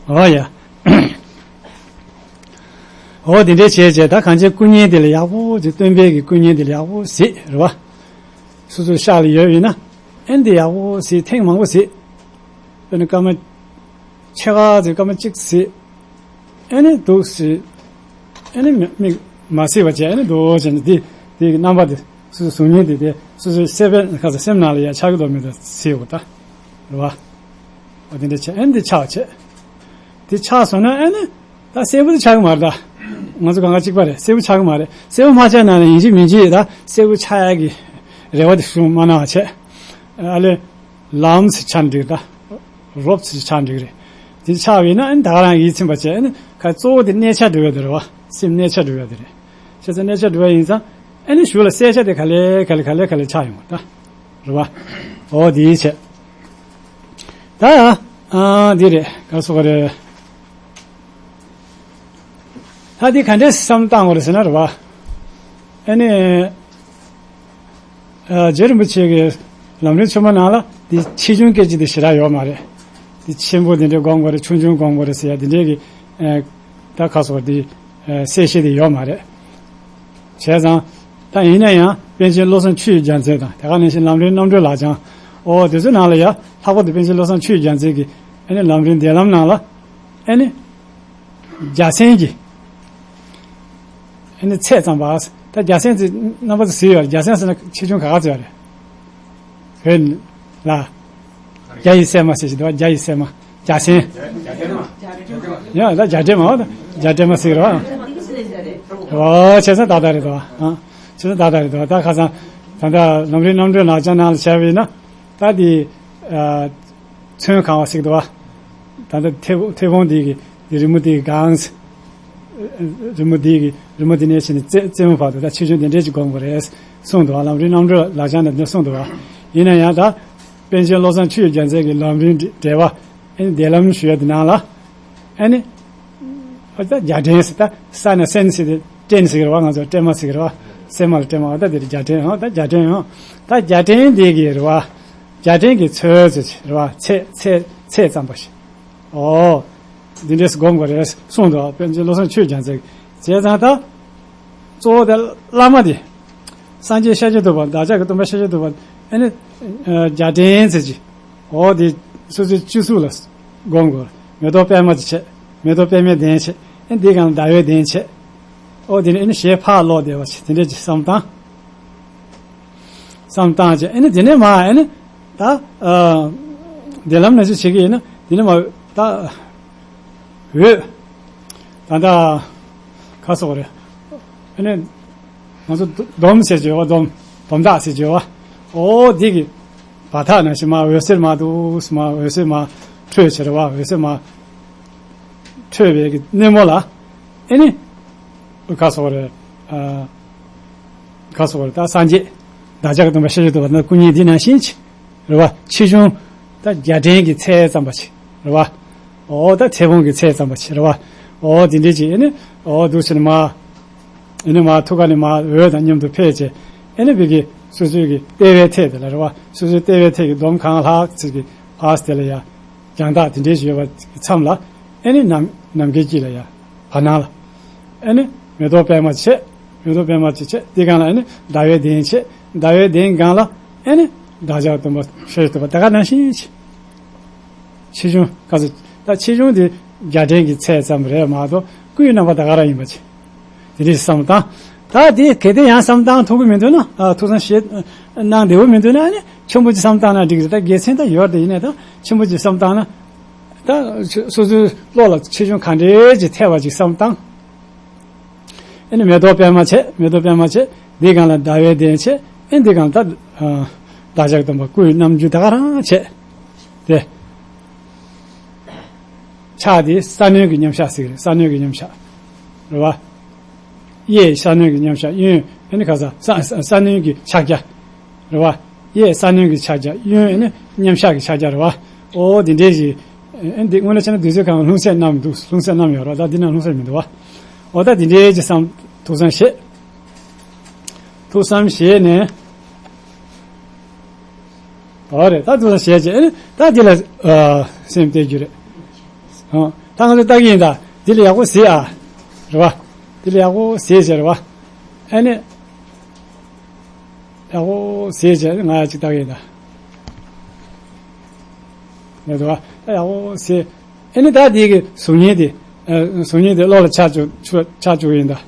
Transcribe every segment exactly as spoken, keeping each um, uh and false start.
ཨོ་ཡ། ཨོ་དེ་འདྲའི་བྱས་བྱས་ད་གང་ཅིའི་སྐུ་བརྙན་དེ་ལ་ཡག་པོ་ཅིག་སྟོན་པའི་གི་སྐུ་བརྙན་དེ་ལ་ཡག་པོ་གཟིགས་རེད་བ། སོ་སོའི་ཤག་ལ་ཡོད་ཡིན་ན་ཨེ་འདི་ཡག་པོ་གཟིགས། ཐེངས་མང་པོ་གཟིགས། དཔེར་ན་སྐར་མ་ཕྱེད་ཀ་ཙམ་སྐར་མ་གཅིག་གཟིགས། ཨེ་ནི་འདུག་སེ། ཨེ་ནི་མི་མིག་མ་གཟིགས་པ་བྱས། ཨེ་ནི་འདུག་བྱས་ནས་དེ་དེ་གི་རྣམ་པ་དེ་སོ་སོའི་གཟུགས་བརྙན་དེ་དེ་སོ་སོའི་སེམས་པའི་ཁ་ས་སེམས་ནང་ལ་ཡ་ཆགས་ཀྱི་འདུག་མི་འདུག་གཟིགས་དགོས་ད། རེད་བ། འོ་དེ་འདྲ་བྱས། ཨེ་ནི་འདི་ཆགས་བྱས། དེ་ཆགས་སོང་ན་ཨེ་ནི་ད་གསལ་པོ་དེ་ཆགས་ཀྱི་མ་རེད་ད། ང་ཚོ་གང་ག་གཅིག་པ་རེད། གསལ་པོ་ཆགས་ཀྱི་མ་རེད། གསལ་པོ་མ་ཆགས་ན་ནི་ཡིན་གཅིག་མིན་གཅིག་ད་གསལ་པོ་ཆགས་ཡག་གི་རེ་བ་དེ་བྱུང་མ་གནང་བ་བྱས། ཨ་ལས། ལམ་ཟེར་ཆགས་འགྲིག་ད། རོབ་ཙམ་ཆགས་འགྲིག་རེད། དེ་ཆགས་པས་ན་ཨ་ནི་ད་ག་རང་ཡིད་ཚིམ་པ་བྱས། ཨ་ནི་ཁ་གཙོ་བོ་དེ་གནས་ཆ་སྒྲུབ་ཡ་དེ་རེད་བ། སེམས་གནས་ཆ་སྒྲུབ་ཡ་དེ་རེད། བྱས་ཙང་གནས་ཆ་སྒྲུབ་ཡ་ཡིན་ཙང་ཨ་ནི་གཞུག་ལ་གསལ་ཆ་དེ་ག་ལེ་ག་ལེ་ག་ལེ་ག་ལེ་ཆགས་ཡོང་བ་ད། རེད་བ། འོ་དེའི་ཆེད། ད་ཨ་འདི་རེད། ག་སོགས་རེད། ད་འདི་ག་འདྲས་བསམ་བཏང་བ་རེད་ཟེར་ན་རེད་བ། ཨ་ནི། ཨ། རྗེ་རིན་པོ་ཆེ་གི་ལམ་རིམ་ཆེན་མོ་ནང་ལ་འདི་ཆེ་ཆུང་སྐད་ཅིག་དེ་ཞེ་དྲག་ཡོད་མ་རེད། འདི་ཆེན་པོ་འདི་འདྲའི་སྒོམ་དགོས་རེད། ཆུང་ཆུང་སྒོམ་དགོས་རེད་ཟེར་ཡ་འདི་འདྲའི་གི། ཨ། ད་ཁ་སོགས་འདི། ཨ། གསལ་བཤད་དེ་ཡོད་མ་རེད། བྱས་ཙང་། ད་ཡིན་ན་ཡང་པཎ་ཆེན་བློ་བཟང་ཆོས་ཀྱི་རྒྱལ་མཚན་དང་དེ་ག་ནང་བཞིན་ལམ་རིམ་རྣམ་གྲོལ་ལག་བཅངས། ཨོ་དེ་ཚོའི་ནང་ལ་ཡ་ལྷག་པར་དུ་པཎ་ཆེན་བློ་བཟང་ཆོས་ཀྱི་རྒྱལ་མཚན་གྱི་ཨ་ནི་ལམ་རིམ་འདས་ལམ་ནང་ལ་ཨ་ནི། རྒྱ་སེང་གི་ཨ་ནི་ཚད་ཙམ་པ། ད་རྒྱ་སེང་ཚོས་རྣམ་པ་ཚོས་ཟེར་ཡོད་རེད། རྒྱ་སེང་ཟེར་ན་ཆེ་ཆུང་ག་ག་ཚོད་ཡོད་རེད། བོད་ལ་རྒྱ་ཡི་སྲས་མ་ཟེར་གྱི་འདུག་རྒྱ་ཡི་སྲས་མ་རྒྱ་སེང་། ཡང་ད་རྒྱ་སྲས་མ། འོ་ད་རྒྱ་སྲས་མ་ཟེར་གྱི་རེད་བ། འོ་བྱས་ཙང་ཏག་ཏག་རེད་དོ། ཨ། བྱས་ཙང་ཏག་ཏག་རེད་དོ། ད་ཁ་སང་ད་ལྟ་ལམ་རིམ་རྣམ་གྲོལ་ལག་བཅངས་ནང་ལ་བྱས་པ་ཡིན་ན་ད་དེ། ཨ། ཚོན་གང་བ་ཟེར་གྱི་འདུག་བ། ད་ལྟ་མཐེ་མཐེ་བོང་འདི་གི་རི་མོ་འདི་གི་སྒང་། རི་མོ་འདི་གི་རི་མོ་འདི་ནས་བྱས་ནས་རྩེ་རྩེ་མོ་བར་དུ་ད་ཆེ་ཆུང་འདི་འདྲས་ཅིག་སྒོམ་དགོས་རེད་གསུངས་འདུག་བ། ལམ་རིམ་རྣམ་གྲོལ་ལག་བཅངས་ནས་འདི་གསུངས་འདུག་བ། ཡིན་ན་ཡང་ད་པཎ་ཆེན་བློ་བཟང་ཆོས་ཀྱི་རྒྱལ་མཚན་གྱི་ལམ་རིམ་འགྲེལ་པ་ཨ་ནི་འདས་ལམ་ཞུ་ཡ་འདི་ནང་ལ་ཨ་ནི། ཨ་ད་རྒྱ་སྲས་ཟེར། ད་ས་ན་སྲན་ཟེར་ཏེ་སྲན་ཟེར་གྱི་རེད་བ། ང་ཚོ་སྲན་མ་ཟེར་གྱི་རེད་བ། སྲན་མ་ལ་སྲན་མ། ཨ་ད་འདི་རྒྱ་སྲས་ཨང་། ད་རྒྱ་སྲས་ཨང་། ད་རྒྱ་སྲས་འདི་གི་རེད་བ། རྒྱ་སྲས་ཀྱི་ཚོད་ཚོད་ཅིག་རེད་བ། ཚད་ཚད་ཚད་ཙམ་པ་ཞིག་ཨོ། འདི་འདྲས་སྒོམ་དགོས་རེད་གསུངས་འདུག་བ། པཎ་ཆེན་བློ་བཟང་ཆོས་རྒྱལ་མཚན་གྱིས། བྱས་ཙང་ད། གཙོ་བོ་དེ་བླ་མ་དེ། སངས་རྒྱས་ཤཱཀྱ་ཐུབ་པ། བདག་ཅག་གི་སྟོན་པ་ཤཱཀྱ་ཐུབ་པ། ཨ་ནི། རྒྱ་སྲས་ཟེར་གྱི། ཨོ་དེ། སོ་སོའི་སྤྱི་གཟུགས་ལ་སྒོམ་དགོས། མེ་ཏོག་པད་མ་ཅིག་བྱས། མེ་ཏོག་པད་མའི་གདན་བྱས། ཨ་ནི་འདི་སྒང་ལ་ཟླ་བའི་གདན་བྱས། ཨོ་དེ་ནས་ཨ་ནི་ཞལ་ཕར་ལོག་བསྡད་པ་ཅིག་དེ་འདྲས་ཅིག་བསམ་བཏང་། བསམ་བཏང་བྱས། ཨ་ནི་དེ་ནས་མར་ཨ་ནི་ད། ཨ། འདས་ལམ་ནང་བཞིན་བྱེད་ཀྱི་ཡིན་ན་དེ་ནས་མར་ད། འོད། ད་ལྟ་ཁ་སོགས་རེད། ཨ་ནི་ང་ཚོ་སྡོམ་ཟེར་བརྗོད་པ། སྡོམ། སྡོམ་དག་ཟེར་བརྗོད་པ། ཨོ་འདི་གི་བར་ཐག་ནང་བཞིན་མར་འོད་ཟེར་མར་འདུག་མར་འོད་ཟེར་མར་འཕྲོས་བྱས་རེད་བ། འོད་ཟེར་མར་འཕྲོས་པའི་གི་སྣེ་མོ་ལ་ཨ་ནི། ཁ་སོགས་རེད། ཨ། ཁ་སོགས་རེད། ད་སངས་རྒྱས། བདག་ཅག་གི་སྟོན་པ་ཤཱཀྱ་ཐུབ་པ་ནི་སྐུ་བརྙན་འདི་ནང་བཞིན་ཅིག་རེད་བ། ཆེ་ཆུང་། ད་རྒྱ་སྲས་ཀྱི་ཚད་ཙམ་པ་ཅིག་རེད་བ། འོ་ད་མཐེ་བོང་གི་ཚད་ཙམ་པ་ཅིག་རེད་བ། འོ་དེ་འདྲས་ཅིག་ཨ་ནི། འོ་འདུག་ཟེར་ནས་མར། ཨ་ནི་མར་ཐུགས་ཀ་ནས་མར་འོད་དང་མཉམ་དུ་འཕེལ་བྱས། ཨ་ནི་བི་གི་སོ་སོའི་གི་ལྟེ་བའི་ཐད་དེ་ལ་རེད་བ། སོ་སོའི་ལྟེ་བའི་ཐད་ཀྱི་སྡོམ་གང་ལྷག་ཅིག་གི་ཕར་དེ་ལ་ཡ། རྒྱང་ཐག་དེ་འདྲས་ཞིག་ཡོད་པ་མཚམས་ལ། ཨ་ནི་ནམ་ནམ་མཁའི་དཀྱིལ་ལ་ཡ། བར་སྣང་ལ། ཨ་ནི་མེ་ཏོག་པད་མ་བྱས། མེ་ཏོག་པད་མ་ཅིག་བྱས། དེ་སྒང་ལ་ཨ་ནི་ཟླ་བའི་གདན་བྱས། ཟླ་བའི་གདན་སྒང་ལ་ཨ་ནི་བདག་ཅག་སྟོན་པ་ཤཱཀྱ་ཐུབ་པ་དེ་ག་ནང་བཞིན་བྱས། ཆེ་ཆུང་ག་ཚོད། ད་ཆེ་ཆུང་དེ་རྒྱ་སྲས་ཀྱི་ཚད་ཙམ་རེད་མ་གཏོགས་སྐུའི་རྣམ་པ་དེ་ག་རང་ཡིན་པ་བྱས། དེ་འདྲས་བསམ་བཏང་། ད་དེ་གལ་ཏེ་ཡང་བསམ་བཏང་ཐུབ་ཀྱི་མི་འདུག་ན། ཨ། ཐུགས་བསམ་བཞེས་གནང་བདེ་པོ་མི་འདུག་ན། ཨ་ནི་ཆེན་པོ་ཅིག་བསམ་བཏང་ན་འགྲིག་རེད། ད་དགེ་མཚན་ད་ཡོད་དེ་ཡིན་ནའི་ད་ཆེན་པོ་ཅིག་བསམ་བཏང་ན། ད་སོ་སོའི་བློ་ལ་ཆེ་ཆུང་ག་འདྲས་ཅིག་ཐེབས་པ་ཅིག་བསམ་བཏང་། ཨ་ནི་མེ་ཏོག་པད་མ་བྱས། མེ་ཏོག་པད་མ་བྱས། འདི་སྒང་ལ་ཟླ་བའི་གདན་བྱས། ཨ་ནི་འདི་སྒང་ལ་ད། ཨ། བདག་ཅག་སྟོན་པ་སྐུའི་རྣམ་འགྱུར་དེ་ག་རང་བྱས་ཏེ། ཕྱག་དེ་ས་གནོན་གྱི་མཉམ་གཞག་ཟེར་གྱི་རེད། ས་གནོན་གྱི་མཉམ་གཞག་རེད་བ། གཡས་ས་གནོན་གྱི་མཉམ་གཞག་གཡོན་ཨ་ནི་ག་ས་ས་ས་གནོན་གྱི་ཕྱག་རྒྱ་རེད་བ། གཡས་ས་གནོན་གྱི་ཕྱག་རྒྱ། གཡོན་ཨ་ནི་མཉམ་གཞག་གི་ཕྱག་རྒྱ་རེད་བ། ཨོ་དེ་འདྲས་ཞིག་ཨ་ནི་འདི་སྔོན་ལ་བྱས་ན་རྡུལ་ཚོན་ཁང་ལྷུང་བཟེད་བསྣམས་འདུག་ལྷུང་བཟེད་བསྣམས་ཡོད་རེད་བ། ད་འདི་ན་ལྷུང་བཟེད་མི་འདུག་བ། ཨོ་ད་དེ་འདྲས་ཀྱི་བསམ་ཐུགས་བསམ་བཞེས། ཐུགས་བསམ་བཞེས་ནས། ཨོ་རེད། ད་ཐུགས་བསམ་བཞེས་བྱས་ཨ་ནི་ད་འདི་ལ། ཨ། སེམས་གཏད་རྒྱུ་རེད། ཨ། ད་ང་ཚོས་ལྟ་གི་ཡིན་ད། འདི་ལ་ཡག་པོ་གཟིགས་ཨ། རེད་བ། འདི་ལ་ཡག་པོ་གཟིགས་བྱས་རེད་བ། ཨ་ནི། ཡག་པོ་གཟིགས་བྱས་ང་ཅིག་ལྟ་གི་ཡིན་ད། རེད་བ། ད་ཡག་པོ་གཟིགས། ཨ་ནི་ད་འདི་གི་གཟུགས་བརྙན་དེ། ཨ། གཟུགས་བརྙན་དེ་བློ་ལ་འཆར་བཅུག་འཆར་བཅུག་གི་ཡིན་ད།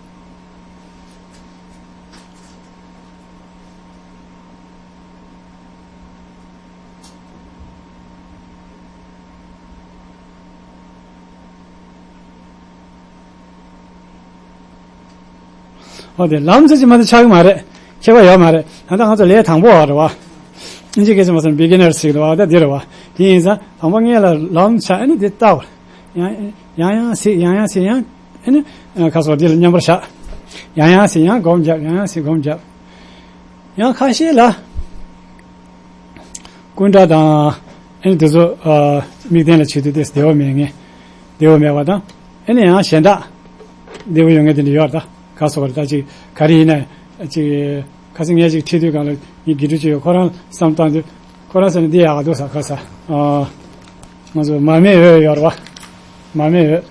འོ་དེ་ལམ་ཟེར་གྱི་མ་གཏོགས་ཆགས་ཀྱི་མ་རེད། ཁྱད་པར་ཡོད་མ་རེད། ད་ལྟ་ང་ཚོ་ལས་དང་པོ་བ་རེད་བ། ཨིན་ཇི་སྐད་ཆ་མ་སོང་བི་གི་ནར་ཟེར་གི་འདུག་བ། ད་འདི་རེད་བ། དེ་ཡིན་ཙང་དང་པོ་སྔོན་ལ་ལམ་ཆགས། ཨ་ནི་འདི་ལྟ་བ། ཡང་ཡང་ཡང་སེ་ཡང་ཡང་སེ་ཡང་། ཨ་ནི་ཁ་སོགས་འདི་ལ་མཉམ་པར་བཞག་ཡང་ཡང་སེ་ཡང་སྒོམ་རྒྱབ། ཡང་ཡང་སེ་སྒོམ་རྒྱབ། ཡང་ཁ་ཤས་ལ་སྐུ་འདྲ་དང་། ཨ་ནི་དེ་ཚོ་ཨ་དམིགས་རྟེན་ལ་བྱེད་དུས་དེ་བདེ་བ་མེད་ངེས། བདེ་བ་མེད་པ་དང་། ཨ་ནི་ཡང་གཞན་དག་བདེ་བ་ཡོད་ངེས་དེ་འདྲ་ཡོད་རེད། ད་ག་སོགས་རེད། ད་ཅིག་ག་རེ་ཡིན་ན་ཅིག་ཁ་སང་ངས་ཅིག་ཁྲིད་དུས་སྒང་ལ་ངའི་དགེ་ཕྲུག་ཅིག་ཡོད། ཁོ་རང་བསམ་བཏང་དུས། ཁོ་རང་ཟེར་ན་འདི་ཡག་ག་འདུག་ཟེར། ཁ་ས་ཨ་ང་ཚོ་མར་མེའི་འོད་ཡོད་རེད་བ། མར་མེའི་འོད།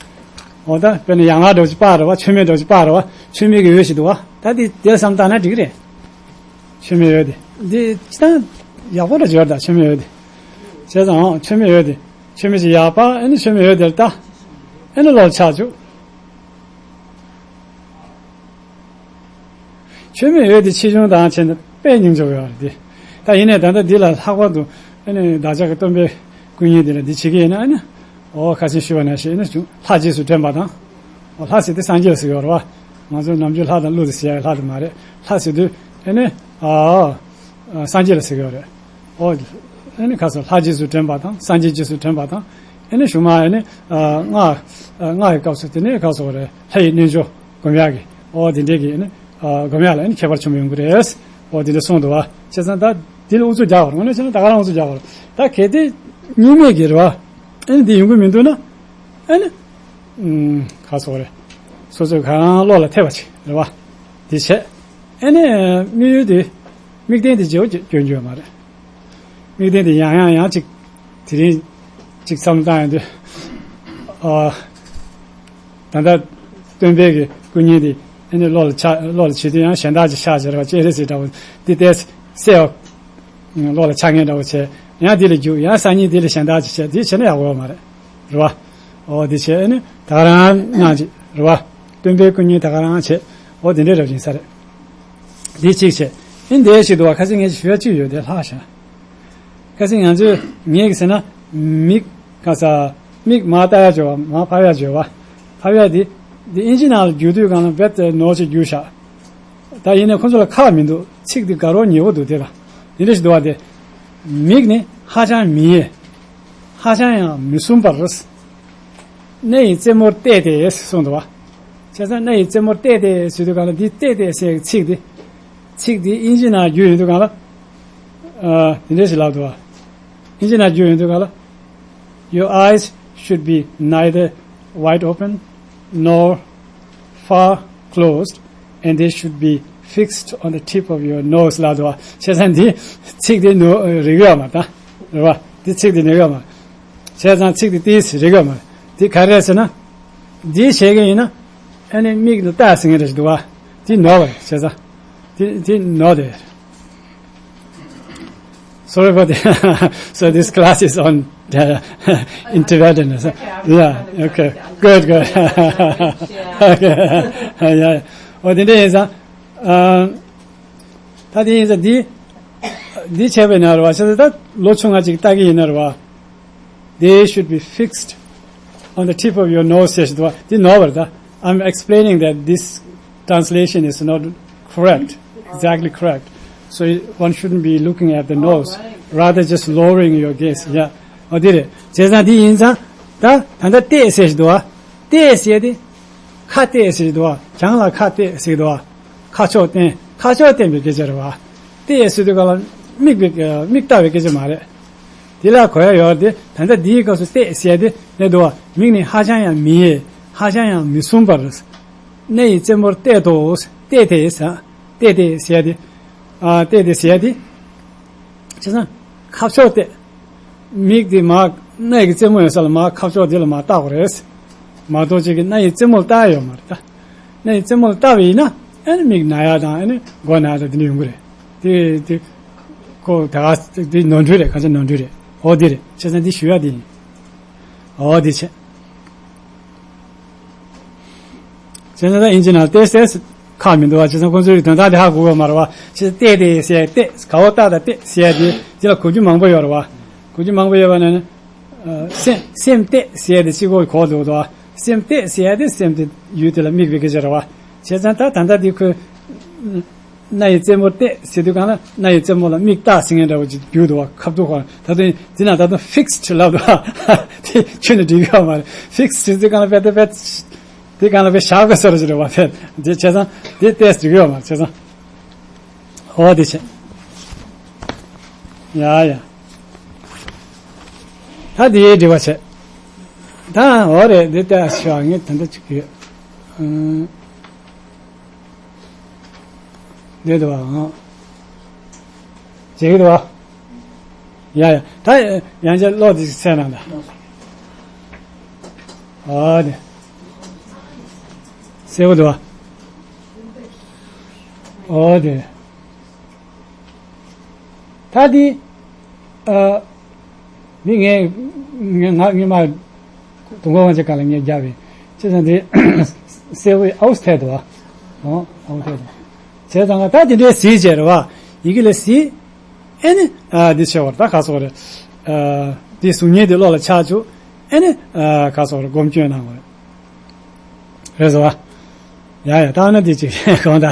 འོ་ད་དཔེར་ན་ཡན་ལག་འདྲ་བོ་ཅིག་པར་རེད་བ། མཆོད་མེ་འདྲ་བོ་ཅིག་པར་རེད་བ། མཆོད་མེ་གི་འོད་ཞིག་འདུག་བ། ད་འདི་དེར་བསམ་བཏང་ན་འགྲིག་གི་རེད། མཆོད་མེའི་འོད་དེ། འདི་ཅི་ལྟར་ཡག་པོ་འདྲ་ཅིག་ཡོད་རེད། ད་མཆོད་མེའི་འོད་དེ། བྱས་ཙང་མཆོད་མེའི་འོད་དེ། མཆོད་མེ་ཅིག་ཡག་པ། ཨ་ནི་མཆོད་མེའི་འོད་དེར་ལྟ། ཨ་ནི་བློ་ལ་འཆར་བཅུག་མཆོད་མེའི་འོད་དེ་ཆེ་ཆུང་དང་བྱས་ན་དཔེ་སྙིང་རྗེ་པོ་ཡོད་རེད་དེ། ད་ཡིན་ནའི་ད་ལྟ་འདི་ལ་ལྷག་པར་དུ་ཨ་ནི་བདག་ཅག་གི་སྟོན་པའི་སྐུ་བརྙན་འདི་ལ་འདི་བྱེད་ཀྱི་ཡིན་ན། ཨ་ནི་འོ་ཁ་སང་ཞུས་པ་ནང་བཞིན་ཨ་ནི་བྱུང་། ལྷ་རྗེས་སུ་དྲན་པ་དང་། འོ་ལྷ་ཟེར་དེ་སངས་རྒྱས་ལ་ཟེར་གྱི་ཡོད་རེད་བ། ང་ཚོ་ནམ་རྒྱུན་ལྷ་དང་ཀླུ་དེ་ཟེར་ཡ་ལྷ་དེ་མ་རེད། ལྷ་ཟེར་དུས་ཨ་ནི་ཨ་སངས་རྒྱས་ལ་ཟེར་གྱི་ཡོད་རེད། འོ། ཨ་ནི་ཁ་སང་ལྷ་རྗེས་སུ་དྲན་པ་དང་། སངས་རྒྱས་རྗེས་སུ་དྲན་པ་དང་། ཨ་ནི་གཞུག་མ་ཨ་ནི་ཨ་སྔགས་ཨ་སྔགས་ཀྱི་སྐབས་སུ་དེ་ནས་ཁ་སང་རེད། ལྷ་ཡི་རྣལ་འབྱོར་སྒོམ་ཡག་གི། འོ་དེ་འདྲའི་གི་ཨ་ནི་ཨ་སྒོམ་ཡག་ལ་ཨ་ནི་ཁྱད་པར་ཆེན་པོ་ཡོང་གི་རེད། འོ་དེ་འདྲ་གསུངས་འདུག་བ། བྱས་ཙང་ད་འདི་ལ་ཨུ་ཚུགས་རྒྱག་དགོས་རེད། དངོས་གནས་བྱས་ན་ད་ག་རང་ཨུ་ཚུགས་རྒྱག་དགོས་རེད། ད་གལ་ཏེ་གཉིས་མེད་ཀྱི་རེད་བ། ཨ་ནི་འདི་ཡོང་གི་མི་འདུག་ན། ཨ་ནི། ཨུམ། ག་སོགས་རེད། སོ་སོས་གང་བློ་ལ་ཐེབས་པ་ཅིག་རེད་བ། འདི་བྱས། ཨ་ནི་དམིགས་ཡུལ་དེ། དམིགས་རྟེན་དེ་བརྗེ་བོ་སྐྱོན་རྒྱུ་ཡོད་མ་རེད། དམིགས་རྟེན་དེ་ཡང་ཡང་ཡང་ཅིག་དེ་རིང་ཅིག་བསམ་བཏང་ཡོང་དུས། ཨ། ད་ལྟ་སྟོན་པའི་གི་སྐུ་བརྙན་དེ་ཨ་ནི་བློ་ལ་འཆར། བློ་ལ་བྱེད་དུས་ཡང་གཞན་དག་ཅིག་ཤར་བྱས་རེད་བ། སྤྱན་རས་གཟིགས་འདྲ་བོ་འདི་ལྟས་གསལ་བ། བློ་ལ་འཆར་མཁན་འདྲ་བོ་བྱས། ཡང་འདི་ལ་རྒྱུག་ཡང་སང་ཉིན་འདི་ལ་གཞན་དག་ཅིག་བྱས། འདི་བྱས་ན་ཡག་པོ་ཡོད་མ་རེད། རེད་བ། འོ་འདི་བྱས་ཨ་ནི་ད་ག་རང་གནང་ཅིག་རེད་བ། སྟོན་པའི་སྐུ་བརྙན་ད་ག་རང་བྱས། འོ་དེ་འདྲའི་རབ་ཡིན་ས་རེད། འདི་གཅིག་བྱས། ཨ་ནི་འདི་ཞིག་འདུག་བ། ཁ་སང་ངས་ཞུ་ཡ་གཅིག་ཡོད་དེ་ལྷག་ཤག་ཁ་སང་ང་ཚོས་ངས་གི་ཟེར་ན། མིག་ག་ས། མིག་མར་ལྟ་ཡ་བྱོས་བ། མར་ཕབ་ཡ་བྱོས་བ། ཕབ་ཡ་འདི། འདི་ཨིན་ཇི་ནང་ལ་བསྒྱུར་དུས་སྒང་ལ་རྦད་དེ་ནོར་ཅིག་བསྒྱུར་ཤག་ད་ཡིན་ནའི་ཁོ་ཚོ་ལ་ཁག་མི་འདུག་ཚིག་འདི་དགའ་རབ་ཉེ་པོ་འདུག་དེ་ལ། འདི་འདྲ་ཞིག་འདུག་བ་དེ། མིག་ནི་ཧ་ཅང་མི་གཡས། ཧ་ཅང་ཡང་མི་ཟུམ་པར། སྣ་ཡི་རྩེ་མོར་གཏད་དེ་གསུངས་འདུག་བ། བྱས་ཙང་སྣ་ཡི་རྩེ་མོར་གཏད་དེ་ཟེར་དུས་སྒང་ལ་འདི་གཏད་དེ་ཟེར་ཚིག་འདི། ཚིག་འདི་ཨིན་ཇི་ནང་བསྒྱུར་ཡོང་དུས་སྒང་ལ། ཨ། འདི་འདྲ་ཞིག་ལབ་འདུག་བ། ཨིན་ཇི་ནང་བསྒྱུར་ཡོང་དུས་སྒང་ལ། Your eyes should be neither wide open nor far closed, and they should be fixed on the tip of your nose ལབ་འདུག་བ། བྱས་ཙང་འདི་ཚིག་འདི་ནོར། རིག་ཡོད་མ་ད། རེད་བ། འདི་ཚིག་འདི་ནོར་ཡོད་མ། བྱས་ཙང་ཚིག་འདི་ཏིས་རིག་ཡོད་མ། འདི་ག་རེ་རེད་ཟེར་ན། འདི་བྱེད་མཁན་ཡིན་ན། ཨ་ནི་མིག་ལ་ལྟ་ཟེར་མཁན་རེད་འདུག་བ། འདི་ནོར་བ་རེད། བྱས་ཙང་། འདི་འདི་ནོར་དེ། Sorry for the so this class is on uh, in Tibetan. So, yeah, okay, good, good. Okay, yeah. འོ་དེ་འདྲ་ཡིན་ཙང་། ཨ། ད་དེ་ཡིན་ཙང་འདི། འདི་བྱས་པའི་ནང་རེད་བ། བྱས་ཙང་ད་ལོ་ཆུང་ང་ཅིག་ལྟ་གི་ཡིན་ན་རེད་བ། They should be fixed on the tip of your nose ཟེར་ཞིག་འདུག་བ། འདི་ནོར་བ་རེད་ད། I'm explaining that this translation is not correct, exactly correct. So one shouldn't be looking at the nose, rather just lowering your gaze. Yeah. འོ་དེ་རེད། བྱས་ཙང་འདི་ཡིན་ཙང་། ད་ད་ལྟ་གཏད་ཟེར་ཞིག་འདུག་བ། གཏད་ཟེར་དེ། ཁ་གཏད་ཟེར་ཞིག་འདུག་བ། བྱང་ལ་ཁ་གཏད་ཟེར་འདུག་བ། ཁ་ཕྱོགས་བསྟན། ཁ་ཕྱོགས་བསྟན་པའི་སྐད་ཆ་རེད་བ། གཏད་ཟེར་དུས་སྒང་ལ་མིག་པའི་མིག་ལྟ་བའི་སྐད་ཆ་མ་རེད། དེ་ལ་གོ་ཡ་ཡོད་དེ། ད་ལྟ་འདིའི་སྐབས་སུ་གཏད་ཟེར་དེ་ནས་འདུག་བ། མིག་ནི་ཧ་ཅང་ཡང་མི་གཡས། ཧ་ཅང་ཡང་མི་ཟུམ་པར། སྣ་ཡི་རྩེ་མོར་གཏད་དོ། གཏད་དེ་ཟེར། གཏད་དེ་ཟེར་དེ། ཨ། གཏད་དེ་ཟེར་དེ། བྱས་ཙང་ཁ་ཕྱོགས་གཏད། མིག་དེ་མར་སྣ་ཡི་རྩེ་མོ་ཡོད་ས་ལ་མར་ཁ་ཕྱོགས་དེ་ལ་མར་བལྟ་དགོས་རེད། མ་གཏོགས་ཅིག་གི་སྣ་ཡི་རྩེ་མོ་ལ་བལྟ་ཡ་ཡོད་མ་རེད་ད། སྣ་ཡི་རྩེ་མོ་ལ་བལྟ་བ་ཡིན་ན་ཨ་ནི་མིག་ན་ཡ་དང་ཨ་ནི་མགོ་ན་ཡ་དང་དེ་འདྲ་ཡོང་གི་རེད། དེ་དེ་ཁོ་ད་ག་དེ་ནོར་འཁྲུལ་རེད། གང་ཅི་ནོར་འཁྲུལ་རེད། འོ་དེ་རེད། བྱས་ཙང་འདི་ཞུ་ཡ་དེ་ཡིན། འོ་དེ་བྱས། བྱས་ཙང་ད་ཨིན་ཇི་ནང་ལ་ཏེས་ཏེས་ཁག་མི་འདུག་བ། བྱས་ཙང་ཁོང་ཚོའི་དོན་དག་དེ་ཧ་གོ་གི་མ་རེད་བ། བྱས་ཙང་ཏེ་ཏེ་ཟེར་ཏེ་ག་འོ་ཏ་ད་ཏེ་ཟེར་དེ་དེ་ལ་གོ་རྒྱུ་མང་པོ་ཡོད་རེད་བ། གོ་རྒྱུ་མང་པོ་ཡོད་པ་ན་ནི། སེམས་སེམས་གཏད་ཟེར་དེ་གཅིག་པོ་གོ་འདུག་དོ། སེམས་གཏད་ཟེར་དེ་སེམས་དེ་ཡུལ་དེ་ལ་དམིགས་པའི་སྐད་ཆ་རེད་བ། བྱས་ཙང་ད་ད་ལྟ་དེ་ཁོས་སྣ་ཡི་རྩེ་མོར་གཏད་ཟེར་དུས་གང་ལ་སྣ་ཡི་རྩེ་མོ་ལ་མིག་ལྟ་ཟེར་མཁན་འདྲ་བོ་ཅིག་རྒྱུགས་འདུག་བ། ཁ་བསྡུ་གོ་ད་དུང་དེ་ན་ད་དུང་ཕིག་སི་ལབ་འདུག་བ། དེ་ཁྱོན་ནས་འགྲིག་གི་ཡོད་མ་རེད། ཕིག་སི་ཟེར་དུས་གང་ལ་བེད་དེ་བེད་དེ་གང་ལ་བེད་བཞག་དགོས་ས་རེད་བ། བེད་དེ་བྱས་ཙང་དེ་གཏད་འགྲིག་གི་ཡོད་མ་རེད། བྱས་ཙང་། འོ་དེ་བྱས། ཡ་ཡ། ད་དེའི་འདྲི་བ་བྱས། ད་འོ་རེད། འདི་ལྟ་ཞུ་བ་ངས་ད་ལྟ་ཅིག་གི། ཨང་། འདི་འདུག་བ། ཨང་། བྱེད་ཀྱི་འདུག་བ། ཡ་ཡ། ད་ཡང་བསྐྱར་ཀློག་དེ་ཅིག་གསན་གནང་དང་། འོ་དེ། གསལ་པོ་འདུག་བ། འོ་དེ། ད་འདི། ཨ། འདི་ངས་ངས་ང་སྔོན་མ་དུས་འཁོར་དབང་ཆེན་སྒང་ལ་ངས་བརྒྱབ་པའི་བྱས་ཙང་འདི་གསལ་པོ་ཨའུ་ཐད་འདུག་བ། ཨོ་ཨའུ་ཐད་འདུག་བྱས་ཙང་ད་འདི་འདྲའི་གཟིགས་བྱས་རེད་བ། ཡི་གེ་ལ་གཟིགས། ཨེ་ནི་ཨ་འདི་བྱས་པ་རེད། ད་ག་སོགས་རེད། ཨ་འདི་གཟུགས་བརྙན་འདི་བློ་ལ་ཆགས་བཅུག་ཨེ་ནི་ཨ་ག་སོགས་རེད། སྒོམ་སྐྱོན་གནང་དགོས་རེད། རེད་ཟེར་བ། ཡ་ཡ། ད་ཨ་ན་འདི་ཅིག་གོང་ད།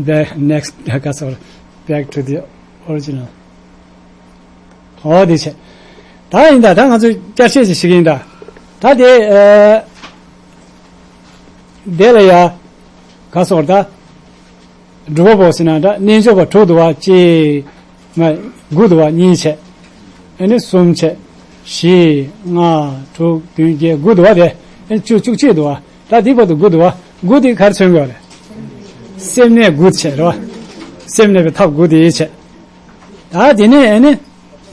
The next ག་སོགས་རེད། Back to the original. འོ་དེ་བྱས། ད་ཡིན་ད། ད་ང་ཚོས་བསྐྱར་བཤད་ཅིག་བྱེད་ཀྱི་ཡིན་ད། ད་དེ་ཨ། དེ་ལ་ཡ། ག་སོགས་ད། སྒྲུབ་པ་པོ་ཟེར་ན་ད་རྣལ་འབྱོར་པ་དྲུག་འདུག་བ། གཅིག་མ། དགུ་འདུག་བ། གཉིས་བྱས། ཨ་ནི་གསུམ་བྱས། བཞི། ལྔ། དྲུག་བདུན། བརྒྱད། དགུ་འདུག་བ། དེ་ཨ་ནི་བཅུ། བཅུ་གཅིག་འདུག་བ། ད་འདི་བར་དུ་དགུ་འདུག་བ། དགུ་འདི་ག་རེ་མཚོན་གྱི་ཡོད་རེད། སེམས་གནས་དགུ་བྱས་རེད་བ། སེམས་གནས་པའི་ཐབས་དགུ་དེ་བྱས། ད་དེ་ནས་ཨ་ནི།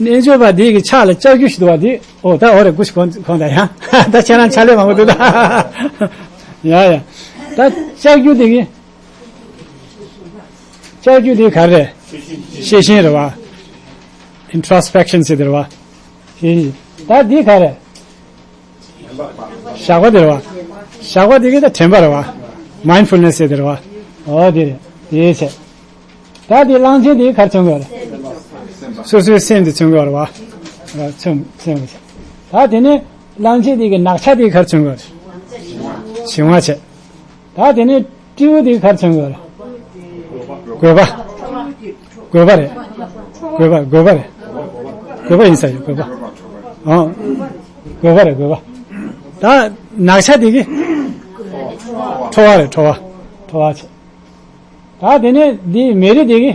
རྣལ་འབྱོར་པ་འདི་གི་ཕྱག་ལ་ལྕགས་ཀྱུ་ཞིག་འདུག་བ། འདི་ཨོ་ད་འོ་རེད། དགུ་ཞིག་གོང་གོང་ད་ཡ། ད་ཁྱེད་རང་ཕྱག་ལས་མང་པོ་འདུག་ད། ཡ་ཡ། ད་ལྕགས་ཀྱུ་འདི་གི་ལྕགས་ཀྱུ་འདི་ག་རེ་རེད། ཤེས་བཞིན་རེད་བ། Introspection ཟེར་དེ་རེད་བ། ཤེས་བཞིན། ད་འདི་ག་རེ། ཞགས་པ་དེ་རེད་བ། ཞགས་པ་དེ་གི་ད་དྲན་པ་རེད་བ། Mindfulness ཟེར་དེ་རེད་བ། འོ་དེ་རེད། དེ་བྱས། ད་དེ་གླང་ཆེན་དེ་ག་རེ་མཚོན་གྱི་ཡོད་རེད། སོ་སོའི་སེམས་དེ་མཚོན་གྱི་ཡོད་རེད་བ། མཚོན་མཚོན་གྱི་བྱས། ད་དེ་ནས་གླང་ཆེན་དེ་གི་ནག་ཆ་དེ་ག་རེ་མཚོན་གྱི་ཡོད་རེད། བྱིང་བ་བྱས། ད་དེ་ནས་སྤྲེའུ་དེ་ག་རེ་མཚོན་གྱི་ཡོད་རེད། དགོད་པ། དགོད་པ་རེད། དགོད་པ་དགོད་པ་རེད། དགོད་པ་ཡིན་ས་ཡོད། དགོད་པ། ཨང་། དགོད་པ་རེད། དགོད་པ། ད་ནག་ཆ་དེ་གི་ཁྲོ་བ་རེད། ཁྲོ་བ། ཁྲོ་བ་བྱས། ད་དེ་ནས་འདི་མེ་རི་དེ་གི་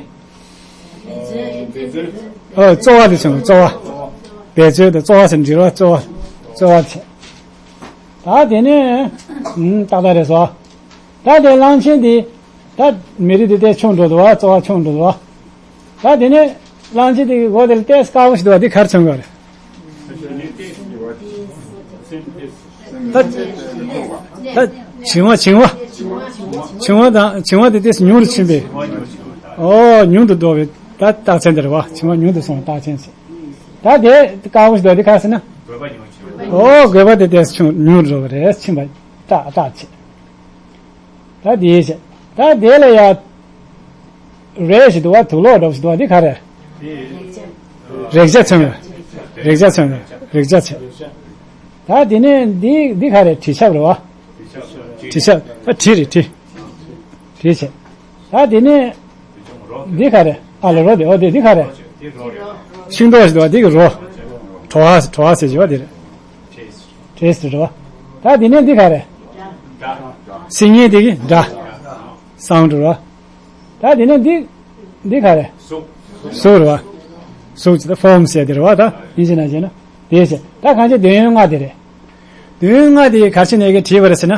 ཨོ་རྩོལ་བ་དེ་བྱུང་། རྩོལ་བ། འབད་རྩོལ་དང་རྩོལ་བ་ཟེར་འབྲེལ་བ། རྩོལ་བ། རྩོལ་བ་བྱས། ད་དེ་ནས་ཨུམ་ཏག་ཏག་རེད་སོ། ད་དེ་གླང་ཆེན་དེ་ད་མེ་རི་དེ་དེ་ཆུང་འགྲོ་འདུག་བ། རྩོལ་བ་ཆུང་འགྲོ་འདུག་བ། ད་དེ་ནས་གླང་ཆེན་དེ་གི་མགོ་དེ་ལ་ཏེས་དཀར་པོ་ཞིག་འདུག་བ། དེ་ག་རེ་མཚོན་གྱི་རེད། ད་ད་བྱིང་བ། བྱིང་བ། བྱིང་བ་དང་། བྱིང་བ་དེ་ཏེས་ཉུང་རུ་ཕྱིན་པས། ཨོ་ཉུང་དུ་འགྲོ་བའི་ད་རྟགས་མཚན་དེ་རེད་བ། བྱིང་བ་ཉུང་དུ་སོང་བའི་རྟགས་མཚན་ཞིག་ད་དེ་དཀར་པོ་ཞིག་འདུག་བ། དེ་ག་རེ་ཟེར་ན། ཨོ་དགོད་པ་དེ་ཏེས་ཆུང་ཉུང་རུ་འགྲོ་བ་རེད། ཕྱིན་པ་རྟགས་རྟགས་ཆེ། ད་དེའི་ཆེ། ད་དེ་ལ་ཡ། རས་ཞིག་འདུག་བ། དུག་ལོག་འདྲ་བོ་ཞིག་འདུག་བ། འདི་ག་རེ། རེག་བྱ་མཚོན་ཡོད། རེག་བྱ་མཚོན་ཡོད། རེག་བྱ་ཆེ། ད་དེ་ནས་འདི་འདི་ག་རེ། དྲི་ཆབ་རེད་བ། དྲི་ཆབ། ད་དྲི་རེད། དྲི། དྲི་ཆེ། ད་དེ་ནས་འདི་ག་རེ། ཨ་ལ་རོ་དེ། ཨོ་དེ་འདི་ག་རེ། ཤིང་ཏོག་ཞིག་འདུག་བ། འདི་གི་རོ། བྲོ་བ། བྲོ་བ་ཟེར་གྱི་བ་དེ་རེད། ཊེ་སི་ཊི་རེད་བ། ད་དེ་ནས་འདི་ག་རེ། སིལ་སྙན་དེ་གི་སྒྲ། སའུན་ཌི་རེད་བ། ད་དེ་ནས་འདི་འདི་ག་རེ། གཟུགས་རེད་བ། གཟུགས་ཀྱི་ད་ཕོརམ་ཟེར་དེ་རེད་བ། ད་ཡིན་གཅིག་མིན་གཅིག་ན་དེ་བྱས། ད་གང་ཅི་འདོད་ཡོན་ལྔ་དེ་རེད། འདོད་ཡོན་ལྔ་དེ་ག་རེ་བྱས་ནས་ཀྱི་བྲིས་པ་རེད་ཟེར་ན།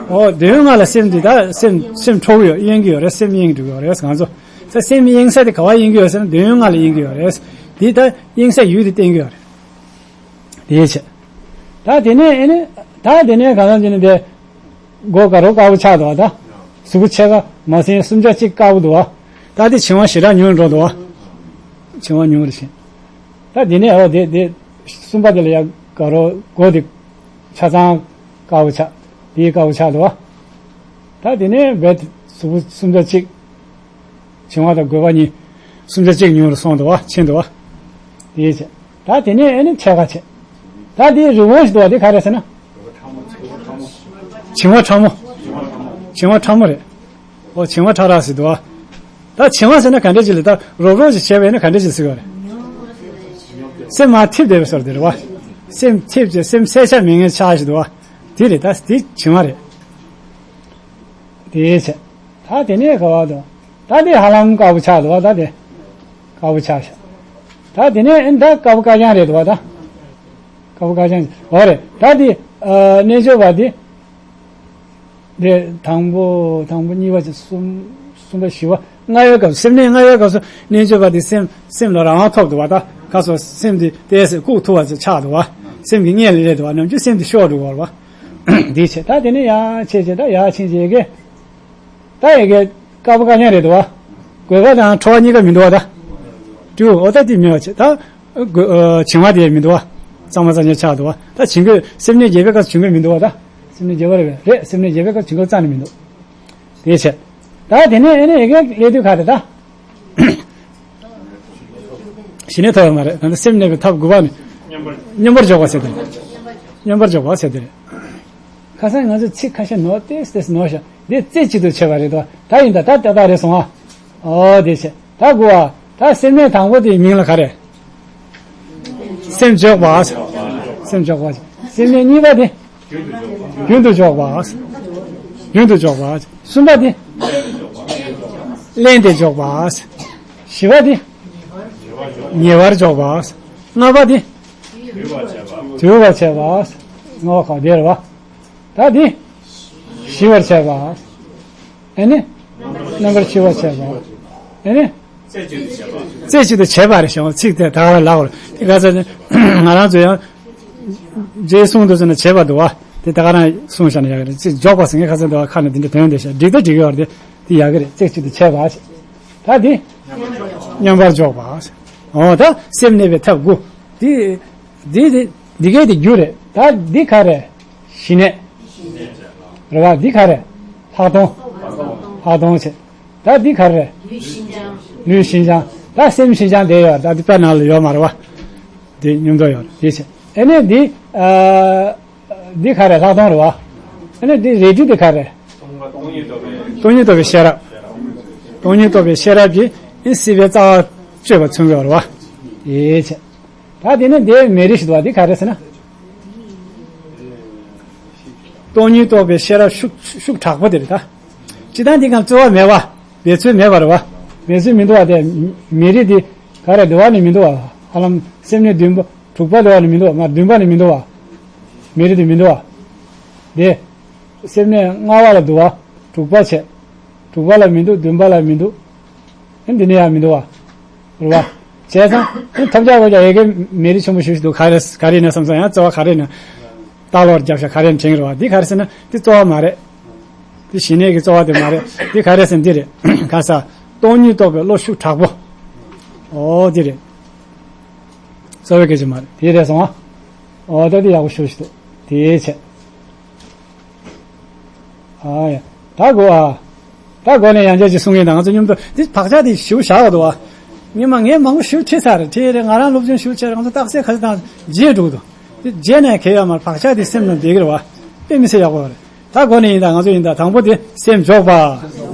ཨོ་འདོད་ཡོན་ལྔ་ལ་སེམས་དེ་ད་སེམས་སེམས་འཕྲོག་གི་ཡོད། གཡེང་གི་ཡོད་རེད། སེམས་གཡེང་འགྲོ་གི་ཡོད་རེད། ང་ཚོ་ད་སེམས་གཡེང་ས་དེ་ག་བ་གཡེང་གི་ཡོད་ཟེར་ན། འདོད་ཡོན་ལྔ་ལ་གཡེང་གི་ཡོད་རེད། དེ་ད་གཡེང་ས་ཡུལ་དེ་བསྟན་གི་ཡོད་རེད། དེའི་ཆེད། ད་དེ་ནས་ཨེ་ནི། ད་དེ་ནས་གང་ལྟར་བྱས་ནས་དེ། སྒོ་དཀར་པོ་དཀར་པོ་ཆགས་འདུག་བ་ད། གཟུགས་པོ་ཕྱེད་ཀ་མ་ཟིན་སུམ་ཆ་གཅིག་དཀར་པོ་འདུག་བ། ད་དེ་བྱིང་བ་ཞེ་དྲག་ཉུང་རུ་འགྲོ་འདུག་བ། བྱིང་བ་ཉུང་རུ་ཕྱིན། ད་དེ་ནས་འོ་དེ་དེ། གསུམ་པ་དེ་ལ་ཡ་དཀར་པོ་སྒོ་དེ། ཆ་ཚང་དཀར་པོ་ཆགས། དེའི་དཀར་པོ་ཆགས་འདུག་བ། ད་དེ་ནས་རྦད་དེ་གཟུགས་པོ་སུམ་ཆ་གཅིག་བྱིང་བ་དང་རྒོད་པ་གཉིས། སུམ་ཆ་གཅིག་ཉུང་རུ་སོང་འདུག་བ། ཕྱིན་འདུག་བ། དེའི་ཆེད། ད་དེ་ནས་ཨེ་ནི་ཕྱེད་ཀ་ཆེ། ད་དེའི་རི་བོ་ཞིག་འདུག་བ་དེ་ག་རེ་ཟེར་ན། བྱིང་བ་ཕྲ་མོ། བྱིང་བ་ཕྲ་མོ་རེད། ཨོ་བྱིང་བ་ཕྲ་རགས་ཟེར་འདུག་བ། ད་བྱིང་བ་ཟེར་ན་ག་འདྲ་ཅིག་ལ། ད་རོབ་རོབ་ཅིག་བྱས་པ་ཡིན་ན་ག་འདྲ་ཅིག་ཟེར་བ་རེད། སེམས་མར་འཐིབས་བསྡད་པའི་བཟོ་འདྲ་རེད་བ། སེམས་འཐིབས་ཀྱི་སེམས་གསལ་ཆ་མེད་མཁན་ཆགས་ཞིག་འདུག་བ། དེ་རེད། ད་དེ་བྱིང་བ་རེད། དེའི་ཆེད། ད་དེ་ནས་ག་བ་དང་། ད་དེ་ཧ་ལམ་དཀར་པོ་ཆགས་འདུག་བ། ད་དེ་དཀར་པོ་ཆགས་ཤག་ད་དེ་ནས་ཨེ་ད་དཀར་པོ་དཀར་རྐྱང་རེད་འདུག་བ་ད། དཀར་པོ་དཀར་རྐྱང་འོ་རེད། ད་དེ་ཨ་རྣལ་འབྱོར་པ་དེ། དེ་དང་པོ་དང་པོ་གཉིས་པ་བཅས་གསུམ། གསུམ་པ་བཞི་པ། ལྔ་པའི་སྐབས་སུ། སེམས་གནས་ལྔ་པའི་སྐབས་སུ་རྣལ་འབྱོར་པ་དེ་སེམས་སེམས་ལ་རང་དབང་ཐོབ་འདུག་བ་ད། ག་སོ་སེམས་དེ་ཏོག་ཙམ་བཀུག་ཐུབ་པ་ཅིག་ཆགས་འདུག་བ། སེམས་ཀྱི་གནས་ལ་སླེབས་འདུག་བ། ནམ་རྒྱུན་སེམས་དེ་ཤོར་འགྲོ་གི་ཡོད་རེད་བ། དེའི་ཆེད། ད་དེ་ནས་ཡར་ཕྱིན་བྱས། ད་ཡར་ཕྱིན་བྱས་ཀྱི། ད་ཡ་གི་དཀར་པོ་དཀར་རྐྱང་རེད་འདུག་བ། རྒོད་པ་དང་ཁྲོ་བ་གཉིས་ཀ་མི་འདུག་བ་ད། དྲིལ་བུ་འོ་ད་དེ་མེད་པ་བྱས། ད་རྒོད་ཨ་བྱིང་བ་དེ་མི་འདུག་བ། གཙང་མ་གཙང་རྐྱང་ཆགས་འདུག་བ། ད་བྱིང་རྒོད་སེམས་གནས་བརྒྱད་པའི་སྐབས་སུ་བྱིང་རྒོད་མི་འདུག་བ་ད། སེམས་གནས་བརྒྱད་པ་རེད་པས། རེད། སེམས་གནས་བརྒྱད་པའི་སྐབས་སུ་བྱིང་རྒོད་རྩ་ནས་མི་འདུག་དེའི་ཕྱིར། ད་དེ་ནས་ཨེ་ནས་ཡ་གི་སླེབས་དུས་ག་རེ་ད། ཞི་གནས་ཐོབ་ཡོད་མ་རེད། ད་ནི་སེམས་གནས་པའི་ཐབས་དགུ་པ་ནི། སྙོམས་པར་འཇོག་པ་ཟེར་དེ་རེད། སྙོམས་པར་འཇོག་པ་ཟེར་དེ་རེད། ཁ་སང་ང་ཚོ་ཚིག་ཁ་ཤས་ནོར་ཏེ་ཏེ་ནོར་ཤག་འདི་རྩེ་གཅིག་ཏུ་བྱེད་པ་རེད་དོ། ད་ཡིན་ད། ད་ཏག་ཏག་རེད་སོང་ཨ། ཨོ་དེ་བྱས། ད་དགུ་བ། ད་སེམས་གནས་དང་པོ་དེའི་མིང་ལ་ག་རེ། སེམས་འཇོག་པ། སེམས་འཇོག་པ། སེམས་གནས་གཉིས་པ་དེ། རྒྱུན་དུ་འཇོག་པ། རྒྱུན་དུ་འཇོག་པ། གསུམ་པ་དེ། བརླན་ཏེ་འཇོག་པ། བཞི་པ་དེ། ཉེ་བར་འཇོག་པ། ལྔ་པ་དེ། དུལ་བར་བྱེད་པ། ལྔ་པ་ག་དེ་རེད་བ། ད་དེ། ཞི་བར་བྱེད་པ། ཨེ་ནི། རྣམ་པར་ཞི་བར་བྱེད་པ། ཨེ་ནི། རྩེ་གཅིག་ཏུ་བྱེད་པ་རེད་ཞེས་པའི་ཚིག་དེ་ད་ག་རང་ལབ་པ་རེད། དེ་ག་ཚོད་ནི་ང་རང་ཚོ་ཡང་རྗེས་གསུང་དུ་ཚོད་ན་བྱེད་པ་འདུག་བ། དེ་ད་ག་རང་གསུངས་བཞག་ན་ཡག་གི་རེད། ཚིག་འཇོག་པ་ཟེར་མཁན་ཁ་ཚོད་འདུག་བ། ཁ་ནས་དེ་འདྲ་དོན་འདི་བཤད་འགྲིག་ད་འགྲིག་གི་ཡོད་རེད། དེ་ཡག་གི་རེད། རྩེ་གཅིག་ཏུ་བྱེད་པ་ཞེས། ད་དེ། མཉམ་པར་འཇོག་པ། འོ་ད་སེམས་གནས་པའི་ཐབས་དགུ། དེ། འདི་དེ་འདི་གའི་དེ་རྒྱུ་རེད། ད་འདི་ག་རེ། ཞི་གནས། རེད་བ། འདི་ག་རེ། ལྷག་མཐོང་། ལྷག་མཐོང་བྱེད། ད་འདི་ག་རེ། ལུས་ཞི་འཆང་། ད་སེམས་ཞི་འཆང་དེ་ཡོད། ད་འདི་པ་ནང་ལ་ཡོད་མ་རེད་བ། འདི་མཉམ་དུ་ཡོད་རེད། དེ་བྱེད། ཨེ་ནས་འདི། ཨ། འདི་ག་རེ། ལྷག་མཐོང་རེད་བ། ཨེ་ནས་འདི་རལ་གྲི་འདི་ག་རེ། སྟོང་ཉིད་རྟོགས་པའི་ཤེས་རབ། སྟོང་ཉིད་རྟོགས་པའི་ཤེས་རབ་ཀྱི་ཨེ་སྲིད་པའི་རྩ་བ་གཅོད་པ་མཚོན་གྱི་ཡོད་རེད་བ། དེ་བྱེད། ད་དེ་ནས་འདིའི་མེ་རི་ཞིག་འདུག་བ། འདི་ག་རེ་ཟེར་ན། སྟོང་ཉིད་རྟོགས་པའི་ཤེས་རབ་ཤུགས་ཤུགས་དྲག་པོ་དེ་རེད་ད། སྤྱིར་བཏང་འདི་གང་རྩོལ་བ་མེད་པ། འབད་རྩོལ་མེད་པ་རེད་བ། འབད་རྩོལ་མི་འདུག་བ། དེ་མེ་རི་འདི་ག་རེ་འདི་བ་ནི་མི་འདུག་བ། ཧ་ལམ་སེམས་གནས་བདུན་པ་དྲུག་པ་འདི་བ་ནི་མི་འདུག་བ། མ་བདུན་པ་ནི་མི་འདུག་བ། མེ་རི་འདི་མི་འདུག་བ། དེ་སེམས་གནས་ལྔ་པ་ལ་འདུག་བ། དྲུག་པ་བྱས། དྲུག་པ་ལ་མི་འདུག། བདུན་པ་ལ་མི་འདུག། ཨ་འདི་ནས་ཡང་མི་འདུག་བ། རེད་བ། བྱས་ཙང་ཨ་ཐབས་ཆག་གོ་ཆག་ཡ་གི་མེ་རི་ཆེན་པོ་ཞིག་འདུག། ག་རེ་ག་རེ་ཡིན་ན་བསམ་སོང་། ཡང་རྩོལ་བ་ག་རེ་ཡིན་ན། ལྟག་ལོག་རྒྱབ་ཤག་ག་རེ་ཡིན་དྲན་གི་རེད་བ། འདི་ག་རེ་ཟེར་ན་འདི་རྩོལ་བ་མ་རེད། འདི་ཞི་གནས་ཀྱི་རྩོལ་བ་དེ་མ་རེད། འདི་ག་རེ་ཟེར་ན་འདི་རེད། ག་ས། སྟོང་ཉིད་རྟོགས་པའི་བློ་ཤུགས་དྲག་པོ། ཨོ་འདི་རེད། རྩོལ་བའི་སྐད་ཆ་མ་རེད། དེ་རེད་སོང་ཨ། ཨོ་ད་འདི་ཡག་པོ་ཞུ་ཞིག་འདུག། དེའི་ཆེད། ཨ་ཡ། ད་གོ་ཨ། ད་གོ་ནས་ཡང་བསྐྱར་ཅིག་གསུང་གིན་ད། ང་ཚོ་མཉམ་དུ་འདི་བག་ཆགས་དེ་ཞིའུ་བཞག་ག་འདུག་བ། ཉི་མ་ངས་མང་པོ་ཞིའུ་ཁྲིད་ཚར་རེད། ཁྲིད་རེད། ང་རང་སློབ་སྦྱོང་ཞིའུ་བྱས་རེད། ང་ཚོ་རྟགས་གསལ་ག་ཚོད་དང་བརྗེད་འགྲོ་གི་འདུག། དེ་བརྗེད་ནས་གལ་ཡོད་མ་རེད། བག་ཆགས་དེ་སེམས་ནང་བསྡད་ཀྱི་རེད་བ། དཔེ་མི་སྲིད་ཡག་པོ་རེད། ད་གོ་ནས་ཡིན་ད། ང་ཚོ་ཡིན་ད། དང་པོ་དེ་སེམས་འཇོག་པ།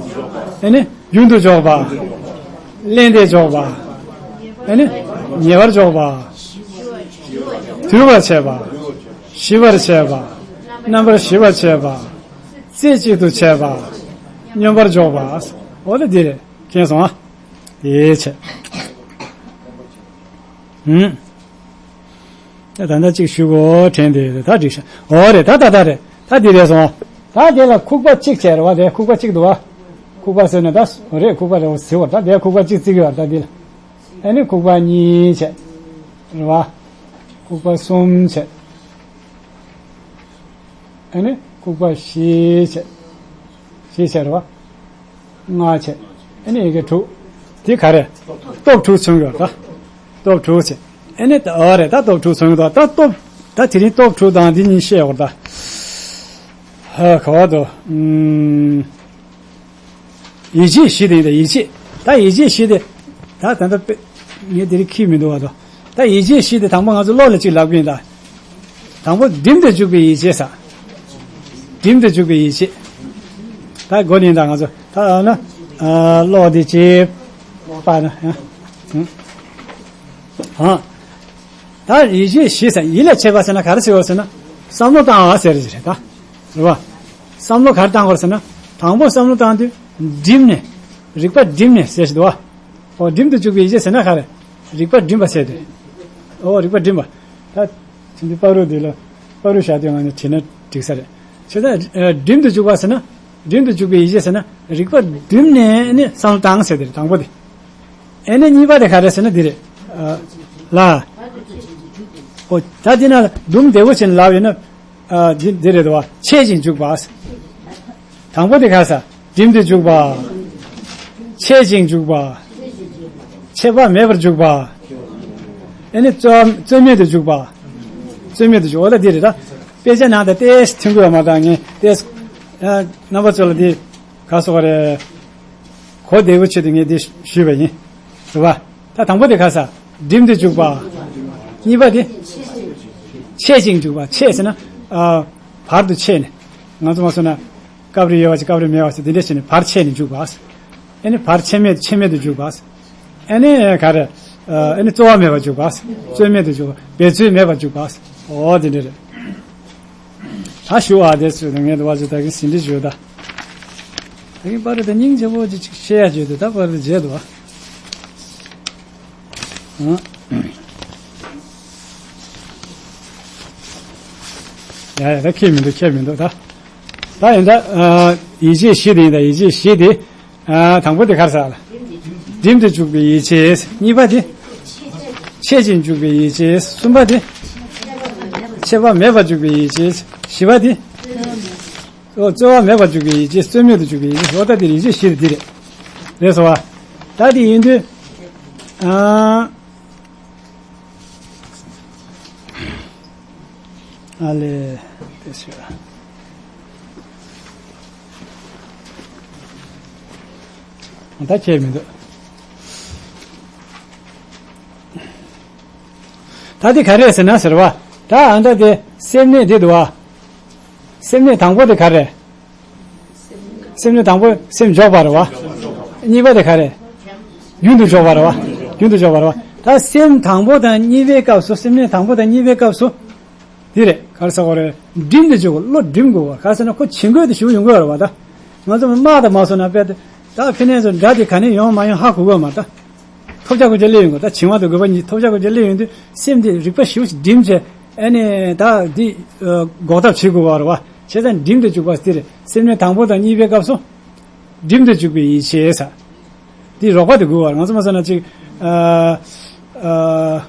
ཨེ་ནི། རྒྱུན་དུ་འཇོག་པ། བརླན་ཏེ་འཇོག་པ། ཨེ་ནི། ཉེ་བར་འཇོག་པ། དུལ་བར་བྱེད་པ། ཞི་བར་བྱེད་པ། རྣམ་པར་ཞི་བར་བྱེད་པ། རྩེ་གཅིག་ཏུ་བྱེད་པ། སྙོམས་པར་འཇོག་པ། འོ་ད་འདི་རེད། མཁྱེན་སོང་ཨ། དེའི་ཆེད། ཧུམ། ད་ད་ལྟ་གཅིག་ཞུ་གོ་དྲན་དེ་ད་འགྲིག་ཤག། འོ་རེད། ད་ད་ད་རེད། ད་འདི་རེད་སོང་། ད་དེ་ལ་ཁུག་པ་གཅིག་བྱས་རེད་བ། དེ་ཁུག་པ་གཅིག་འདུག་བ། ཁུག་པ་ཟེར་ན་ད་རེད། ཁུག་པ་རེད་བ་ཟེར་བ། ད་དེ་ཁུག་པ་གཅིག་བརྩི་གི་ཡོད་རེད། ད་འདི་ལ། ཨ་ནི་ཁུག་པ་གཉིས་བྱས། རེད་བ། ལྐུགས་པ་གསུམ་བྱས། ཨ་ནི་ལྐུགས་པ་བཞི་བྱས། བཞི་བྱས་རེད་བ། ལྔ་བྱས། ཨ་ནི་ཡི་གེ་དྲུག་དེ་ག་རེ། སྟོབས་དྲུག་མཚོན་གྱི་ཡོད་རེད་ད། སྟོབས་དྲུག་བྱས། ཨ་ནི་ད་འོ་རེད་ད། སྟོབས་དྲུག་མཚོན་གྱི་འདུག་ད་སྟོབས། ད་དེ་རིང་སྟོབས་དྲུག་དང་འདི་གཉིས་བཤད་ཡོད་རེད་ད། ཧ་ག་བ་དོ། ཨུམ། ཡིད་ཆེས་བཞི་དེ་ཡིན་ད། ཡིད་ཆེས། ད་ཡིད་ཆེས་བཞི་དེ། ད་ད་ལྟ་དཔེ། ངས་དེ་རིང་ཁྱེར་མི་འདུག་བ་དོ། ད་ཡིད་ཆེས་བཞི་དེ་དང་པོ་ང་ཚོ་ཀློག་ལ་གཅིག་ལབ་ཀྱི་ཡིན་ད། དང་པོ་བསྒྲིམས་ཏེ་འཇུག་པའི་ཡིད་ཆེས་ཟེར། བསྒྲིམས་ཏེ་འཇུག་པའི་ཡིད་ཆེས། ད་དགོས་ནི་ཡིན་ད་ང་ཚོ། ད་ཨ་ན། ཨ། ཀློག་དེ་ཅི། པ་ན། ཨ། ཨ། ད་ཡིད་ཆེས་བཞི་ཟེར། ཡིད་ལ་བྱེད་པ་ཟེར་ན་ག་རེ་ཟེར་བ་ཟེར་ན། བསམ་བློ་བཏང་བ་ཟེར་གྱི་རེད་ད། རེད་བ། བསམ་བློ་ག་རེ་བཏང་དགོས་ཟེར་ན། དང་པོ་བསམ་བློ་བཏང་དུས་བསྒྲིམས་ནས། རིག་པ་བསྒྲིམས་ནས་ཟེར་གྱི་འདུག་བ། ཨོ། བསྒྲིམས་ཏེ་འཇུག་པའི་ཡིད་ཆེས་ཟེར་ན་ག་རེ། རིག་པ་བསྒྲིམས་པ་ཟེར་དུས། ཨོ། རིག་པ་བསྒྲིམས་པ། ད་དེ་འདི་པ་རུ་འདི་ལ། པ་རུ་བཞག་དུས་ང་ནི་བྲིས་ན་འགྲིག་ས་རེད། བྱས་ཙང་། ཨ། བསྒྲིམས་ཏེ་འཇུག་པ་ཟེར་ན། བསྒྲིམས་ཏེ་འཇུག་པའི་ཡིད་ཆེས་ཟེར་ན། རིག་པ་བསྒྲིམས་ནས་ནི་བསམ་བློ་བཏང་ཟེར་དེ་རེད་དང་པོ་དེ། ཨེ་ནི་གཉིས་པ་དེ་ག་རེ་ཟེར་ན་འདི་རེད། ཨ། ལ། ཨོ། ད་འདི་ན་འདུམ་བདེ་བོ་བྱས་ནས་ལབ་ཡོད་ན། ཨ། འདི་འདི་རེད་དོ། འཆད་ཅིང་འཇུག་པ། དང་པོ་དེ་ག་རེ་ཟེར། བསྒྲིམས་ཏེ་འཇུག་པ། འཆད་ཅིང་འཇུག་པ། ཆད་པ་མེད་པར་འཇུག་པ། ཨེ་ནི་རྩོལ། རྩོལ་མེད་དུ་འཇུག་པ། རྩོལ་མེད་དུ་འཇུག། འོ་ད་འདི་རེད་ད། དཔེ་ཆ་ནང་དུ་ཏོག་ཙམ་ཐོན་གྱི་ཡོད་མ་རེད་ད། ངས་ཏོག་ཙམ། ཨ། རྣམ་པ་ཚོ་ལ་འདི། ག་རེ་ཟེར་དགོས་རེད། གོ་བདེ་བོ་ཆེད་དུ་ངས་འདི་ཞུས་པ་ཡིན། རེད་བ། ད་དང་པོ་དེ་ག་རེ་ཟེར། བསྒྲིམས་ཏེ་འཇུག་པ། གཉིས་པ་དེ། འཆད་ཅིང་འཇུག་པ། འཆད་ཟེར་ན། ཨ། བར་དུ་ཆད་ནས། ང་ཚོ་མ་སོང་ན། སྐབས་རེ་ཡོད་པ་ཅིག་སྐབས་རེ་མེད་པ་ཅིག་དེ་འདྲ་བྱས་ནས་བར་ཆད་ནས་འཇུག་པ། ཨེ་ནི་བར་ཆད་མེད། ཆད་མེད་དུ་འཇུག་པ། ཨེ་ནི་ག་རེ། ཨ། ཨེ་ནི་རྩོལ་བ་མེད་པར་འཇུག་པ། རྩོལ་མེད་དུ་འཇུག་པ། འབད་རྩོལ་མེད་པར་འཇུག་པ། ཨོ་དེ་འདྲ་རེད། ད་ཞུ་བ་དེ་ཚོ་ངས་འདུག་བ་ཚོ་ད་གིན་ཟིན་བྲིས་ཞུ་ད། ད་གིན་པར་ད་སྙིང་རྗེ་པོ་ཅིག་བཤད་ཡ་བརྗོད་དུ་ད་པར་ད་བརྗེད་འདུག་བ། ཨང་། ཡ་ཡ་ད་ཁྱད་མི་འདུག་ཁྱད་མི་འདུག་ད། ད་ཡིན་ད། ཨ། ཡིད་ཆེས་བཞི་དེ་ཡིན་ད། ཡིད་ཆེས་བཞི་དེ། ཨ། དང་པོ་དེ་ག་རེ་ཟེར་ལ། བསྒྲིམས་ཏེ་འཇུག་པའི་ཡིད་ཆེས། གཉིས་པ་དེ། འཆད་ཅིང་འཇུག་པའི་ཡིད་ཆེས། གསུམ་པ་དེ། ཆད་པ་མེད་པར་འཇུག་པའི་ཡིད་ཆེས། བཞི་པ་དེ། ཨོ། རྩོལ་བ་མེད་པར་འཇུག་པའི་ཡིད་ཆེས། རྩོལ་མེད་དུ་འཇུག་པའི་ཡིད་ཆེས། ཨོ་ད་དེ་ཡིད་ཆེས་བཞི་དེ་རེད། རེད་སོ་བ། ད་དེ་ཡིན་དུས། ཨ། ཨ་ལེ། དེ་ཞུ། ད་ཁྱད་མི་འདུག་ད་དེ་ག་རེ་ཟེར་ན་ཟེར་བ། ད་ཨ་ད་དེ་སེམས་གནས་དེ་འདུག་བ། སེམས་གནས་དང་པོ་དེ་ག་རེ། སེམས་གནས་དང་པོ་སེམས་འཇོག་པ་རེད་བ། གཉིས་པ་དེ་ག་རེ། རྒྱུན་དུ་འཇོག་པ་རེད་བ། རྒྱུན་དུ་འཇོག་པ་རེད་བ། ད་སེམས་དང་པོ་དང་གཉིས་པའི་སྐབས་སུ། སེམས་གནས་དང་པོ་དང་གཉིས་པའི་སྐབས་སུ། དེ་རེད། ག་རེ་ཟེར་དགོས་རེད། བསྒྲིམས་ཏེ་འཇུག་དགོས། བློ་སྒྲིམ་དགོས་པ། ག་རེ་ཟེར་ན་ཁོ་བྱིང་རྒོད་དེ་ཞུ་ཡོང་གི་ཡོད་རེད་བ་ད། ང་ཚོ་དམག་དང་མ་སོང་ན་དཔེ་དེ། ད་ཕི་ནས་ཚོ་དགྲ་དེ་ག་ནས་ཡོང་མ་ཡོང་ཧ་གོ་གི་ཡོད་མ་ད། ཐོབ་བྱ་གོ་ཆ་སླེབས་ཡོང་གི། ད་བྱིང་བ་དང་རྒོད་པ་གཉིས་ཐོབ་བྱ་གོ་ཆ་སླེབས་ཡོང་དུས་སེམས་དེ་རིག་པ་ཞིབ་སྒྲིམ་བྱས། ཨ་ནི་ད་འདི་འགོག་ཐབས་བྱེད་དགོས་པ་རེད་བ། བྱས་ཙང་བསྒྲིམས་ཏེ་འཇུག་པ་དེ་རེད། སེམས་གནས་དང་པོ་དང་གཉིས་པའི་སྐབས་སུ། བསྒྲིམས་ཏེ་འཇུག་པའི་ཡིད་ཆེས་ཟེར། འདི་རོགས་པ་དེ་དགོས་པ་རེད། ང་ཚོ་མ་སོང་ན་ཅིག་ཨ། ཨ།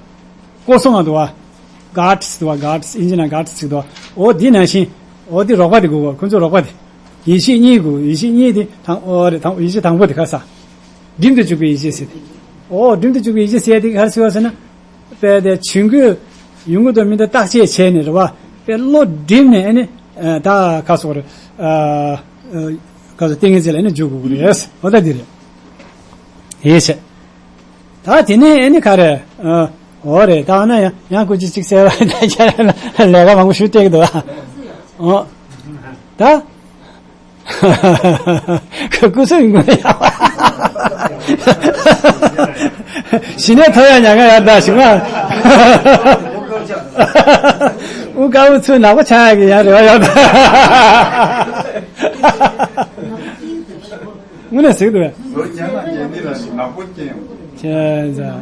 སྐོར་སྲུང་བ་འདུག་བ། གཱཌ་སི་འདུག་བ། གཱཌ་སི། ཨིན་ཇི་ནང་གཱཌ་སི་ཅིག་འདུག་བ། འོ་འདི་ནང་བཞིན། འོ་འདི་རོགས་པ་དེ་དགོས་པ། ཁོ་ཚོ་རོགས་པ་དེ། ཡིད་ཆེས་གཉིས་དགོས། ཡིད་ཆེས་གཉིས་དེ་དང་། འོ་རེད། དང་། ཡིད་ཆེས་དང་པོ་དེ་ག་རེ་ཟེར། བསྒྲིམས་ཏེ་འཇུག་པའི་ཡིད་ཆེས་ཟེར་ཏེ། འོ་བསྒྲིམས་ཏེ་འཇུག་པའི་ཡིད་ཆེས་ཟེར་ཏེ་ག་རེ་ཟེར་བ་ཟེར་ན། དཔེ་དེ་བྱིང་རྒོད་ཡོང་གི་འདུག་མི་འདུག་བརྟག་དཔྱད་བྱས་ནས་རེད་བ། དཔེ་བློ་སྒྲིམ་ནས་ཨ་ནི། ཨ། ད་ག་རེ་ཟེར་དགོས་རེད། ཨ། ཨ། ག་རེ་ཟེར། ཏིང་ངེ་འཛིན་ལ་ཨ་ནི་འཇུག་དགོས་ཀྱི་རེད། འོ་ད་འདི་རེད། ཡིད་ཆེས། ད་དེ་ནས་ཨ་ནི་ག་རེ། ཨ། འོ་རེད། ད་ན་ཡང་ཡང་སྐུ་མཁྱེན་གཅིག་གསལ་བ། ད་ཁྱེད་རང་ལ་ལས་ཀ་མང་པོ་ཞུ་སྟེར་གི་འདུག་ཨ། འོ། ད། སྐུ་གཟུགས་ངོ་ཡག་པ། ཞི་གནས་ཐོབ་ཡག་ཉག་ག་ཡག་ད་ཞུ་ང་། དབུ་དཀར་པོ་ཚུར་ནག་པོ་ཆགས་ཡག་གི་ཡང་རེ་བ་ཡོད་ད། དངོས་གནས་ཟེར་གི་འདུག་བས། ལོ་བརྒྱ་ནང་བརྒྱ་ནི་ལ་ནག་པོ་སྐྱེ་ཡོང་གི། བྱས་ཙང་།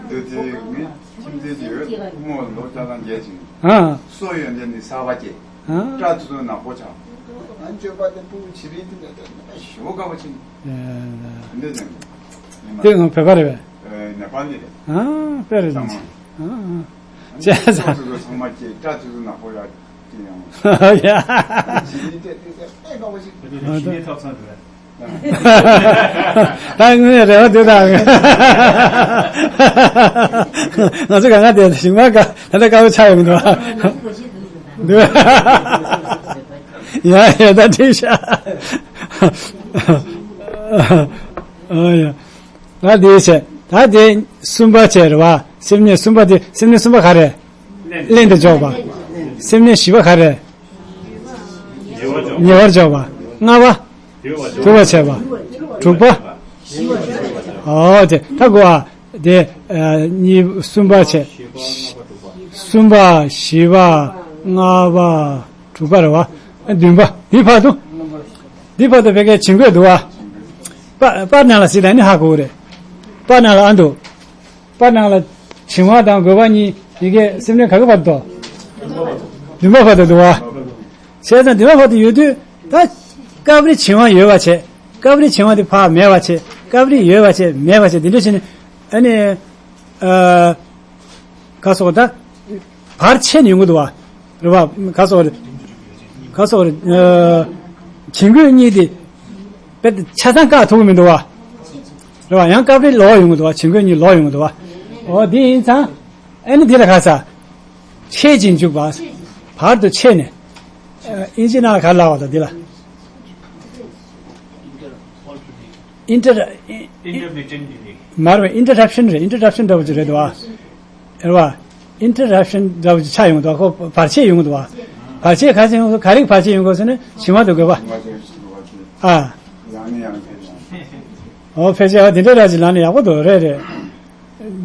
འདི་དེ་ངའི་ཁྱིམ་མཚེས་ཀྱི་ཡོད། ཁོ་མོ་ལོ་བརྒྱ་དང་བརྒྱད་ཅིག་ཨ། སོ་ཡོན་ཏན་ནི་གསར་པ་སྐྱེས། ཨ། སྐྲ་ཚོ་ནག་པོ་ཆགས། ཨ། སྤྱོད་པ་དེ་ཕྲུ་གུ་བྱི་རིལ་དེ་འདྲ་དེ་ཞེ་པོ་དགའ་པོ་ཕྱིན། ཨ། འདི་ཙམ་གྱིས། དེ་ང་བོད་པ་རེད་པས། ཨ། ནེ་པ་ལི་རེད། ཨ། དཔེ་རེད། ཨ། ཨ། བྱས་ཙང་། ཚོ་ཚང་མ་སྐྱེས། སྐྲ་ཚོ་ཚོ་ནག་པོ་ཡ་སྐྱེས་ཡོང་། ཡ། ཞི་ལི་ཏེ་ཏེ་ཏེ་ཨེ་ནག་པོ་ཞིག་ཞི་ལི་ཐོབ་ཚང་རེད། ད་ངས་རེ་བ་འདོད་དང་། ང་ཚོ་གང་ག་དེ་ཞིག་མ་ག་ད་ལྟ་དཀར་པོ་ཆགས་ཡོང་གི་འདུག་འདུག་ཡ་ཡ་ད་འགྲིག་ཤག་ཨ་ཡ། ད་དེ་བྱས། ད་དེ་གསུམ་པ་བྱས་རེད་བ། སེམས་གནས་གསུམ་པ་དེ། སེམས་གནས་གསུམ་པ་ག་རེ། ལྷན་དུ་འཇོག་པ། སེམས་གནས་བཞི་པ་ག་རེ། ཉེ་བར་འཇོག་པ། ལྔ་པ། དུ་བ་བྱས་པ། དྲུག་པ། ཨོ་དེ་ད་གོ་ཨ། དེ་གཉིས་གསུམ་པ་བྱས། གསུམ་པ་བཞི་པ། ལྔ་པ། དྲུག་པ་རེད་བ། བདུན་པ། འདི་བར་དུ། འདི་བར་དུ་བེ་གའི་བྱིང་རྒོད་འདུག་བ། པ་པར་ནང་ལ་སྲིད་དང་ནི་ཧ་གོ་རེད། པར་ནང་ལ་ཨ་འདུག་པར་ནང་ལ་བྱིང་བ་དང་རྒོད་པ་གཉིས་ཡི་གེ་སེམས་ལས་ག་གི་བར་དུ། བདུན་པ་བར་དུ་འདུག་བ། བྱས་ཙང་བདུན་པ་བར་དུ་ཡོད་དུས་ད། སྐབས་རེ་བྱིང་བ་ཡོད་པ་བྱས། སྐབས་རེ་བྱིང་བ་དེ་ཕར་མེད་པ་བྱས། སྐབས་རེ་ཡོད་པ་བྱས་མེད་པ་བྱས་དེ་འདྲ་བྱས་ནས་ཨ་ནི། ཨ། ག་སོགས་ད། བར་ཆད་ནས་ཡོང་གི་འདུག་བ། རེད་བ། ག་སོགས་རེད། ག་སོགས་རེད། ཨ། བྱིང་རྒོད་གཉིས་དེ། དཔེ་ཆ་ཚང་བཀག་ཐུབ་ཀྱི་མི་འདུག་བ། རེད་བ། ཡང་སྐབས་རེ་ལོག་ཡོང་གི་འདུག་བ། བྱིང་རྒོད་གཉིས་ལོག་ཡོང་གི་འདུག་བ། འོ་དེ་ཡིན་ཙང་། ཨ་ནི་དེ་ལ་ག་ས། ཆད་ཅིང་འཇུག་པ། བར་དུ་ཆད་ནས། ཨ། ཨིན་ཇི་ནང་ལ་ག་ལབ་པ་དང་འདི་ལ། ཨིན་ཊར། Intermittent delay། མ་རེད་པས། ཨིན་ཊར་རབ་ཤན་རེད། ཨིན་ཊར་རབ་ཤན་འདྲ་པོ་ཅིག་རེད་འདུག་བ། རེད་བ། ཨིན་ཊར་རབ་ཤན་འདྲ་པོ་ཅིག་ཆགས་ཡོང་འདུག་ཁོ་བར་ཆད་ཡོང་འདུག་བ། བར་ཆད་ག་ཚོད་ཡོང་གི། ག་རེ་བར་ཆད་ཡོང་གི་ཟེར་ན་བྱིང་བ་དང་རྒོད་པ། ཨ། ཡང་ནས་ཡང་དུ། ཨོ་ཕལ་ཆེར་འདི་འདྲ་ར་ཅིག་ལབ་ན་ཡག་པོ་འདུག་རེད་རེད།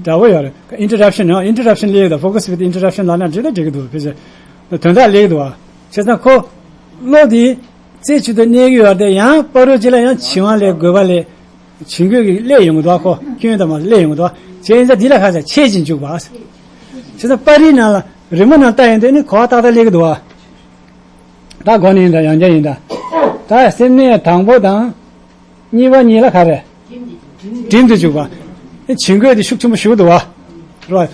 འདྲ་པོ་ཡོད་རེད། ཨིན་ཊར་རབ་ཤན་ཡང་། ཨིན་ཊར་རབ་ཤན་ལབ་ཡོད་ད། Focus with interruption ལབ་ན་འགྲིག་ད་འགྲིག་གི་འདུག་ཕལ་ཆེར། དོན་དག་ལེགས་འདུག་བ། བྱས་ཙང་ཁོ། བློ་དེ། རྩེ་གཅིག་ཏུ་གནས་ཀྱི་ཡོད་དེ་ཡང་བར་དུ་ཅིག་ལ་ཡང་བྱིང་བ་ལས་རྒོད་པ་ལས། བྱིང་རྒོད་ཀྱི་སླེབས་ཡོང་གི་འདུག་བ། ཁོ་སྐྱོན་དང་མ་སླེབས་ཡོང་གི་འདུག་བ། བྱས་ཙང་འདི་ལ་ཁ་ས་ཆད་ཅིང་འཇུག་པ། བྱས་ཙང་པར་རིས་ནང་ལ་རི་མོ་ནང་ལྟ་ཡོང་དུས་ནི་གོ་བ་ཏག་ཏག་སླེབས་ཀྱི་འདུག་བ། ད་གོ་ནི་ཡིན་ད་ཡང་བསྐྱར་ཡིན་ད། ད་སེམས་གནས་དང་པོ་དང་། གཉིས་པ་གཉིས་ལ་ག་རེ། སྒྲིམ་དུ་འཇུག་པ། ཨེ་བྱིང་རྒོད་དེ་ཤུགས་ཆེན་པོ་ཞིག་འདུག་བ། རེད་བ།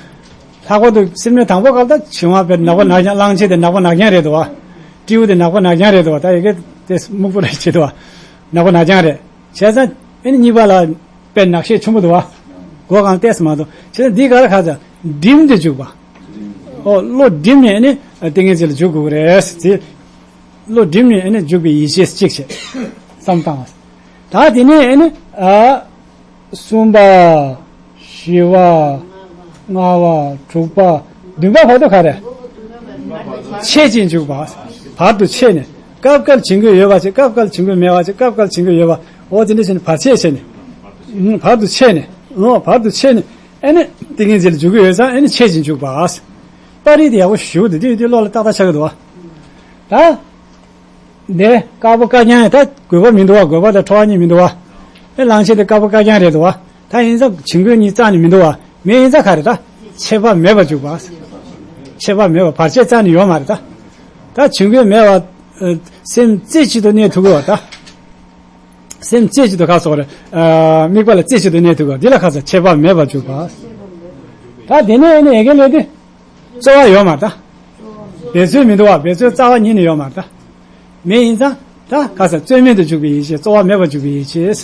ལྷག་པར་དུ་སེམས་ནས་དང་པོ་སྐབས་ད་བྱིང་བ་དཔེ་ནག་པོ་ནག་རྐྱང་། གླང་ཆེན་དེ་ནག་པོ་ནག་རྐྱང་རེད་འདུག་བ། སྤྲེའུ་དེ་ནག་པོ་ནག་རྐྱང་རེད་འདུག་བ། ད་ཡི་གེ་དེ་སྨུག་པོ་རེད་བྱེད་འདུག་བ། ནག་པོ་ནག་རྐྱང་རེད། བྱས་ཙང་ཨེ་ནི་གཉིས་པ་ལ་དཔེ་ནག་ཤས་ཆེན་པོ་འདུག་བ། སྒོ་གང་ཏོག་ཙམ་མ་གཏོགས། བྱས་ཙང་འདི་ག་རེ་ག་ཚ་སྒྲིམ་དུ་འཇུག་པ། ཨོ་བློ་སྒྲིམ་ནས་ཨེ་ནི་ཏིང་ངེ་འཛིན་ལ་འཇུག་དགོས་ཀྱི་རེད་ཟེར། བློ་སྒྲིམ་ནས་ཨེ་ནི་འཇུག་པའི་ཡིད་ཆེས་གཅིག་བྱས། བསམ་བཏང་བ། ད་དེ་ནས་ཨེ་ནི། ཨ། གསུམ་པ། བཞི་པ། ལྔ་པ། དྲུག་པ། བདུན་པ་བར་དུ་ག་རེ། ཆད་ཅིང་འཇུག་པ། བར་དུ་ཆད་ནས། སྐབས་འགར་བྱིང་རྒོད་ཡོད་པ་བྱས། སྐབས་འགར་བྱིང་རྒོད་མེད་པ་བྱས། སྐབས་འགར་བྱིང་རྒོད་ཡོད་པ། འོ་དེ་འདྲ་བྱས་ནས་བར་ཆད་བྱས་ནས། བར་དུ་ཆད་ནས། འོ་བར་དུ་ཆད་ནས། ཨེ་ནི་ཏིང་ངེ་འཛིན་ལ་འཇུག་གི་ཡོད་ཙང་ཨེ་ནི་ཆད་ཅིང་འཇུག་པ། པར་རིས་དེ་ཡག་པོ་ཞེ་པོ་འདུག་དེ་དེ་བློ་ལ་ཏག་ཏག་ཆགས་ཀྱི་འདུག་བ། ད། འདི་དཀར་པོ་དཀར་རྐྱང་ཡང་ད་རྒོད་པ་མི་འདུག་བ། རྒོད་པ་དང་ཁྲོ་བ་གཉིས་མི་འདུག་བ། ཨེ་གླང་ཆེན་དེ་དཀར་པོ་དཀར་རྐྱང་རེད་འདུག་བ། ད་ཡིན་ཙང་བྱིང་རྒོད་གཉིས་རྩ་ནས་མི་འདུག་བ། མེད་ཡིན་ཙང་ག་རེ་ད། ཆད་པ་མེད་པར་འཇུག་པ། ཆད་པ་མེད་པ། བར་ཆད་རྩ་ནས་ཡོད་མ་རེད་ད། ད་བྱིང་རྒོད་མེད་པ། ཨ། སེམས་རྩེ་གཅིག་ཏུ་གནས་ཐུབ་ཀྱི་ཡོད་ད། སེམས་རྩེ་གཅིག་ཏུ་ག་སོགས་རེད། ཨ། དམིགས་པ་ལ་རྩེ་གཅིག་ཏུ་གནས་ཐུབ་ཀྱི་ཡོད། འདི་ལ་ཁ་ས་ཆད་པ་མེད་པར་འཇུག་པ། ད་དེ་ནས་ཨེ་ནི་ཡ་གི་ལས་དེ། རྩོལ་བ་ཡོད་མ་རེད་ད། འབད་རྩོལ་མི་འདུག་བ། འབད་རྩོལ་རྩ་བ་ཉིད་ནས་ཡོད་མ་རེད་ད། མེད་ཡིན་ཙང་ད་ག་ས་རྩོལ་མེད་དུ་འཇུག་པའི་ཡིད་ཆེས། རྩོལ་བ་མེད་པར་འཇུག་པའི་ཡིད་ཆེས།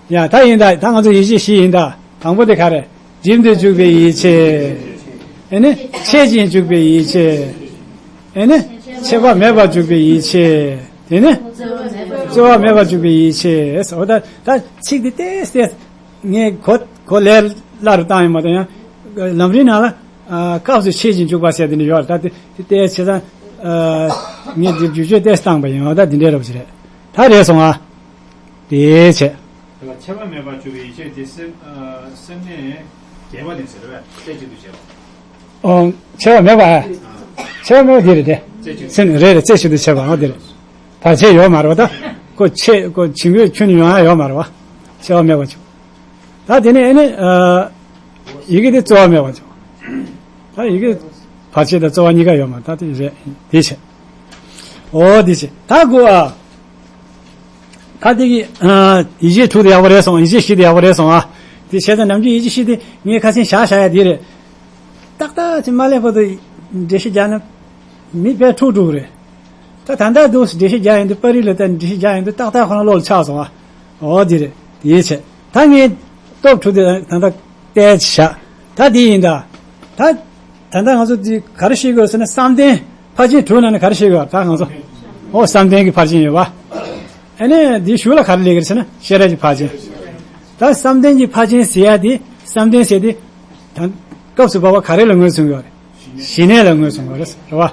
ཡ་ད་ཡིན་ད། ད་ང་ཚོ་ཡིད་ཆེས་བཞི་ཡིན་ད། དང་པོ་དེ་ག་རེ། སྒྲིམ་དུ་འཇུག་པའི་ཡིད་ཆེས། ཨེ་ནི་ཆད་ཅིང་འཇུག་པའི་ཡིད་ཆེས། ཨེ་ནི་ཆད་པ་མེད་པར་འཇུག་པའི་ཡིད་ཆེས། དེ་ནི་རྩོལ་བ་མེད་པར་འཇུག་པའི་ཡིད་ཆེས། འོ་ད་ད་ཚིག་འདི་ཏོག་ཙམ་ངས་གོ་གོ་ལས་སླ་རུ་བཏང་ཡོད་མ་གཏོགས། ཡང་ལམ་རིམ་ནང་ལ། ཨ། སྐབས་སུ་ཆད་ཅིང་འཇུག་པ་ཟེར་དེ་འདྲ་ཡོད་རེད། ད་དེ་དེ་ལྟའི་བྱས་ཙང་། ཨ། ངས་འདིར་བསྒྱུར་བཅོས་ཏོག་ཙམ་བཏང་པ་ཡིན། འོ་ད་འདི་འདྲའི་རབ་ཅིག་རེད། ད་རེད་སོང་ཨ། དེ་བྱས། དེ་ལ་ཆད་པ་མེད་པར་འཇུག་པའི་ཡིད་ཆེས་དེ་སེམས། ཨ། སེམས་གནས་བརྒྱད་པ་ནས་ཟེར་བས། རྩེ་གཅིག་ཏུ་བྱེད་པ། ཨོ། ཆད་པ་མེད་པ། ཨ། ཆད་པ་མེད་པ་དེ་རེད་དེ། རྩེ་གཅིག་ཏུ། སེམས་རེད་རེད། རྩེ་གཅིག་ཏུ་བྱེད་པ། ཨོ་དེ་རེད། བར་ཆད་ཡོད་མ་རེད་བ་ད། ཁོ་ཆད་ཁོ་བྱིང་རྒོད་ཁྱོན་ནས་ཡོང་ཡ་ཡོད་མ་རེད་བ། ཆད་པ་མེད་པ་བྱུང་། ད་དེ་ནས་ཨེ་ནི། ཨ། ཡི་གེ་དེ་རྩོལ་བ་མེད་པ་བྱུང་། ད་ཡི་གེ་བར་ཆད་དང་རྩོལ་བ་གཉིས་ཀ་ཡོད་མ་རེད། ད་དེ་རེད། དེ་བྱས། ཨོ་དེ་བྱས། ད་གོ་ཨ། ད་དེ་གི། ཨ། ཡིད་ཆེས་དྲུག་དེ་ཡག་པོ་རེད་སོང་། ཡིད་ཆེས་བཞི་དེ་ཡག་པོ་རེད་སོང་ཨ། དེ་བྱས་ཙང་ནམ་རྒྱུན་ཡིད་ཆེས་བཞི་དེ་ངས་ཁ་སང་བཞག་བཞག་ཡ་དེ་རེད། ཏག་ཏག་ཅིག་མ་ལེན་བར་དུ་འགྲེལ་བཤད་རྒྱག་ན་མི་ཕལ་འཁྲུག་འགྲོ་གི་རེད། ད་ད་ལྟ་འདུག་འགྲེལ་བཤད་རྒྱག་ཡིན་དུས་པར་རིས་ལ་ད་འགྲེལ་བཤད་རྒྱག་ཡིན་དུས་ཏག་ཏག་ཁོ་ན་བློ་ལ་ཆགས་སོང་ཨ། འོ་འདི་རེད། དེའི་ཕྱིར་ད་ངས་སྟོབས་དྲུག་དེ་ད་ལྟ་བལྟས་བཞག་ད་འདི་ཡིན་ད། ད་ད་ལྟ་ང་ཚོ་འདི་ག་རེ་ཤེས་དགོས་ཟེར་ན་བསམ་གཏན་ཕར་ཕྱིན་དྲུག་ནང་ནས་ག་རེ་ཤེས་དགོས་ད་ང་ཚོ། འོ་བསམ་གཏན་གྱི་ཕར་ཕྱིན་ཡོད་པ། ཨ་ནི་འདིའི་གཞུག་ལ་ག་རེ་སླེབས་ཀྱི་རེད་ཟེར་ན་ཤེས་རབ་ཀྱི་ཕར་ཕྱིན། ད་བསམ་གཏན་གྱི་ཕར་ཕྱིན་ཟེར་ཡ་དེ་བསམ་གཏན་ཟེར་དེ། ད་སྐབས་སུ་བབ་པ་ག་རེ་ལ་ངོས་བཟུང་ཡོད་རེད། ཞི་གནས་ལ་ངོས་བཟུང་ཡོད་རེད་རེད་བ།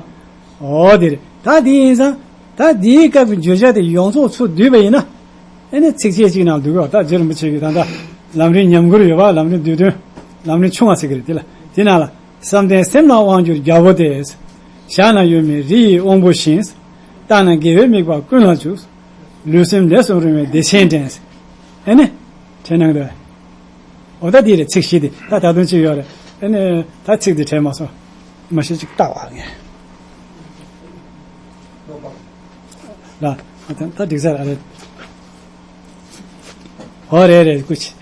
འོ་དེ་རེད། ད་དེ་ཡིན་ཙང་ད་དེའི་སྐབས་ཀྱི་བརྗོད་བྱ་དེ་ཡོངས་རྫོགས་ཚུར་བསྡུས་པ་ཡིན་ན། ཨ་ནི་ཚིགས་བཅད་གཅིག་ནང་བསྡུས་པ་ད་རྗེ་རིན་པོ་ཆེ་གིས་ད་ལྟ་ལམ་རིམ་ཉམས་མགུར་ཡོད་པ་ལམ་རིམ་བསྡུས་དོན། ལམ་རིམ་ཆུང་བ་ཟེར་གྱི་རེད་དེ་ལ་དེ་ནང་ལ། བསམ་གཏན་སེམས་ལ་དབང་བསྒྱུར་རྒྱལ་པོ་སྟེ། ཞྭ་ན་གཡོ་མེད་རི་ཡི་དབང་པོ་བཞིན། བརྟགས་ན་དགེ་བའི་དམིགས་པ་ཀུན་ལ་འཇུག་ལུས་སེམས་ལས་སུ་རུང་བའི་བདེ་ཆེན་འདྲེན། ཨེ་ནི། དྲན་གནང་དོ། འོ་ད་འདི་རེད་ཚིག་བཞི་དེ་ད་ད་དུང་གཅིག་ཡོད་རེད། ཨེ་ནི་ད་ཚིག་དེ་དྲན་མ་སོང་། མ་གཞི་གཅིག་བལྟ་བ་ངས། ལ། ད་ད་འགྲིག་ཚར་ཨ་རེད། ཨོ་རེད་རེད་སྐུ་མཁྱེན།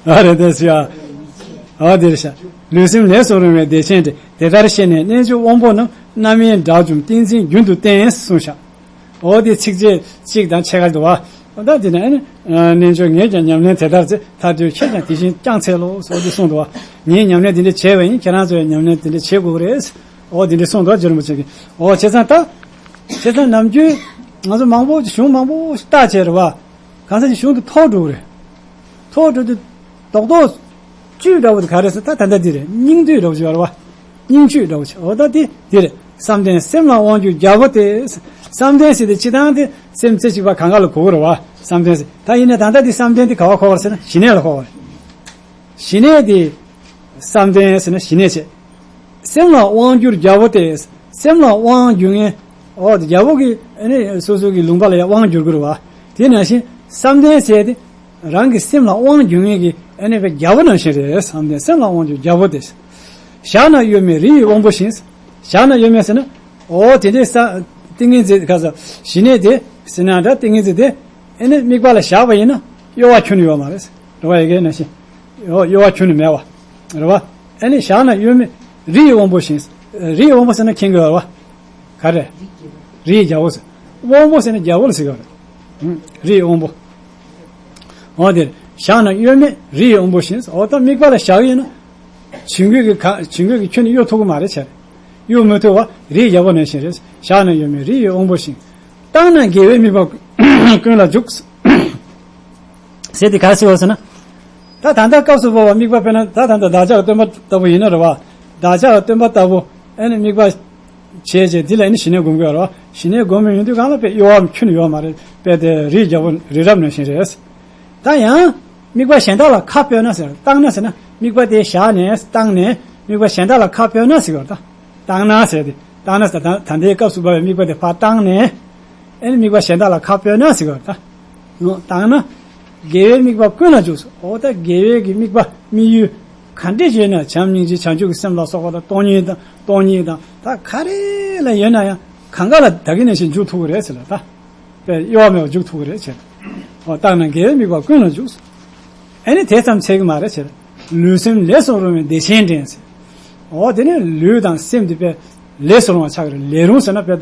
ཨ་རེད་དེ་སུ་ཡ། ཨོ་དེ་རེད་ཤག་ལུས་སེམས་ལས་སུ་རུང་བའི་བདེ་ཆེན་འདྲེན། དེ་ལྟར་ཤེས་ནས་རྣལ་འབྱོར་དབང་པོ་རྣམས། རྣམ་གཡེང་དགྲ་བཅོམ་ཏིང་འཛིན་རྒྱུན་དུ་བསྟེན། གསུངས་ཤག་འོ་དེ་ཚིགས་བཅད་གཅིག་དང་ཕྱེད་ཀ་འདུག་བ། འོ་ད་དེ་ནས་ཨ་ནི། རྣལ་འབྱོར་ངས་ཀྱང་ཉམས་ལེན་དེ་ལྟར་མཛད། མཐར་ཐུག་ཁྱེད་ཀྱང་དེ་བཞིན་བསྐྱང་འཚལ་ལོ། ཟེར་འོ་དེ་གསུངས་འདུག་བ། ངས་ཉམས་ལེན་དེ་འདྲ་བྱས་པ་ཡིན། ཁྱེད་རང་ཚོས་ཉམས་ལེན་དེ་འདྲ་བྱེད་དགོས་ཀྱི་རེད། འོ་དེ་འདྲ་གསུངས་འདུག་བ་རྗེ་རིན་པོ་ཆེ་གིས། འོ་བྱས་ཙང་ད། བྱས་ཙང་ནམ་རྒྱུན་ང་ཚོ་མང་པོ་གཞུང་མང་པོ་ཞིག་བལྟས་བྱས་རེད་བ། གང་ཟག་གི་གཞུང་དེ་མཐོ་འགྲོ་གི་རེད། མཐོ་འགྲོ་དུས་རྡོག་རྡོག་བཅུད་འདྲ་བོ་དེ་ག་རེ་ཟེར་ད་ད་ལྟ་འདི་རེད། སྙིང་བཅུད་འདྲ་བོ་ཅིག་ཡོད་རེད་བ། སྙིང་བཅུད་འདྲ་བོ་ཅིག་འོ་ད་དེ་འདི་རེད། བསམ་གཏན་སེམས་ལ་དབང་བསྒྱུར་རྒྱལ་པོ་སྟེ། བསམ་གཏན་ཟེར་དེ་སྤྱིར་བཏང་དེ་སེམས་རྩེ་གཅིག་པ་གང་ག་ལ་གོ་གི་རེད་བ། བསམ་གཏན་ཟེར་ད་ཡིན་ན་ད་ལྟ་དེ་བསམ་གཏན་དེ་ག་བ་གོ་བ་རེད་ཟེར་ན་ཞི་གནས་ལ་གོ་བ་རེད། ཞི་གནས་དེ། བསམ་གཏན་ཟེར་ན་ཞི་གནས་བྱེད། སེམས་ལ་དབང་བསྒྱུར་རྒྱལ་པོ་སྟེ། སེམས་ལ་དབང་བསྒྱུར་མཁན། འོ་དེ་རྒྱལ་པོ་གིས་ཨ་ནི་སོ་སོ་གི་ལུང་པ་ལ་ཡང་དབང་བསྒྱུར་དགོས་རེད་བ། དེ་ནང་བཞིན་བསམ་གཏན་ཟེར་དེ། རང་གི་སེམས་ལ་དབང་བསྒྱུར་མཁན་གྱི་ཨ་ནི་བའི་རྒྱལ་པོ་ནང་བཞིན་རེད། བསམ་གཏན་སེམས་ལ་དབང་བསྒྱུར་རྒྱལ་པོ་སྟེ། ཞྭ་ན་གཡོ་མེད་རི་ཡི་དབང་པོ་བཞིན། ཞྭ་ན་གཡོ་མེད་ཟེར་ན། འོ་དེ་འདྲའི་ས། ཏིང་ངེ་འཛིན་ག་ས། ཞི་གནས་དེ་ཟེར་ན་འདྲ་ཏིང་ངེ་འཛིན་དེ། ཨ་ནི་དམིགས་པ་ལ་བཞག་པ་ཡིན་ན་གཡོ་བ་ཁྱོན་ནས་ཡོད་མ་རེད། རེད་བ་ཡི་གེ་ནང་བཞིན། ཡོ་གཡོ་བ་ཁྱོན་ནས་མེད་པ། རེད་བ། ཨ་ནི་ཞྭ་ན་གཡོ་མེད་རི་ཡི་དབང་པོ་བཞིན། རི་ཡི་དབང་པོ་ཟེར་ན་མཁྱེན་གྱི་ཡོད་རེད་བ། ག་རེ། རི་ཡི་རྒྱལ་པོ་ཟེར། དབང་པོ་ཟེར་ན་རྒྱལ་པོ་ལ་ཟེར་གྱི་ཡོད་རེད། རི་ཡི་དབང་པོ། འོ་དེར་ཞྭ་ན་གཡོ་མེད་རི་ཡི་དབང་པོ་བཞིན། འོ་ད་དམིགས་པ་ལ་བཞག་ཡིན་ན། བྱིང་རྒོད་ཀྱི་ག་བྱིང་རྒོད་ཀྱི་ཁྱོན་ནས་གཡོ་ཐུབ་ཀྱི་མ་རེད་བྱས། གཡོ་མི་ཐུབ་པ་རིའི་རྒྱལ་པོ་ནང་བཞིན་རེད། ཞྭ་ན་གཡོ་མེད་རི་ཡི་དབང་པོ་བཞིན། བརྟགས་ན་དགེ་བའི་དམིགས་པ་ཀུན་ལ་འཇུག་ཟེར་དེ་ག་རེ་ཟེར་བ་ཟེར་ན། ད་ད་ལྟ་སྐབས་སུ་བབ་པ་དམིགས་པ་དཔེར་ན་ད་ད་ལྟ་བདག་ཅག་གི་སྟོན་པ་ལྟ་བུ་ཡིན་ན་རེད་བ། བདག་ཅག་གི་སྟོན་པ་ལྟ་བུ་ཨ་ནི་དམིགས་པ་བྱས་རྗེས་འདི་ལ་ཨ་ནི་ཞི་གནས་སྒོམ་དགོས་རེད་བ། ཞི་གནས་སྒོམ་མི་ཡོང་དུས་གང་ལ་དཔེ་གཡོ་བ་ཁྱོན་ནས་ཡོད་མ་རེད། དཔེ་དེ་རིའི་རྒྱལ་པོ་རི་རབ་ནང་བཞིན་རེད། ད་ཡང་དམིགས་པ་གཞན་དག་ལ་ཁ་ཕྱོགས་ན་ཟེར། བརྟགས་ན་ཟེར་ན་དམིགས་པ་དེ་བཞག་ནས་བརྟགས་ནས་དམིགས་པ་གཞན་དག་ལ་ཁ་ཕྱོགས་ན་ཟེར་བ་ད། བརྟགས་ན་ཟེར་ཏེ། བརྟགས་ན་ཟེར་ད་ད་ལྟའི་སྐབས་སུ་བབས་པའི་དམིགས་པ་དེ་ཕར་བཏང་ནས། ཨེ་ནི་དམིགས་པ་གཞན་དག་ལ་ཁ་ཕྱོགས་ན་ཟེར་བ་ད། ཡང་བརྟགས་ན། དགེ་བའི་དམིགས་པ་ཀུན་ལ་འཇུག་སོ། འོ་ད་དགེ་བའི་གི་དམིགས་པ་དམིགས་ཡུལ་ག་འདྲས་བྱས་ན་བྱམས་སྙིང་རྗེ་བྱང་ཆུབ་ཀྱི་སེམས་ལ་སོགས་པ་དང་སྟོང་ཉིད་དང་སྟོང་ཉིད་དང་ད་ག་རེ་ལ་ཡོད་ན་ཡང་གང་ག་ལ་ད་གིན་ནང་བཞིན་འཇུག་ཐུབ་ཀྱི་རེད་ཟེར་ལ་ད། དཔེ་གཡོ་བ་མེད་པར་འཇུག་ཐུབ་ཀྱི་རེད་ཟེར། འོ་བརྟགས་ན་དགེ་བའི་དམིགས་པ་ཀུན་ལ་འཇུག་སོ། ཨེ་ནི་དེ་ཙམ་ཚད་ཀྱི་མ་རེད་ཟེར། ལུས་སེམས་ལས་སུ་རུང་བའི་བདེ་ཆེན་འདྲེན་ཟེར། འོ་དེ་ནི་ལུས་དང་སེམས་དེ་དཔེ་ལས་སུ་རུང་བ་ཆགས་ཀྱི་རེད། ལས་རུང་ཟེར་ན་དཔེ་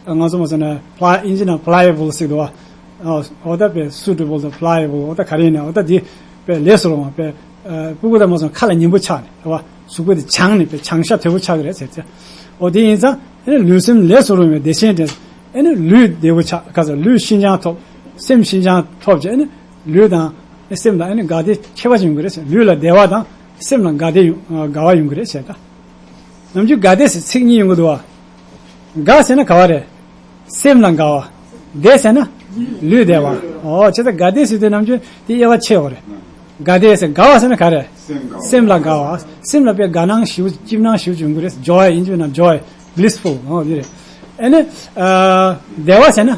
ང་ཚོ་མ་ཟེར་ན་ཕླ་ཨིན་ཇི་ནང་ཕ་ལ་ཡེ་བལ་ཟེར་འདུག་བ། འོ་ད་དཔེ་སུ་ཊེ་བལ་དང་ཕ་ལ་ཡེ་བལ་འོ་ད་ག་རེ་ཡིན་ན་འོ་ད་དེ་དཔེ་ལས་སུ་རུང་བ་དཔེ་སྤུ་གུ་དང་མ་ཟེར་ན་ཁ་ལ་ཉན་པོ་ཆགས་ནས་རེད་བ། གཟུགས་པོ་དེ་བྱང་ནས་དཔེ་བྱང་ཤ་དོད་པོ་ཆགས་ཀྱི་རེད་ཟེར་ཏེ། འོ་དེ་ཡིན་ཙང་ཨེ་ནི་ལུས་སེམས་ལས་སུ་རུང་བའི་བདེ་ཆེན་འདྲེན། ཨེ་ནི་ལུས་བདེ་བོ་ཆགས་ག་ཚོད་ལུས་ཤིན་སྦྱངས་ཐོབ་སེམས་ཤིན་སྦྱངས་ཐོབ་ཅེས་ཨེ་ནི། ལུས་དང་སེམས་དང་ཨ་ནི་དགའ་བདེ་ཁྱད་པར་ཅན་ཡོང་གི་རེད་ཟེར། ལུས་ལ་བདེ་བ་དང་སེམས་ལ་དགའ་བདེ་ཡོང་དགའ་བ་ཡོང་གི་རེད་ཟེར་ད། ནམ་རྒྱུན་དགའ་བདེ་ཟེར་ཚིག་གཉིས་ཡོང་གི་འདུག་བ། དགའ་ཟེར་ན་དགའ་བ་རེད། སེམས་ལ་དགའ་བ། བདེ་ཟེར་ན་ལུས་བདེ་བ། འོ་བྱས་ཙང་དགའ་བདེ་ཟེར་དུས་ནམ་རྒྱུན་དེ་དབྱེ་བ་ཕྱེ་བ་རེད། དགའ་བདེ་ཟེར་དགའ་བ་ཟེར་ན་ག་རེ། སེམས་དགའ་བ། སེམས་ལ་དགའ་བ། སེམས་ལ་དཔེ་དགའ་སྣང་ཞིབ་སྐྱིད་སྣང་ཞིབ་ཡོང་གི་རེད། ཇོའི་ཨིན་ཇི་ན་ཇོའི། བི་ལི་སི་ཕུལ་འོ་དེ་རེད། ཨ་ནི། བདེ་བ་ཟེར་ན།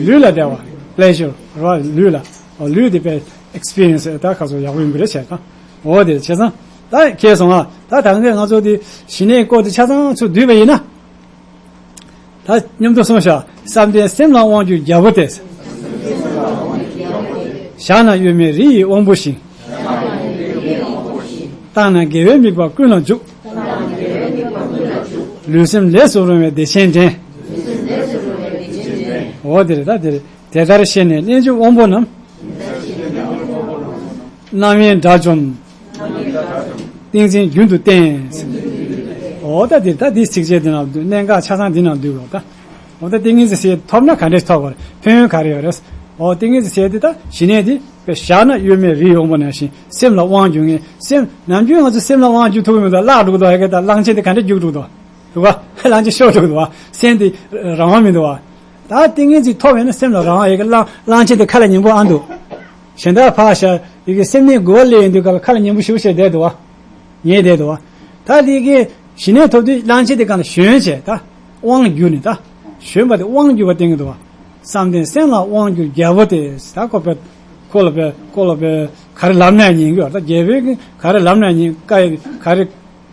ལུས་ལ་བདེ་བ། པི་ལེ་ཞར་རེད་བ་ལུས་ལ། འོ་ལུས་དེ་དཔེ་ཨེག་སི་པི་རི་ཡན་སི་ད་ཁ་སོ་ཡག་པོ་ཡོང་གི་རེད་བྱས་ཙང་། འོ་དེ་བྱས་ཙང་། ད་ཁྱེད་སོང་ཨ། ད་ད་གིན་ང་ཚོ་དེ་ཞི་གནས་སྐོར་དེ་ཆ་ཚང་ཚུར་བསྡུས་པ་ཡིན་ན། ད་མཉམ་དུ་གསུངས་ཤག་བསམ་གཏན་སེམས་ལ་དབང་བསྒྱུར་རྒྱལ་པོ་སྟེ། ཞག་ན་གཡོ་མེད་རི་ཡི་དབང་པོ་བཞིན། བཏང་ན་དགེ་བའི་དམིགས་པ་ཀུན་ལ་འཇུག། ལུས་སེམས་ལས་སུ་རུང་བའི་བདེ་ཆེན་འདྲེན། འོ་དེ་རེད་ད་དེ་རེད། དེ་ལྟར་ཤེས་ནས་རྣལ་འབྱོར་དབང་པོ་རྣམས། རྣམ་གཡེང་དགྲ་བཅོམ། ཏིང་འཛིན་རྒྱུན་དུ་བརྟན། འོ་ད་འདིར་ད་འདི་ཚིགས་བཅད་འདི་ནང་བསྡུས། གནད་འགག་ཆ་ཚང་འདི་ནང་བསྡུས་ཡོད་ད། འོ་ད་ཏིང་ངེ་འཛིན་ཟེར་ཐོབ་ན་ག་འདྲས་ཐོབ་པར་ཕན་ཡོན་ག་རེ་ཡོད་རེད། འོ་ཏིང་ངེ་འཛིན་ཟེར་དེ་ད་ཞི་གནས་དེ་དཔེ་བཞག་ན་གཡོ་མེད་རི་ཡི་དབང་པོ་ནང་བཞིན་སེམས་ལ་དབང་སྒྱུར་ངེས། སེམས་ནམ་རྒྱུན་ང་ཚོ་སེམས་ལ་དབང་སྒྱུར་ཐུབ་ཀྱི་མི་འདུག་བརླག་འགྲོ་གི་འདུག་ཨ་ཀེ་ད་གླང་ཆེན་དེ་ག་འདྲས་རྒྱུག་འགྲོ་གི་འདུག་འདུག་ག་གླང་ཆེན་ཤོར་འགྲོ་གི་འདུག་བ། སེམས་དེ་རང་དབང་མི་འདུག་བ། ད་ཏིང་ངེ་འཛིན་ཐོབ་ཡོད་ན་སེམས་ལ་རང་དབང་ཡོད་ཀྱི། གླང་གླང་ཆེན་དེ་ཁ་ལ་ཉན་པོ་ཨ་འདུག་གཞན་དག་ཕར་བཞག་ཡི་གེ་སེམས་ནི་དགུ་བ་ལས་ཡིན་དུས་ག་ལ་ཁ་ལ་ཉན་པོ་ཞུ་བྱས་བསྡད་འདུག་བ། ཉན་བསྡད་འདུག་བ། ད་དེ་གི་ཞི་གནས་ཐོབ་དུས་གླང་ཆེན་དེ་གང་ལ་ཞོན་བྱས་ད་དབང་བསྒྱུར་ནས་ད་ཞོན་པ་དེ་དབང་བསྒྱུར་བ་བསྟན་གྱི་འདུག་བ། བསམ་གཏན་སེམས་ལ་དབང་བསྒྱུར་རྒྱལ་པོ་དེ། ད་ཁོ་པས་ཁོ་ལ་པས་ཁོ་ལ་པས་ག་རེ་ལབ་ན་ཉན་གྱི་ཡོད་ད། རྒྱལ་པོས་ག་རེ་ལབ་ན་ཉན། བཀའ་ཡི་ག་རེ་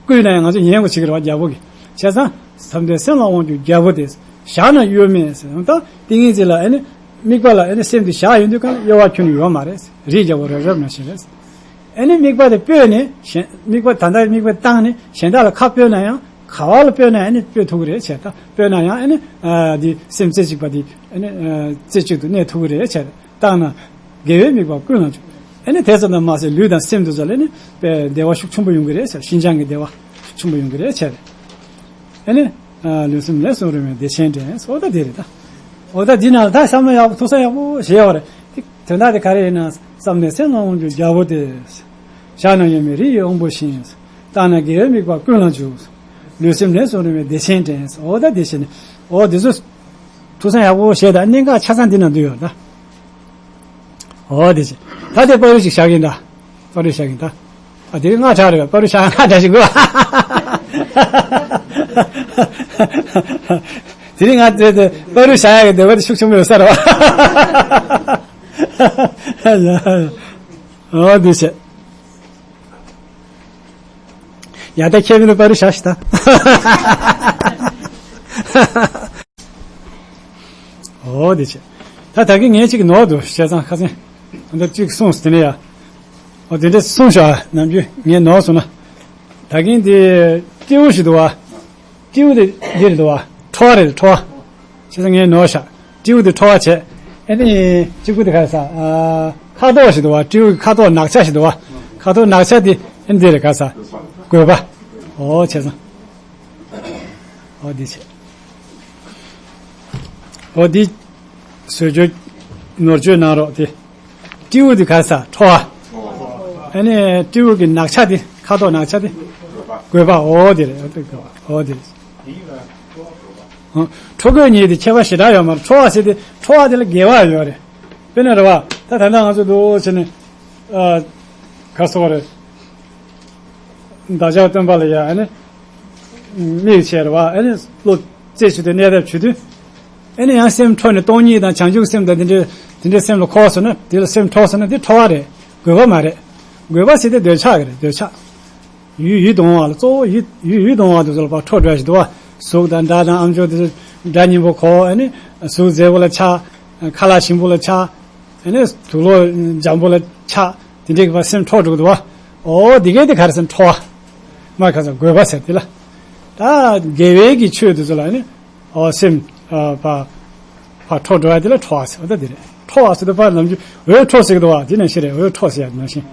བསྐུལ་ན་ཡང་ང་ཚོ་ཉན་དགོས་བྱེད་ཀྱི་རེད་བ། རྒྱལ་པོ་གིས་བྱས་ཙང་བསམ་གཏན་སེམས་ལ་དབང་བསྒྱུར་རྒྱལ་པོ་དེ། བཞག་ན་གཡོ་མེད་ཟེར་ད་ཏིང་ངེ་འཛིན་ལ་ཨེ་ནི་དམིགས་པ་ལ་ཨེ་ནི་སེམས་དེ་བཞག་ཡོང་དུས་གང་ལ་གཡོ་བ་ཁྱོན་ནས་ཡོད་མ་རེད། རིའི་རྒྱལ་པོ་རབ་རབ་ནང་བཞིན་རེད། ཨེ་ནི་དམིགས་པ་དེ་སྤོས་ནས་གཞན་དམིགས་པ་ད་ལྟ་དམིགས་པ་བཏང་ནས་གཞན་དག་ལ་ཁ་སྤོས་ན་ཡང་ག་བ་ལ་སྤོས་ན་ཨེ་ནི་སྤོས་ཐུབ་ཀྱི་རེད་བྱས་ད། སྤོས་ན་ཡང་ཨེ་ནི་ཨ་འདི་སེམས་རྩེ་གཅིག་པ་འདི་ཨེ་ནི་ཨ་རྩེ་གཅིག་ཏུ་གནས་ཐུབ་ཀྱི་རེད་བྱས་བཏང་ན་དགེ་བའི་དམིགས་པ་ཀུན་ལ་འཇུག་ཨེ་ནི་དེ་ཙམ་དུ་མ་ཟད་ལུས་དང་སེམས་དེ་ཚོ་ལ་ཨེ་ནི་དཔེ་བདེ་བ་ཤུགས་ཆེན་པོ་ཡོང་གི་རེད་བྱས། ཤིན་སྦྱངས་ཀྱི་བདེ་བ་ཤུགས་ཆེན་པོ་ཡོང་གི་རེད་བྱས། ཨེ་ནི། ཨ་ལུས་སེམས་ལས་སུ་རུང་བའི་བདེ་ཆེན་འདྲེན། འོ་ད་དེ་རེད་ད། འོ་ད་འདི་ནང་ད་བསམ་བློ་ཡག་པོ་ཐུགས་བསམ་ཡག་པོ་བཞེས་ཡོད་རེད། དེ་དོན་དག་དེ་ག་རེ་ཡིན་ན་བསམ་གཏན་སེམས་ལ་དབང་བསྒྱུར་རྒྱལ་པོ་དེ། བཞག་ན་གཡོ་མེད་རི་ཡི་དབང་པོ་བཞིན། བཏང་ན་དགེ་བའི་དམིགས་པ་ཀུན་ལ་འཇུག་ལུས་སེམས་ལས་སུ་རུང་བའི་བདེ་ཆེན་འདྲེན། འོ་ད་དེ་བྱས་ནས་འོ་དེ་ཚོ་ཐུགས་བསམ་ཡག་པོ་བཞེས་ད། གནད་འགག་ཆ་ཚང་འདི་ནང་འདུས་ཡོད་ད། འོ་དེ་བྱས། ད་དེ་བར་དུ་ཞིག་བཞག་གིན་ད། བར་དུ་བཞག་གིན་ད། ཨ་དེ་རིང་ལྔ་ཕྲག་རེད་པ། བར་དུ་བཞག་ལྔ་ཕྲག་ཞིག་དགོས། དེ་རིང་ང་ཚོའི་དེ་བར་དུ་བཞག་ཡག་གི་འདོད་པ་དེ་ཤུགས་ཆེན་པོ་ཡོད་ས་རེད་པ། འོ་དེ་བྱས། ཡ་ད་ཁྱེད་མི་འདུག་བར་དུ་བཞག་ཞིག་ད། འོ་དེ་བྱས། ད་ད་གིན་ངས་གཅིག་ནོར་འདུག་བྱས་ཙང་ཁ་སང་། ད་གཅིག་གསུངས་དེ་ནས་ཡ། འོ་དེ་འདྲ་གསུངས་ཤག་ནམ་རྒྱུན་ངས་ནོར་སོང་ན། ད་གིན་དེ་སྤྲེའུ་ཞིག་འདུག་བ། སྤྲེའུ་དེ་འདི་རེད་འདུག་བ། ཁྲོ་བ་རེད་ཁྲོ་བ། བྱས་ཙང་ངས་ནོར་ཤག་སྤྲེའུ་དེ་ཁྲོ་བ་བྱས། ཨེ་ནི་གཅིག་པུ་དེ་ག་རེ་ཟ། ཨ་ཁ་དོག་ཞིག་འདུག་བ། སྤྲེའུ་གི་ཁ་དོག་ནག་ཆ་ཞིག་འདུག་བ། ཁ་དོག་ནག་ཆ་དེ་ཨེ་འདི་རེད་ག་རེ་ཟ། གོས་པ། འོ་བྱས་ཙང་། འོ་འདི་བྱས། འོ་འདི། བཟོ་བཅོས། ནོར་བཅོས་གནང་རོགས་དེ། སྤྲེའུ་འདི་ག་རེ་ཟ། ཁྲོ་བ། ཨ་ནི་སྤྲེའུ་གི་ནག་ཆ་འདི་ཁ་དོག་ནག་ཆ་འདི། གོས་པ། འོ་འདི་རེད། འོ་འདི་རེད། འོ་ཁྲོ་གོས་གཉིས་དེ་ཁྱད་པར་ཞེ་དྲག་ཡོད་མ་རེད། ཁྲོ་བ་ཟེར་དེ་ཁྲོ་བ་དེ་ལ་དགེ་བ་ཡོད་རེད། དཔེར་ན་རེད་བ། ད་ད་ལྟ་ང་ཚོ་འདུག་བྱས་ནས། ཨ། ག་རེ་ཟེར་དགོས་རེད། བདག་ཅག་སྟོན་པ་ལ་ཡ་ཨ་ནི། དམིགས་བྱས་རེད་བ། ཨ་ནི་བློ་རྩེ་གཅིག་ཏུ་གནས་ཐབས་བྱེད་དུས། ཨ་ནི་ཡང་སེམས་འཕྲོག་ནས་སྟོང་ཉིད་དང་བྱང་ཆུབ་སེམས་དང་དེ་འདྲའི་དེ་འདྲའི་སེམས་ལ་འཁོར་སོང་ན། དེ་ལ་སེམས་འཕྲོག་སོང་ན་དེ་ཁྲོ་བ་རེད། གོས་པ་མ་རེད། གོས་པ་ཟེར་དེ་འདོད་ཆགས་ཀྱི་རེད། འདོད་ཆགས། ཡུལ་ཡིད་དུ་འོང་བ་ལ་གཙོ་བོ་ཡིད་ཡུལ་ཡིད་དུ་འོང་བ་དེ་ཚོ་ལ་ཕར་ཁྲོ་འདྲ་ཞིག་འདུག་བ། གཟུགས་དང་སྒྲ་དང་ཨམ་ཅོག་དེ་ཚོ་སྒྲ་སྙན་པོ་གོ། ཨ་ནི་གཟུགས་མཛེས་པོ་ལ་ཆགས། ཁ་ལག་ཞིམ་པོ་ལ་ཆགས། ཨ་ནི་དུག་ལོག་འཇམ་པོ་ལ་ཆགས། དེ་འདྲའི་གི་ཕར་སེམས་འཕྲོག་འགྲོ་གི་འདུག་བ། འོ་དེ་གས་དེ་ག་རེ་ཟེར། ཁྲོ་བ། མ་ག་ས་གོས་པ་ཟེར་དེ་ལ། ད་དགེ་བའི་གི་ཆོས་དེ་ཚོ་ལ་ཨ་ནི། འོ་སེམས། ཨ་ཕ། ཕ་འཕྲོག་འགྲོ་ཡ་དེ་ལ་ཁྲོ་བ་ཟེར་བ་ད་དེ་རེད། ཁྲོ་བ་ཟེར་དུས་ཕ་ནམ་རྒྱུན་འོད་འཕྲོ་ཟེར་གི་འདུག་བ། དེ་ནང་བཞིན་རེད། འོད་འཕྲོ་ཟེར་ཡ་དེ་ནང་བཞིན།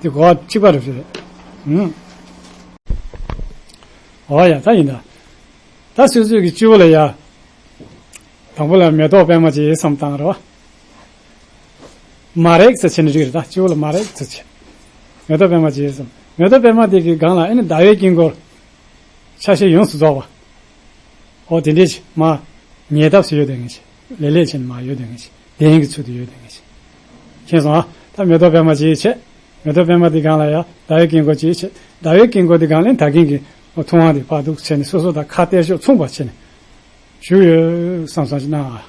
དེ་གོ་བ་གཅིག་པ་རེད་ཟེར་རེད། ཨུམ། འོ་ཡ་ད་ཡིན་ད། ད་སོ་སོའི་གི་སྤྱི་བོ་ལ་ཡ། དང་པོ་ལ་མེ་ཏོག་པད་མ་ཅིག་བསམ་བཏང་རེད་བ། མ་རེག་ཙམ་བྱས་ནས་འགྲིག་རེད། ད་སྤྱི་བོ་ལ་མ་རེག་ཙམ་བྱས། མེ་ཏོག་པད་མ་ཅིག་བསམ། མེ་ཏོག་པད་མ་དེ་གི་སྒང་ལ་ཨེ་ནི་ཟླ་བའི་དཀྱིལ་འཁོར། ཆ་ཤས་ཡོངས་སུ་རྫོགས་པ། འོ་དེ་འདྲས་ཅིག་མ། ཉེ་འདབས་སུ་ཡོད་དེ་ངེས་ཤིག་ལེ་ལེ་བྱས་ནས་མ་ཡོད་དེ་ངེས་ཤིག་གདན་གྱི་ཚུལ་དུ་ཡོད་དེ་ངེས་ཤིག་མཁྱེན་སོང་ཨ། ད་མེ་ཏོག་པད་མ་ཅིག་བྱས། མེ་ཏོག་པད་མ་དེ་སྒང་ལ་ཡ་ཟླ་བའི་དཀྱིལ་འཁོར་ཅིག་བྱས། ཟླ་བའི་དཀྱིལ་འཁོར་དེ་སྒང་ལ་ད་གིན་གྱི་ཐུབ་དབང་དེ་ཕར་འདུག་བྱས་ནས་སོ་སོ་དང་ཁ་གཏད་ཕྱོགས་མཚུངས་པ་བྱས་ནས་བཞུགས་ཡོད་བསམ་བསམ་ཅིག་གནང་ཨ།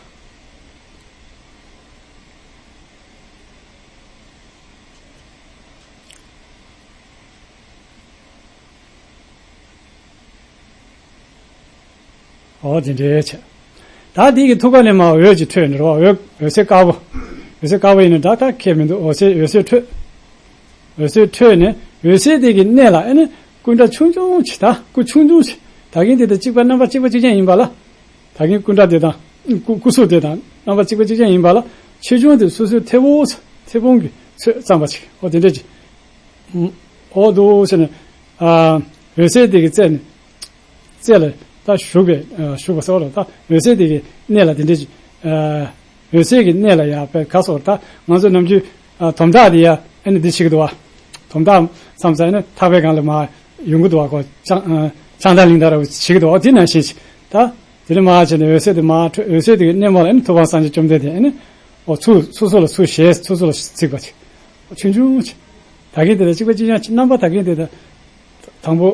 འོ་དེ་འདྲའི་བྱས། ད་འདི་གི་ཐུགས་ཀ་ནས་མར་འོད་ཅིག་འཕྲོས་ནས་རེད་བ། འོད་འོད་ཟེར་དཀར་པོ། འོད་ཟེར་དཀར་པོ་ཡིན་ན་འདྲ་ད་ཁྱད་མི་འདུག་འོད་ཟེར་འོད་ཟེར་འཕྲོས། འོད་ཟེར་འཕྲོས་ནས་འོད་ཟེར་དེ་གི་གནས་ལ་ཨེ་ནི་སྐུ་འདྲ་ཆུང་ཆུང་ཅིག་ད་སྐུ་ཆུང་ཆུང་ཅིག་ད་གིན་དེ་དང་གཅིག་པ་རྣམ་པ་གཅིག་པ་གཅིག་རྐྱང་ཡིན་པ་ལ། ད་གིན་སྐུ་འདྲ་དེ་དང་སྐུ་སྐུ་གཟུགས་དེ་དང་རྣམ་པ་གཅིག་པ་གཅིག་རྐྱང་ཡིན་པ་ལ་ཆེ་ཆུང་དེ་སོ་སོའི་མཐེ་བོང་མཐེ་བོང་གི་ཚོད་ཙམ་པ་ཅིག་འོ་དེ་འདྲ་ཅིག་འོ་འདུག་ཟེར་ནས་འོད་ཟེར་དེ་གི་རྩེ་ནས། རྩེ་ལ་ད་བཞུགས་པའི་བཞུགས་པ་ཟེར་བ་ལ་ད་འོད་ཟེར་དེ་གི་གནས་ལ་དེ་འདྲའི་འོད་ཟེར་གྱི་གནས་ལ་ཡང་པའི་ག་སོགས་ད་ང་ཚོ་ནམ་རྒྱུན་དོམ་དག་དེ་ཡ་ཨེ་ནི་འདི་བྱེད་ཀྱི་འདུག་བ། དོམ་དག་མཚམས་མཚམས་ཨེ་ནི་ཐག་པའི་སྒང་ལ་མར་ཡོང་གི་འདུག་བ་ཁོ་ལྕང་ལྕང་ཐག་ལིང་ཐག་ར་བ་བྱེད་ཀྱི་འདུག་བ་དེ་ནང་བཞིན་ད་དེ་ནི་མར་བྱས་ནས་འོད་ཟེར་དེ་མར་འཕྲོས་འོད་ཟེར་དེ་གི་གནས་མོ་ལ་ཨེ་ནི་ཐུབ་དབང་སངས་རྒྱས་བཅོམ་ལྡན་འདས་ཨེ་ནི་འོ་ཚུར་སོ་སོ་ལ་ཚུར་ཞལ་སོ་སོ་ལ་གཟིགས་པ་ཅིག་ཆུང་ཆུང་ཅིག་ད་གིན་དེ་ལ་གཅིག་པ་གཅིག་རྐྱང་ཅིག་རྣམ་པ་ད་གིན་དེ་ལ། དང་པོ།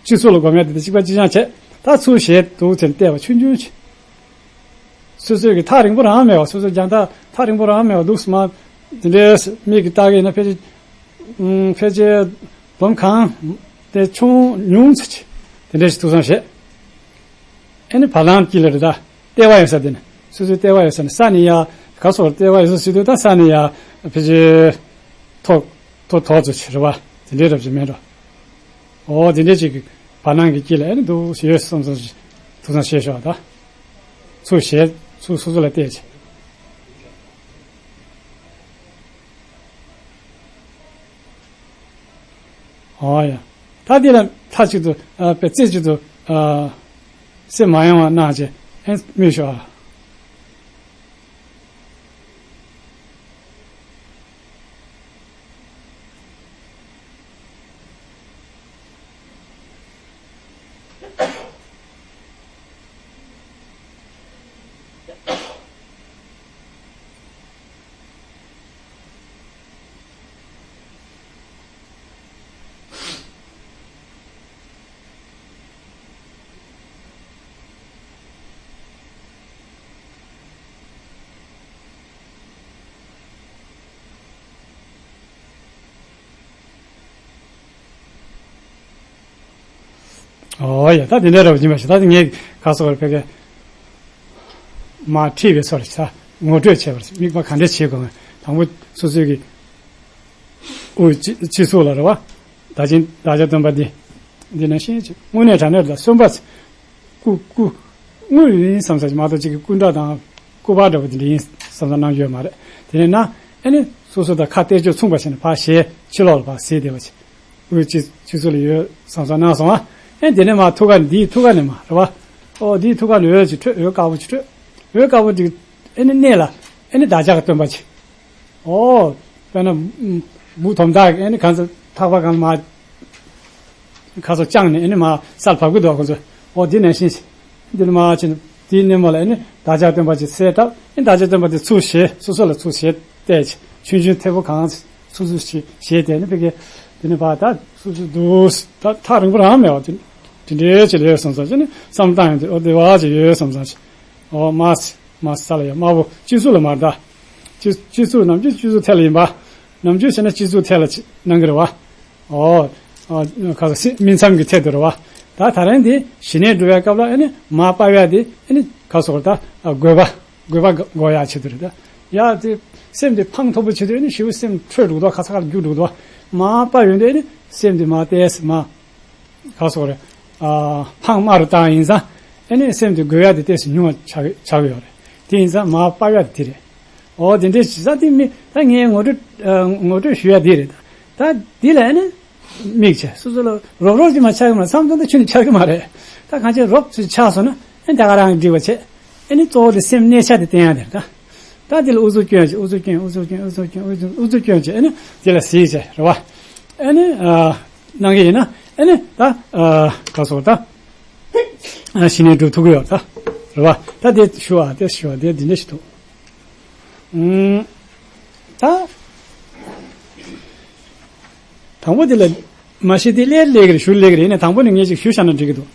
སྤྱི་གཙུག་ལ་སྒོམ་ཡ་དེ་དང་གཅིག་པ་གཅིག་རྐྱང་བྱས། ད་ཚུར་ཞལ་འདུག་ཅེས་བལྟས་པ་ཆུང་ཆུང་ཅིག་སོ་སོའི་གི་ཐག་རིང་པོ་རང་མེད་པ་སོ་སོའི་རྒྱང་ཐག་ཐག་རིང་པོ་རང་མེད་པ་འདུག་སེ་མར། དེ་འདྲའི་མིག་གིས་བལྟ་གི་ཡིན་ན་ཕལ་ཆེར། ཕལ་ཆེར་འབུམ་གང་། དེ་ཆུང་ཉུང་ཙམ་ཅིག་དེ་འདྲ་ཞིག་ཐུགས་བསམ་བཞེས། ཨེ་ནི་བ་ལང་དཀྱིལ་ལ་རེད་ད། ལྟེ་བ་ཡོད་ས་དེ་ནི། སོ་སོའི་ལྟེ་བ་ཡོད་ས་ནི་ས་ནི་ཡ། ག་སོགས་ལྟེ་བ་ཡོད་ས་ཟེར་དུས་ད་ས་ནི་ཡ། ཕལ་ཆེར། ཐོག་ཐོག་ཐོག་ཚོ་ཆེ་རེད་བ། དེ་འདྲའི་རབ་ཅིག་མེད་འགྲོ། འོ་དེ་འདྲའི་ཅིག་གི་བར་སྣང་གི་དཀྱིལ་ལ་ཨེ་ནི་འདུག་ཡོད་བསམ་བསམ་ཞིག་ཐུགས་བསམ་བཞེས་ཤོག་ད། ཚུར་ཞལ་ཚུར་སོ་སོ་ལ་བལྟས་ཅིག་འོ་ཡ། ད་འདི་ལ་མཐའ་གཅིག་ཏུ་ཨ་པའི་རྩེ་གཅིག་ཏུ་ཨ་སེམས་མ་ཡེངས་པ་གནང་བྱས་ཨེ་སྨྲོས་ཤོག་ཨ། ཨོ་ཡ་ད་དེ་འདྲ་རེད་པ་ཡིན་པ་ཞིག་ད་ངས་ག་སོགས་རེད་ཕ་གི་མ་ཁྲིད་པའི་སོགས་རེད་ད་ངོ་སྤྲོད་བྱས་པ་རེད་དམིགས་པ་ག་འདྲས་བྱེད་དགོས་མེད་དང་པོ་སོ་སོའི་གི་དབུ་སྤྱི་སྤྱི་གཙུག་ལ་རེད་བ། བདག་ཅན་བདག་ཅག་སྟོན་པ་འདི། འདི་ནང་བཞིན་བྱེད་དངོས་གནས་དྲང་གནས་ལ་གསོན་པ། སྐུ་སྐུ། དངོས་ཡིན་བསམ་ས་ཅིག་མ་གཏོགས་ཅིག་གི་སྐུ་འདྲ་དང་སྐུ་པར་འདྲ་པོ་དེ་འདྲ་ཡིན་བསམ་ས་གནང་རྒྱུ་ཡོད་མ་རེད། དེ་ནས་ན་ཨེ་ནི་སོ་སོ་དང་ཁ་གཏད་གཅོག་མཚུངས་པ་བྱས་ནས་ཕར་ཞལ་ཕྱི་ལོགས་ལ་ཕར་གཟིགས་བསྡད་པ་ཅིག་དབུ་སྤྱི་སྤྱི་གཙུག་ལ་ཡོད་བསམ་ས་གནང་སོང་ཨ། ཨེ་དེ་ནས་མར་ཐུགས་ཀ་འདིའི་ཐུགས་ཀ་ནས་མར་རེད་བ། ཨོ་འདིའི་ཐུགས་ཀ་ནས་འོད་ཅིག་འཕྲོས་འོད་དཀར་པོ་ཅིག་འཕྲོས། འོད་དཀར་པོ་འདི་ཨེ་ནི་གནས་ལ་ཨེ་ནི་བདག་ཅག་གི་སྟོན་པ་ཅིག་ཨོ། དཔེར་ན། འབུ་དོམ་དག་ཨེ་ནི་གང་ཚོ་ཐག་པ་གང་མ། ཁ་སོ་བཅངས་ནས་ཨེ་ནི་མ་སར་བབས་ཀྱི་འདུག་ཁོ་ཚོ། ཨོ་འདི་ནང་བཞིན། འདི་ནི་མ་ཕྱིན། དེའི་སྣེ་མོ་ལ་ཨེ་ནི་བདག་ཅག་སྟོན་པ་ཅིག་གསལ་བཏབ་ཨེ་བདག་ཅག་སྟོན་པ་དེ་ཚུར་ཞལ་སོ་སོ་ལ་ཚུར་ཞལ་བལྟས་ཆུང་ཆུང་མཐེ་བོ་གང་སོ་སོ་ཞལ་བལྟས་ནི་ཕ་གི། འདི་ནི་བ་ད་སོ་སོ་འདུག་ད་ཐག་རིང་པོ་རང་མེད་པ་དེ་འདྲའི་ཅིག་ལས་བསམ་བསམ་ཅིག་ནི་བསམ་བཏང་ཡོང་དུས་ཨོ་བདེ་བ་ཅིག་ཡོད་བསམ་བསམ་ཅིག་ཨོ་མ། མ་ས་ལ་ཡ་དམར་པོ་སྤྱི་གཙུག་ལ་མར་ད། སྤྱི་སྤྱི་གཙུག་ནམ་རྒྱུན་སྤྱི་གཙུག་ཐད་ལ་ཡིན་པ། ནམ་རྒྱུན་བྱས་ན་སྤྱི་གཙུག་ཐད་ལ་གནང་གི་རེད་བ། ཨོ། ཨོ། ཁ་སོ་སི་སྨིན་མཚམས་ཀྱི་ཐད་དུ་རེད་བ། ད་ད་རིང་འདི་ཞི་གནས་སྒྲུབ་པའི་སྐབས་ལ་ཨེ་ནི་མར་སྤར་ཡ་དེ་ཨེ་ནི་ཁ་སོ་ད་དགོས་པ་དགོས་པ་འགོག་ཡ་ཆེད་དུ་རེད་ད། ཡ་དེ་སེམས་དེ་ཕངས་མཐོ་པོ་ཆེད་དུ་ཨེ་ནི་ཞེ་པོ་སེམས་ཁྲོས་འགྲོ་གི་འདུག་ཁ་ཚ་ཁ་རྒྱུག་འགྲོ་གི་འདུག་བ། མར་སྤར་ཡོང་དུས་ཨེ་ནི་སེམས་དེ་མར་ཏོག་ཙམ་མར། ག་སོགས་རེད། ཨ། ཕངས་དམའ་རུ་བཏང་ཡིན་ཙང་། ཨེ་ནི་སེམས་དེ་དགོས་ཡ་དེ་ཏོག་ཙམ་ཉུང་བ་ཆགས་ཆགས་ཀྱི་ཡོད་རེད། དེ་ཡིན་ཙང་མར་སྤར་ཡ་དེ་དེ་རེད། འོ་དེ་འདྲའི་བྱས་ཙང་དེ་མི་ད་ངས་ངོ་སྤྲོད་ཨ། ངོ་སྤྲོད་ཞུ་ཡ་དེ་རེད། ད་དེ་ལ་ཨེ་ནི་དམིགས་བྱས་སོ་སོ་ལ་རོགས་རོགས་ཀྱི་མ་ཆགས་ཀྱི་མ་རེད་བསམ་ཙང་ད་ཁྱོན་ནས་ཆགས་ཀྱི་མ་རེད། ད་གང་ཅི་རོགས་ཚོས་ཆགས་སོང་ན་ཨེ་ད་ག་རང་གིས་འགྲིག་པ་བྱས། ཨེ་ནི་གཙོ་བོ་དེ་སེམས་གནས་ཆ་དེ་བསྟན་ཡ་དེ་རེད་ད། ད་དེ་ལ་ཨུ་ཚུགས་སྐྱོན་བྱས་ཨུ་ཚུགས་སྐྱོན་ཨུ་ཚུགས་སྐྱོན་ཨུ་ཚུགས་སྐྱོན་ཨུ་ཚུགས་སྐྱོན་བྱས་ཨེ་ནི་དེ་ལ་གཟིགས་བྱས་རེད་བ། ཨེ་ནི་ཨ་གནང་གི་ཡིན་ན་ཨེ་ནི་ད་ཨ་ག་སོགས་ད་ཨ་ཞི་གནས་སྒྲུབ་ཐུབ་ཀྱི་ཡོད་ད་རེད་བ། ད་དེ་ཞུ་བ་དེ་ཞུ་བ་དེ་འདི་འདྲ་ཞིག་འདུག་ཨུམ། ད། དང་པོ་དེ་ལ་མ་གཞི་དེ་སླེབས་སླེབས་ཀྱི་རེད་ཞུ་སླེབས་ཀྱི་རེད་ཡིན་ན་དང་པོ་ནས་ངས་ཅིག་ཞུ་བཞག་ན་འགྲིག་གི་འདུག་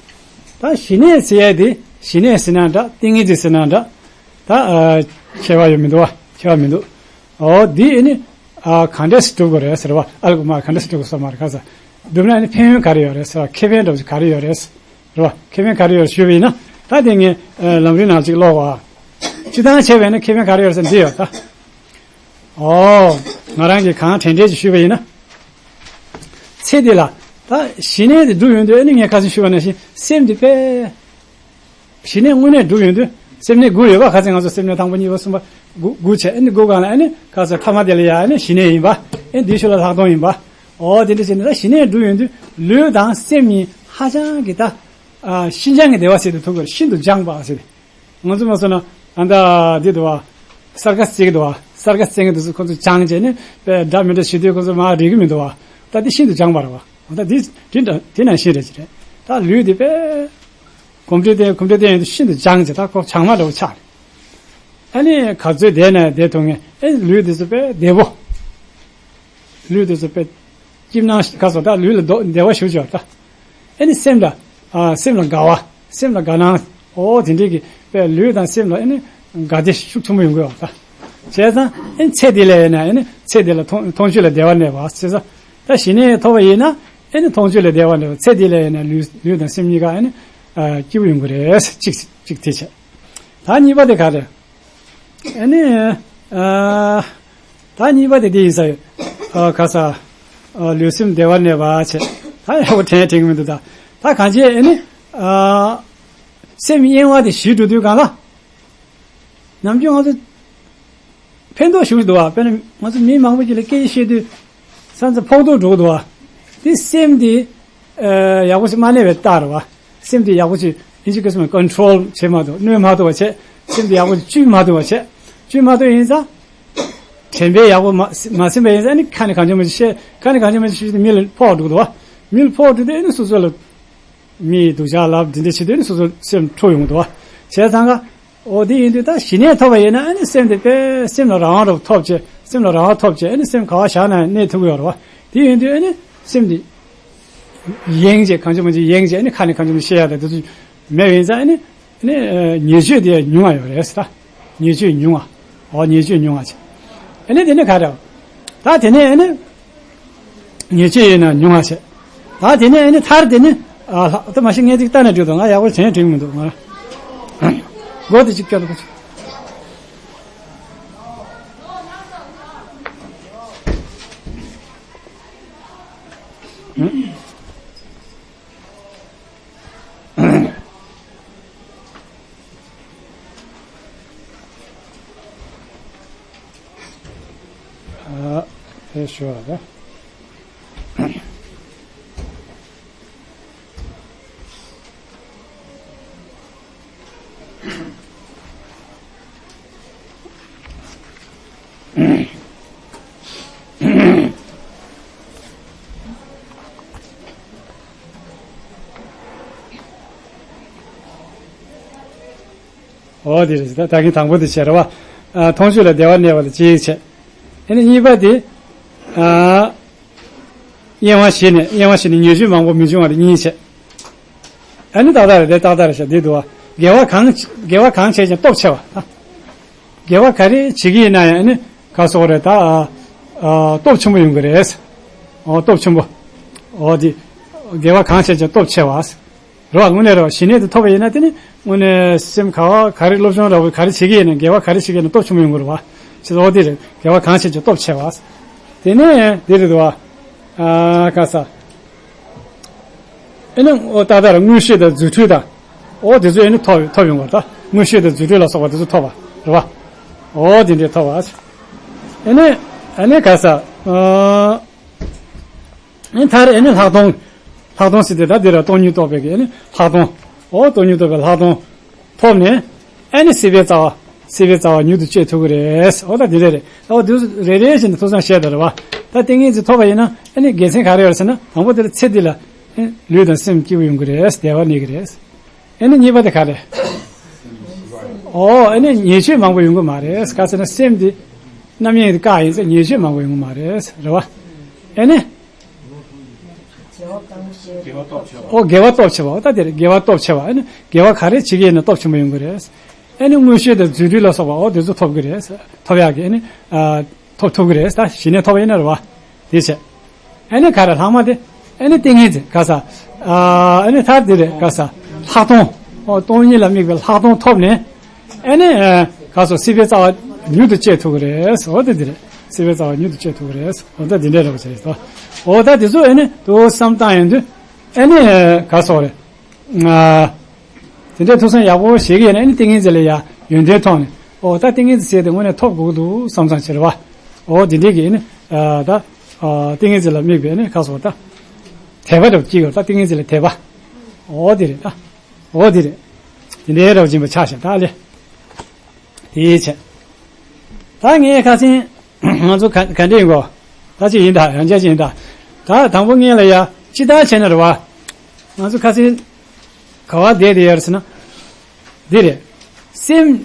ད་ཞི་གནས་ཟེར་ཡ་དེ་ཞི་གནས་ཟེར་ན་འདྲ་ཏིང་ངེ་འཛིན་ཟེར་ན་འདྲ། ད་ཨ། ཁྱད་པར་ཡོད་མི་འདུག་བ་ཁྱད་པར་མི་འདུག་ཨོ་འདི་ཨེ་ནི་ཨ་གང་འདྲས་སེ་སྒྲུབ་དགོས་རེད་ཟེར་བ་ཨ་ལ་གོ་མ་གང་འདྲས་སེ་སྒྲུབ་དགོས་སོ་མ་རེད་ཁ་ས་སྒྲུབ་ན་ཨེ་ནི་ཕན་ཡོན་ག་རེ་ཡོད་རེད་ཟེར་བ་ཁེ་ཕན་འདྲ་བོ་ཅིག་ག་རེ་ཡོད་རེད་ཟེར་བ་ཁེ་ཕན་ག་རེ་ཡོད་རེད་ཞུས་པ་ཡིན་ན་ད་དེ་ངས་ཨ་ལམ་རིམ་ནང་ཅིག་ཀློག་བ། སྤྱིར་བཏང་བྱས་པ་ཡིན་ན་ཁེ་ཕན་ག་རེ་ཡོད་རེད་ཟེར་འདི་ཡོད་ད། ཨོ། ང་རང་གིས་གང་དྲན་དྲན་ཅིག་ཞུས་པ་ཡིན་ན། ཚེ་འདི་ལ། ད་ཞི་གནས་དེ་སྒྲུབ་ཡོང་དུས་ཨ་ནི་ངས་ཁ་སང་ཞུས་པ་ནང་བཞིན་སེམས་འདི་དཔེ། ཞི་གནས་དངོས་གནས་སྒྲུབ་ཡོང་དུས་སེམས་གནས་དགུ་ཡོད་པ། ཁ་སང་ང་ཚོ་སེམས་གནས་དང་པོ་གཉིས་པ་གསུམ་པ་དགུ་དགུ་བྱས། ཨ་ནི་དགུ་སྒང་ལ་ཨ་ནི་ཁ་སང་ཐ་མ་དེ་ལ་ཡ་ཨ་ནི་ཞི་གནས་ཡིན་པ། ཨ་ནི་འདིའི་ཤུལ་ལ་ལྷག་མཐོང་ཡིན་པ། ཨོ་དེ་འདྲ་བྱས་ནས་ད་ཞི་གནས་སྒྲུབ་ཡོང་དུས་ལུས་དང་སེམས་གཉིས་ཧ་ཅང་གི་ད། ཨ། ཤིན་སྦྱངས་ཀྱི་བདེ་བ་ཟེར་དུས་ཐུག་གི་རེད། ཤིན་ཏུ་སྦྱངས་པ་ཟེར་ཏེ། ང་ཚོ་མ་སོང་ན་ཨ་ད་འདི་འདུག་བ། གསར་ཁ་རྩེ་གི་འདུག་བ། གསར་ཁ་རྩེ་གི་འདུག་ཚོ་ཁོ་ཚོ་སྦྱངས་བྱས་ནས་དཔེ་འདྲ་མི་འདྲ་ཞུ་དུས་ཁོ་ཚོ་མར་རིག་གི་མི་འདུག་བ། ད་འདི་ཤིན་ཏུ་སྦྱངས་པ་རེད་བ། ད་འདི་འདི་འདྲ་དེ་ནང་བཞིན་རེད་ཅི་རེད། ད་ལུས་འདི་དཔེ་གོམས་འདྲིས་ལྡན་གོམས་འདྲིས་ལྡན་ཡོང་དུས་ཤིན་ཏུ་སྦྱངས་བྱས། ད་ཁོ་བྱང་མ་འདྲ་བོ་ཆགས་རེད། ཨ་ནི་ག་ཚོད་བསྡད་ན་བསྡད་ཐུབ་ངེས། ཨེ་ལུས་འདི་ཚོ་དཔེ་བདེ་བོ། ལུས་དེ་ཚོ་དཔེ་སྐྱིད་སྣང་ག་སོ། ད་ལུས་ལ་བདེ་བ་ཞུ་བྱས་པ་ད། ཨེ་ནི་སེམས་ལ། ཨ། སེམས་ལ་དགའ་བ། སེམས་ལ་དགའ་སྣང་། ཨོ་དེ་འདྲའི་གི་དཔེ་ལུས་དང་སེམས་ལ་ཨེ་ནི་དགའ་བདེ་ཤུགས་ཆེན་པོ་ཡོང་གི་ཡོད་ད། བྱས་ཙང་ཨེ་ནི་ཚེ་འདི་ལ་ཡིན་ན་ཨེ་ནི་ཚེ་འདི་ལ་མཐོང་མཐོང་ཆོས་ལ་བདེ་བ་གནས་པ། བྱས་ཙང་ད་ཞི་གནས་ཐོབ་པ་ཡིན་ན་ཨེ་ནི་མཐོང་ཆོས་ལ་བདེ་བ་གནས་པ། ཚེ་འདི་ལ་ཡིན་ན་ལུས་ལུས་དང་སེམས་གཉིས་ཀ་ཨེ་ནི་ཨ་སྐྱིད་པོ་ཡོང་གི་རེད། གཅིག་གཅིག་དེ་བྱས། ད་གཉིས་པ་དེ་ག་རེད། ཨ་ནི། ཨ། ད་གཉིས་པ་དེ་འདི་ཡིན་ས་ཡོད། ཨ། ག་ས། ཨ། ལུས་སེམས་བདེ་བར་གནས་པ་བྱས། ད་ཡག་པོ་དྲན་དྲན་གི་མི་འདུག་ད། ད་གང་བྱས་ཨ་ནི། ཨ། སེམས་གཡེང་བ་དེ་ཞི་འགྲོ་དུས་གང་ལ། ནམ་རྒྱུན་ང་ཚོ་ཕན་ཐོགས་ཞུ་འདུག་བ། དཔེར་ན་ང་ཚོ་མི་མང་པོ་ཅིག་ལ་སྐད་ཆ་བཤད་དུས་སེམས་ཚ་ཕོག་ཐུག་འགྲོ་གི་འདུག་བ། དེ་སེམས་དེ། ཨ། ཡག་པོ་ཞིག་མ་གནས་པའི་རྟགས་རེད་བ། སེམས་དེ་ཡག་པོ་ཞིག་ཨིན་ཇི་སྐད་ཚོ་ནང་ཀོན་ཊོལ་བྱེད་མ་ཐུབ། གནོན་མ་ཐུབ་པ་བྱས། སེམས་དེ་ཡག་པོ་ཞིག་བཅོས་མ་ཐུབ་པ་བྱས། བཅོས་མ་ཐུབ་ཡིན་ཙང་། དྲན་པ་ཡག་པོ་མ་མ་ཟིན་པ་ཡིན་ཙང་ཨ་ནི་ཁ་ནས་གང་བྱུང་མང་བྱུང་བཤད། ཁ་ནས་གང་བྱུང་མང་བྱུང་བཤད་དེ་མི་ལ་ཕོག་འགྲོ་གི་འདུག་བ། མི་ལ་ཕོག་འགྲོ་དུས་ཨ་ནི་སོ་སོ་ལ་མི་སྡུག་ཅག་ལབ་འདི་འདྲ་བྱེད་དུས་ཨ་ནི་སོ་སོ་སེམས་འཁྲུག་ཡོང་གི་འདུག་བ། བྱས་ཙང་ཀ། འོ་དེ་ཡིན་དུས་ད་ཞི་གནས་ཐོབ་པ་ཡིན་ན་ཨ་ནི་སེམས་དེ་དཔེ་སེམས་ལ་རང་དབང་རབ་ཐོབ་བྱས། སེམས་ལ་རང་དབང་ཐོབ་བྱས་ཨ་ནི་སེམས་ག་བ་བཞག་ན་གནས་ཐུབ་ཀྱི་ཡོད་རེད་བ། དེ་ཡིན་དུས་ཨ་ནི་སེམས་དེ་གཡེང་བྱས་གང་བྱུང་མང་བྱུང་གཡེང་བྱས་ཨ་ནི་ཁ་ནས་གང་བྱུང་མང་བཤད་ཡག་དང་དེ་ཚོ་མེད་པ་ཡིན་ཙང་ཨ་ནི་ཨ་ནི་ཉེས་སྤྱོད་དེ་ཉུང་བ་ཡོད་རེད་ཟེར། ད་ཉེས་སྤྱོད་ཉུང་བ། འོ་ཉེས་སྤྱོད་ཉུང་བ་བྱས། ཨ་ནི་དེ་ནི་ག་རེ། ད་དེ་ནས་ཨ་ནི། ཉེས་སྤྱོད་ཡིན་ན་ཉུང་བ་བྱས། ད་དེ་ནས་ཨ་ནི་མཐར་དེ་ནི། ཨ་ལྷག་ད་མ་གཞི་ངས་ཅིག་ལྟ་ན་འགྲིག་འདུག་ང་ཡག་པོ་དྲན་དྲན་མི་འདུག་ང་རང་། མགོ་དེ་ཅིག་སྐྱོ་འདུག་ཨ། དེ་ཞུ་བ་རེད། འོ་དེ་རེད། ད་ད་གིན་དང་པོ་དེ་བྱས་རེད་བ། ཨ། མཐོང་ཆོས་ལ་བདེ་བར་གནས་པ་ལ་གཅིག་བྱས། ཨ་ནི་གཉིས་པ་དེ། ཨ། གཡེང་བ་ཞི་ནས་གཡེང་བ་ཞི་ནས་ཉེས་སྤྱོད་མང་པོ་མི་འབྱུང་བ་ལ་གཉིས་བྱས། ཨ་ནི་ཏག་ཏག་རེད། དེ་ཏག་ཏག་རེད་ཤག་འདི་འདུག་བ། དགེ་བ་གང་དགེ་བ་གང་བྱས་ཀྱང་སྟོབས་ཆེ་བ། དགེ་བ་ག་རེ་བྱེད་ཀྱི་ཡིན་ན་ཡང་ཨ་ནི་ག་སོགས་རེད་ད། ཨ། ཨ། སྟོབས་ཆེན་པོ་ཡོང་གི་རེད། ཨོ་སྟོབས་ཆེན་པོ། ཨོ་དེ། དགེ་བ་གང་བྱས་ཀྱང་སྟོབས་ཆེ་བ། རེད་བ། དངོས་གནས་རེད་བ། ཞི་གནས་དེ་ཐོབ་པ་ཡིན་ན་དེ་ནི་དངོས་གནས་སེམས་ག་བ་ག་རེ་སློབ་སྦྱོང་འདྲ་བོ་ག་རེ་བྱེད་ཀྱི་ཡིན་ན་དགེ་བ་ག་རེ་བྱེད་ཀྱི་ཡིན་ན་སྟོབས་ཆེན་པོ་ཡོང་གི་རེད་བ། ཞེས་ཨོ་དེ་རེད། དགེ་བ་གང་བྱས་ཀྱང་སྟོབས་ཆེ་བ། དེ་ནས་དེ་རེད་བ། ཨ་ག་ས། ཨེ་ནི་ཨོ་ཏག་ཏག་རེད། མངོན་ཤེས་དང་རྫུ་འཕྲུལ་དང་། ཨོ་དེ་ཚོ་ཨེ་ནི་ཐོབ་ཐོབ་ཡོང་བ་ད། མངོན་ཤེས་དང་རྫུ་འཕྲུལ་ལ་སོགས་པ་དེ་ཚོ་ཐོབ་པ་རེད་བ། ཨོ་དེ་འདྲས་ཐོབ་པ། ཨེ་ནི་ཨེ་ནི་ག་ས། ཨ། ཨེ་མཐར་ཨེ་ནི་ལྷག་མཐོང་། ལྷག་མཐོང་ཟེར་དེ་ད་འདི་ར་སྟོང་ཉིད་རྟོགས་པའི་གི་ཨེ་ནི་ལྷག་མཐོང་། ཨོ་སྟོང་ཉིད་རྟོགས་པའི་ལྷག་མཐོང་ཐོབ་ནས། ཨེ་ནི་སྲིད་པའི་རྩ་བ། སྲིད་པའི་རྩ་བ་མྱུར་དུ་བཅད་ཐུབ་ཀྱི་རེད། ཨོ་ད་འདི་རེད་རེད། ཨོ་དུས་རེ་རེ་བཞིན་དུ་ཐུགས་བསམ་བཞེས་དང་རེད་བ། ད་ཏིང་ངེ་འཛིན་ཐོབ་པ་ཡིན་ན་ཨེ་ནི་དགེ་མཚན་ག་རེ་ཡོད་ཟེར་ན། དང་པོ་དེ་ལ་ཚེ་འདི་ལ་ཨེ་ལུས་དང་སེམས་སྐྱིད་པོ་ཡོང་གི་རེད། བདེ་བ་གནས་ཀྱི་རེད། ཨེ་ནི་གཉིས་པ་དེ་ག་རེད། ཨོ་ཨེ་ནི་ཉེས་སྤྱོད་མང་པོ་ཡོང་གི་མ་རེད། ག་ཟེར་ན་སེམས་འདི་རྣམ་གཡེང་དེ་བཀག་ཡིན་ཙང་ཉེས་སྤྱོད་མང་པོ་ཡོང་གི་མ་རེད། རེད་བ། ཨེ་ནི། ཨོ་དགེ་བ་སྟོབས་ཆེ་བ། ཨོ་ད་དེ་རེད། དགེ་བ་སྟོབས་ཆེ་བ། ཨེ་ནི་དགེ་བ་ག་རེ་བྱེད་ཀྱི་ཡིན་ན་སྟོབས་ཆེན་པོ་ཡོང་གི་རེད། ཨེ་ནི་མངོན་ཤེས་དང་རྫུ་འཕྲུལ་ལ་སོགས་པ་ཨོ་དེ་ཚོ་ཐོབ་ཀྱི་རེད། ཐོབ་ཡག་གི་ཨེ་ནི། ཨ། ཐོབ་ཐུབ་ཀྱི་རེད། ད་ཞི་གནས་ཐོབ་པ་ཡིན་ན་རེད་བ། དེ་བྱས། ཨེ་ནི་ག་རེ་ལྷག་མ་དེ། ཨེ་ནི་ཏིང་ངེ་འཛིན་ག་ས། ཨ། ཨེ་ནི་མཐར་དེ་རེད་ག་ས། ལྷག་མཐོང་། ཨོ་སྟོང་ཉིད་ལ་དམིགས་པའི་ལྷག་མཐོང་ཐོབ་ནས། ཨེ་ནི་ཨ་ག་སོ་སྲིད་པའི་རྩ་བ་མྱུར་དུ་བཅད་ཐུབ་ཀྱི་རེད། ཨོ་དེ་དེ་རེད། སྲིད་པའི་རྩ་བ་མྱུར་དུ་གཅོད་ཐུབ་ཀྱི་རེད། འོ་ད་འདི་འདྲའི་རེ་བ་བྱས་ཏོ། འོ་ད་འདི་ཚོ་ཨེ་ནི་ཏོག་བསམ་བཏང་ཡོང་དུས་ཨེ་ནི་ག་སོག་རེད། དེ་འདྲའི་ཐུགས་བསམ་ཡག་པོ་བཞེས་ཀྱི་ཡོད་ན་ཨེ་ནི་ཏིང་ངེ་འཛིན་ལ་ཡ་ཡོན་ཏན་ཐོག་ནས་འོ་ད་ཏིང་ངེ་འཛིན་ཟེར་དེ་དངོས་གནས་ཐོབ་དགོས་ཀྱི་འདུག་བསམ་བསམ་བྱེད་རེད་བ། འོ་འདི་འདྲའི་གི་ཨེ་ནི་ད་ཏིང་ངེ་འཛིན་ལ་དམིགས་པའི་ཨེ་ནི་ག་སོག་ད་དད་པ་འདྲ་བོ་སྐྱེ་དགོས་ད་ཏིང་ངེ་འཛིན་ལ་དད་པ། འོ་དེ་རེད་ད། འོ་དེ་རེད། དེ་འདྲའི་རབ་སྦྱིན་པ་ཆགས་ཤག་ད་ལེ། དེའི་ཆེད། ད་ངས་ཁ་སང་ང་ཚོ་ག་ག་འདྲ་ཡིན་གོ། ད་ཅི་ཡིན་ད་ཡང་བསྐྱར་ཅི་ཡིན་ད། ད་དང་པོ་ངས་ལ་ཡ་ཅི་ལྟར་བྱས་ན་རེད་བ། ང་ཚོ་ཁ་སང་ག་བ་བསྡད་དེ་ཡར་ཟེར་ན། འདི་རེད། སེམས།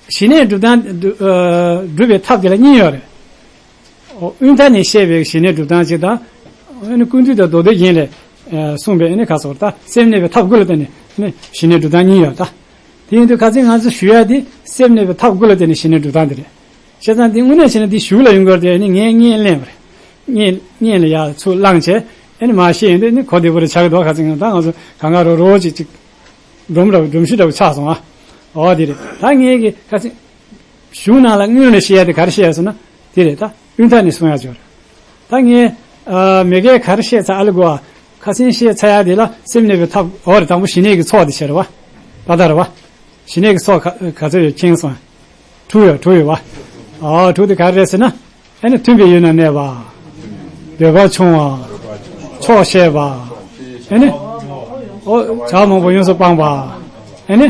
ཞི་གནས་སྒྲུབ་སྟངས་སྒྲུབ་པའི་ཐབས་དེ་ལ་གཉིས་ཡོད་རེད། དབུས་མཐའ་ནས་བཤད་པའི་ཞི་གནས་སྒྲུབ་སྟངས་གཅིག་དང་། ཨ་ནི་ཀུན་འདུས་དང་མདོ་སྡེ་རྒྱན་ལས་གསུངས་པའི་ཨ་ནི་ཁ་སོར་ད་སེམས་གནས་པའི་ཐབས་དགུ་ལ་བརྟེན་ནས་ཨ་ནི་ཞི་གནས་སྒྲུབ་སྟངས་གཉིས་ཡོད་ད། དེ་ཡིན་དུས་ཁ་སང་ང་ཚོ་ཞུ་ཡ་དེ་སེམས་གནས་པའི་ཐབས་དགུ་ལ་བརྟེན་ནས་ཞི་གནས་སྒྲུབ་སྟངས་དེ་རེད། བྱས་ཙང་དེ་དངོས་གནས་བྱས་ན་དེ་གཞུག་ལ་ཡོང་གི་ཡོད་དེ་ཨ་ནི་ངས་བརྙན་ལེན་པ་རེད། བརྙན་བརྙན་ལ་ཡ་ཚུར་བླངས་བྱས་ཨ་ནི་མ་ཤེས་ཡོང་དུས་ཨ་ནི་གོ་བདེ་པོ་རེ་ཆགས་ཀྱི་འདུག་ཁ་སང་ད་ང་ཚོ་གང་ག་རོ་རོ་ཅིག་ཅིག་སྒྲོམ་ར་སྒྲོམ་གཞི་འདྲ་བོ་ཆགས་སོང་ཨ། འོ་དེ་རེད་ད་ངས་ཀྱི་ཁ་སང་། གཞུང་ནང་ལ་སྔོན་ལ་བཤད་ཡ་དེ་ག་རེ་བཤད་ཡ་ཟེར་ན་དེ་རེད་ད་དབུས་མཐའ་ནས་གསུང་ཡ་ཅིག་ཡོད་རེད། ད་ངས་ཨ་མ་གིར་ག་རེ་བཤད་ཚར་ཨ་ལེ་གོ་ཨ། ཁ་སང་བཤད་ཚར་ཡ་དེ་ལ་སེམས་གནས་པའི་ཐབས་འོ་རེད་དང་པོ་ཞི་གནས་ཀྱི་ཚོགས་དེ་བྱས་རེད་བ། ད་ལྟ་རེད་བ། ཞི་གནས་ཀྱི་ཚོགས་ག་ག་ཚོད་ཡོད་མཁྱེན་སོང་། དྲུག་ཡོད་དྲུག་ཡོད་བ། ཨ་དྲུག་དེ་ག་རེ་རེད་ཟེར་ན། ཨེ་ནི་མཐུན་པའི་ཡུལ་ན་གནས་པ། འདོད་པ་ཆུང་བ། ཆོག་ཤེས་པ། ཨེ་ནི། ཨོ་བྱ་བ་མང་པོ་ཡོངས་སུ་སྤངས་པ། ཨེ་ནི།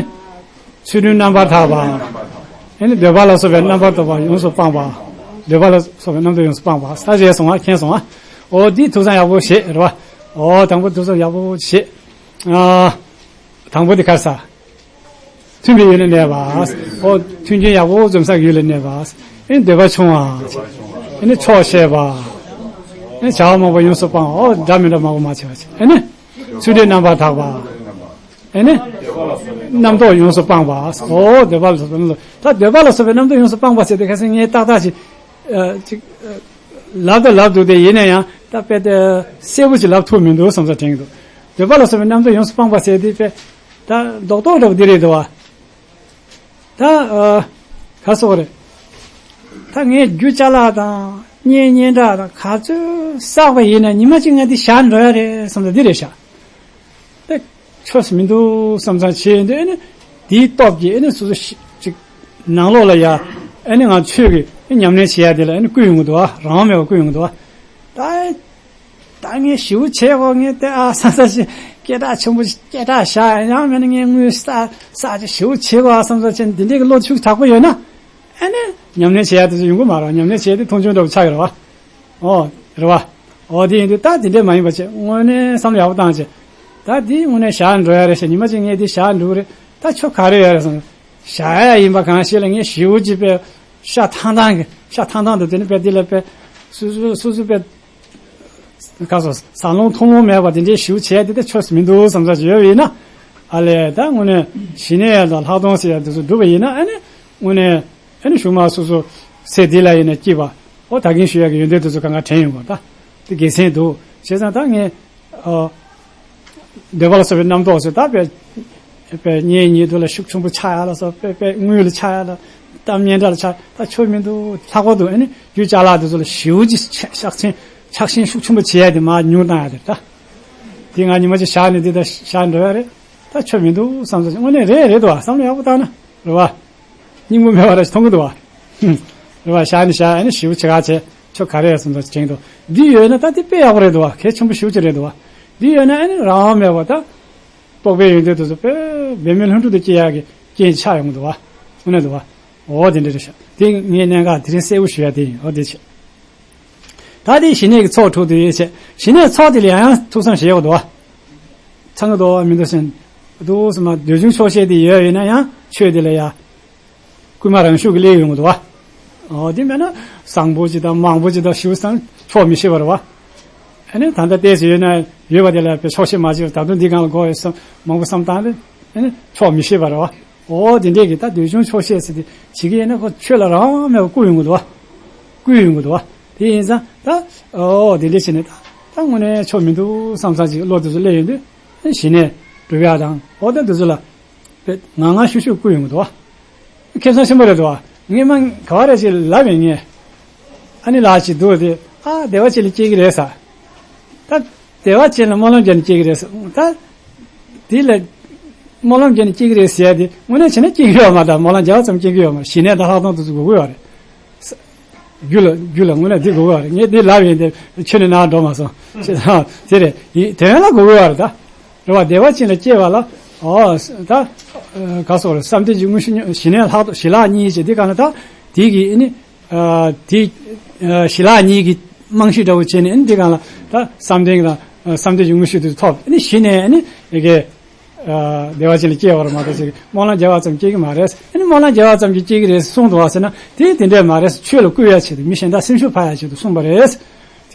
ཚུལ་ཁྲིམས་རྣམ་པར་དག་པ། ཨེ་ནི་འདོད་པ་ལ་སོགས་པའི་རྣམ་པར་དག་པ་ཡོངས་སུ་སྤངས་པ། འདོད་པ་ལ་སོགས་པའི་རྣམ་རྟོག་ཡོངས་སུ་སྤངས་པ་ས་བཞེས་སོང་བ་མཁྱེན་སོང་བ། ཨོ་འདི་ཐུགས་བསམ་ཡག་པོ་བཞེས་རེད་བ། ཨོ་དང་པོ་ཐུགས་བསམ་ཡག་པོ་བཞེས། ཨ། དང་པོ་འདི་ག་རེ་ཟ། མཐུན་པའི་ཡུལ་ལ་གནས་པ། ཨོ་མཐུན་རྐྱེན་ཡག་པོ་འཛོམས་ས་ཡུལ་ལ་གནས་པ། ཨེ་འདོད་པ་ཆུང་བ། ཨེ་ནི་ཆོག་ཤེས་པ། ཨེ་བྱ་བ་མང་པོ་ཡོངས་སུ་སྤངས་ཨོ་འདྲ་མི་འདྲ་མང་པོ་མ་བྱས་པ་བྱས་ཨེ་ནི། ཚུལ་ཁྲིམས་རྣམ་པར་དག་པ། ཨེ་ནི། རྣམ་རྟོག་ཡོངས་སུ་སྤངས་པ། ཨོ་འདོད་པ་ལ་སོགས་པའི་རྣམ་རྟོག་ད་འདོད་པ་ལ་སོགས་པའི་རྣམ་རྟོག་ཡོངས་སུ་སྤངས་པ་ཟེར་ཏེ་ཁ་སང་ངས་ཏག་ཏག་ཅིག་ཅིག་ལབ་དང་ལབ་འདུག་སྟེ་ཡིན་ན་ཡང་ད་དཔེ་དེ་གསལ་པོ་ཅིག་ལབ་ཐུབ་མི་འདུག་བསམ་ས་དྲན་གྱི་འདུག་འདོད་པ་ལ་སོགས་པའི་རྣམ་རྟོག་ཡོངས་སུ་སྤངས་པ་ཟེར་དེ་དཔེ་ད་རྡོག་རྡོག་འདྲ་པོ་འདི་རེད་འདུག་བ། ད་ཨ་ག་སོགས་རེད། ད་ངས་རྒྱུ་ཅ་ལག་དང་སྙན་སྙན་གྲགས་དང་ག་ཚོད་བསགས་པ་ཡིན་ན་ཉི་མ་གཅིག་ང་འདི་བཞག་འགྲོ་ཡ་རེད་བསམ་ད་འདི་རེད་ཤག་ད་ཆོས་སུ་མི་འདུག་བསམ་བསམ་བྱས་འདི་ཨ་ནི་དེའི་སྟོབས་ཀྱིས་ཨ་ནི་སོ་སོ་ཞིག་ཅིག་ནང་ལོགས་ལ་ཡ་ཨ་ནི་ང་ཆོས་ཀྱི་ཉམས་ལེན་བྱེད་ཡ་དེ་ལ་ཨ་ནི་བསྐུལ་ཡོང་གི་འདུག་བ། རང་དབང་མེད་པར་བསྐུལ་ཡོང་གི་འདུག་བ། ད་ད་ངས་ཞེ་པོ་བྱས་གོ་ངས་དེ་ཨ་བསམ་བསམ་ཞིག་སྐད་གྲགས་ཆེན་པོ་སྐད་གྲགས་བཞག་ཡང་མིན་ན་ངས་དངུལ་བསགས་བསགས་ཅིག་ཞེ་པོ་བྱས་གོ་ཨ་བསམ་བསམ་བྱས་འདི་འདྲའི་གི་བློ་ཤུགས་དྲག་པོ་ཡོད་ན། ཨ་ནི་ཉམས་ལེན་བྱེད་ཡ་དེ་ཚོ་ཡོང་གི་མ་རེད། ཉམས་ལེན་བྱེད་ཡ་དེ་མཐོང་ཆུང་འདྲ་པོ་ཆགས་ཀྱི་རེད་བ། ཨོ་རེད་བ། ཨོ་དེ་ཡིན་དུས་ད་དེ་འདྲས་མ་ཡིན་པ་བྱས་དངོས་གནས་བསམ་བློ་ཡག་པོ་བཏང་བྱས། ད་དེ་དངོས་གནས་བཞག་འགྲོ་ཡ་རེད་ཤག་ཉི་མ་གཅིག་ངས་དེ་བཞག་འགྲོ་གི་རེད། ད་ཆོ་ག་རེ་ཡོད་རེད་བསམ། བཞག་ཡ་ཡིན་པ་གང་ཤེས་ལ་ངས་ཞེ་པོ་ཅིག་དཔེ་ཤ་ཐང་ཐང་གི་ཤ་ཐང་ཐང་དུ་དེ་ནི་དཔེ་དེ་ལ་དཔེ་སུ་སུ་སུ་སུ་དཔེ། ག་སོ་ཟ་ལོང་འཐུང་ལོང་མེད་པ་དེ་འདྲའི་ཞིའུ་བྱས་དེ་ད་ཆོས་སུ་མི་འདུག་བསམ་ས་ཅིག་ཡོད་པ་ཡིན་ན། ཨ་ལས་ད་དངོས་གནས་ཞི་གནས་ཡ་དང་ལྷག་མཐོང་ཟེར་ཡ་དེ་ཚོ་སྒྲུབ་པ་ཡིན་ན་ཨ་ནི་དངོས་གནས་ཨ་ནི་གཞུག་མ་སོ་སོ་ཚེ་འདི་ལ་ཡིན་ན་སྐྱིད་པ་ཨོ་ད་གིན་ཞུ་ཡ་གི་ཡོན་ཏན་དེ་ཚོ་གང་ག་དྲན་ཡོང་གི་ད་དེ་དགེ་མཚན་འདུག་བྱས་ཙང་ད་ངས་ཨོ། འདོད་པ་ལ་སོགས་པའི་རྣམ་རྟོག་ཟེར་ད་དཔེ། དཔེ་གཉེན་ཉེ་དུ་ལ་ཤུགས་ཆེན་པོ་ཆགས་ཡ་ལ་སོགས་དཔེ་དཔེ་དངུལ་ལ་ཆགས་ཡ་ལ་གཏམ་སྙན་གྲགས་ལ་ཆགས་ད་ཆོས་མི་འདུག་ལྷག་པར་དུ་ཨ་ནི་རྒྱུ་ཅ་ལག་དེ་ཚོ་ལ་ཞེ་པོ་ཅིག་ཆགས་ཆགས་ཆེན་ཆགས་ཞེན་ཤུགས་ཆེན་པོ་བྱེད་ཡ་དེ་མར་ཉུང་བཏང་ཡ་དེ་ད། དེ་ང་ཉི་མ་གཅིག་བཞག་ནས་དེ་ད་བཞག་འགྲོ་ཡ་རེད། ད་ཆོས་མི་འདུག་བསམ་ས་ཅིག་དངོས་གནས་རེད་རེད་འདུག་བ་བསམ་བློ་ཡག་པོ་བཏང་ན་རེད་བ། སྙིང་པོ་མེད་པ་ར་ཞིག་མཐོང་གི་འདུག་བ། རེད་བ་བཞག་ནས་བཞག་ཨ་ནི་ཞེ་པོ་ཅིག་ག་བྱས། ཁྱོད་ག་རེ་ཡ་སོང་ཙང་དྲན་འདུག་འདི་ཡོད་ན་ད་འདི་དཔེ་ཡག་པོ་རེད་འདུག་བ། གལ་ཆེན་པོ་ཞེ་པོ་ཅིག་རེད་འདུག་བ། འདི་ཡོད་ན་ཨ་ནི་རང་དབང་མེད་པ་ད། རྟོགས་པའི་ཡོན་ཏན་དེ་ཚོ་དཔེ་འབད་མེད་ལྷུན་གྲུབ་ཏུ་སྐྱེ་ཡག་གི་རྐྱེན་ཆགས་ཡོང་གི་འདུག་བ། དངོས་གནས་འདུག་བ། འོ་དེ་འདྲ་རེད་ཤག་དེ་ངས་གནད་འགག་དེ་རིང་གསལ་པོ་ཞུ་ཡ་དེ་ཡིན། འོ་དེ་བྱས། ད་དེ་ཞི་གནས་ཀྱི་ཚོགས་དྲུག་དེ་ཡོད་བྱས་ཞི་གནས་ཚོགས་དེ་ལ་ཡང་ཡང་ཐུགས་བསམ་བཞེས་དགོས་འདུག་བ། ཚང་གི་འདུག་བ་མི་འདུག་ཟེར། འདུག་སེ་མ་འདོད་ཆུང་ཆོག་ཤེས་དེ་ཡོད་ཡིན་ན་ཡང་ཆོས་དེ་ལ་ཡ། སྐུལ་མ་རང་ཤུགས་ཀྱིས་སླེབས་ཡོང་གི་འདུག་བ། ཨོ་དེ་མེད་ན་བཟང་པོ་ཅིག་དང་མང་པོ་ཅིག་དང་ཞེ་པོ་བསམ་ཆོག་མི་ཤེས་པ་རེད་བ། ཨ་ནི་ད་ལྟ་བལྟས་ཟེར་ཡོད་ན་ཡོད་པ་དེ་ལ་དཔེ་ཆོག་ཤེས་མ་བྱེད་པར་ད་དུང་འདི་སྒང་ལ་དགོས་ཡོད་བསམ་མང་པོ་བསམ་བཏང་སྟེ་ཨ་ནི་ཆོག་མི་ཤེས་པ་རེད་བ། ཨོ་དེ་འདྲས་ཀྱི་ད་འདོད་ཆུང་ཆོག་ཤེས་ཟེར་ཏེ་བྱེད་ཀྱི་ཡོད་ན་ཁོ་ཆོས་ལ་རང་མེད་པར་བསྐུལ་ཡོང་གི་འདུག་བ། བསྐུལ་ཡོང་གི་འདུག་བ། དེ་ཡིན་ཙང་ད་ཨོ་དེ་འདྲས་བྱས་ནས་ད་ད་དངོས་གནས་ཆོག་མི་འདུག་བསམ་བསམ་ཅིག་བློ་དེ་ཚོ་སླེབས་ཡོང་དུས་ཞི་གནས་སྒྲུབ་ཡག་དང་ཨོ་ད་དེ་ཚོ་ལ། དཔེ་ངང་ངང་ཤུགས་ཤུགས་བསྐུལ་ཡོང་གི་འདུག་བ། ཁེ་བཟང་ཆེན་པོ་རེད་འདུག་བ། ངས་མ་ག་བ་རེ་ཞིག་ལབ་ཡིན་ངས། ཨ་ནི་ལགས་ཅིག་འདུག་དེ། ཨ་བདེ་བ་ཅན་ལ་སྐྱེ་གི་རེད་ཟེར། ད་བདེ་བ་ཅན་ལ་སྨོན་ལམ་བརྒྱབ་ནས་སྐྱེ་གི་རེད་ཟེར། ད་དེ་ལ་སྨོན་ལམ་བརྒྱབ་ནས་སྐྱེ་གི་རེད་ཟེར་ཡ་དེ་དངོས་གནས་བྱས་ན་སྐྱེ་གི་ཡོད་མ་རེད། སྨོན་ལམ་བརྒྱབ་པ་ཙམ་སྐྱེ་གི་ཡོད་མ་རེད། ཞི་གནས་དང་ལྷག་མཐོང་དེ་ཚོ་དགོས་ཀྱི་ཡོད་རེད། རྒྱུད་ལ་རྒྱུད་ལ་དངོས་གནས་འདི་དགོས་ཀྱི་ཡོད་རེད། ངས་འདི་ལབ་ཡིན་དེ་ཁྱོན་ནས་ནང་འགྲོ་མ་སོང་། དེ་རེད། ཡིན་དོན་ལ་དགོས་ཀྱི་ཡོད་རེད་ད། རེད་བ། བདེ་བ་ཅན་ལ་སྐྱེ་བ་ལ། ཨོ་ད་ག་སོགས་རེད། བསམ་གཏན་གྱི་དངོས་གཞི་ཉོན། ཞི་གནས་ལྷག་མཐོང་། ཞི་ལྷག་གཉིས་བྱས་དེ་ག་ན་ད་དེ་གི་ཨ་ནི། ཨ་དེ་ཨ་ཞི་ལྷག་གཉིས་ཀྱི་རྨང་གཞི་འདྲ་བོ་བྱས་ནས་ཨ་ནི་དེ་ག་ལ་ད་བསམ་གཏན་གྱི་དང་བསམ་གཏན་གྱི་དངོས་གཞི་དེ་ཐོབ། ཨ་ནི་གཞི་ནས་ཨ་ནི་ཡ་གི་ཨ་བདེ་བ་ཅན་ལ་སྐྱེ་བ་རེད་མ་གཏོགས་ཅིག་སྨོན་ལམ་བརྒྱབ་པ་ཙམ་སྐྱེ་གི་མ་རེད། ཨ་ནི་སྨོན་ལམ་བརྒྱབ་པ་ཙམ་གྱིས་སྐྱེ་གི་རེད་གསུངས་འདུག་བ་ཟེར་ན་དེ་དེ་འདྲས་མ་རེད། ཆོས་ལ་བསྐུལ་ཡ་ཆེད་དུ། མི་གཞན་དག་སེམས་ཤུགས་འཕར་ཡ་ཆེད་དུ་གསུངས་པ་རེད། དེ་རེད། བྱས་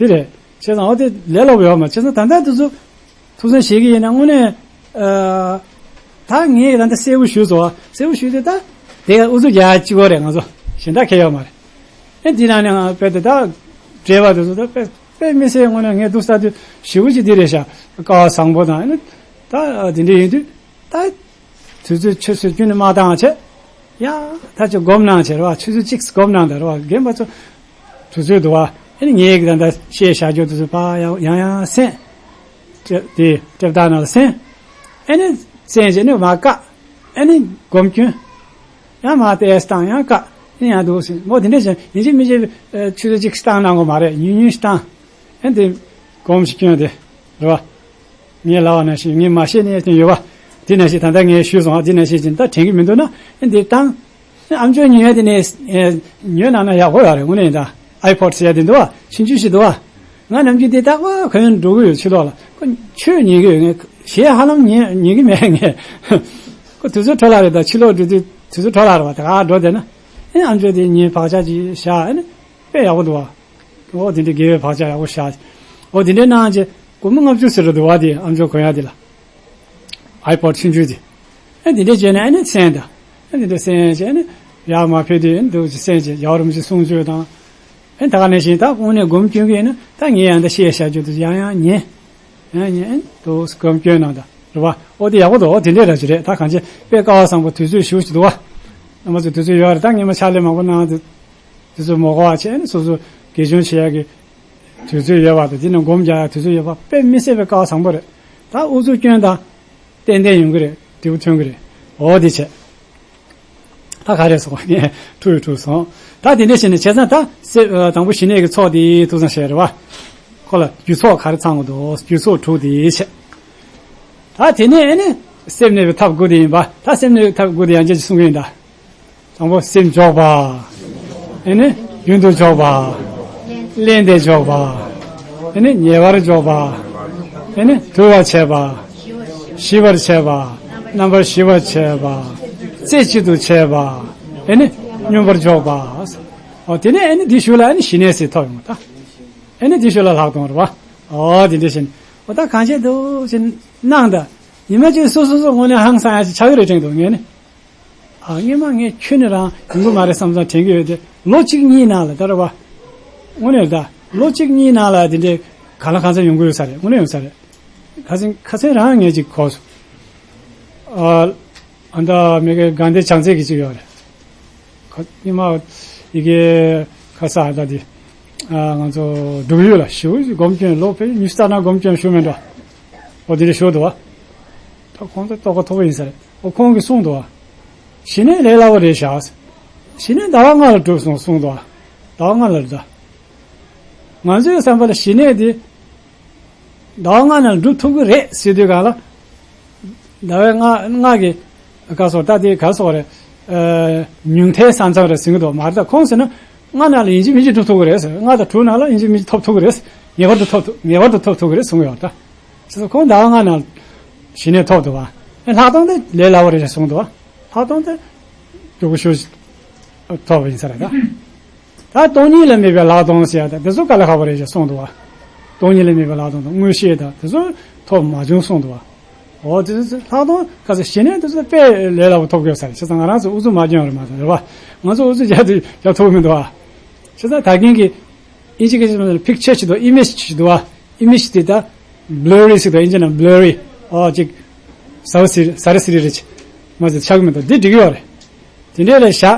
ཙང་འོ་དེ་ལས་སླ་པོ་ཡོད་མ། བྱས་ཙང་ད་ལྟ་དེ་ཚོ་ཐུགས་བསམ་བཞེས་ཀྱི་ཡིན་ན་དངོས་གནས། ཨ་ད་ངས་ད་ལྟ་གསལ་པོ་ཞུས་སོང་། གསལ་པོ་ཞུས་ཏེ་ད་དེ་ཨུ་ཚུགས་རྒྱག་གཅིག་པོ་རེད། ང་ཚོ་གཞན་དག་གལ་ཡོད་མ་རེད། ཨེ་འདི་ནང་ནས་ང་དཔེ་དེ་དག་བྲེལ་བ་དེ་ཚོ་ད་དཔེ་དཔེ་མི་སྲིད། དངོས་གནས་ངས་འདུག་ས་དུས་ཞེ་པོ་ཅིག་འདི་རེད་ཤག། སྐལ་བ་བཟང་པོ་དང་ཨ་ནི་ད་དེ་འདྲ་ཡིན་དུས་ད་དུས་ཚོད་ཆུད་ཟོས་ཁྱོན་ནས་མ་བཏང་བྱས། ཡ་ད་ཅིག་སྒོམ་གནང་བྱས་རེད་བ། ཆུ་ཚོད་གཅིག་སྒོམ་གནང་དང་རེད་བ། རྒན་པ་ཚོ་དུས་ཚོད་འདུག་བ། ཨ་ནི་ངས་ད་ལྟ་བཤད་བཞག་རྒྱུ་དེ་ཚོ་ཕར་ཡང་ཡང་ཡང་གསན། དེ་དེབ་རྟགས་ནང་ལ་གསན། ཨ་ནི་གསན་བྱས་ནས་མར་བཀག། ཨ་ནི་སྒོམ་སྐྱོན། ཡང་མར་ཏོག་ཙམ་བཏང་ཡང་བཀག། ཨ་ནི་ཡང་འདུག་ཟེར། འོ་དེ་འདྲ་བྱས་ཡིན་གཅིག་མིན་གཅིག་ཆུ་ཚོད་གཅིག་བཏང་གནང་དགོས་མ་རེད། ཉུང་ཉུང་ཞིག་བཏང་། ཨ་ནི་དེ་སྒོམ་ཞིག་སྐྱོན་དེ་རེད་བ། ངས་ལབ་པ་ནང་བཞིན། ངས་མ་བཤད་ནས་ཡོད་པ། དེ་ནང་བཞིན་ད་ལྟ་ངས་ཞུས་སོང་། ཨ་དེ་ནང་བཞིན་ཅིག་ད་དྲན་གྱི་མི་འདུག་ན་ཨ་འདི་བཏང་། ཨ་ཨམ་ཅོག་ཉོས་ཡ་དེ་ནས་ཨེ་ཉོས་གནང་ན་ཡག་པོ་ཡོད་རེད། དངོས་གནས་ད་ཨའི་པོ་ཌི་ཟེར་ཡ་དེ་འདུག་བ། ཆུང་ཆུང་ཞིག་འདུག་བ། ང་ནམ་རྒྱུན་དེ་རྟག་པར་གོན་འགྲོ་གི་ཡོད། ཕྱི་ལོགས་ལ། ཁོ་ཆོས་ཉན་གྱི་ཡོད། ངས་གཞས་ཧ་ལམ་ཉན་ཉན་གྱི་མེད་ངས། ཁོ་དུས་ཚོད་འཕྲོ་བརླག་རེད། ད་ཕྱི་ལོགས་འགྲོ་དུས་དུས་ཚོད་འཕྲོ་བརླག་རེད་བ། ད་ག་འགྲོ་བསྡད་ན་ཨེ་ཨམ་ཅོག་དེ་ཉན། བག་ཆགས་ཅིག་བཞག། ཨེ་ནི་དཔེ་ཡག་པོ་འདུག་བ། ཨོ་དེ་འདྲའི་དགེ་བའི་བག་ཆགས་ཡག་པོ་བཞག། ཨོ་དེ་འདྲའི་གནང་བྱས་སྒོར་མོ་ལྔ་བཅུ་ཟེར་རེད་འདུག་བ། དེ་ཨམ་ཅོག་གོན་ཡག་དེ་ལ། ཨའི་པོ་ཌི་ཆུང་ཆུང་དེ། ཨེ་དེ་འདྲའི་བྱས་ནས་ཨེ་ནི་གསན་དང་། ཨེ་དེ་འདྲ་གསན་བྱས་ཨེ་ནི་ཡར་མར་ཕེབས་དུས་ཨེ་ནི་འདུག་ཅིག་གསན་བྱས། རྒྱལ་བ་རིན་པོ་ཆེའི་གསུང་ཆོས་དང་། ཨེ་ད་ག་ནང་བཞིན་ད་དངོས་གནས་སྒོམ་སྐྱོན་གྱི་ཡིན་ན་ད་ངས་ཡང་ད་བཤད་བཞག་རྒྱུ་དེ་ཡང་ཡང་ཉན། ཡང་ཉན། ཨེ་འདུག་སྒོམ་སྐྱོན་གནང་དང་རེད་བ། ཨོ་དེ་ཡག་པོ་འདུག། ཨོ་དེ་འདྲས་འདྲ་ཅིག་རེད། ད་གང་བྱས་དཔེ་སྐལ་བ་བཟང་པོ་དུས་ཚོད་ཞེ་པོ་ཅིག་འདུག་བ། རྣམ་པ་ཚོ་དུས་ཚོད་ཡོད་རེད། ད་ངས་མ་ཕྱག་ལས་མང་པོ་གནང་དུས། དེ་ཚོ་མ་གོ་བ་བྱས་ནས་སོ་སོ་དགེ་སྦྱོར་བྱེད་ཡག་གི་དུས་ཚོད་ཡོད་པ་དང་། དེ་ནས་སྒོམ་རྒྱག་ཡག་དུས་ཚོད་ཡོད་པ། དཔེ་མི་སྲིད་པའི་སྐལ་བ་བཟང་པོ་རེད། ད་ཨུ་ཚུགས་སྐྱོན་དང་ཏན་ཏན་ཡོང་གི་རེད། འབྲས་བུ་ཐོན་གི་རེད། འོ་དེ་བྱས། ད་ག་རེ་སོང་། ངས་འཁྲུག་ཡོད་འཁྲུག་སོང་། ད་དེ་འདྲ་བྱས་ནས་བྱས་ཙང་ད་སེ་དང་པོ་ཞི་གནས་ཀྱི་ཚོགས་དེ་ཐུགས་བསམ་བཞེས་རེད་བ། ཁོ་ལ་རྒྱུ་ཚོགས་ག་རེ་ཚང་དགོས་འདུག། རྒྱུ་ཚོགས་དྲུག་དེ་བྱས། ད་དེ་ནས་ཨེ་ནི་སེམས་གནས་པའི་ཐབས་དགུ་དེ་ཡིན་པ། ད་སེམས་གནས་པའི་ཐབས་དགུ་དེ་ཡང་བསྐྱར་ཅིག་གསུང་གི་ཡིན་ད། དང་པོ་སེམས་འཇོག་པ། ཨེ་ནི་རྒྱུན་དུ་འཇོག་པ། བརླན་ཏེ་འཇོག་པ། ཨེ་ནི་ཉེ་བར་འཇོག་པ། ཨེ་ནི་དུལ་བར་བྱེད་པ། ཞི་བར་བྱེད་པ། རྣམ་པར་ཞི་བར་བྱེད་པ། རྩེ་གཅིག་ཏུ་བྱེད་པ། ཨེ་ནི་སྙོམས་པར་འཇོག་པ། ཨོ་དེ་ནས་ཨེ་ནི་འདི་ཞུ་ལ་ཨེ་ནི་ཞི་གནས་ཟེར་ཐོབ་ཡོང་ད། ཨེ་ནི་འདི་ཞུ་ལ་ལྷག་གཏོང་རེད་བ། ཨོ་དེ་འདྲ་བྱས་ནས་ཨོ་ད་གང་བྱེད་འདུག་ཅེས་གནང་ད། ཉི་མ་གཅིག་སོ་སོ་སོ་དངོས་གནས་ཧང་སང་ཡ་ཅིག་ཆགས་ཀྱི་རེད་དྲན་འདུག་ངས་ནི། ཨ་སྔོན་མ་ངས་ཁྱོན་ནས་རང་ཡོང་གི་མ་རེད་བསམ་བསམ་དྲན་གྱི་ཡོད་དེ། ལོ་གཅིག་གཉིས་ནང་ལ་ད་རེད་བ། དངོས་གནས་ད་ལོ་གཅིག་གཉིས་ནང་ལ་དེ་འདྲའི་གང་ལ་གང་འཚམ་ཡོང་གི་ཡོད་ས་རེད། དངོས་གནས་ཡོད་ས་རེད། ཁ་སང་ཁ་སང་རང་ངས་ཅིག་གོ་སོང་། ཨ་ཨ་ད་མི་གའི་དགའ་ལྡན་བྱང་རྩེ་གི་ཅིག་ཡོད་རེད། ཁ་ཉི་མ་ཡི་གེ་ཁ་ས་ཨ་ད་དེ་ཨ་ང་ཚོ་འབྲུག་ཡུལ་ལ་ཞུ་སྒོམ་སྐྱོན་ལོ་ཕེ་ཉི་ཤུ་རྩ་ནང་སྒོམ་སྐྱོན་ཞུ་མེད་འགྲོ། ཨོ་དེ་འདྲ་ཞུ་འདུག་བ། ད་ཁོང་ཚོ་རྟོགས་པ་མཐོ་པོ་ཡིན་ས་རེད། ཨོ་ཁོང་གིས་གསུངས་འདུག་བ། ཞི་གནས་ལས་སླ་པོ་རེད་ཤག། ཞི་གནས་ཟླ་བ་ལྔ་ལ་སྒྲུབ་སོང་གསུངས་འདུག་བ། ཟླ་བ་ལྔ་ལ་རེད་ད། ང་ཚོའི་བསམ་པ་ལ་ཞི་གནས་དེ་ཟླ་བ་ལྔ་ནང་སྒྲུབ་ཐུབ་ཀྱི་རེད་ཟེར་དུས་གང་ལ། ཟླ་བའི་ལྔ་ལྔ་གི་ག་སོགས་ད་དེ་ག་སོགས་རེད། ཨ་ཉུང་མཐའི་ས་མཚམས་རེད་ཟེར་གྱི་འདུག་མ་རེད་ད། ཁོང་ཟེར་ན་ལྔ་ནང་ལ་ཡིན་གཅིག་མིན་གཅིག་སྒྲུབ་ཐུབ་ཀྱི་རེད་ཟེར། ལྔ་དང་དྲུག་ནང་ལ་ཡིན་གཅིག་མིན་གཅིག་ཐོབ་ཐུབ་ཀྱི་རེད། ངེས་པར་དུ་ཐོབ་ཐུབ་ངེས་པར་དུ་ཐོབ་ཐུབ་ཀྱི་རེད་གསུངས་ཡོད་ད། ཁོང་ཟླ་བ་ལྔ་ནང་ཞི་གནས་ཐོབ་འདུག་བ། ལྷག་མཐོང་དེ་ལས་སླ་པོ་རེད་ཟེར་གསུངས་འདུག་བ། ལྷག་མཐོང་དེ་མགྱོགས་པོ་ཞེ་པོ་ཐོབ་པ་ཡིན་ས་རེད་ད། ད་སྟོང་ཉིད་ལ་དམིགས་པའི་ལྷག་མཐོང་ཟེར་ཡ་ད་དེ་ཚོ་དཀའ་ལས་ཁག་པོ་རེད་ཅེས་གསུངས་འདུག་བ། སྟོང་ཉིད་ལ་དམིགས་པའི་ལྷག་མཐོང་དང་མངོན་ཤེས་དང་དེ་ཚོ་ཐོབ་མ་བྱུང་གསུངས་འདུག་བ། འོ་དེ་ཚོ་ལྷག་མཐོང་ག་ཚོད་ཞི་གནས་དེ་ཚོ་དཔེ་ལས་སླ་པོ་ཐོབ་ཡོད་ས་རེད། བྱས་ཙང་ང་རང་ཚོ་ཨུ་ཚུགས་མ་བརྒྱབ་རེད་མ་གཏོགས་རེད་བ། ང་ཚོ་ཨུ་ཚུགས་བརྒྱབ་དུས་བརྒྱབ་ཐུབ་ཀྱི་མི་འདུག་བ། བྱས་ཙང་ད་གིན་གྱི་ཨིན་ཇི་སྐད་ཆ་ནང་ལ་ཕིག་ཅར་ཅིག་འདུག་ཨི་མེ་ཇི་ཅིག་འདུག་བ། ཨི་མེ་ཇི་དེ་ད་བྷི་ལར་རི་ཟེར་འདུག་ཨིན་ཇི་ནང་བྷི་ལར་རི། ཨོ་ཅིག་ཟ་བ་སི་ཟ་རི་སི་རི་རེད་ཅིག་མ་ཟད་ཆགས་ཀྱི་མི་འདུག་འདི་འགྲིག་གི་ཡོད་རེད། དེ་འདྲས་ལ་བཞག་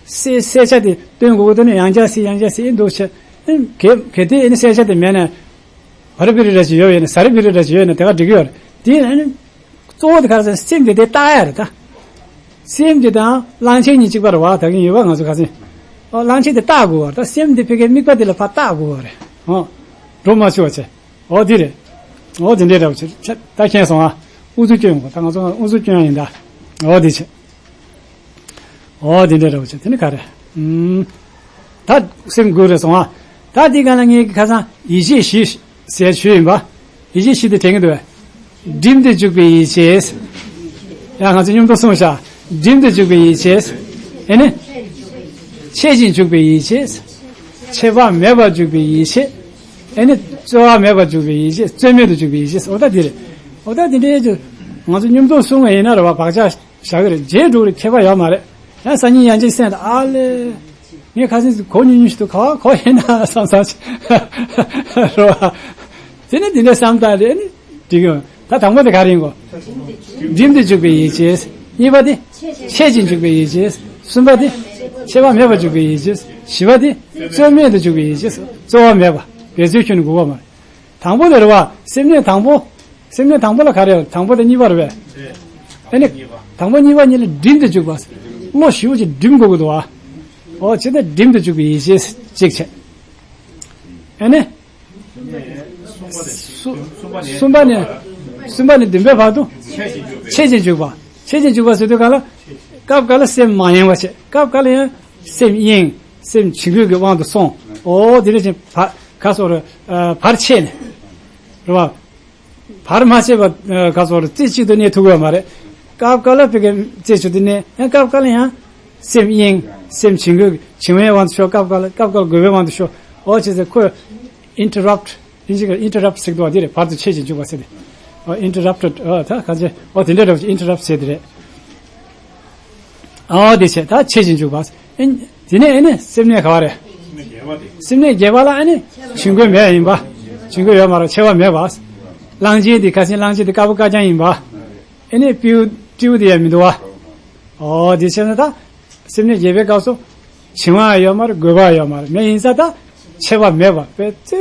གསལ་གསལ་ཆ་དེ་སྟོན་དགོས་ཀྱི་འདུག་ན། ཡང་བསྐྱར་གཟིགས། ཡང་བསྐྱར་གཟིགས་འདུག་བྱས། གལ་གལ་ཏེ་ཨ་ནི་གསལ་ཆ་དེ་མེད་ན། བ་ར་པི་རི་ར་ཅིག་ཡོད་ཡོད་ན། ཟ་ར་པི་རི་ར་ཅིག་ཡོད་ན་དེ་ག་འགྲིག་གི་ཡོད་རེད། དེ་ཨ་ནི་གཙོ་བོ་དེ་ག་རེ་ཟེར་ན། སེམས་དེ་དེ་བརྟག་ཡ་རེད་ད། སེམས་དེ་དང་གླང་ཆེན་གཉིས་གཅིག་པ་རེད་བ། ད་གིན་ཡོད་པ་ང་ཚོ་ཁ་སེམས། ཨོ་གླང་ཆེན་དེ་བརྟག་དགོས་བ་རེད་ད། སེམས་དེ་ཕ་གིའི་དམིགས་པ་དེ་ལ་ཕར་བརྟག་དགོས་བ་རེད། ཨོ་འགྲོ་མ་བཅུག་པ་བྱས། ཨོ་དེ་རེད། ཨོ་དེ་འདྲའི་འདྲ་བོ་ཆེ་ཆ་ད་མཁྱེན་སོང་ཨ། ཨུ་ཚུགས་སྐྱོན་ཡོང་གོ། ད་ང་ཚོ་ཨུ་ཚུགས་སྐྱོན་ཡ་ཡིན་ད། ཨོ་དེ་ཆེ། ཨོ་དེ་འདྲའི་འདྲ་བོ་ཆེ། དེ་ནི་ག་རེ། ཨུམ། ད་སེམས་དགུ་རེད་སོང་ཨ། ད་དེ་ག་ལ་ངས་ཁ་སང་ཡིད་ཆེས་བཞི་ཟེར་ཞུས་ཡིན་པ། ཡིད་ཆེས་བཞི་དེ་དྲན་གྱི་འདུག་བས། སྒྲིམ་དུ་འཇུག་པའི་ཡིད་ཆེས། ཡ་ང་ཚོ་མཉམ་དུ་གསུངས་ཤག་སྒྲིམ་དུ་འཇུག་པའི་ཡིད་ཆེས། ཨེ་ནི། ཆད་ཅིང་འཇུག་པའི་ཡིད་ཆེས། ཆད་པ་མེད་པར་འཇུག་པའི་ཡིད་ཆེས། ཨེ་ནི། རྩོལ་བ་མེད་པར་འཇུག་པའི་ཡིད་ཆེས། རྩོལ་མེད་དུ་འཇུག་པའི་ཡིད་ཆེས། འོ་ད་འདི་རེད། འོ་ད་འདི་འདྲའི་ང་ཚོ་མཉམ་དུ་གསུང་བ་ཡིན་ན་རེད་བ། བག་ཆགས་བཞག་གི་རེད། རྗེས་འགྲོ་རེད། ཁྱད་པར་ཡོད་མ་རེད། ཡང་སང་ཉིན་ཡང་ཅིག་སེམས་ད་ཨ་ལེ། ངས་ཁ་སང་གོ་མྱོང་མྱོང་ཞིག་འདུག་ག་བ་གོ་ཡིན་ན་བསམ་བསམ་ཞིག་རེད་བ། དེ་ནས་འདི་འདྲའི་བསམ་སྟངས་རེད། ཨེ་ནི། འགྲིག་གི་ཡོད། ད་དང་པོ་དེ་ག་རེ་ཡིན་གོ། སྒྲིམ་དུ་འཇུག་པའི་ཡིད་ཆེས། གཉིས་པ་དེ། ཆད་ཅིང་འཇུག་པའི་ཡིད་ཆེས། གསུམ་པ་དེ། ཆད་པ་མེད་པར་འཇུག་པའི་ཡིད་ཆེས། བཞི་པ་དེ། རྩོལ་མེད་དུ་འཇུག་པའི་ཡིད་ཆེས། རྩོལ་བ་མེད་པ། འབད་རྩོལ་ཁྱོན་ནས་དགོས་པ་མ་རེད། དང་པོ་དེ་རེད་བ། སེམས་གནས་དང་པོ། སེམས་གནས་དང་པོ་ལ་ག་རེ་ཡོད། དང་པོ་དང་གཉིས་པ་རེད་བས། ཨེ་ནི། དང་པོ་གཉིས་པ་གཉིས་ལ་སྒྲིམ་དུ་འཇུག་པ། བློ་ཞེ་པོ་ཅིག་སྒྲིམ་དགོས་ཀྱི་འདུག་བ། ཨོ་ཅི་ལྟར་སྒྲིམ་དུ་འཇུག་པའི་ཡིད་ཆེས་གཅིག་བྱས། ཨེ་ནི། གསུམ་པ་ནས། གསུམ་པ་ནས་བདུན་པའི་བར་དུ། ཆད་ཅིང་འཇུག་པ། ཆད་ཅིང་འཇུག་པ་ཟེར་དུས་ག་ལ། སྐབས་འགའ་ལ་སེམས་མ་ཡེངས་པ་བྱེད། སྐབས་འགའ་ལ་ཡང་སེམས་གཡེང་། སེམས་བྱིང་རྒོད་ཀྱི་དབང་དུ་སོང་། ཨོ་དེ་འདྲ་ཅིག་བར་ག་སོགས་རེ། བར་ཆད་ནས། རེད་བ། བར་མ་ཆད་པ་ག་སོགས་རེ་རྩེ་གཅིག་ཏུ་གནས་ཐུབ་ཀྱི་ཡོད་མ་རེད། སྐབས་འགའ་ལ་ཕ་གི་རྩེ་གཅིག་ཏུ་གནས། ཡང་སྐབས་འགའ་ལ་ཡང་སེམས་གཡེང་། སེམས་བྱིང་རྒོད། བྱིང་བའི་དབང་དུ་ཤོར། སྐབས་འགའ་ལ། སྐབས་འགའ་ལ་རྒོད་པའི་དབང་དུ་ཤོར། ཨོ་ཅེས་ཟེར་ཁོས་ཨིན་ཊར་རབ་ཊི། ཨིན་ཇི་སྐད་ཨིན་ཊར་རབ་ཊི་ཟེར་གྱི་འདུག་བ། འདི་རེད། བར་དུ་ཆད་ཅིང་འཇུག་པ་ཟེར་ཏེ། ཨོ་ཨིན་ཊར་རབ་ཊི། ཨོ་ད་ག་ཚོད། ཨོ་དེ་འདྲ་རེད། ཨིན་ཊར་རབ་ཊི་ཟེར་དེ་རེད། ཨོ་དེ་བྱས་ད་ཆད་ཅིང་འཇུག་པ། ཨེ་དེ་ནས་ཨེ་ནི་སེམས་གནས་ག་བ་རེད། སེམས་གནས་བརྒྱད་པ་ལ་ཨེ་ནི་བྱིང་རྒོད་མེད་ཡིན་པ། བྱིང་རྒོད་ཡོད་མ་རེད། ཆད་པ་མེད་པ། གླང་ཆེན་དེ་ཁ་སེང་གླང་ཆེན་དེ་དཀར་པོ་དཀར་རྐྱང་ཡིན་པ། ཨེ་ནི་སྤྲེའུ་སྤྲེའུ་དེ་ཡང་མི་འདུག་བ། ཨོ་དེ་བྱས་ན་ད། སེམས་གནས་བརྒྱད་པའི་སྐབས་སུ། བྱིང་བ་ཡོད་མ་རེད། རྒོད་པ་ཡོད་མ་རེད། མེད་ཡིན་ཙང་ད། ཆད་པ་མེད་པ། དཔེ་རྩེ་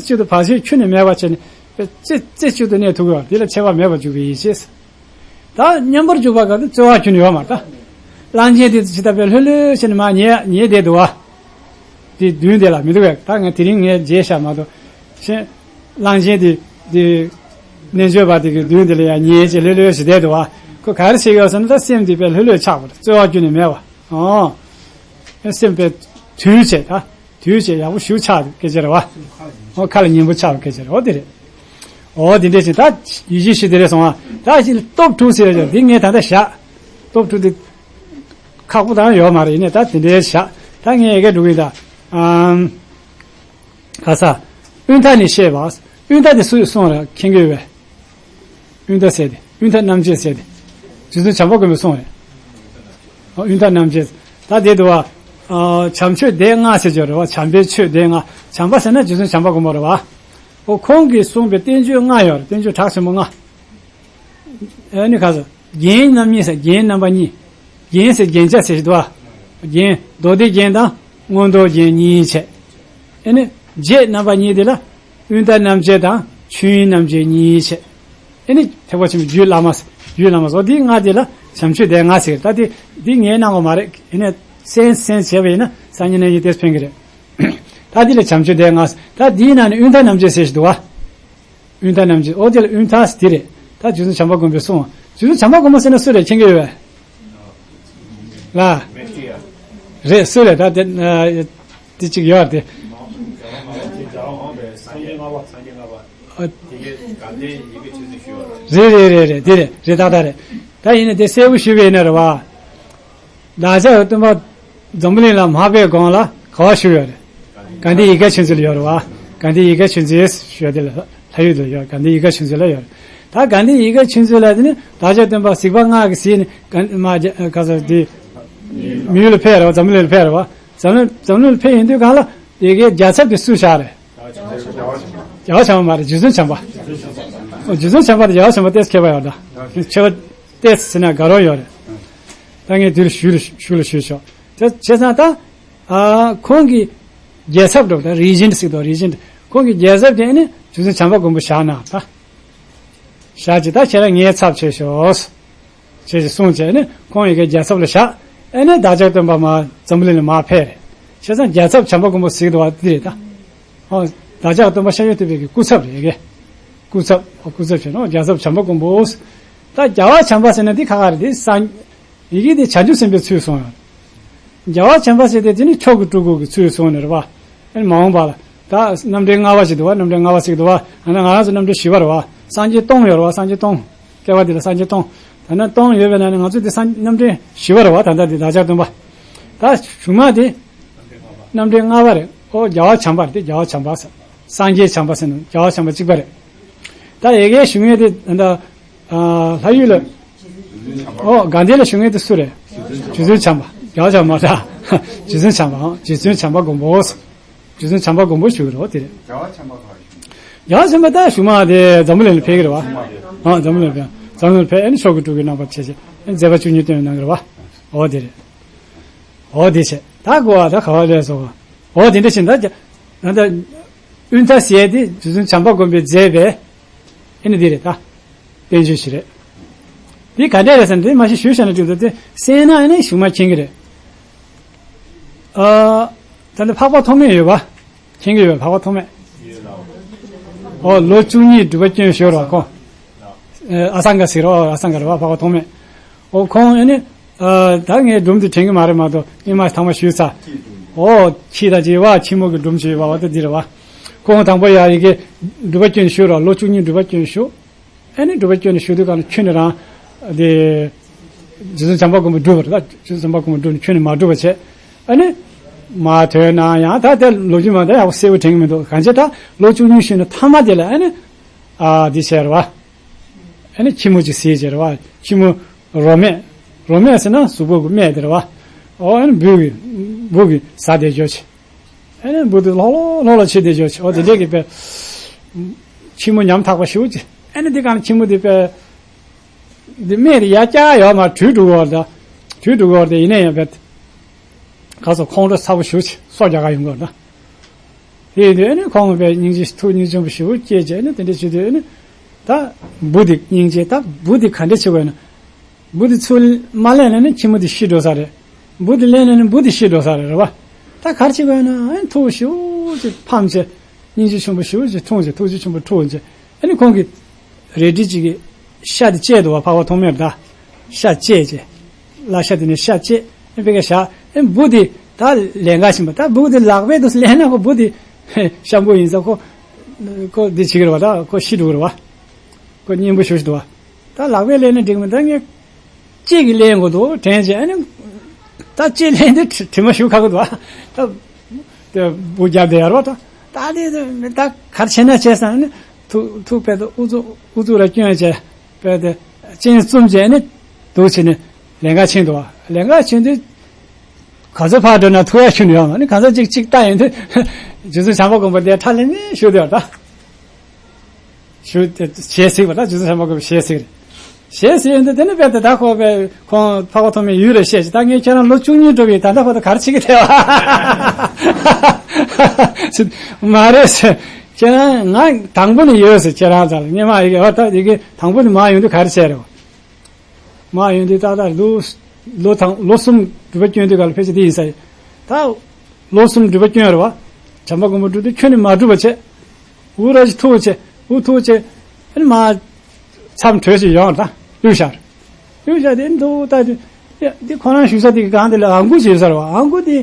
གཅིག་ཏུ་བར་ཆད་ཁྱོན་ནས་མེད་པ་བྱས་ནས། དཔེ་རྩེ་རྩེ་གཅིག་ཏུ་གནས་ཐུབ་ཀྱི་ཡོད། དེ་ལ་ཆད་པ་མེད་པར་འཇུག་པའི་ཡིད་ཆེས། ད་མཉམ་པར་འཇུག་པ་ག་དུས་རྩོལ་བ་ཁྱོན་ནས་ཡོད་མ་རེད་ད། གླང་ཆེན་དེ་ཇི་ལྟ་བུའི་ལྷོད་ལྷོད་བྱས་ནས་མར་ཉལ་ཉལ་བསྡད་འདུག་བ། དེ་མདུན་དེ་ལ་མི་འདུག་བས། ད་ངས་དེ་རིང་ངས་མཇལ་ཤག་མ་གཏོགས། ཤེས། གླང་ཆེན་དེ་དེ། རྣལ་འབྱོར་པ་དེ་གི་མདུན་དེ་ལ་ཡང་ཉལ་བྱས་ལྷོད་ལྷོད་བྱས་བསྡད་འདུག་བ། ཁོ་ག་རེ་བྱེད་ཀྱི་ཡོད་ཟེར་ན། ད་སེམས་དེ་དཔེ་ལྷོད་ལྷོད་ཆགས་པ་རེད། རྩོལ་བ་ཁྱོན་ནས་མེད་པ། ཨོ། སེམས་དཔེ་དུལ་བྱས་ད། དུལ་བྱས་ཡག་པོ་ཞེ་པོ་ཆགས་སྐད་ཆ་རེད་བ། ཨོ་ཁ་ལ་སྙན་པོ་ཆགས་སྐད་ཆ་རེད། ཨོ་དེ་རེད། ཨོ་དེ་འདྲ་བྱས། ད་ཡིད་ཆེས་བཞི་དེ་རེད་སོང་བ། ད་ཅི་སྟོབས་དྲུག་ཟེར་ཡ་དེ་ངས་ད་ལྟ་བཞག་སྟོབས་དྲུག་དེ་ཁག་པོ་ད་ཡོད་མ་རེད། ཡིན་ནའི་ད་དེ་འདྲའི་བཞག་ད་ངས་ཡི་གེ་འབྲི་གི་ཡིན་ད། ཨམ། ག་ས། དབུས་མཐའ་ནས་བཤད་པ། དབུས་མཐའ་དེ་སུས་གསུངས་རེད། མཁྱེན་གྱི་ཡོད་པས། དབུས་མཐའ་ཟེར་དེ། དབུས་མཐའ་རྣམ་འབྱེད་ཟེར་དེ། རྗེ་བཙུན་བྱམས་པ་མགོན་པོས་གསུངས་རེད། ཨོ་དབུས་མཐའ་རྣམ་འབྱེད། ད་དེ་འདུག་བ། ཨ། བྱམས་ཆོས་སྡེ་ལྔ་ཟེར་གྱི་ཡོད་རེད་བ། བྱམས་པའི་ཆོས་སྡེ་ལྔ། བྱམས་པ་ཟེར་ན་རྗེ་བཙུན་བྱམས་པ་མགོན་པོ་རེད་བ། ཨོ་ཁོང་གིས་གསུངས་པའི་བསྟན་བཅོས་ལྔ་ཡོད་རེད། བསྟན་བཅོས་གྲགས་ཆེན་པོ་ལྔ། ཨ་ནི་ག་ས། རྒྱན་རྣམ་གཉིས་ཟེར། རྒྱན་རྣམ་པ་གཉིས། རྒྱན་ཟེར་རྒྱན་ཆ་ཟེར་ཞིག་འདུག་བ། རྒྱན་མདོ་སྡེ་རྒྱན་དང་མངོན་རྟོགས་རྒྱན་གཉིས་བྱས། ཨ་ནི་རྒྱན་རྣམ་པ་གཉིས་དེ་ལ་དབུས་མཐའ་རྣམ་འབྱེད་དང་ཆོས་དབྱིངས་རྣམ་འབྱེད་གཉིས་བྱས། ཨ་ནི་ཐེག་པ་ཆེན་པོའི་རྒྱུད་བླ་མ། རྒྱུད་བླ་མ་སོགས་འདི་ལྔ་དེ་ལ་བྱམས་ཆོས་སྡེ་ལྔ་ཟེར། ད་དེ་འདི་ངས་གནང་བ་མ་རེད། ཨ་ནི་གསན་གསན་བྱས་པ་ཡིན་ན་སང་ཉིན་གནངས་ཉིན་ཏོག་ཙམ་ཕན་གྱི་རེད། ད་འདི་ལ་བྱམས་ཆོས་སྡེ་ལྔ། ད་འདིའི་ནང་ནས་དབུས་མཐའ་རྣམ་འབྱེད་ཟེར་ཞིག་འདུག་བ། དབུས་མཐའ་རྣམ་འབྱེད། ཨོ་དེ་ལ་དབུས་མཐའ་ཟེར་དེ་རེད། ད་རྗེ་བཙུན་བྱམས་པ་མགོན་པོས་གསུངས། རྗེ་བཙུན་བྱམས་པ་མགོན་པོ་ཟེར་ན་སུ་རེད། མཁྱེན་གྱི་ཡོད་པས། ལ། རེད། སུ་རེད། ད་དེ་དེ་གཅིག་ཡོད་རེད་དེ། རེད་རེད་རེད་རེད། དེ་རེད། རེད་ཏག་ཏག་རེད། ད་ཡིན་ན་དེ་གསལ་པོ་ཞུས་པ་ཡིན་ན་རེད་བ། བདག་ཅག་གི་སྟོན་པ་འཛམ་བུ་གླིང་ལ་མ་ཕེབས་གོང་ལ་ག་པར་བཞུགས་ཡོད་རེད། དགའ་ལྡན་ཡིད་དགའ་ཆོས་མཛོད་ལ་ཡོད་རེད་བ། དགའ་ལྡན་ཡིད་དགའ་ཆོས་མཛོད་ཞུ་བ་དེ་ལ་ལྷ་ཡུལ་དུ་ཡོད། དགའ་ལྡན་ཡིད་དགའ་ཆོས་མཛོད་ལ་ཡོད་རེད། ད་དགའ་ལྡན་ཡིད་དགའ་ཆོས་མཛོད་ལ་དེ་ནི་བདག་ཅག་སྟོན་པ་གཟིགས་པ་ལྔ་གིས་གཟིགས་ནས་ག་མ་ག་ས་དེ་མི་ཡུལ་ལ་ཕེབས་རེད་བ། འཛམ་བུ་གླིང་ལ་ཕེབས་རེད་བ། འཛམ་གླིང་འཛམ་གླིང་ལ་ཕེབས་ཡོང་དུས་གང་ལ་དེ་གའི་རྒྱལ་ཚབ་དེ་སུ་བཞག་རེད། རྒྱལ་བ་བྱམས་པ་མ་རེད། རྗེ་བཙུན་བྱམས་པ། རྗེ་བཙུན་བྱམས་པ་དང་རྒྱལ་བ་བྱམས་པ་ཏོག་ཙམ་ཁྱད་པར་ཡོད་ད། ཁྱད་པར་ཏོག་ཙམ་ཟེར་ན་དགའ་རབ་ཡོད་རེད། ད་ངས་དེར་ཞུ་ལ་ཞུ་ལ་ཞུས་ཆོག་དེ་བྱས་ཙང་ད། ཨ། ཁོང་གི་རྒྱལ་ཚབ་འགྲོ་ད་རིག་གཞན་ཟེར་དོ་རིག་གཞན། ཁོང་གི་རྒྱལ་ཚབ་དེ་ནི་རྗེ་བཙུན་བྱམས་པ་མགོན་པོ་བཞག་ན་ད། བཞག་ཅིག་ད་ཁྱེད་རང་ངའི་ཚབ་བྱེད་ཤོག་ཅེས་གསུངས་བྱས་ནས་ཁོང་ཡི་གེ་རྒྱལ་ཚབ་ལ་བཞག་ཨེ་ནས་བདག་ཅག་སྟོན་པ་མར་འཛམ་བུ་གླིང་ལ་མར་ཕེབས་རེད། བྱས་ཙང་རྒྱལ་ཚབ་བྱམས་པ་མགོན་པོ་ཟེར་གི་འདུག་བ་འདི་རེད་ད། ཨོ། བདག་ཅག་སྟོན་པ་ཤཱཀྱ་ཐུབ་པའི་གི་སྐུ་ཚབ་རེད་ཡི་གེ། སྐུ་ཚབ་ཨོ་སྐུ་ཚབ་བྱས་ནོ་རྒྱལ་ཚབ་བྱམས་པ་མགོན་པོ། ད་རྒྱལ་བ་བྱམས་པ་ཟེར་ན་འདི་ཁ་ཁ་རེད་དེ་སངས། ཡི་གེ་འདི་བྱང་ཆུབ་སེམས་དཔའི་ཚུལ་སོང་ཡང་། རྒྱལ་བ་བྱམས་པ་ཟེར་ཏེ་དེ་ནི་མཆོག་གི་སྤྲུལ་སྐུ་གི་ཚུལ་སོང་ནས་རེད་བ། ཨེ་མ་འོངས་པ་ལ། ད་རྣམ་འདྲེན་ལྔ་པ་ཞིག་འདུག་བ། རྣམ་འདྲེན་ལྔ་པ་ཟེར་གི་འདུག་བ། ཨ་ན་ང་རང་ཚོ་རྣམ་འདྲེན་བཞི་པ་རེད་བ། སངས་རྒྱས་སྟོང་ཡོད་རེད་བ། སངས་རྒྱས་སྟོང་། བསྐལ་པ་འདི་ལ་སངས་རྒྱས་སྟོང་། ད་ནི་སྟོང་ཡོད་པའི་ནང་ནས་ང་ཚོ་འདི་སངས་རྣམ་འདྲེན་བཞི་པ་རེད་བ། ད་ལྟ་འདི་བདག་ཅག་སྟོན་པ། ད་གཞུག་མ་དེ། རྣམ་འདྲེན་ལྔ་པ་རེད། ཨོ་རྒྱལ་བ་བྱམས་པ་རེད་དེ་རྒྱལ་བ་བྱམས་པ་ཟེར། སངས་རྒྱས་བྱམས་པ་ཟེར་ན་རྒྱལ་བ་བྱམས་པ་གཅིག་པ་རེད། ད་ཡི་གེ་ཞུ་མཁན་དེ་ད་ལྟ། ཨ། ལྷ་ཡུལ་ལ། ཨོ་དགའ་ལྡན་ལ་ཞུ་མཁན་དེ་སུ་རེད། རྗེ་བཙུན་བྱམས་པ། རྒྱལ་བ་བྱམས་པ་ད། རྗེ་བཙུན་བྱམས་པ་ཨང་རྗེ་བཙུན་བྱམས་པ་མགོན་པོ། རྗེ་བཙུན་བྱམས་པ་མགོན་པོ་ཞུ་གི་རེད་དེ་རེད། རྒྱལ་བ་བྱམས་པ་ད་ཞུ། རྒྱལ་བ་བྱམས་པ་ད་ཞུ་མ་དེ་འཛམ་བུ་གླིང་ལ་ཕེབས་ཀྱི་རེད་བ། ཨ་འཛམ་བུ་གླིང་ཕེབས། འཛམ་བུ་གླིང་ཕེབས་ཨེ་ནི་མཆོག་གི་སྤྲུལ་སྐུའི་རྣམ་པར་ཕྱེ་བྱས་ཨེ་ནི་མཛད་པ་བཅུ་གཉིས་སྟོན་གནང་གི་རེད་བ། ཨོ་དེ་རེད། ཨོ་དེ་བྱས་ད་གོ་བ་ད་ག་བ་ལས་སོ། ཨོ་དེ་འདྲ་བྱས་ད་ད་ད་དབུས་མཐའ་ཟེར་དེ་རྗེ་བཙུན་བྱམས་པ་མགོན་པོས་མཛད་པའི་ཨེ་ནི་དེ་རེད་ད། བསྟན་བཅོས་ཤིག་རེད། འདི་ག་འདྲས་རེད་ཟེར་ན་འདི་མ་གཞི་ཞུས་བཞག་ན་འགྲིག་འདུག་སྟེ་གསན་ན་ཨ་ནི་གཞུག་མ་མཁྱེན་གྱི་རེད། ཨ། ད་ནི་འཕགས་པ་ཐོགས་མེད་ཡོད་པ། མཁྱེན་གྱི་ཡོད་འཕགས་པ་ཐོགས་མེད། ཨོ་ལོ་བཅུ་གཉིས་སྒྲུབ་པ་སྐྱོན་ཞུ་རོགས་ཁོ། ཨ་སངྒ་ཟེར་རོགས་ཨ་སངྒ་རེད་བ་འཕགས་པ་ཐོགས་མེད། ཨོ་ཁོང་ཨ་ནི། ཨ་ད་ངས་སྒྲུང་འདི་དྲན་གྱི་མ་རེད་མ་གཏོགས་སྔོན་མ་ཐང་མ་ཞུས་ཚར། ཨོ་ཁྱི་དང་བྱེ་བ་ཁྱི་མོ་གི་སྒྲུང་བྱེད་པ་བ་ད་འདི་རེད་བ། ཁོང་དང་པོ་ཡ་ཡི་གེ་སྒྲུབ་པ་སྐྱོན་ཞུ་རོགས་ལོ་བཅུ་གཉིས་སྒྲུབ་པ་སྐྱོན་ཞུ། ཨ་ནི་སྒྲུབ་པ་སྐྱོན་ནས་ཞུ་དུས་གང་ལ་ཁྱོད་ནི་རང་། དེ། རྗེ་བཙུན་བྱམས་པ་མགོན་པོ་སྒྲུབ་པ་རེད་ད་རྗེ་བཙུན་བྱམས་པ་མགོན་པོ་སྒྲུབ་ནས་ཁྱོད་ནི་མ་སྒྲུབ་པ་བྱས། ཨ་ནི། མ་ཐོན་ན་ཡང་ད་དེ་ལོ་རྒྱུས་མ་ད་ཡག་པོ་གསལ་པོ་དྲན་གྱི་མི་འདུག་གང་བྱས་ད་ལོ་བཅུ་གཉིས་ཤིག་ནས་ཐ་མ་དེ་ལ་ཨ་ནི། ཨ་འདི་བྱས་རེད་བ། ཨ་ནི་ཁྱི་མོ་ཅིག་བཟས་བྱས་རེད་བ། ཁྱི་མོ་རོ་སྨད། རོ་སྨད་ཟེར་ན་གཟུགས་པོ་གི་སྨད་དེ་རེད་བ། ཨོ་ཨ་ནི་འབུ་གི་འབུ་གི་ཟ་བསྡད་ཅོག་ཅིག་ཨ་ནི་འབུ་དེ་ལྷོག་ལྷོག་ལྷོག་ལྷོག་བྱེད་བསྡད་ཅོག་ཅིག་ཨོ་དེ་འདྲས་ཀྱི་དཔེ། ཁྱི་མོ་ཉམ་ཐག་པ་ཞེ་པོ་ཅིག་ཨ་ནི་དེ་གང་ཁྱི་མོ་དེ་དཔེ། འདི་སྨད་དེ་ཡར་བཀྱག་ཡོད་མ་དྲུད་འགྲོ་གི་ཡོད་རེད་ད། དྲུད་འགྲོ་གི་ཡོད་རེད་ད་ཡིན་ན་ཡང་དཔེ། ག་ཚོད་ཁོང་ཁྲོ་ཚ་པོ་ཞེ་པོ་ཅིག་སྲོག་རྒྱག་ག་ཡོང་གི་ཡོད་རེད་ད། དེ་ཡིན་དུས་ཨ་ནི་ཁོང་དཔེ་སྙིང་རྗེ་ཐུགས་སྙིང་རྗེ་ཆེན་པོ་ཞེ་པོ་སྐྱེས་བྱས་ཨ་ནི་དེ་འདྲས་བྱེད་དུས་ཨ་ནི། ད། འབུ་དེ་སྙིང་རྗེ་ད་འབུ་དེ་ག་འདྲས་བྱེད་དགོས་ན། འབུ་དེ་ཚུར་མ་ལེན་ན་ནི་ཁྱི་མོ་དེ་ཤི་འགྲོ་ས་རེད། འབུ་དེ་ལེན་ན་ནི་འབུ་དེ་ཤི་འགྲོ་ས་རེད་རེད་བ། ད་ག་རེ་བྱེད་དགོས་ན་ཨ་ནི་ཐུགས་ཞེ་པོ་ཅིག་ཕམ་བྱས། སྙིང་རྗེ་ཆེན་པོ་ཞེ་པོ་ཅིག་འཁྲུངས་བྱས་ཐུགས་རྗེ་ཆེན་པོ་འཁྲུངས་བྱས། ཨ་ནི་ཁོང་གིས་རལ་གྲི་གཅིག་གིས་ཤ་དེ་བཅད་འདུག་བ་འཕགས་པ་ཐོགས་མེད་ད། ཤ་བཅད་བྱས། བརླ་ཤ་དེ་ནས་ཤ་བཅད་ཨ་ནི་དཔེ་ཀ་བཞག་ཨ་ནི་འབུ་དེ་ད་ལན་འགའ་བྱིན་པ་ད་འབུ་དེ་ལག་པས་དུ་ལེན་ན་ཁོ་འབུ་དེ་ཤམ་བུ་ཡིན་ས་ཁོ། ཁོ་འདི་བྱེད་ཀྱི་རེད་བ་ད་ཁོ་ཤི་འགྲོ་གི་རེད་བ། ཁོ་གཉེན་པོ་ཞུ་ཞིག་འདུག་བ། ད་ལག་པས་ལེན་ན་འགྲིག་མི་ད་ངས། ལྕེ་གིས་ལེན་དགོས་འདུག་དྲན་བྱས་ཨ་ནི། ད་ལྕེ་ལེན་དུས་དྲི་དྲི་མ་ཞུ་ཁག་གི་འདུག་བ། ད། དེ་འབུ་རྒྱབ་དེ་ཡར་བ་ད། ད་དེ་ད་གར་བྱས་ན་བྱས་སང་ནི། ཐུག་ཐུག་པས་ད་ཨུ་ཚུགས་ཨུ་ཚུགས་ར་སྐྱོན་བྱས། པས་དེ། སྤྱན་བཙུམ་བྱས་ནི། འདུག་བྱས་ནི། ལན་འགའ་ཕྱིན་འདུག་བ། ལན་འགའ་ཕྱིན་དུས། ག་ཚོད་ཕར་འགྲོ་ན་ཐུག་ཡ་ཁྱོན་ནས་ཡོང་ནི་ག་ཚོད་ཅིག་ཅིག་ལྟ་ཡོང་དུས། རྗེ་བཙུན་བྱམས་པ་མགོན་པོ་དེ་ཁྲ་ལེ་ནི་ཞུ་དེ་བ་ད། ཞུ་དེ་ཞལ་གཟིགས་པ་ད་རྗེ་བཙུན་བྱམས་པ་མགོན་པོ་ཞལ་གཟིགས་རེད། ཞལ་གཟིགས་ཡོང་དུས་དེ་ནི་དཔེ་དེ་ད་ཁོ་དཔེ་ཁོང་འཕགས་པ་ཐོགས་མེད་ཡུལ་རེ་བཤད་ཅིག་ད་ངས་ཁྱེད་རང་ལོ་བཅུ་གཉིས་འགྲོ་བའི་ད་ལྟ་བར་དུ་ག་རེ་བྱེད་ཀྱི་བསྡད་པ། མ་རེད་ཟེར། ཁྱེད་རང་ང་དང་པོ་ནས་ཡོད་ཟེར་ཁྱེད་རང་ཚ་ལ་སྔོན་མ་ཡི་གེ་ཨ་ད་ཡི་གེ་དང་པོ་ནས་མ་ཡོང་དུས་ག་རེ་བྱས་རེད། མ་ཡོང་དུས་ཏག་ཏག་ལོ། ལོ་དང་ལོ་གསུམ་སྒྲུབ་པ་སྐྱོན་དུས་ག་ལ་ཕལ་ཆེར་འདི་ཡིན་ས་ཡིན། ད། ལོ་གསུམ་སྒྲུབ་པ་སྐྱོན་རེད་བ། བྱམས་པ་མགོན་པོ་སྒྲུབ་དུས་ཁྱོད་ནི་མ་སྒྲུབ་པ་བྱས། འུ་ར་ཞིག་ཐུག་བྱས་འུ་ཐུག་བྱས། ཨ་ནི་མ། མཚམས་གྲོལ་ཞིག་ཡོང་རེད་ད་གཡུག་བཞག་རེད། གཡུག་བཞག་དེ་འདུག་ལྟ་དུས། ཡ་འདི་ཁོ་རང་བཞུགས་ས་དེ་གི་སྒང་དེ་ལ་ཨ་མགུ་ཅིག་ཡོད་ས་རེད་བ་ཨ་མགུ་དེ།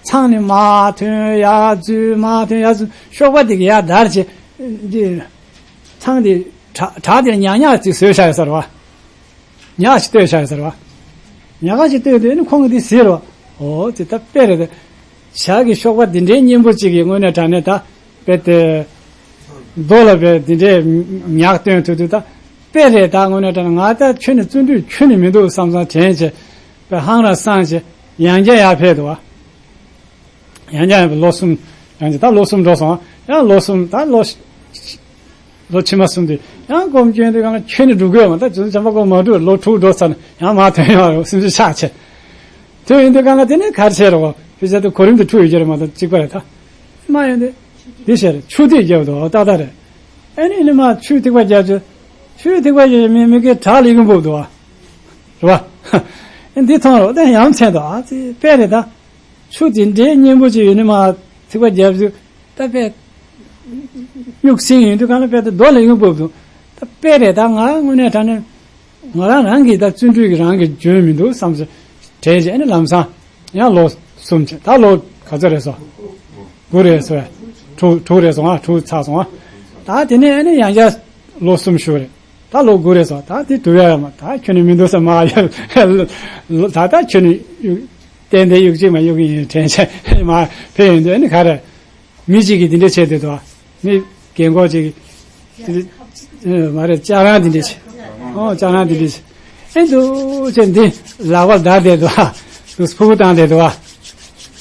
ཚང་ནི་མ་ཐོན་ཡ་འཛུལ་མ་ཐོན་ཡ་འཛུལ་གཤོག་པ་དེ་གི་ཡ་བརྡར་བྱས། འདི། ཚང་དེ། བྲག་བྲག་དེར་ཉག་ཉག་ཅིག་བཟོས་བཞག་ཡོད་ས་རེད་བ། ཉག་ཅིག་བཏོད་བཞག་ཡོད་ས་རེད་བ། ཉག་ཅིག་བཏོད་དུས་ནི་ཁོང་གིས་འདི་ཟེར་བ། ཨོ་དེ་ད་དཔེ་རེད་ད། བྱ་གི་གཤོག་པ་འདི་འདྲའི་སྙན་པོ་ཅིག་གི་དངོས་གནས་དྲང་གནས་ད། དཔེ་དེ། རྡོ་ལ་བས་འདི་འདྲའི་ཉག་བཏོན་ཐུབ་དུས་ད། དཔེ་རེད་ད་དངོས་གནས་དྲང་གནས་ང་ད་ཁྱོད་ནི་བརྩོན་འགྲུས་ཁྱོན་ནས་མི་འདུག་བསམ་བསམ་དྲན་བྱས། དཔེ་ཧང་ར་སངས་བྱས་ཡང་བསྐྱར་ཡར་ཕེབས་འདུག་བ། ཡང་བསྐྱར་ཡང་ལོ་གསུམ། ཡང་བསྐྱར་ད་ལོ་གསུམ་འགྲོ་སོང་། ཡང་ལོ་གསུམ་ད་ལོ། ལོ་ཕྱི་མ་གསུམ་དུས་ཡང་སྒོམ་སྐྱོན་དུས་གང་ལ་ཁྱོད་ནི་འགྲུབ་དགོས་མ་ད་རྗེ་བཙུན་བྱམས་པ་མགོན་མ་འགྲུབ་ལོ་དྲུག་འགྲོ་ཚར་ན་ཡང་མར་ཐོན་ཡོང་རེད་སེམས་ཤུགས་ཆག་ཆེ། དེ་ཡིན་དུས་གང་ལ་དེ་ནས་གར་བྱས་རོགས། ཕི་ཟ་དུ་གོ་རིམ་དུ་འཁྲུག་ཡོད་ཀྱི་རེད་མ་གཏོགས་གཅིག་པ་རེད་ད། མ་ཡོང་དེ། འདི་བྱས་རེད། ཆུ་ཐིགས་རྒྱབ་དུ་ཏག་ཏག་རེད། ཨ་ནི་ནི་མ་ཆུ་ཐིགས་པ་རྒྱབ་ཆུ། ཆུ་ཐིགས་པ་རྒྱབ་མི་མི་གི་བྲག་ལ་ཡོང་འབུབ་འདུག་བ། རེད་བ། ཨ་འདི་མཐོང་རོགས་ད་ཡ་མཚན་དུ་ཨ་ཙི་དཔེ་རེད་ད། ཆུ་དེ་འདྲའི་སྙན་པོ་ཅིག་ཡོད་ནི་མ་ཐིགས་པ་རྒྱབ་ཆུ། ད་དཔེ། གཡུག་སྲིང་ཡོང་དུས་གང་ལ་དཔེ་ད་རྡོ་ལ་ཡོང་འབུབ་འདུག་ད་དཔེ་རེད་ད། ང་དངོས་གནས་དྲང་གནས། ང་རང་རང་གིས་ད་བརྩོན་འགྲུས་ཀྱིས་རང་གིས་འཇོན་མི་འདུག་བསམ་སོང་། དྲན་བྱས་ཨ་ནི་ལམ་སང་ཡང་ལོ་གསུམ་བྱས། ད་ལོ་ག་ཚོད་རེད་སོང་། དགུ་རེད་སོང་། དྲུག་དྲུག་རེད་སོང་ཨ། དྲུག་ཚར་སོང་ཨ། ད་དེ་ནས་ཨ་ནི་ཡང་བསྐྱར་ལོ་གསུམ་བཞུགས་རེད། ད་ལོ་དགུ་རེད་སོང་། ད་དེ་དུ་ཡ་ཡ་མ་ད་ཁྱོད་ནི་མི་འདུག་ས་མ་ཡ། ད་ད་ཁྱོད་ནི་གཡུག་ཏན་ཏན་གཡུག་གཅིག་མ་གཡུག་གི་ཡིན་དྲན་བྱས་མ་ཕེབས་ཡོང་དུས་ཨ་ནི་ག་རེ། མི་གཅིག་གིས་འདི་འདྲ་བྱས་བསྡད་འདུག་མི་རྒན་གོག་ཅིག་གིས། འདི་འདྲ་མ་རེད། ལྕགས་རང་འདི་འདྲ་བྱས། ཨོ་ལྕགས་རང་འདི་འདྲ་བྱས། ཨེ་འདུག་ཅེས་འདི་ལག་པ་བརྡར་བསྡད་འདུག་འདུག་ཕུ་བོ་བཏང་བསྡད་འདུག་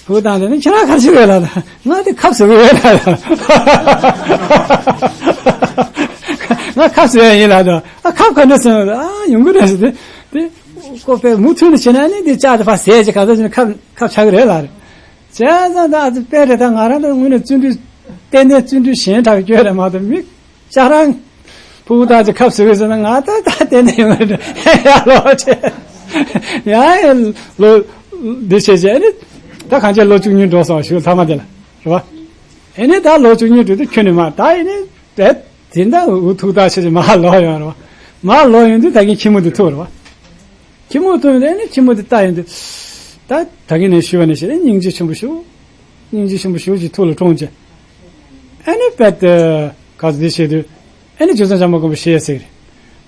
ཕུ་བོ་བཏང་བསྡད་ནི་ཁྱེད་རང་ག་རེ་བྱེད་ཀྱི་ཡོད་ལབ་དང་། ང་འདི་ཁབ་བཟོ་གི་ཡོད་ལབ་དང་། ང་ཁབ་བཟོ་ཡ་ཡིན་ལབ་དང་། ཨ་ཁབ་ག་འདྲ་བཟོས་ཡོད། ཨ་ཡོང་གི་རེད་ཟེར། དེ་དེ་ཁོ་པས་མུ་མཐུད་ནས་བྱས་ན་ནི་འདི་ལྕགས་དེ་ཕར་ཟས་ཀྱི་ག་ཚོད་བྱས་ན་ཁབ་ཁབ་ཆགས་ཀྱི་རེད་ལབ་རེད། བྱས་ཙང་ད་ཨ་ཙི་དཔེ་རེད། ད་ང་རང་ད་དངོས་གནས་བརྩོན་འགྲུས་ཏན་ཏན་བརྩོན་འགྲུས་གཞན་དྲག་སྐྱོ་རེད་མ་གཏོགས་མི་ལྕགས་རང་ཕུ་བོ་ད་ཅི་ཁབ་བཟོ་གི་ཟེར་ན་ང་ད་ད་ཏན་ཏན་ཡོང་གི་རེད། ཡ་ལོ་ཆེ་ཡ་ཡ་ལོ་འདི་བྱས་བྱས་ཨ་ནི་ད་གང་ཅི་ལོ་བཅུ་གཉིས་འགྲོ་སོང་ཞུ་ཐ་མ་དེ་ལ་རེད་བ། ཨ་ནི་ད་ལོ་བཅུ་གཉིས་འགྲོ་དུས་ཁྱོད་ནི་མ་ད་ཨ་ནི་དེ་དེ་འདྲ་འུ་ཐུག་ད་བྱས་བྱས་མ་ལོག་ཡོང་རེད་བ། མ་ལོག་ཡོང་དུས་ད་གིན་ཁྱི་མོ་འདི་ཐུག་རེད་བ། ཁྱི་མོ་ཐུག་ཡོང་དུས་ཨ་ནི་ཁྱི་མོ་འདི་ལྟ་ཡོང་དུས། ད་ད་གིན་ནས་ཞུ་བ་ནས་བཤད་ན་སྙིང་རྗེ་ཆེན་པོ་ཞུ། སྙིང་རྗེ་ཆེན་པོ་ཞུ་ཅིག་ཐུགས་ལ་འཁྲུངས་བྱས། ཨ་ནི་དཔེ་དེ་ག་ཚོད་འདི་བཤད་དུས། ཨ་ནི་རྗེ་བཙུན་བྱམས་པ་མགོན་པོ་ཞལ་གཟིགས་རེད།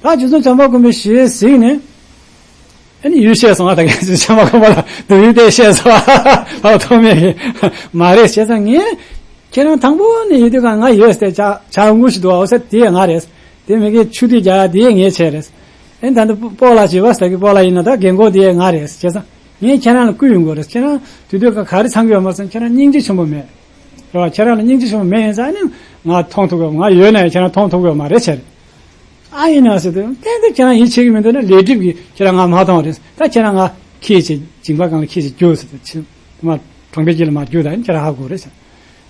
ད་རྗེ་བཙུན་བྱམས་པ་མགོན་པོ་ཞལ་གཟིགས་ནས། ཨ་ནི་ཡུལ་བཤད་སོང་ང་། ད་གིན་རྗེ་བཙུན་བྱམས་པ་མགོན་པོ་ལ་སྡུག་ཡུས་དེ་བཤད་སོང་ང་། ཐོགས་མེད་ཀྱི་མ་རེད་བྱས་ཙང་ངས། ཁྱེད་རང་དང་པོ་ནས་ཡོད་དུས་གང་ང་ཡོད་ཟེར་ཏེ་ཇ་ཇ་འུ་ངུ་ཞིག་འདུག་ཨོ་ཟེར་དེ་ང་རེད། དེ་མི་གི་ཆུ་དེ་རྒྱག་དེ་ངའི་ཆེད་རེད། ཨེ་ད་ནི་སྤོ་ལགས་བྱེད་པ་ཟེར་གི་སྤོ་ལགས་ཡིན་ན་ད་རྒན་གོག་དེ་ང་རེད་བྱས་ཙང་ངས་ཁྱེད་རང་ལ་བསྐུལ་ཡོང་དགོས་རེད། ཁྱེད་རང་དུས་དུས་ག་ག་རེ་ཚང་གི་ཡོད་མ་ཚང་། ཁྱེད་རང་སྙིང་རྗེ་ཆེན་པོ་མེད། རེད་བ། ཁྱེད་རང་ལ་སྙིང་རྗེ་ཆེན་པོ་མེད་ཡིན་ཙང་ཨ་ནི་ང་མཐོང་ཐུབ་ཀྱི་ང་ཡོད་ན་ཡང་ཁྱེད་རང་མཐོང་ཐུབ་ཀྱི་མ་རེད་བྱས་རེད། ཨ་ཡིན་ན་ཟེར་དུས་ཏན་ཏན་ཁྱེད་རང་ཡིད་ཆེས་ཀྱི་མི་འདུག་ན་ལས་སྒྲིབ་ཀྱིས་ཁྱེད་རང་ང་མ་མཐོང་བ་རེད། ད་ཁྱེད་རང་ང་ཁྱི་ཅིག་འཇིང་པ་གང་ལ་ཁྱི་ཅིག་རྒྱུགས་ཟེར་དུས་ཕྱི་མ་གྲོང་པའི་དཀྱིལ་ལ་མ་རྒྱུགས་ད་ཨ་ནི་ཁྱེད་རང་ཧ་གོ་རེད་ཟེར།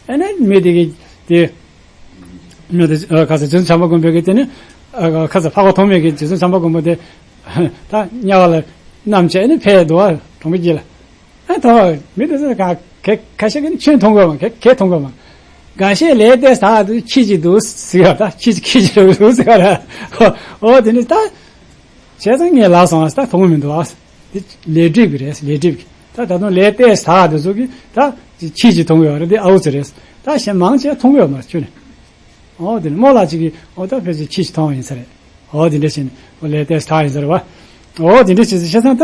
ཨ་ནི་མི་དེ་གིས་དེ། མི་དེ་ཁ་ས་རྗེ་བཙུན་བྱམས་པ་མགོན་པོ་གིས་དེ་ནི་ཁ་ས་འཕགས་པ་ཐོགས་མེད་ཀྱིས་རྗེ་བཙུན་བྱམས་པ་མགོན་པོ་དེ་ད་དམྱལ་བ་ལ་བསྣམས་བྱས་ཨ་ནི་ཕེབས་འདུག་བ་གྲོང་པའི་དཀྱིལ་ལ། ཨ་ད་མི་དེ་ཚོ་ག་ག་ཁ་ཤས་ཀྱིས་ནི་ཁྱོད་མཐོང་དགོས་མ་ག་ག་མཐོང་དགོས་མ། འགའ་ཤས་ལས་ཏེ་ད་དུ་ཁྱི་ཅིག་འདུག་ཟེར་ག་ད་ཁྱི་ཅིག་ཁྱི་ཅིག་འདུག་ཟེར་ག་ར། ཨོ་དེ་ནི་ད། བྱས་ཙང་ངས་ལབ་སོང་ཨ་ད་མཐོང་གི་མི་འདུག་ཨ། དེ་ལས་སྒྲིབ་ཀྱི་རེད། ལས་སྒྲིབ་ཀྱི་ད་ད་དུང་ལས་ཏེ་ད་དུ་ཚོ་གི་ད་ཁྱི་ཅིག་མཐོང་གི་ཡོད་རེད། དེ་ཨའུ་ཙི་རེད། ད་གཞན་མང་ཆེ་མཐོང་གི་ཡོད་མ་རེད་ཁྱོད་ནི། ཨོ་དེ་ནི་རྨོ་ལགས་ཅིག་གིས་ཨོ་ད་ཕལ་ཆེར་ཁྱི་ཞིག་མཐོང་བ་ཡིན་ས་རེད། ཨོ་དེ་འདྲ་བྱས་ནས་ཨོ་ལས་ཏེ་ས་ཡིན་ས་རེད་བ། ཨོ་དེ་འདྲ་བྱས་ཚེ་བྱས་ཙང་ད།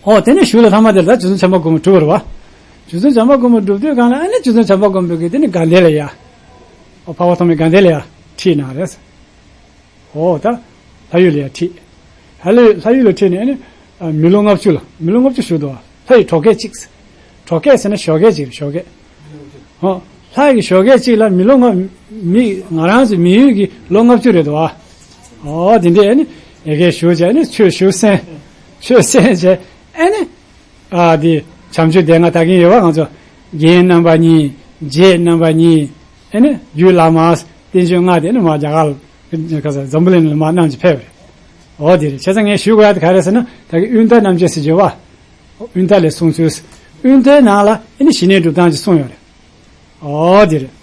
ཨོ་དེ་ནས་གཞུག་ལ་ཐ་མ་དེ་ལ་ད་རྗེ་བཙུན་བྱམས་པ་མགོན་པོ་གྲུབ་པ་རེད་བ། རྗེ་བཙུན་བྱམས་པ་མགོན་པོ་གྲུབ་དུས་གང་ལ་ཨ་ནི་རྗེ་བཙུན་བྱམས་པ་མགོན་པོ་གིས་དེ་ནི་དགའ་ལྡན་ལ་ཡ། ཨོ་འཕགས་པ་ཐོགས་མེད་དགའ་ལྡན་ལ་ཡ་ཁྲིད་གནང་རེད། ཨོ་ད་ལྷ་ཡུལ་ལ་ཡ་ཁྲིད། ལྷ་ལུས་ལྷ་ཡུལ་ལ་ཁྲིད་ནས་ཨ་ནི་མི་ལོ་ལྔ་བཅུ་ལ་མི་ལོ་ལྔ་བཅུ་བཞུགས་འདུག་བ། ལྷ་ཡི་གྲོགས་སྐད་ཅིག་གྲོགས་སྐད་ཟེར་ན་ཞོགས་སྐད་ཅིག་རེད་ཞོགས་སྐད། ཧོ། ལྷ་ཡི་ཞོགས་སྐད་ཅིག་ལ་མི་ལོ་ལྔ། མི་ང་རང་ཚོ་མི་ཡུལ་གྱི་ལོ་ལྔ་བཅུ་རེད་དོ། ཨོ་དེ་འདྲས་ཨ་ནི་ཡ་གིར་བཞུགས་བྱས་ཨ་ནི་ཆོས་ཞུ་གསན། ཆོས་གསན་བྱས་ཨ་ནི། ཨ་དེ་བྱམས་ཆོས་སྡེ་ལྔ་ད་གིན་ཡོད་བ་ང་ཚོ། རྒྱན་རྣམ་པ་གཉིས། རྗེས་རྣམ་པ་གཉིས། ཨ་ནི་རྒྱུད་བླ་མ། བསྟན་བཅོས་ལྔ་དེ་ཨ་ནི་མ་རྒྱ་གར་ལ་ག་ས་འཛམ་བུ་གླིང་ལ་མ་གནང་བྱས་ཕེབས་པ་རེད། ཨོ་དེ་རེད། བྱས་ཙང་ངས་ཞུ་དགོས་ཡ་དེ་ག་རེད་ཟེར་ན་ད་གིན་དབུས་མཐའི་རྣམ་འབྱེད་ཟེར་གྱི་ཡོད་བ། དབུས་མཐའ་ལས་གསུངས་ཚུལ། དབུས་མཐའི་ནང་ལ་ཨ་ནི་ཞི་གནས་སྒྲུབ་སྟངས་ཅིག་གསུངས་ཡོད་རེད། ཨོ་དེ་རེད།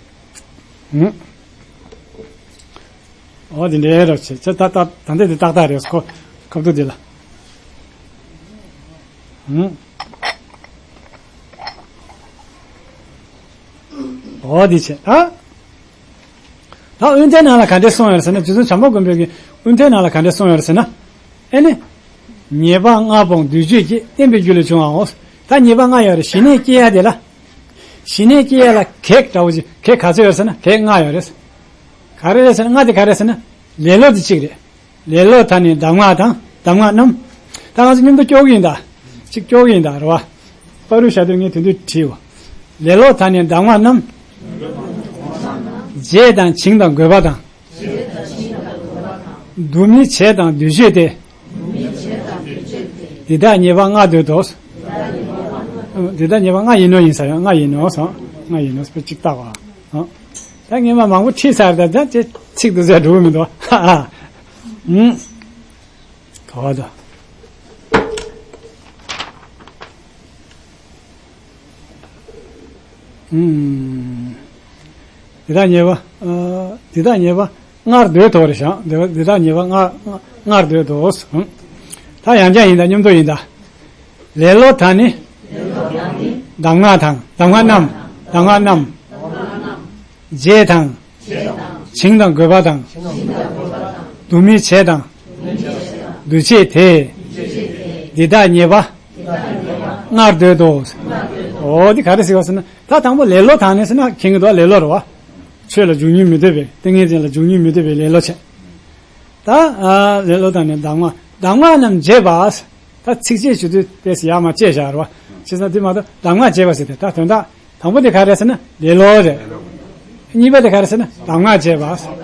ཧུམ། ཨོ་དེ་འདྲའི་རོགས་བྱེད་ཅེས་ད་ད་ད་འདི་འདི་ཏག་ཏག་རེད་ཁོ། ཁབ་ཏུ་འདི་ལ། ཧུམ། ཨོ་དེ་བྱས་ད། ད་དབུས་མཐའི་ནང་ལ་ག་འདྲས་གསུངས་ཡོད་ཟེར་ན་རྗེ་བཙུན་བྱམས་པ་མགོན་པོ་གིས་དབུས་མཐའི་ནང་ལ་ག་འདྲས་གསུངས་ཡོད་ཟེར་ན། ཨེ་ནི། ཉེས་པ་ལྔ་སྤོང་བདུད་གཅོད་ཀྱིས་བསྟན་པའི་རྒྱུ་ལ་འབྱུང་བའོ། ད་ཉེས་པ་ལྔ་ཡོད་རེད། ཞི་གནས་སྐྱེ་ཡ་དེ་ལ། ཞི་གནས་སྐྱེ་ཡ་ལ་གེགས་འདྲ་བོ་ཅིག་གེགས་ག་ཚོད་ཡོད་ཟེར་ན་གེགས་ལྔ་ཡོད་རེད། ག་རེ་རེད་ཟེར་ན་ལྔ་དེ་ག་རེ་ཟེར་ན། ལེ་ལོ་དེ་གཅིག་རེད། ལེ་ལོ་ད་ནི་གདམས་ངག་དང་གདམས་ངག་རྣམས། ད་ང་ཚོ་མཉམ་དུ་སྐྱོར་གྱི་ཡིན་ད། གཅིག་སྐྱོར་གྱི་ཡིན་ད་རེད་བ། པ་རུ་ཤ་དོན་ངས་དོན་དུ་བྲིས་བ། ལེ་ལོ་ད་ནི་གདམས་ངག་རྣམས། རྗེས་དང་བྱིངས་དང་དགོས་པ་དང་། འདུ་མི་བྱེད་དང་བདུད་གཅོད་དེ། འདི་དག་ཉེས་པ་ལྔ་འདོད་དོ། འདི་དག་ཉེས་པ་ལྔ་ཡིན་ནོ་ཡིན་ས་ཡང་ལྔ་ཡིན་ནོ་སོང་། ལྔ་ཡིན་ནོ་སྤེ་གཅིག་བཏགས་པ། ད་ངས་མ་མང་པོ་ཁྲིད་ཚར། ད་ད་ཅེ་ཚིག་ཏུ་ཟད་འགྲོ་གི་མི་འདུག་ཨ་ཨ། ཨུམ། ག་བ་དང་། ཨུམ། འདི་དག་ཉེས་པ། ཨ། འདི་དག་ཉེས་པ་ལྔར་འདོད་དོ་རེད་ཤག་འདི་འདི་དག་ཉེས་པ་ལྔ་ལྔར་འདོད་དོ། ཨུམ། ད་ཡང་བསྐྱར་ཡིན་ད། མཉམ་དུ་ཡིན་ད། ལེ་ལོ་དང་ནི། གདམས་ངག་དང་། གདམས་ངག་རྣམས། གདམས་ངག་རྣམས། བྱས་དང་། བྱིང་དང་རྒོད་པ་དང་། སྡུག་མི་བྱེད་དང་། འདུ་བྱེད་དེ། འདི་དག་ཉེས་པ། ལྔར་འདོད་དོ། འོ་འདི་ག་རེ་ཟེར་བ་ཟེར་ན། ད་དང་པོ་ལེ་ལོ་དང་ནི་ཟེར་ན་མཁྱེན་གྱི་འདུག་ལེ་ལོ་རེད་བ། ཆོས་ལ་འཇུག་ཉུང་མི་འདོད་པའི། ཏིང་ངེ་འཛིན་ལ་འཇུག་ཉུང་མི་འདོད་པའི་ལེ་ལོ་བྱེད། ད་ཨ་ལེ་ལོ་དང་ནི་གདམས་ངག་གདམས་ངག་རྣམས་བྱས་པ། ད་ཚིགས་བཅད་ཞུ་དུས་ཏོག་ཙམ་ཡར་མར་བཅད་བཞག་རེད་བ། བྱས་ཙང་དེ་མ་གཏོགས་གདམས་ངག་བྱས་པ་ཟེར་ཏེ། ད་དོན་དག་དང་པོ་དེ་ག་རེ་ཟེར་ན་ལེ་ལོ་རེད། གཉིས་པ་དེ་ག་རེ་ཟེར་ན་གདམས་ངག་བྱས་པ།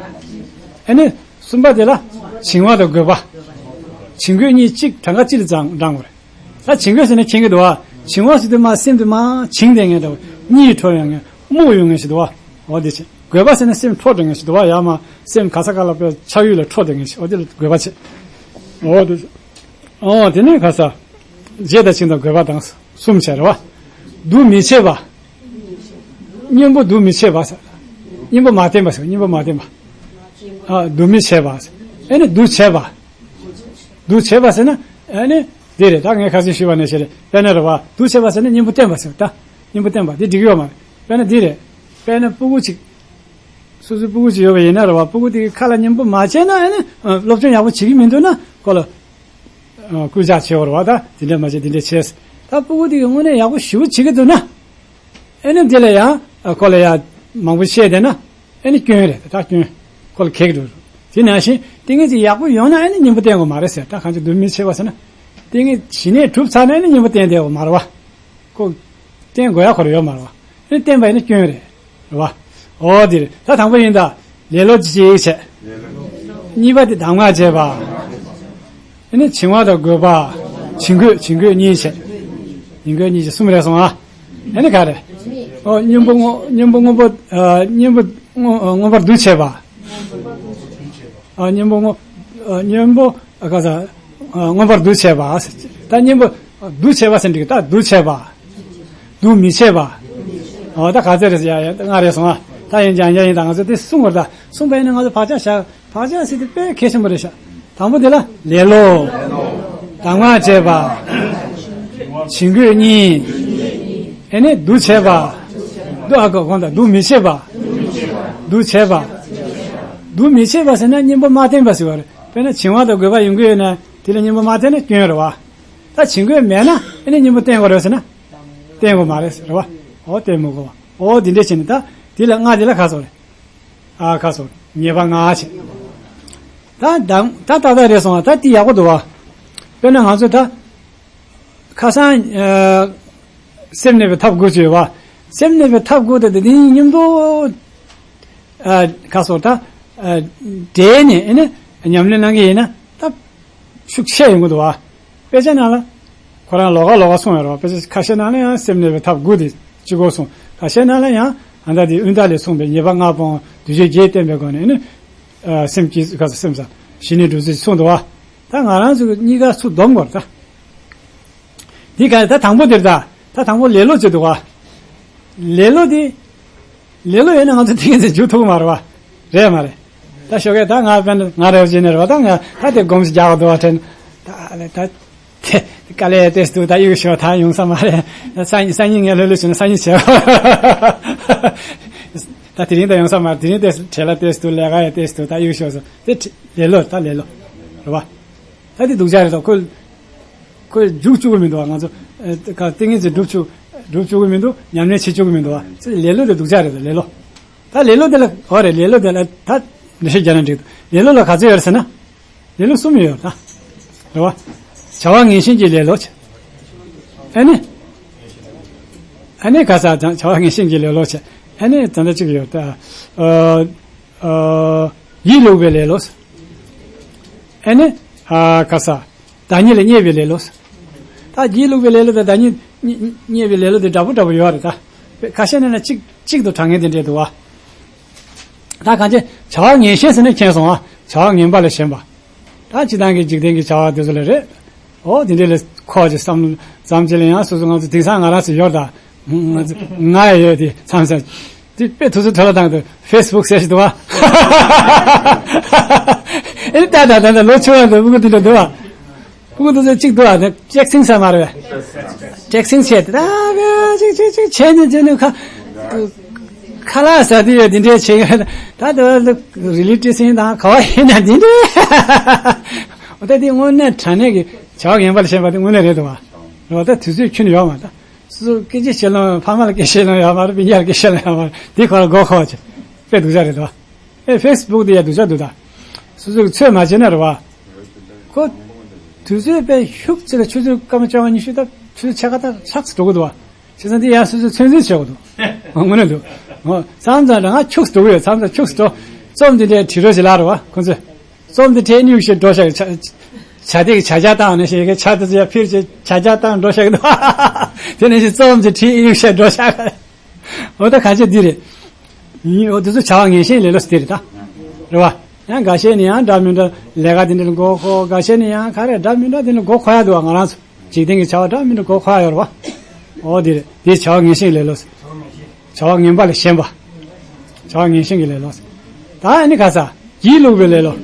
ཨ་ནི་གསུམ་པ་དེ་ལ་བྱིང་བ་དང་རྒོད་པ། བྱིང་རྒོད་གཉིས་གཅིག་གྲངས་ཀ་གཅིག་ལ་བགྲང་དགོས་རེད། ད་བྱིང་རྒོད་ཟེར་ན་མཁྱེན་གྱི་འདུག་བ། བྱིང་བ་ཟེར་དུས་མ་སེམས་དེ་མ་བྱིང་བསྡད་མཁན་འདྲ་བོ། གཉིད་འཕྲོ་ཡོང་མཁན། རྨུགས་ཡོང་མཁན་ཞིག་འདུག་བ། འོ་དེ་བྱེད། རྒོད་པ་ཟེར་ན་སེམས་འཕྲོ་འགྲོ་མཁན་ཞིག་འདུག་བ། ཡར་མར་སེམས་ག་ས་ག་ལ་དཔེ་ཆགས་ཡུལ་ལ་འཕྲོ་འགྲོ་མཁན་ཞིག་འོ་དེ་ལ་རྒོད་པ་བྱེད། འོ་དེ། ཨོ་དེ་ནས་ག་ས། བྱས་དང་བྱིང་དང་རྒོད་པ་དང་གསུམ་བྱས་རེད་བ། འདུ་མི་བྱེད་པ། གཉེན་པོ་འདུ་མི་བྱེད་པ་ཟེར། གཉེན་པོ་མ་བསྟེན་པ་ཟེར། གཉེན་པོ་མ་བསྟེན་པ། ཨ་འདུ་མི་བྱེད་པ་ཟེར། ཨེ་ནི་འདུ་བྱེད་པ། འདུ་བྱེད་པ་ཟེར་ན་ཨེ་ནི་འདི་རེད། ད་ངས་ཁ་སང་ཞུས་པ་ནང་བཞིན་རེད། དཔེར་ན་རེད་བ། འདུ་བྱེད་པ་ཟེར་ན་གཉེན་པོ་བསྟེན་པ་ཟེར། ད་གཉེན་པོ་བསྟེན་པ་འདི་འགྲིག་གི་ཡོད་མ་རེད། དཔེར་ན་འདི་རེད། དཔེར་ན་སྤུ་གུ་གཅིག་སོ་སོའི་སྤུ་གུ་ཅིག་ཡོད་པ་ཡིན་ན་རེད་བ། སྤུ་གུ་དེ་གི་ཁ་ལ་གཉེན་པོ་མ་བྱས་ན་ཨ་ནི་སློབ་སྦྱོང་ཡག་པོ་བྱེད་ཀྱི་མི་འདུག་ན་ཁོ་ལ་སྐུལ་ལྕག་བྱེད་དགོས་རེད་བ། ད་དེ་འདྲ་མ་བྱེད་དེ་འདྲ་བྱས། ད་སྤུ་གུ་དེ་གི་དངོས་གནས་ཡག་པོ་ཞེ་པོ་བྱེད་ཀྱི་འདུག་ན་ཨ་ནི་དེ་ལ་ཡང་ཁོ་ལ་ཡང་མང་པོ་བཤད་བསྡད་ན་ཨ་ནི་སྐྱོན་རེད། ད་སྐྱོན་ཁོ་ལ་གེགས་འགྲོ་རེད། དེ་ནང་བཞིན་ཏིང་ངེ་འཛིན་ཡག་པོ་ཡོང་ན་ཨ་ནི་གཉེན་པོ་བསྟེན་དགོས་མ་རེད་ཟེར། ད་གང་ཅི་འདུ་མི་བྱེད་པ་ཟེར་ན་ཏིང་ངེ་འཛིན་ཞི་གནས་གྲུབ་ཚར་ན་ཨ་ནི་གཉེན་པོ་བསྟེན་བསྡད་དགོས་མ་རེད་བ། ཁོ་བསྟེན་དགོས་ཡ་ཁོ་རང་ཡོད་མ་རེད་བ། ཨ་ནི་བསྟེན་པ་ཡིན་ན་སྐྱོན་རེད། རེད་བ། འོ་དེ་རེད། ད་དང་པོ་ཡིན་ད། ལེ་ལོ་གཅིག་བྱས། གཉིས་པ་དེ་གདམས་ངག་བྱས་པ། ཨ་ནི་བྱིང་བ་དང་རྒོད་པ། བྱིང་རྒོད། བྱིང་རྒོད་གཉིས་བྱས། བྱིང་རྒོད་གཉིས་བྱས་གསུམ་རེད་སོང་ཨ། ཨ་ནི་ག་རེ། ཨོ་གཉེན་པོ་མངོན། གཉེན་པོ་མངོན་པ། ཨ་གཉེན་པོ་མངོན། མངོན་པར་འདུ་བྱེད་པ། ཨ་གཉེན་པོ་མངོན། ཨ་གཉེན་པོ། ཨ་ག་ས། ཨ་མངོན་པར་འདུ་བྱེད་པ། ད་གཉེན་པོ་འདུ་བྱེད་པ་ཟེར་འགྲིག་ད་འདུ་བྱེད་པ། འདུ་མི་བྱེད་པ། ཨོ་ད་ག་ཚོད་རེད་ཟེར། ཡ་ཡ་ལྔ་རེད་སོང་ཨ། ད་ཡིན་ཀྱང་ཡ་ཡིན་ད་ང་ཚོ་དེ་གསུང་བར་ད་གསུང་པ་ཡིན་ན་ང་ཚོ་བག་ཆགས་བཞག་བག་ཆགས་ཟེར་དེ་དཔེ་གལ་ཆེན་པོ་རེད་ཤག་དང་པོ་དེ་ལ་ལེ་ལོ། གདམས་ངག་བྱེད་པ། བྱིང་རྒོད་གཉིས། ཨེ་ནས་འདུ་བྱེད་པ། འདུ་ཨ་ག་གོང་དང་འདུ་མི་བྱེད་པ། འདུ་བྱེད་པ། འདུ་མི་བྱེད་པ་ཟེར་ན་གཉེན་པོ་མ་བསྟེན་པ་ཟེར་བ་རེད། དཔེར་ན་བྱིང་བ་དང་རྒོད་པ་ཡོང་གི་ཡོད་ན་དེ་ལ་གཉེན་པོ་མ་བསྟེན་ན་སྐྱོན་རེད་བ། ད་བྱིང་རྒོད་མེད་ན་ཨེ་ནས་གཉེན་པོ་བསྟེན་དགོས་རེད་ཟེར་ན། བསྟེན་དགོས་མ་རེད་ཟེར་བ། འོ་བསྟེན་མི་དགོས་བ། འོ་འདི་འདྲས་བྱས་ནས་ད་དེ་ལ་ལྔ་དེ་ལ་ཁ་སོ་རེད། ཨ་ཁ་སོ་ཉེས་པ་ལྔ་བྱས། ད་ད་ད་ད་ད་རེད་སོང་བ། ད་དེ་ཡག་པོ་འདུག་བ། དཔེར་ན་ང་ཚོ་ད་ཁ་སང་ཨ་སེམས་གནས་པའི་ཐབས་དགུ་བྱས་བ། སེམས་གནས་པའི་ཐབས་དགུ་དེ་དེ་ནི་མཉམ་དུ་ཨ་ཁ་སོ་ད་ཨ་འབྲེལ་ནས་ཨེ་ནས་ཉམས་ལེན་གནང་གི་ཡིན་ན་ད་ཤུགས་ཆེ་ཡོང་གི་འདུག་བ། དཔེ་ཆ་ནང་ལ་ཁོ་རང་ལོགས་ཀ་ལོགས་ཀ་གསུངས་ཡོད་རེད་བ། དཔེ་ཆ་ཁ་ཤས་ནང་ལ་ཡང་སེམས་གནས་པའི་ཐབས་དགུ་དེ་གཅིག་པོ་གསུངས། ཁ་ཤས་ནང་ལ་ཡང་ཨ་ད་དེ་ཨུན་ཏ་ལས་གསུངས་པའི་ཉེས་པ་ལྔ་སྤོང་བ་འདུ་བྱེད་བརྒྱད་བསྟེན་པའི་སྒོ་ནས་ནི་ཨ་སེམས་ཀྱི་ཁ་སེམས་སམ་ཞི་གནས་སྒྲུབ་ཚུལ་གསུངས་འདུག་བ། ད་ང་རང་ཚོ་གཉིས་ཀ་ཚུར་སྡོམ་དགོས་རེད་ད། འདི་ག་ད་དང་པོ་དེར་ད་ད་དང་པོ་ལེ་ལོ་བྱེད་འདུག་བ། ལེ་ལོ་དེ། ལེ་ལོ་ཡོད་ན་ང་ཚོ་ཏིང་ངེ་འཛིན་འཇུག་ཐུབ་ཀྱི་མ་རེད་བ། རེད་མ་རེད། ད་ཞོགས་ཀས་ད་ང་དཔེར་ན་ང་རེ་བ་བྱས་ནས་རེད་བ། ད་ང་ད་དེ་སྒོམ་གཞི་རྒྱག་གི་འདུག་བ་དྲན། ད་ད་དེ་དཀའ་ལས་ཏོག་ཙམ་འདུག་ད་གཡུག་ཞོག་ད་ཡོང་ས་མ་རེད། སང་ཉིན་སང་ཉིན་ངས་ལྷོད་ལྷོད་བྱས་ན་སང་ཉིན་བྱས། ད་དེ་རིང་ད་ཡོང་ས་མ་རེད། དེ་རིང་ཏོག་ཙམ་བྲེལ་བ་ཏོག་ཙམ་འདུག་ལས་ཀ་ཡང་ཏོག་ཙམ་འདུག་ད་གཡུག་ཞོག་ཟེར། དེ་ལེ་ལོ་ད་ལེ་ལོ་རེད་བ། ད་དེ་སྡུག་ཅག་རེད་ད། ཁོས་ཁོས་འཇུག་བཅུག་གི་མི་འདུག་བ། ང་ཚོ་ཨ་ཏིང་ངེ་འཛིན་སྒྲུབ་བཅུག་སྒྲུབ་བཅུག་གི་མི་འདུག་ཉམས་ལེན་བྱེད་བཅུག་གི་མི་འདུག་བ། ལེ་ལོ་དེ་སྡུག་ཅག་རེད་ད་ལེ་ལོ། ད་ལེ་ལོ་དེ་ལ་འོ་རེད། ལེ་ལོ་དེ་ལ་ད་འགྲེལ་བཤད་རྒྱག་ན་འགྲིག་འདུག་ལེ་ལོ་ལ་ག་ཚོད་ཡོད་རེད་ཟེར་ན། ལེ་ལོ་གསུམ་ཡོད་ད། རེད་བ། བྱ་བ་ངན་ཞེན་གྱི་ལེ་ལོ་བྱས། ཨ་ནི། ཨ་ནི་ག་ས་དང་བྱ་བ་ངན་ཞེན་གྱི་ལེ་ལོ་བྱས། ཨ་ནི་ད་ལྟ་གཅིག་ཡོད་ད། ཨ་ཨ་ཡིད་ལུག་པའི་ལེ་ལོ། ཨ་ནི། ཨ་ག་ས། བདག་ཉིད་ལ་བརྙས་པའི་ལེ་ལོ། ད་སྒྱིད་ལུག་པའི་ལེ་ལོ་དེ་བདག་ཉིད་རྙེད་རྙེད་པའི་ལེ་ལོ་དེ་འདྲ་པོ་འདྲ་པོ་ཡོད་རེད་ད། ཁ་ཤས་ནས་ན་གཅིག་གཅིག་ཏུ་དྲང་ངེས་དེ་འདྲས་འདུག་བ། ད་གང་ཅི་བྱ་བ་ངན་ཞེན་ཟེར་ནས་མཁྱེན་སོང་ཨ། བྱ་བ་ངན་པ་ལས་གཞན་པ། ད་སྤྱི་བཏང་གི་འཇིག་རྟེན་གྱི་བྱ་བ་དེ་ཚོ་ལས་རེད། ཨོ་དེ་འདྲས་ལས་ཁོག་ཅིག་བསམ་བློ་ཙམ་ཅིག་ལ་ཡང་སོ་སོ་ང་ཚོ་དེང་སང་ང་རང་ཚོ་ཡོད་ད། ང་ཚོ་ང་ཡ་ཡོད་དེ་མཚམས་མཚམས། དེ་དཔེ་ཐུགས་སུ་ཐོལ་ལ་བཏང་དུ་ཕེ་སི་བུག་ཟེར་ཞིག་འདུག་བ། ཨེ་ད་ད་ད་ད་ལོ་ཆུང་བ་འདུག་སྤུ་གུ་དེ་འདྲ་འདུག་བ། སྤུ་གུ་དེ་ཚོ་གཅིག་འདུག་བ་ནི་ཊེག་སིང་ས་མ་རེད་བས། ཊེག་སིང་བྱས་ཏེ་ད་གཅིག་གཅིག་གཅིག་བྱས་ནས་དེ་ནི་ཁ་ཁ་ལག་ཟ་དུས་ཡོད་དེ་འདྲས་བྱས་ཡོད་ད། དེ་བ་རི་ལི་ཊི་སིང་དང་ག་བ་ཡིན་ན་དེ་འདྲས། འོ་ད་དེ་དངོས་གནས་དྲང་གནས་ཀྱི་བྱ་བ་ངན་པ་ལ་ཞེན་པ་དེ་དངོས་གནས་རེད་འདུག་བ། འོ་ད་དུས་ཚོད་ཁྱོན་ནས་ཡོད་མ་ད། སོ་སོ་སྐད་ཆ་བཤད་ལོང་ཕ་མ་ལ་སྐད་བཤད་ལོང་ཡོད་མ་རེད། སྤུན་ཀྱག་ལ་སྐད་བཤད་ལོང་ཡོད་མ་རེད། དེ་ཁོ་ལ་མགོ་ཁོག་ཅེ་དཔེ་སྡུག་ཅག་རེད་དོ། ཨེ་ཕེ་སི་བུག་དེ་ཡ་སྡུག་ཅག་འདུག་ད། སོ་སོ་གི་ཚོད་མ་བྱས་ན་རེད་བ། ཁོ་དུས་ཚོད་དཔེ་ཤུགས་ཅིག་ལ་ཆུ་ཚོད་སྐར་མ་བཅོ་ལྔ་ཉི་ཤུ་ད་ཆུ་ཚོད་ཕྱེད་ཀ་ད་ལྷག་ཙམ་འགྲོ་གི་འདུག་བ། བྱས་ཙང་དེ་ཡ་སོ་སོ་ཚོད་འཛིན་བྱེད་དགོས་འདུག་དངོས་གནས་འདུག་ཨོ་མཚམས་མཚམས་རང་ང་འཁྱུག་ཙམ་འགྲོ་གི་ཡོད། མཚམས་མཚམས་འཁྱུག་ཙམ་འགྲོ། རྩོམ་དེ་འདྲའི་བྲིས་རོགས་ཞེས་ལབ་རེད་བ་ཁོ་ཚོས། རྩོམ་དེ་ཁྲིད་ཨིན་ཡུག་ཤེས་འགྲོ་ཤག་ཆ་ཆ་དེ་གི་ཆ་རྒྱག་བཏང་ནས་ཤེས་གི་ཆ་དེ་ཚོ་ཡ་ཕིར་ཆེ་ཆ་རྒྱག་བཏང་འགྲོ་ཤག་གི་འདུག་དེ་ནས་ཤེས་རྩོམ་དེ་ཁྲིད་ཨིན་ཡུག་ཤེས་འགྲོ་ཤག་འོ་ད་ག་ཆེ་འདི་རེད། ཡིན་འོ་དེ་ཚོ་བྱ་བ་ངན་ཞེན་ལས་ལོ་སི་དེ་རེད་ད། རེད་བ། ཡང་འགའ་ཤས་ནི་ཡང་འདྲ་མི་འདྲ་ལས་ཀ་དེ་འདྲ་ལ་མགོ་འཁོར། འགའ་ཤས་ནི་ཡང་ག་རེ་འདྲ་མི་འདྲ་དེ་འདྲ་མགོ་འཁོར་ཡ་འདུག་བ། ང་རང་ཚོ་འཇིག་རྟེན་གྱི་བྱ་བ་འདྲ་མི་འདྲ་མགོ་འཁོར་ཡ་ཡོད་རེད་བ། འོ་དེ་རེད། དེ་བྱ་བ་ངན་ཞེན་ལས་ལོ་སི། བྱ་བ་ངན་པ་ལས་གཞན་པ། བྱ་བ་ངན་ཞེན་གྱི་ལས་ལོག་ཟེར། ད་ཨ་ནི་ག་ས། སྒྱིད་ལུག་པའི་ལས་ལོག་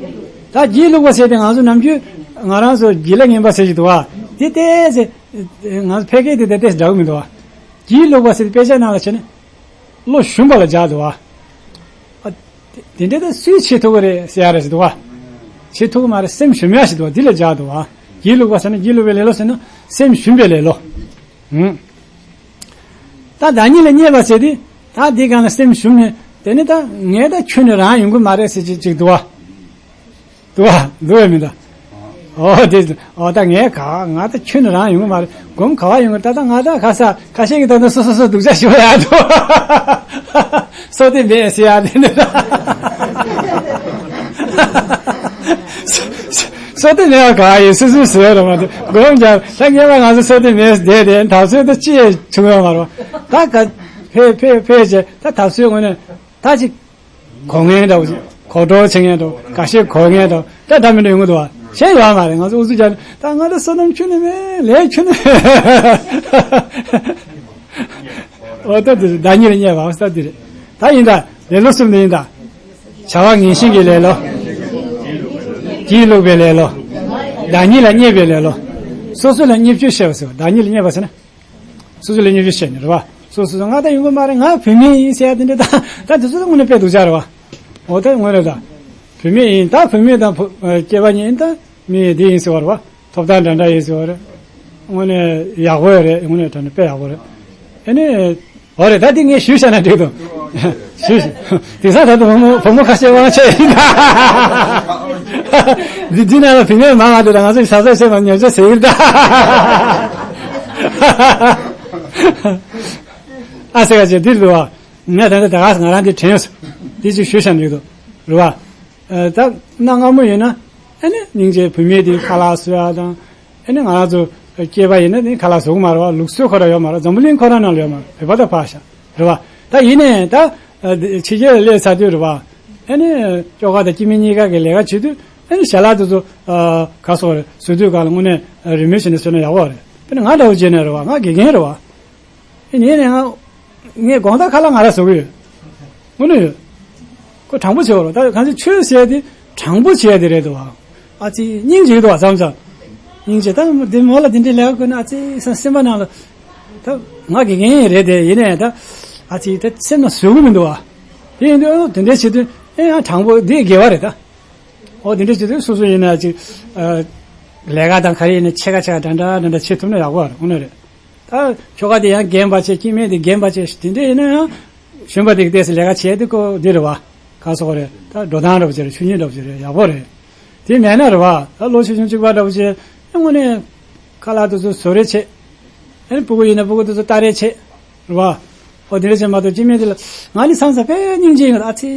ད་སྒྱིད་ལུག་པ་ཟེར་ཏེ་ང་ཚོ་ནམ་རྒྱུན་ང་རང་ཚོ་སྒྱིད་ལ་ངན་པ་ཟེར་གྱི་འདུག་བ། དེ་ལྟས་ཟེར། ང་ཚོ་ཕལ་སྐད་དེ་དེ་ལྟས་འདྲ་གི་མི་འདུག་བ། སྒྱིད་ལུག་པ་ཟེར་ཏེ་དཔེ་ཆ་ནང་ལ་བྱས་ན། བློ་ཞུམ་པ་ལ་སྦྱར་འདུག་བ། ཨ། དེ་དེ་འདྲ་ད་སུས་བྱེད་ཐུབ་ཀྱི་རེད་ཟེར་ཡ་རེད་ཟེར་འདུག་བ། བྱེད་ཐུབ་ཀྱི་མ་རེད། སེམས་ཞུམ་ཡ་ཞིག་འདུག་བ། འདི་ལ་སྦྱར་འདུག་བ། སྒྱིད་ལུག་པ་ཟེར་ན་སྒྱིད་ལུག་པའི་ལས་ལོག་ཟེར་ན་སེམས་ཞུམ་པའི་ལས་ལོག་ཨང་། ད་བདག་ཉིད་ལ་བརྙས་པ་ཟེར་དུས་ད་འདི་གང་ལ་སེམས་ཞུམ་ནས་དེ་ནི་ད་ངས་ད་ཁྱོན་ནས་རང་ཡོང་གི་མ་རེད་ཟེར་གྱི་ཅིག་འདུག་བ། འདུག་བ་འདུག་བས་མི་འདུག་ཨོ་དེ་ཨོ་ད་ངས་ག་ང་ད་ཁྱོན་ནས་རང་ཡོང་གི་མ་རེད། སྒོམ་ག་བ་ཡོང་གི་ད་ད་ང་ད་ག་ས་ཁ་ཤས་ཀྱི་ད་ད་སོ་སོ་སོ་སྡུག་ཅག་ཞུ་བ་ཡ་འདུག་སོ་དེ་མེད་ཟེར་ཡ་དེ་འདུག་སོ་དེ་མེད་པ་ག་ཡིན་སུ་སུ་ཟེར་རོ་མ་དེ་སྒོམ་རྒྱབ་ད་ངས་པ་ང་ཚོ་སོ་དེ་མེད་བསྡད་དེ་ད་ཚོད་ད་ཅི་ཡང་བྱུང་ཡོད་མ་རེད། ད་ག་ཕེ་ཕེ་ཕེ་བྱས་ད་ད་ཚོད་ངོ་ནས་ད་ཅིག་གོ་ངན་འདྲ་བོ་ཅིག་གོ་གྲོགས་བྱེད་ངན་འདྲ་བོ་ག་ཤེད་གོ་ངན་འདྲ་བོ་ད་འདྲ་མི་འདྲ་ཡོང་གི་འདུག་བ། གཞན་ཡོད་མ་རེད། ང་ཚོ་ཨུ་ཚུགས་རྒྱག་ད་ང་ཚོ་བསོད་ནམས་ཁྱོན་ནས་མེད་ལས་ཁྱོན་ནས་འོ་ད་དེ་བདག་ཉིད་ལ་བརྙས་པ་ཨ་ས་དེ་རེད། ད་ཡིན་ད་ལེ་ལོ་གསུམ་དེ་ཡིན་ད། བྱ་བ་ངན་ཞེན་གྱི་ལེ་ལོ། སྒྱིད་ལུག་པའི་ལེ་ལོ། བདག་ཉིད་ལ་བརྙས་པའི་ལེ་ལོ། སོ་སོ་ལ་བརྙས་བཅོས་བྱས་པ་ཟེར་བ། བདག་ཉིད་ལ་བརྙས་པ་ཟེར་ན། སོ་སོ་ལ་བརྙས་བཅོས་བྱས་ནས་རེད་བ། སོ་སོ་སོ་ང་ད་ཡོང་གི་མ་རེད། ང་བུད་མེད་ཡིན་ཟེར་ཡ་དེ་འདྲ་ད་ད་དེ་ཚོ་ད་དངོས་གནས་དཔེ་སྡུག་ཅག་རེད་བ། འོ་ད་དངོས་གནས་ད་བུད་མེད་ཡིན་ད་བུད་མེད་དང་བུ་སྐྱེས་པ་གཉིས་ཡིན་ད་མི་འདི་ཡིན་ཟེར་བ་རེད་བ། ཐོབ་ཐང་འདྲ་འདྲ་ཡིན་ཟེར་བ་རེད། དངོས་གནས་ཡག་པོ་རེད། དངོས་གནས་དྲང་གནས་དཔེ་ཡག་པོ་རེད། ཨ་ནི། འོ་རེད། ད་འདི་ངས་ཞུས་བཞག་ན་འགྲིག་འདུག་ཞུས་ཞུས། དེང་སང་ད་དུང་བུ་མོ་བུ་མོ་ཁ་ཤས་དབང་ཆ་ཡིན་ད། འདི་འདི་ནང་ལ་བུད་མེད་མང་བ་དེ་དང་ང་ཚོ་ཞབས་ས་བྱེད་པ་ཉོ་ཆ་ཟེར་གྱི་རེད་ད། ཨ་ཟེར་ག་ཅེ་འདིར་འདུག་བ། ངས་ད་ལྟ་ད་ག་ང་རང་འདི་དྲན་སོང་། འདི་ཅིག་ཞུས་བཞག་ན་འགྲིག་འདུག་རེད་བ། ད་གནའ་སྔ་མོ་ཡིན་ན་ཨ་ནི་སྙིང་རྗེ་བུད་མེད་དེ་ཁ་ལག་བཟོ་ཡ་དང་། ཨ་ནི་ང་རང་ཚོ་སྐྱེས་པ་ཡིན་ན་ནི་ཁ་ལག་བཟོ་གི་མ་རེད་བ། ལུགས་སྲོལ་ཁོ་རང་ཡོད་མ་རེད། འཛམ་བུ་གླིང་ཁོ་རང་ནང་ལ་ཡོད་མ་རེད། བོད་པ་དང་ཕར་བཞག་རེད་བ། ད་ཡིན་ནའི་ད་ཕྱི་རྒྱལ་ལ་སླེབས་ཚར་དུས་རེད་བ། ཨ་ནི་ཁྱོ་ག་དང་སྐྱེ་དམན་གཉིས་ཀ་གི་ལས་ཀ་བྱེད་དུས་ཨ་ནི་ཞལ་ལག་དེ་ཚོ་ག་སོགས་རེད་བཟོ་དུས་སྒང་ལ་དངོས་གནས་རི་མོ་བྱས་ནས་བཟོས་ན་ཡག་པོ་རེད། དཔེར་ན་ང་འདྲ་བོ་བྱས་ན་རེད་བ། ང་དགེ་རྒན་རེད་བ། ཨེ་ནས་ནས་ང་ངས་དགོང་དག་ཁ་ལག་ང་ར་བཟོ་གི་ཡོད། དངོས་གནས་ཡོད། ཁོ་དྲང་པོ་བྱེད་པ་རེད། ད་གང་ཅི་ཆོས་ཟེར་དེ་དྲང་པོ་བྱེད་དེ་རེད་འདུག་བ། ཨ་ཙི་སྙིང་རྗེ་འདུག་བ་བསམ་ཙང་། སྙིང་རྗེ་ད་འདི་མོ་ལ་འདི་འདྲའི་ལས་ཀ་དགོས་ན་ཨ་ཙི་སེམས་སེམས་པ་ནང་ལ། ད་ང་དགེ་རྒན་རེད་དེ་ཡིན་ནས་ད་ཨ་ཙི་ད་སེམས་ནང་བཟོད་གི་མི་འདུག་བ། དེ་ཡིན་དུས་ཨ་དེ་འདྲའི་བྱེད་དུས་ཨེ་ཡང་དྲང་པོ་འདི་དགེ་བ་རེད་ད། ཨོ་དེ་འདྲའི་བྱེད་དུས་སོ་སོ་ཡིན་ན་ཨ་ཙི། ལས་ཀ་དང་ག་རེ་ཡིན་ན་ཕྱེད་ཀ་ཕྱེད་ཀ་འདྲ་འདྲ་འདྲ་འདྲ་བྱེད་ཐུབ་ན་ཡག་པོ་རེད། དངོས་གནས་རེད། ད་ཁྱོ་ག་དེ་ཡང་རྒན་པ་བྱས་སྐྱེ་དམན་དེ་རྒན་པ་བྱས་དེ་འདྲ་ཡིན་ན་ཡང་གཞོན་པ་དེ་གི་ལྟས་སུ་ལས་ཀ་བྱས་དེ་ཀོ་འདི་རེད་བ། ག་སོགས་རེད། ད་འགྲོ་སྟངས་འདྲ་པོ་བྱས་རེད། ཆོས་ཉིད་འདྲ་པོ་བྱས་རེད། ཡག་པོ་རེད། དེ་མེད་ན་རེད་བ། ད་ལོ་ཆུང་ཆུང་གཅིག་པ་འདྲ་པོ་བྱས་དངོས་གནས་ཁ་ལག་དེ་ཚོ་བཟོ་རེས་བྱས། ཨ་ནི་སྤུ་གུ་ཡིན་ན་སྤུ་གུ་དེ་ཚོ་ལྟ་རེས་བྱས། རེད་བ། ཨོ་དེ་འདྲ་བྱས་མ་གཏོགས་སྐྱེ་དམན་དེ་ལ་ང་ནི་སང་ས་དཔེ་སྙིང་རྗེ་ཡོད། ཨ་ཙི་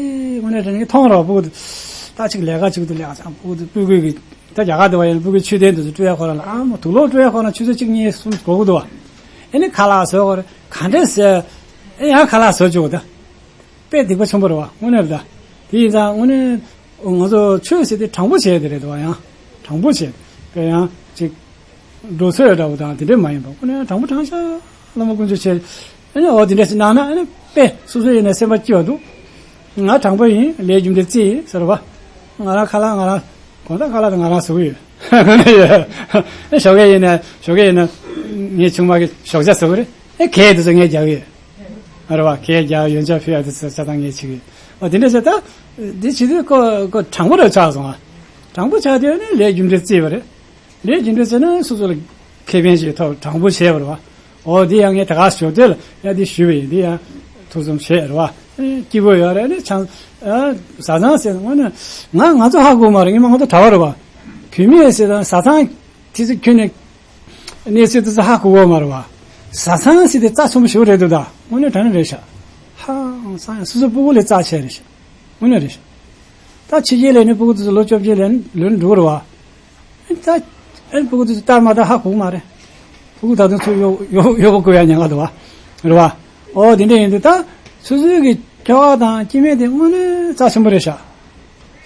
དངོས་གནས་དྲང་གནས་མཐོང་རོགས་སྤུ་གུ་དེ། ད་ཅིག་ལས་ཀ་ཅིག་ཏུ་ལས་ཀ་ཚང་སྤུ་གུ་དེ་སྤུ་གུ་གི་ད་རྒྱ་གར་དུ་བ་ཡིན་ན་སྤུ་གུའི་མཆོད་རྟེན་དུ་སྤྲོ་བའི་ཁོ་རང་ལ་ཨ་མ་དུག་ལོག་སྤྲོ་བའི་ཁོ་རང་ཆུ་ཚོད་གཅིག་གཉིས་གསུམ་འགོར་གི་འདུག་བ། ཨེ་ནི་ཁ་ལག་བཟོས་ཁོ་ར་ག་འདྲས་ཟེར། ཨེ་ཡང་ཁ་ལག་བཟོས་བཅུག་ད། དཔེ་སྡིག་པ་ཆེན་པོ་རེད་བ་དངོས་གནས་རེད་ད། དེ་ཡིན་ཙང་དངོས་གནས་ང་ཚོ་ཆོས་ཟེར་དེ་དྲང་པོ་བྱས་དེ་རེད་དོ་ཡང་། དྲང་པོ་བྱས། དཔེ་ཡང་ཅིག་འགྲོ་ཚོད་འདྲ་བོ་དང་དེ་འདྲས་མ་ཡིན་པ་དངོས་གནས་དྲང་པོ་དྲང་བཞག་བླ་མ་དཀོན་མཆོག་ཆེ། ཨ་ནི་འོ་དེ་འདྲས་ཞིག་གནང་ན་ཨ་ནི་དཔེ་སོ་སོ་ཡིན་ན་སེམས་པ་སྐྱིད་པ་འདུག་ང་དྲང་པོ་ཡིན་ལས་རྒྱུ་འབྲས་རྩིས་ཡིན་ཟེར་བ། ང་རང་ཁ་ལག་ང་རང་། དགོང་དག་ཁ་ལག་དེ་ང་རང་བཟོ་གི་ཡོད། ཨེ་ཞོགས་ཀས་ཡིན་ན་ཞོགས་ཀས་ཡིན་ན་ངའི་ཆུང་མ་གི་ཞོགས་ཇ་བཟོ་གི་རེད། ཨེ་གད་དེ་ཚོ་ངས་རྒྱག་གི་ཡོད། ཨ་རེད་བ་གད་རྒྱག་ཡོན་ཆབ་ཕུལ་ཡ་དེ་ཚོ་ཆ་ཚང་ངས་བྱེད་གི་ཡོད། ཨ་དེ་འདྲ་བྱས་ད། འདི་བྱེད་དུས་ཁོ་ཁོ་དྲང་པོ་རེ་ཆགས་སོང་ཨ། དྲང་པོ་ཆགས་དུས་ནི་ལས་རྒྱུ་འབྲས་བརྩིས་པ་རེད། ལས་རྒྱུ་འབྲས་བརྩིས་ན་སོ་སོ་ལ་ཁེ་ཕན་ཞིག་ཐོབ་དྲང་པོ་བྱས་པ་རེད་བ། འོ་འདི་ཡང་ངས་ད་ག་ཞོགས་དེ་ལ་ཡ་འདི་ཞུས་པ་ཡིན་འདི་ཡང་ཐུགས་བསམ་བཞེས་རེད་བ། སྐྱིད་པོ་ཡོད་རེད་ནི་ཆང་། བཟའ་ཚང་ཟེར་དངོས་གནས་ང་ང་ཚོ་ཧ་གོ་མ་རེད་ངས་མ་ང་ཚོ་གྲྭ་བ་རེད་བ། བུད་མེད་ཟེར་དང་བཟའ་ཚང་དེ་ཚོ་ཁྱོན་ནས་གནས་ཚུལ་དེ་ཚོ་ཧ་གོ་གོ་མ་རེད་བ། བཟའ་ཚང་ཟེར་དེ་རྩ་ཆེན་པོ་ཞིག་རེད་འདུག་ད་དངོས་གནས་དྲང་གནས་རེད་ཤག་ཧང་སང་ཡང་སོ་སོ་སྤུ་གུ་ལས་རྩ་ཆེ་རེད་ཤག་དངོས་གནས་རེད་ཤག་ད་ཕྱི་རྒྱལ་ལས་ནི་སྤུ་གུ་དེ་ཚོ་ལོ་བཅོ་བརྒྱད་ལོན་ལོན་འགྲོ་རེད་བ། ད་ཨེ་ཕྲུ་གུ་དེ་ཚོ་ལྟར་མ་ལྟར་ཧ་གོ་གི་མ་རེད། ཕྲུ་གུ་ད་དུང་ཚུར་གཡོག་གཡོག་གཡོག་པོ་བསྐོ་ཡ་ཉེན་ཁ་འདུག་བ། རེད་བ། ཨོ་དེ་འདྲ་ཡིན་དུས་ད་སོ་སོའི་གི་ཁྱོ་ག་དང་སྐྱེ་དམན་དེ་དངོས་གནས་རྩ་ཆེན་པོ་རེད་ཤག་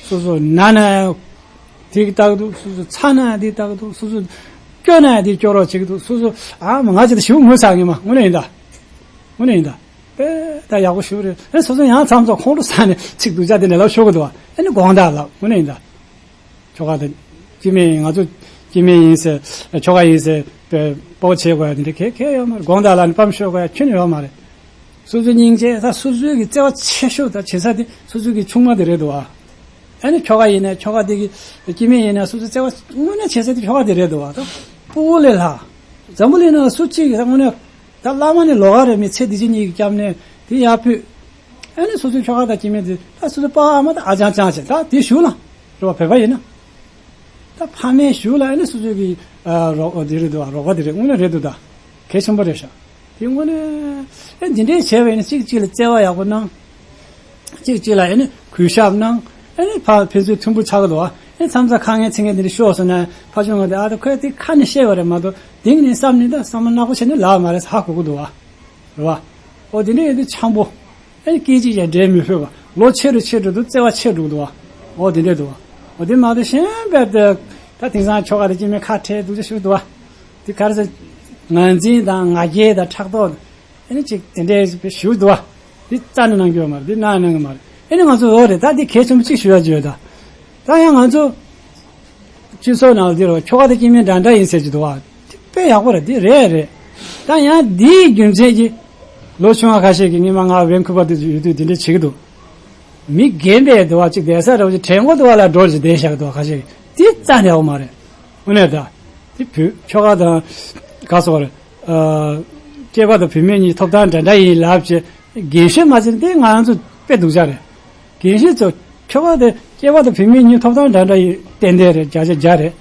སོ་སོ་ན་ན་དེ་གི་ལྟ་གི་འདུག་སོ་སོ་ཚ་ན་དེ་ལྟ་གི་འདུག་སོ་སོ་སྐྱོ་ན་དེ་སྐྱོ་རོགས་བྱེད་ཀྱི་འདུག་སོ་སོ་ཨ་མ་ང་ཅི་ད་ཞིབ་ངོ་ཚ་ངེས་མ་དངོས་གནས་ཡིན་ད། དངོས་གནས་ཡིན་ད། དཔེ་ད་ཡག་པོ་ཞིག་རེད་ཨེ་སོ་སོ་ཡང་མཚམས་མཚམས་ཁོང་ཁྲོ་ཟ་ནས་ཚིག་སྡུག་ཅག་དེ་འདྲ་ལབ་ཤོར་གི་འདུག་བ་ཨེ་ནི་དགོངས་དག་ལབ་དངོས་གནས་ཡིན་ད། ཁྱོ་ག་དང་། སྐྱེ་དམན་ཡིན་ང་ཚོ། སྐྱེ་དམན་ཡིན་ཟེར། ཁྱོ་ག་ཡིན་ཟེར། སྤོབས་པ་བྱེད་དགོས་ཡ་དེ་འདྲ་གལ་གལ་ཡོད་མ་རེད་དགོངས་དག་ལ་ནི་སྤམ་ཤོར་དགོས་ཡ་ཁྱོན་ནས་ཡོད་མ་རེད། སོ་སོའི་སྙིང་རྗེ་ད་སོ་སོའི་གི་བརྩེ་བ་ཆེ་ཤོས་ད་བྱེད་ས་དེ་སོ་སོའི་གི་ཆུང་མ་དེ་རེད་འདུག་ཨ། ཨ་ནི་ཁྱོ་ག་ཡིན་ན་ཁྱོ་ག་དེ་གི་སྐྱེ་དམན་ཡིན་ན་སོ་སོའི་བརྩེ་བ་དངོས་གནས་བྱེད་ས་དེ་ཁྱོ་ག་དེ་རེད་འདུག་ཨ་ད། སྤུ་གུ་ལས་ལྷག་འཛམ་བུ་གླིང་ནང་སུ་གཅིག་གི་ད་དངོས་གནས། ད་བླ་མ་ནི་ལོགས་ཀ་རེད་མི་ཚེ་འདི་ཕྱི་གཉིས་ཀྱི་སྐྱབས་གནས་དེ་ཡར་ཕུད། ཨ་ནི་སོ་སོའི་ཁྱོ་ག་དང་སྐྱེ་དམན་དེ་ད་སོ་སོའི་པ་ཨ་མ་དང་ཨ་ཅང་ཅང་བྱས་ད་དེ་ཞུ་ལ། རེད་བ་བོད་པ་ཡིན་ན། ད་ཕ་མའི་ཞུ་ལ་ཨ་ནི་སོ་སོའི་གི་རོགས་དེ་རེད་འདུག་བ་རོགས་པ་དེ་རེད་དངོས་གནས་རེད་འདུག་ད། གལ་ཆེན་པོ་རེད་ཤག་དེ་དངོས་གནས་ཨེ་འདི་འདྲས་བྱས་པ་ཡིན་ན་གཅིག་གཅིག་ལ་བརྩེ་བ་ཡག་པོ་གནང་། གཅིག་གཅིག་ལ་ཨེ་ནི་གུས་ཞབས་གནང་། ཨེ་ནི་ཕ་ཕན་ཚུན་མཐུན་པོ་ཆགས་ཀྱི་འདུག་ཨ། ཨེ་མཚམས་མཚམས་ཁ་ངན་ཚིག་ངན་དེ་འདྲ་ཤོར་སོང་ན་ཕ་ཆུང་ང་དེ་ཨ་ད་ཁོས་དེ་ཁ་ནས་བཤད་པ་རེད་མ་གཏོགས་གཏིང་ནས་བསམ་ནས་ད་བསམ་བློ་ནག་པོ་བྱས་ནས་ལབ་མ་རེད་ཧ་གོ་གི་འདུག་ཨ། རེད་བ། ཨོ་དེ་འདྲ་ཡིན་དུས་འཆམ་པོ། ཨེ་ནི་སྐད་ཅིག་ཀྱང་འབྲལ་མི་ཕོད་པ་ལོ་ཆེ་རུ་ཆེ་འགྲོ་དུས་བརྩེ་བ་ཆེ་འགྲོ་གི་འདུག་ཨ། ཨོ་དེ་འདྲ་འདུག་ཨ། ཨོ་དེ་མ་གཏོགས་གཞན་པའི་ད་ད་དེང་སང་ཁྱོ་ག་དེ་སྐྱེ་དམན་ཁ་བྲལ་སྡུག་ཅག་ཞིག་འདུག་ཨ། དེ་ག་རེ་ཟེར། ངར་འཛིན་དང་ང་རྒྱལ་དང་ཕྲག་དོག་ཨེ་ནི་ཅིག་དེ་འདྲའི་ཞུ་འདུག་བ། འདི་རྩ་ནས་གནང་རྒྱུ་ཡོད་མ་རེད་འདི་གནང་གནང་གི་མ་རེད། ཨེ་ནི་ང་ཚོ་འོ་རེད་ད་འདི་གལ་ཆེན་པོ་གཅིག་ཞུ་ཡ་ཅིག་ཡོད་ད། ད་ཡང་ང་ཚོ་སྤྱི་ཚོགས་ནང་ལ་འདི་རེད་བ་ཁྱོ་ག་དང་སྐྱེ་དམན་འདྲ་འདྲ་ཡིན་ཟེར་གྱི་འདུག་བ། འདི་དཔེ་ཡག་པོ་རེད་འདི་རེད་རེད། ད་ཡང་འདིའི་རྒྱུ་མཚན་གྱིས་ལོ་ཆུང་བ་ཁ་ཤས་ཀྱིས་སྔོན་མ་ང་ཝེན་ཁུ་བར་དུ་ཡོད་དུས་འདི་འདྲ་བྱེད་ཀྱི་འདུག་མི་རྒན་པས་འདུག་བ་གཅིག་བསྡད་ས་རེད་བ་གཅིག་དྲན་གོ་འདུག་བ་ལ་འགྲོ་ཅིག་བསྡད་བཞག་གི་འདུག་བ་ཁ་ཤས་ཀྱིས་འདི་རྩ་ནས་ཡག་པོ་མ་རེད། དངོས་གནས་ད། དེ་བུ་ཁྱོ་ག་དང་ག་སོགས་རེད། སྐྱེས་པ་དང་བུད་མེད་གཉིས་ཐོབ་ཐང་འདྲ་འདྲ་ཡིན་ལབ་བྱས་རྒན་གཞོན་མ་བྱས་དེ་ང་རང་ཚོ་དཔེ་སྡུག་ཅག་རེད། རྒན་གཞོན་ཚོ་ཁྱོ་ག་དེ་སྐྱེས་པ་དང་བུད་མེད་གཉིས་ཐོབ་ཐང་འདྲ་འདྲ་ཡིན་ཏན་ཏན་རེད་བརྒྱ་ཆ་བརྒྱ་རེད།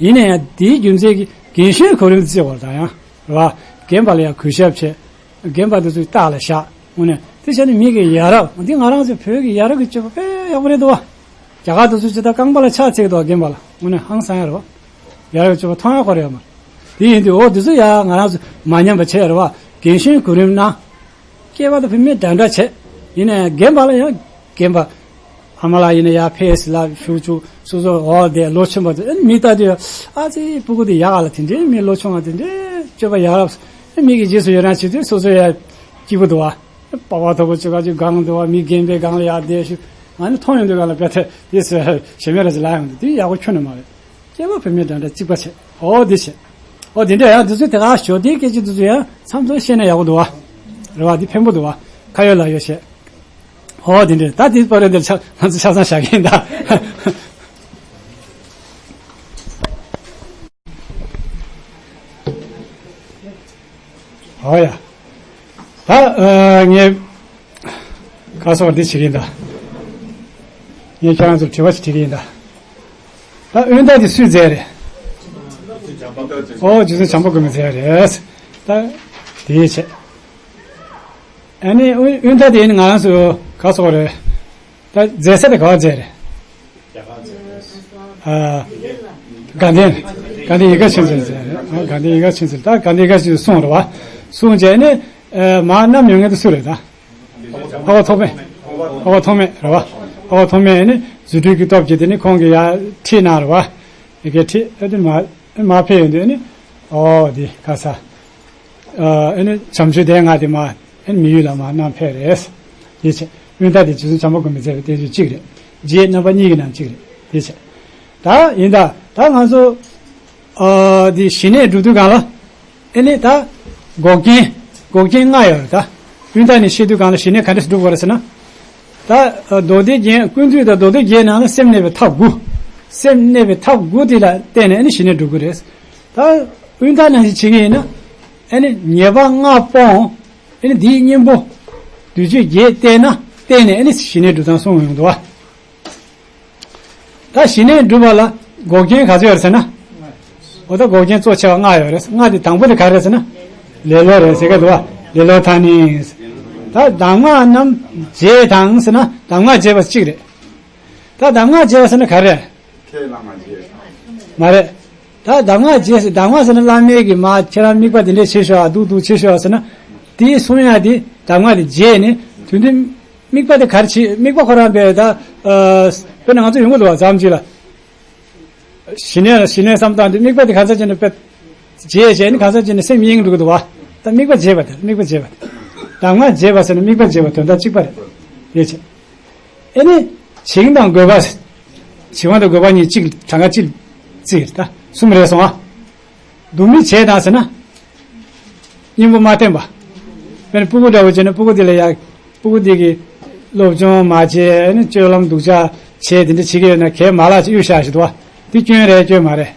ཡིན་ན་ཡང་དེའི་རྒྱུ་མཚན་གྱིས་རྒན་གཞོན་གོ་རིམ་བརྩི་བར་དང་ཡང་རེད་བ། རྒན་པ་ལ་ཡང་གུས་ཞབས་བྱས། རྒན་པ་དེ་ཚོའི་རྟགས་ལ་བཞག་དངོས་གནས་དེ་བྱས་ནས་མི་གི་ཡ་རབས་འདི་ང་རང་ཚོའི་བོད་ཀྱི་ཡ་རབས་ཀྱི་སྤྱོད་པ་དཔེ་ཡག་པོ་རེད་འདུག་བ། རྒྱ་གར་དེ་ཚོ་ཇི་ལྟར་རྐང་པ་ལ་ཕྱག་འཚལ་འདུག་རྒན་པ་ལ་དངོས་གནས་ཧང་སང་ཡ་རེད་བ། ཡ་རབས་ཀྱི་སྤྱོད་པ་མཐོང་ཡ་ཁོ་རེ་ཡོད་མ་རེད། དེ་ཡིན་དུས་འོ་དེ་ཚོ་ཡ་ང་རང་ཚོ་མ་ཉམས་པ་བྱས་རེད་བ། རྒན་གཞོན་གོ་རིམ་གནང་། སྐྱེས་པ་དང་བུད་མེད་འདྲ་འདྲ་བྱས། ཡིན་ན་ཡང་རྒན་པ་ལ་ཡང་རྒན་པ། ཕ་མ་ལ་ཡིན་ན་ཡར་ཕེབས་ལ་བཞུགས་བཅུག་སོ་སོ་འོག་བསྡད་ལོ་ཆུང་བ་ཚོ་ཨེ་མི་ལྟ་དུས་ཨ་ཙི་སྤུ་གུ་དེ་ཡག་ལ་དེ་འདྲའི་མི་ལོ་ཆུང་བ་དེ་འདྲའི་སྤྱོད་པ་ཡག་རབས་ཨེ་མི་གི་རྗེས་སུ་ཡི་རང་བྱེད་དུས་སོ་སོ་ཡ་སྐྱིད་པོ་འདུག་བ། པགས་པ་མཐོ་པོ་ཅིག་ག་ཅིག་སྒང་འདུག་བ་མི་རྒན་པའི་སྒང་ལ་ཡར་བསྡད་ཞུ་ང་ནི་མཐོང་ཡོང་དུས་སྒང་ལ་དཔེ་ཐེ་དེ་ཞེ་མེད་ར་ཅིག་ལ་ཡོང་དུས་དེ་ཡག་པོ་ཁྱོན་ནས་མ་རེད། སྐྱེས་པ་བུད་མེད་འདྲ་འདྲ་གཅིག་པ་བྱས། ཨོ་འདི་བྱས། ཨོ་འདི་འདྲ་ཡང་འདི་ཚོ་དེ་ག་ཞོ་དེའི་སྐད་ཆ་འདི་ཚོ་ཡང་མཚམས་མཚམས་བཤད་ན་ཡག་པོ་འདུག་བ། རེད་བ་འདི་ཕན་པོ་འདུག་བ། ཁ་ཡོད་ལག་ཡོད་བྱས། ཨོ་འདི་འདྲ་ད་འདི་པར་འདིར་ཆ་ང་ཚོ་ཆ་ཚང་བཞག་གིན་ད། ཨོ་ཡ། ད་ཨ་ངས་ཁ་སོགས་འདི་བྱེད་ཀྱིན་ད། ངས་ཁྱེད་རང་ཚོར་དྲི་བ་ཞིག་དྲི་གི་ཡིན་ད། ད་དབོན་ཟླ་འདི་སུས་མཛད་རེད། ཨོ་རྗེ་བཙུན་བྱམས་པ་མགོན་པོས་མཛད་རེད། ད་དེའི་ཆེད། ཨ་ནི་དབོན་དབོན་ཟླ་དེ་ནི་ང་རང་ཚོ་ག་སོགས་རེད། ད་མཛད་ས་དེ་ག་བ་མཛད་རེད། ཨ། དགའ་ལྡན། དགའ་ལྡན་ཡིད་དགའ་ཆོས་འཛིན་ཟེར། ཨ། དགའ་ལྡན་ཡིད་དགའ་ཆོས་འཛིན། ད་དགའ་ལྡན་ཡིད་དགའ་ཆོས་འཛིན་གསུངས་རེད་བ། གསུངས་བྱས་ནས། ཨ། མར་བསྣམས་ཡོང་མཁན་དེ་སུ་རེད་ད། ཨ་ཁུ་ཐོགས་མེད། ཨ་ཁུ་ཐོགས་མེད་རེད་བ། ཨ་ཁུ་ཐོགས་མེད་ནི་རྫུ་འཕྲུལ་གྱི་སྟོབས་ཀྱིས་དེ་ནི་ཁོང་གིས་ཡར་ཁྲིད་གནང་རེད་བ། ཡ་གི་ཁྲིད་ཨ་དེ་མར་མར་ཕེབས་ཡོང་དུས་ནི། ཨོ་དེ་ག་ས། ཨ་ནི་བྱམས་ཆོས་སྡེ་ལྔ་དེ་མར་ཨ་ནི་མི་ཡུལ་ལ་མར་བསྣམས་ཕེབས་རེད། དེ་བྱས། དབུས་མཐའ་དེ་རྗེ་བཙུན་བྱམས་པ་མགོན་པོས་མཛད་པའི་བསྟན་བཅོས་གཅིག་རེད། རྗེ་རྣམ་པ་གཉིས་ཀྱིས་གནང་གཅིག་རེད། དེ་བྱས། ད་ཡིན་ད། ད་ང་ཚོ། ཨ། དེ་ཞི་གནས་སྒྲུབ་དུས་སྒང་ལ། ཨ་ནི་ད། འགོག་རྐྱེན། འགོག་རྐྱེན་ལྔ་ཡོད་རེད་ད། དབུས་མཐའ་ནས་བཤད་དུས་སྒང་ལ་ཞི་གནས་ག་འདྲས་སྒྲུབ་དགོས་རེད་ཟེར་ན། ད། ཨ། མདོ་སྡེ་རྒྱན། ཀུན་བཏུས་དང་མདོ་སྡེ་རྒྱན་ནང་ལ་སེམས་གནས་པའི་ཐབས་དགུ། སེམས་གནས་པའི་ཐབས་དགུ་དེ་ལ་བརྟེན་ནས་ཨ་ནི་ཞི་གནས་སྒྲུབ་དགོས་རེད། ད། དབུས་མཐའ་ནང་བཞིན་བྱེད་ཀྱི་ཡིན་ན། ཨ་ནི་ཉེས་པ་ལྔ་སྤོང་། ཨ་ནི་འདིའི་གཉེན་པོ། བདུད་གཅོད་བརྒྱད་བསྟེན་ན། བསྟེན་ནས་ཨ་ནི་ཞི་གནས་སྒྲུབ་སྟངས་གསུངས་ཡོང་འདུག་བ། ད་ཞི་གནས་སྒྲུབ་པ་ལ་འགོག་རྐྱེན་ག་ཚོད་ཡོད་རེད་ཟེར་ན། འོ་ད་འགོག་རྐྱེན་གཙོ་ཆེ་བ་ལྔ་ཡོད་རེད། ལྔ་དེ་དང་པོ་དེ་ག་རེ་རེད་ཟེར་ན། ལེ་ལོ་རེད་ཟེར་གི་འདུག་བ། ལེ་ལོ་མཐའ་ནི། ད་གདམས་ངག་རྣམས་བརྗེད་དང་ཟེར་ན་གདམས་ངག་བརྗེད་པ་གཅིག་རེད། ད་གདམས་ངག་བརྗེད་པ་ཟེར་ན་ག་རེ་རེད། ཁས་བླངས་པ་བརྗེད། མ་རེད། ད་གདམས་ངག་བརྗེད་ཟེར། གདམས་ངག་ཟེར་ན་བླ་མས་ཀྱིས་མར་ཁྱེད་རང་དམིགས་པ་དེ་འདྲས་བྱེད་ཤོག་ཨ། འདུག་འདུག་བྱེད་ཤོག་ཨ་ཟེར་ན། དེའི་གསུང་ཡག་དེ་གདམས་ངག་དེ་བརྗེད་ནས་དོན་དུ། དམིགས་པ་དེ་ག་རེ་བྱེད། དམིགས་པ་ཁོ་རང་དཔེ་ད། ཨ། དཔེར་ན་ང་ཚོ་ཡོང་གི་འདུག་བ། མཚམས་གཅིག་ལ། ཞི་གནས་ལ་ཞི་གནས་བསམ་སྟངས་དེ་དམིགས་པ་དེ་གང་ཟག་ཅིག་ནས་དཔེ་བརྗེད་བྱས་ནས་གང་ཟག་ཅིག་ནས་སེམས་གཡེང་འགྲོ་གི་འདུག་བ། ད་དམིགས་པ་བརྗེད་པ་དེ། དམིགས་པ་བརྗེད་པ་དེ། གདམས་ངག་བརྗེད་པ་ཟེར་ན་དམིགས་པ་བརྗེད་པ་དོན་དག་གཅིག་པ་རེད། དེ་བྱས། ཨེ་ནི། བྱིང་དང་རྒོད་པ། བྱིང་བ་དང་རྒོད་པ་གཉིས་གཅིག་གྲངས་ཀ་གཅིག་བརྩིས་ད་གསུམ་རེད་སོང་ཨ། འདུ་མི་བྱེད་དང་ཟེར་ན། གཉེན་པོ་མ་བསྟེན་པ། དཔེར་ན་སྤུ་གུ་འདྲ་བོ་བྱས་ན་སྤུ་གུ་དེ་ལ་ཡ། སྤུ་གུ་དེ་གིས་སློབ་སྦྱོང་མ་བྱས་ནས་སྤྱོད་ལམ་སྡུག་ཅག་བྱས་དེ་འདྲ་བྱེད་ཀྱི་ཡོད་ན་གས་མ་ལགས་ཅིག་གཡུག་བཞག་ཞིག་འདུག་བ། དེ་སྐྱོན་རེད་སྐྱོན་མ་རེད།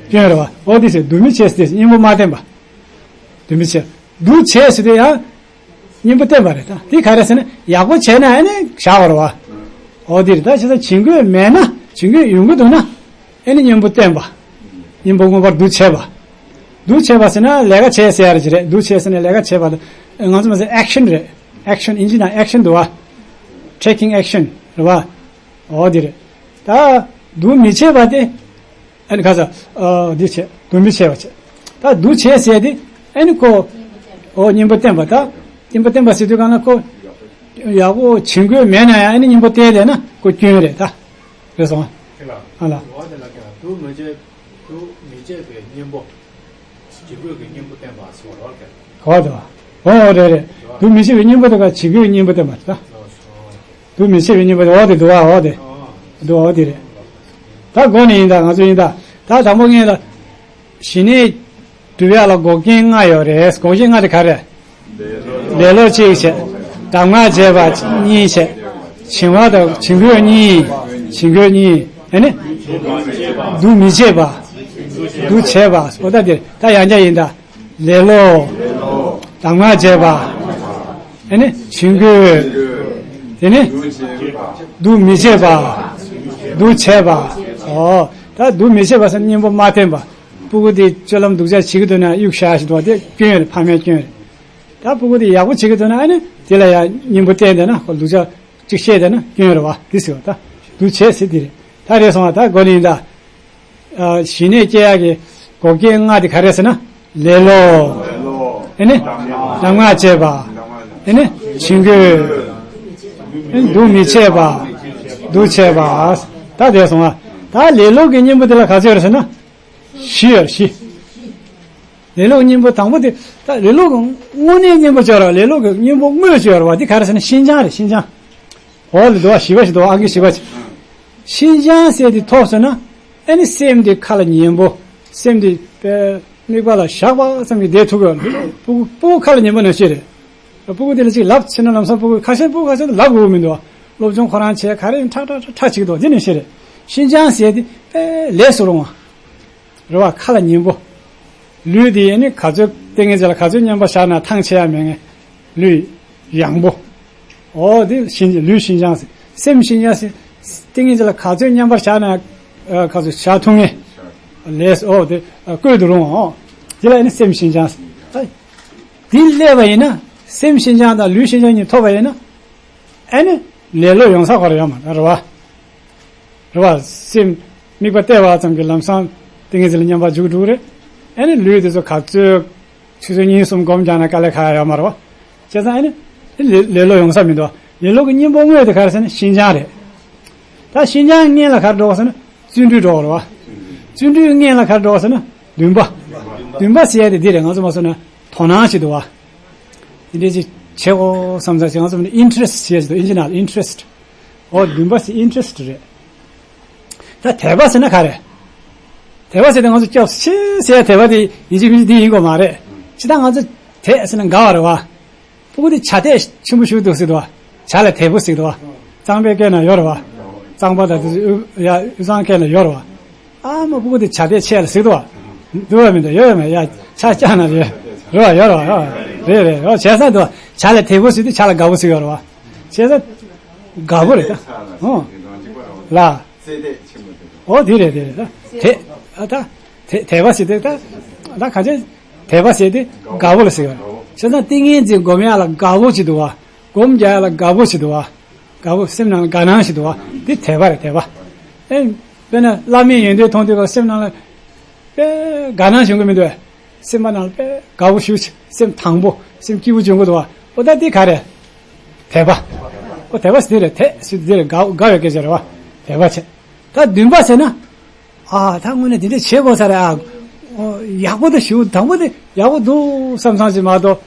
སྐྱོན་རེད་བ། ཨོ་དེ་ཟེར་འདུ་མི་བྱེད་ཟེར་དེ་གཉེན་པོ་མ་བསྟེན་པ། འདུ་མི་བྱེད། འདུ་བྱེད་ཟེར་དེ་ཡང་། གཉེན་པོ་བསྟེན་པ་རེད་ད། དེ་ག་རེ་ཟེར་ན་ཡག་པོ་བྱས་ན་ཨ་ནི་བཞག་པ་རེད་བ། ཨོ་དེ་རེད་ད། བྱས་ཙང་བྱིང་རྒོད་མེད་ན་བྱིང་རྒོད་ཡོང་གི་འདུག་ན། ཨ་ནི་གཉེན་པོ་བསྟེན་པ། གཉེན་པོ་མངོན་པར་འདུ་བྱེད་པ། འདུ་བྱེད་པ་ཟེར་ན་ལས་ཀ་བྱེད་ཟེར་ཡ་རེད་ཅི་རེད། འདུ་བྱེད་ཟེར་ན་ལས་ཀ་བྱེད་པ་དང་། ང་ཚོ་མ་ཟེར་ཨེག་ཤན་རེད། ཨེག་ཤན་ཨིན་ཇི་ནང་ཨེག་ཤན་འདུག་བ། ཊེ་ཀིང་ཨེག་ཤན་རེད་བ། ཨོ་དེ་རེད། ད་འདུ་མི་བྱེད་པ་དེ། ཨ་ནི་ཁ་ས། ཨ། འདི་བྱས། འདུ་མི་བྱེད་པ་བྱས། ད་འདུ་བྱེད་ཟེར་དེ། ཨ་ནི་ཁོ། ཨོ་གཉེན་པོ་བསྟེན་པ་ད། གཉེན་པོ་བསྟེན་པ་ཟེར་དུས་གང་ལ་ཁོ། ཡག་པོ་བྱིང་རྒོད་མེད་ན་ཡང་ཨ་ནི་གཉེན་པོ་བསྟེན་བསྡད་ན་ཁོ་སྐྱོན་རེད་ད། རེད་སོང་། ཁྱེད་ལ། ཨ་ལ། འོ་དེ་ལ་ཁྱེད་ལ་འདུ་མི་བྱེད། འདུ་མི་བྱེད་པའི་གཉེན་པོ། བྱིང་རྒོད་ཀྱི་གཉེན་པོ་བསྟེན་པ་ཟེར་བ་རེད་ཁྱེད་ལ། འོ་དེ་བ། འོ་རེད་རེད། འདུ་མི་བྱེད་པའི་གཉེན་པོ་དེ་ག་བྱིང་རྒོད་གཉེན་པོ་བསྟེན་པ་རེད་ད། འདུ་མི་བྱེད་པའི་གཉེན་པོ་དེ་འོ་དེ་འདུག་བ། འོ་དེ། འདུག་འོ་དེ་རེད། ད་གོ་ནས་ཡིན་ད། ང་ཚོ་ཡིན་ད། ད་དང་པོ་ངས་ལ། ཞི་གནས་སྒྲུབ་ཡག་ལ་འགོག་རྐྱེན་ལྔ་ཡོད་རེད། འགོག་རྐྱེན་ལྔ་དེ་ག་རེ། ལེ་ལོ་གཅིག་བྱས། གདམས་ངག་བརྗེད་པ་གཉིས་བྱས། བྱིང་བ་དང་བྱིང་རྒོད་གཉིས། བྱིང་རྒོད་གཉིས། ཨ་ནི། འདུ་མི་བྱེད་པ། འདུ་བྱེད་པ། འོ་ད་དེ་ད་ཡང་བསྐྱར་ཡིན་ད། ལེ་ལོ། གདམས་ངག་བརྗེད་པ། ཨ་ནི་བྱིང་རྒོད། དེ་ནི། འདུ་མི་བྱེད་པ། འདུ་བྱེད་པ། ཨོ། ད་འདུ་མི་བྱེད་པ་ཟེར་ན་གཉེན་པོ་མ་བསྟེན་པ། སྤུ་གུ་དེ་སྤྱོད་ལམ་སྡུག་ཅག་བྱེད་ཀྱི་འདུག་ན་གཡུག་བཞག་བཞིན་འདུག་བ། དེ་སྐྱོན་རེད། ཕ་མའི་སྐྱོན་རེད། ད་སྤུ་གུ་དེ་ཡག་པོ་བྱེད་ཀྱི་འདུག་ན་ཨ་ནི་དེ་ལ་ཡང་གཉེན་པོ་བསྟེན་བསྡད་ན་ཁོ་སྡུག་ཅག་གཅིག་བཤད་བསྡད་ན་སྐྱོན་རེད་བ། དེ་ཟེར་བ་ད། འདུ་བྱེད་ཟེར་དེ་རེད། ད་རེད་སོང་བ། ད་གོ་ནི་ཡིན་ད། ཨ། ཞི་གནས་སྐྱེ་ཡག་གི་འགོག་རྐྱེན་ལྔ་དེ་ག་རེ་ཟེར་ན། ལེ་ལོ། ཨེ་ནི། གདམས་ངག་བརྗེད་པ། ཨེ་ནི། བྱིང་རྒོད། ཨེ་ནི་འདུ་མི་བྱེད་པ། འདུ་བྱེད་པ། ད་དེ་སོང་ང་། ད་ལེ་ལོ་གི་གཉེན་པོ་དེ་ལ་ག་ཚོད་ཡོད་རེད་ཟེར་ན། བཞི་ཡོད་རེད། བཞི། ལེ་ལོ་གི་གཉེན་པོ་དང་པོ་དེ། ད་ལེ་ལོ་གི་དངོས་གནས་གཉེན་པོ་ཅིག་ཡོད་རེད་བ། ལེ་ལོ་གི་གཉེན་པོ་དངོས་ཅིག་ཡོད་རེད་བ། དེ་ག་རེ་ཟེར་ན་ཤིན་སྦྱངས་རེད། ཤིན་སྦྱངས། འོག་ལ་འདུག་བ། བཞི་པ་ཞིག་འདུག་བ། ཨང་ཀི་བཞི་པ་ཞིག། ཤིན་སྦྱངས་ཟེར་དེ་ཐོབ་སོང་ན། ཨ་ནི་སེམས་དེ་ཁ་ལ་ཉན་པོ། སེམས་དེ་དཔེ་དམིགས་པ་ལ་བཞག་པ་ཙམ་གྱིས་བསྡད་ཐུབ་ཀྱི་ཡོད་རེད། སྤུ་གུ་སྤུ་གུ་ཁ་ལ་ཉན་པོ་ནང་བཞིན་རེད། སྤུ་གུ་དེ་ལ་ཅིག་ལབ་ཕྱིན་ན་ལམ་སང་སྤུ་གུ་ཁ་ཤས་སྤུ་གུ་ཁ་ཤས་དེ་ལབ་དགོས་ཀྱི་མི་འདུག་བ། སློབ་སྦྱོང་ཁོ་རང་བྱས་ག་རེ་ཁྲག་ཁྲག་ཁྲག་ཁྲག་བྱེད་ཀྱི་འདུག་དེ་ནང་བཞིན་རེད། ཤིན་སྦྱངས་ཟེར་དེ་དཔེ་ལས་སུ་རུང་བ། རེད་བ། ཁ་ལ་ཉན་པོ། ལུས་དེ་ཡིན་ནི་ག་ཚོད་ལྟས་ངན་ཅིག་ལ་ག་ཚོད་མཉམ་པར་བཞག་ན་ཐང་ཆད་ཡ་མེད་མཁན། ལུས་ཡང་པོ། ཨོ་དེ་ཤིན། ལུས་ཤིན་སྦྱངས་ཟེར། སེམས་ཤིན་སྦྱངས་ཟེར། ལྟས་ངན་ཅིག་ལ་ག་ཚོད་མཉམ་པར་བཞག་ན། ཨ། ག་ཚོད་བཞག་ཐུབ་མཁན། ལས། ཨོ་དེ། ཨ། བཀོད་དུ་རུང་བ། ཨོ་དེ་ལ་ཡིན་ནི་སེམས་ཤིན་སྦྱངས་ཟེར། ཨ། དེ་སླེབས་པ་ཡིན་ན། སེམས་ཤིན་སྦྱངས་དང་ལུས་ཤིན་སྦྱངས་གཉིས་ཐོབ་པ་ཡིན་ན། ཨ་ནི་ལེ་ལོ་ཡོང་ས་ཁོ་ར་ཡོད་མ་རེད་བ། རེད་བ། སེམས། དམིགས་པ་གཏད་པ་ཙམ་གྱིས་ལམ་སང་ཏིང་ངེ་འཛིན་ལ་མཉམ་པར་འཇུག་འགྲོ་གི་རེད། ཨ་ནི་ལུས་དེ་ཚོ་ག་ཚོད་ཆུ་ཚོད་གཉིས་གསུམ་སྒོམ་རྒྱག་ན་དཀའ་ལས་ཁག་ཡོད་མ་རེད་བ། བྱས་ཙང་ཨ་ནི་ལེ་ལེ་ལོ་ཡོང་ས་མི་འདུག་ལེ་ལོ་གི་གཉེན་པོ་དངོས་དེ་ག་རེ་ཟེར་ན་ཤིན་སྦྱངས་རེད། ད་ཤིན་སྦྱངས་གི་སྔོན་ལ་ག་རེ་འགྲོ་བ་ཟེར་ན་བརྩོན་འགྲུས་འགྲོ་བ་རེད་བ། བརྩོན་འགྲུས་གི་སྔོན་ལ་ག་རེ་འགྲོ་བ་ཟེར་ན་འདུན་པ། འདུན་པ་ཟེར་ཡ་དེ་འདི་རེད། ང་ཚོ་མ་སོང་ན་དོ་སྣང་ཞིག་འདུག་བ། དེ་འདྲས་ཅིག་བྱེད་དགོས་བསམ་ས་ཞིག་ང་ཚོ་མི་ཨིན་ཊི་རེ་སི་ཊི་ཞེས་ཟེར་དུས་ཨིན་ཇི་ནང་ལ་ཨིན་ཊི་རེ་སི་ཊི། འོ་འདུན་པ་ཟེར་ཨིན་ཊི་རེ་སི་ཊི་རེད། ད་དད་པ་ཟེར་ན་ག་རེ། དད་པ་ཟེར་དུས་ང་ཚོ་སྐྱབས་སུ་མཆི་ཟེར་དད་པ་དེ་ཡིན་གཅིག་མིན་གཅིག་དེ་ཡིན་དགོས་མ་རེད། ཅི་ད་ང་ཚོ་དད་ཟེར་ན་དགའ་བ་རེད་བ། སྤུ་གུ་དེ་བྱ་དད་ཆེན་པོ་ཞིག་འདུག་ཟེར་དུས་བ། བྱ་ལ་དད་པོ་ཟེར་དུས་བ། གཙང་པའི་སྐད་ན་ཡོད་རེད་བ། གཙང་པ་དང་དེ་ཚོ་ཡ་དབུས་གཙང་སྐད་ན་ཡོད་རེད་བ། ཨ་མ་སྤུ་གུ་དེ་བྱ་དེ་ཆེ་ལ་ཟིག་ཏུ་བ། འདུ་བ་མི་འདུག་ཡོད་ཡོད་མེད་ཡ་ཆ་བཅག་ན་རེད། རེད་བ་ཡོད་རེད་བ། རེད་རེད་རེད་བྱས་ས་འདུག་བྱ་ལ་དེ་བུ་ཟིག་དེ་བྱ་ལ་དགའ་བོ་ཟིག་ཡོད་རེད་བ། བྱས་ས་དགའ་བོ་རེད་ད། ཨོ། ལ། ཨོ་དེ་རེད་དེ་རེད་ད། དེ་ཨ་ད། དེ་དེ་བ་ཟིག་དེ་ད། ད་ག་ཚོད། དེ་བ་ཟིག་དེ་དགའ་བོ་ལ་ཟིག་ཡོད་རེད། བྱས་ཙང་ཏིང་ངེ་འཛིན་སྒོམ་ཡ་ལ་དགའ་བོ་ཅིག་འདུག་བ། སྒོམ་རྒྱག་ཡ་ལ་དགའ་བོ་ཅིག་འདུག་བ། དགའ་བོ་སེམས་ནང་ལ་དགའ་སྣང་ཞིག་འདུག་བ། འདི་དད་པ་རེད་དད་པ། ཨེ། དཔེར་ན་བླ་མའི་ཡོན་ཏན་མཐོང་དུས་སྐབས་སེམས་ནང་ལ། དཔེ། དགའ་སྣང་བྱུང་གི་མི་འདུག་ཨེ། སེམས་པ་ནང་ལ་དཔེ་དགའ་བོ་ཞུ་ཆེ་སེམས་དང་པོ་སེམས་སྐྱིད་པོ་བྱུང་གི་འདུག་བ། ཨོ་ད་འདི་ག་རེད། དད་པ། ཨོ་དད་པ་ཟེར་དེ་རེད་དད་ཟེར་དེ་རེད་དགའ་དགའ་བའི་སྐད་ཆ་རེད་བ། དད་པ་བྱེད། ད་འདུན་པ་ཟེར་ན། ཨ་ད་དངོས་གནས་དེ་འདྲ་བྱེད་དགོས་ས་རེད་ཨ། ཨོ་ཡག་པོ་དེ་ཞུ་དང་པོ་དེ་ཡག་པོ་འདུག་བསམ་བསམ་ཞིག་མ་གཏོགས།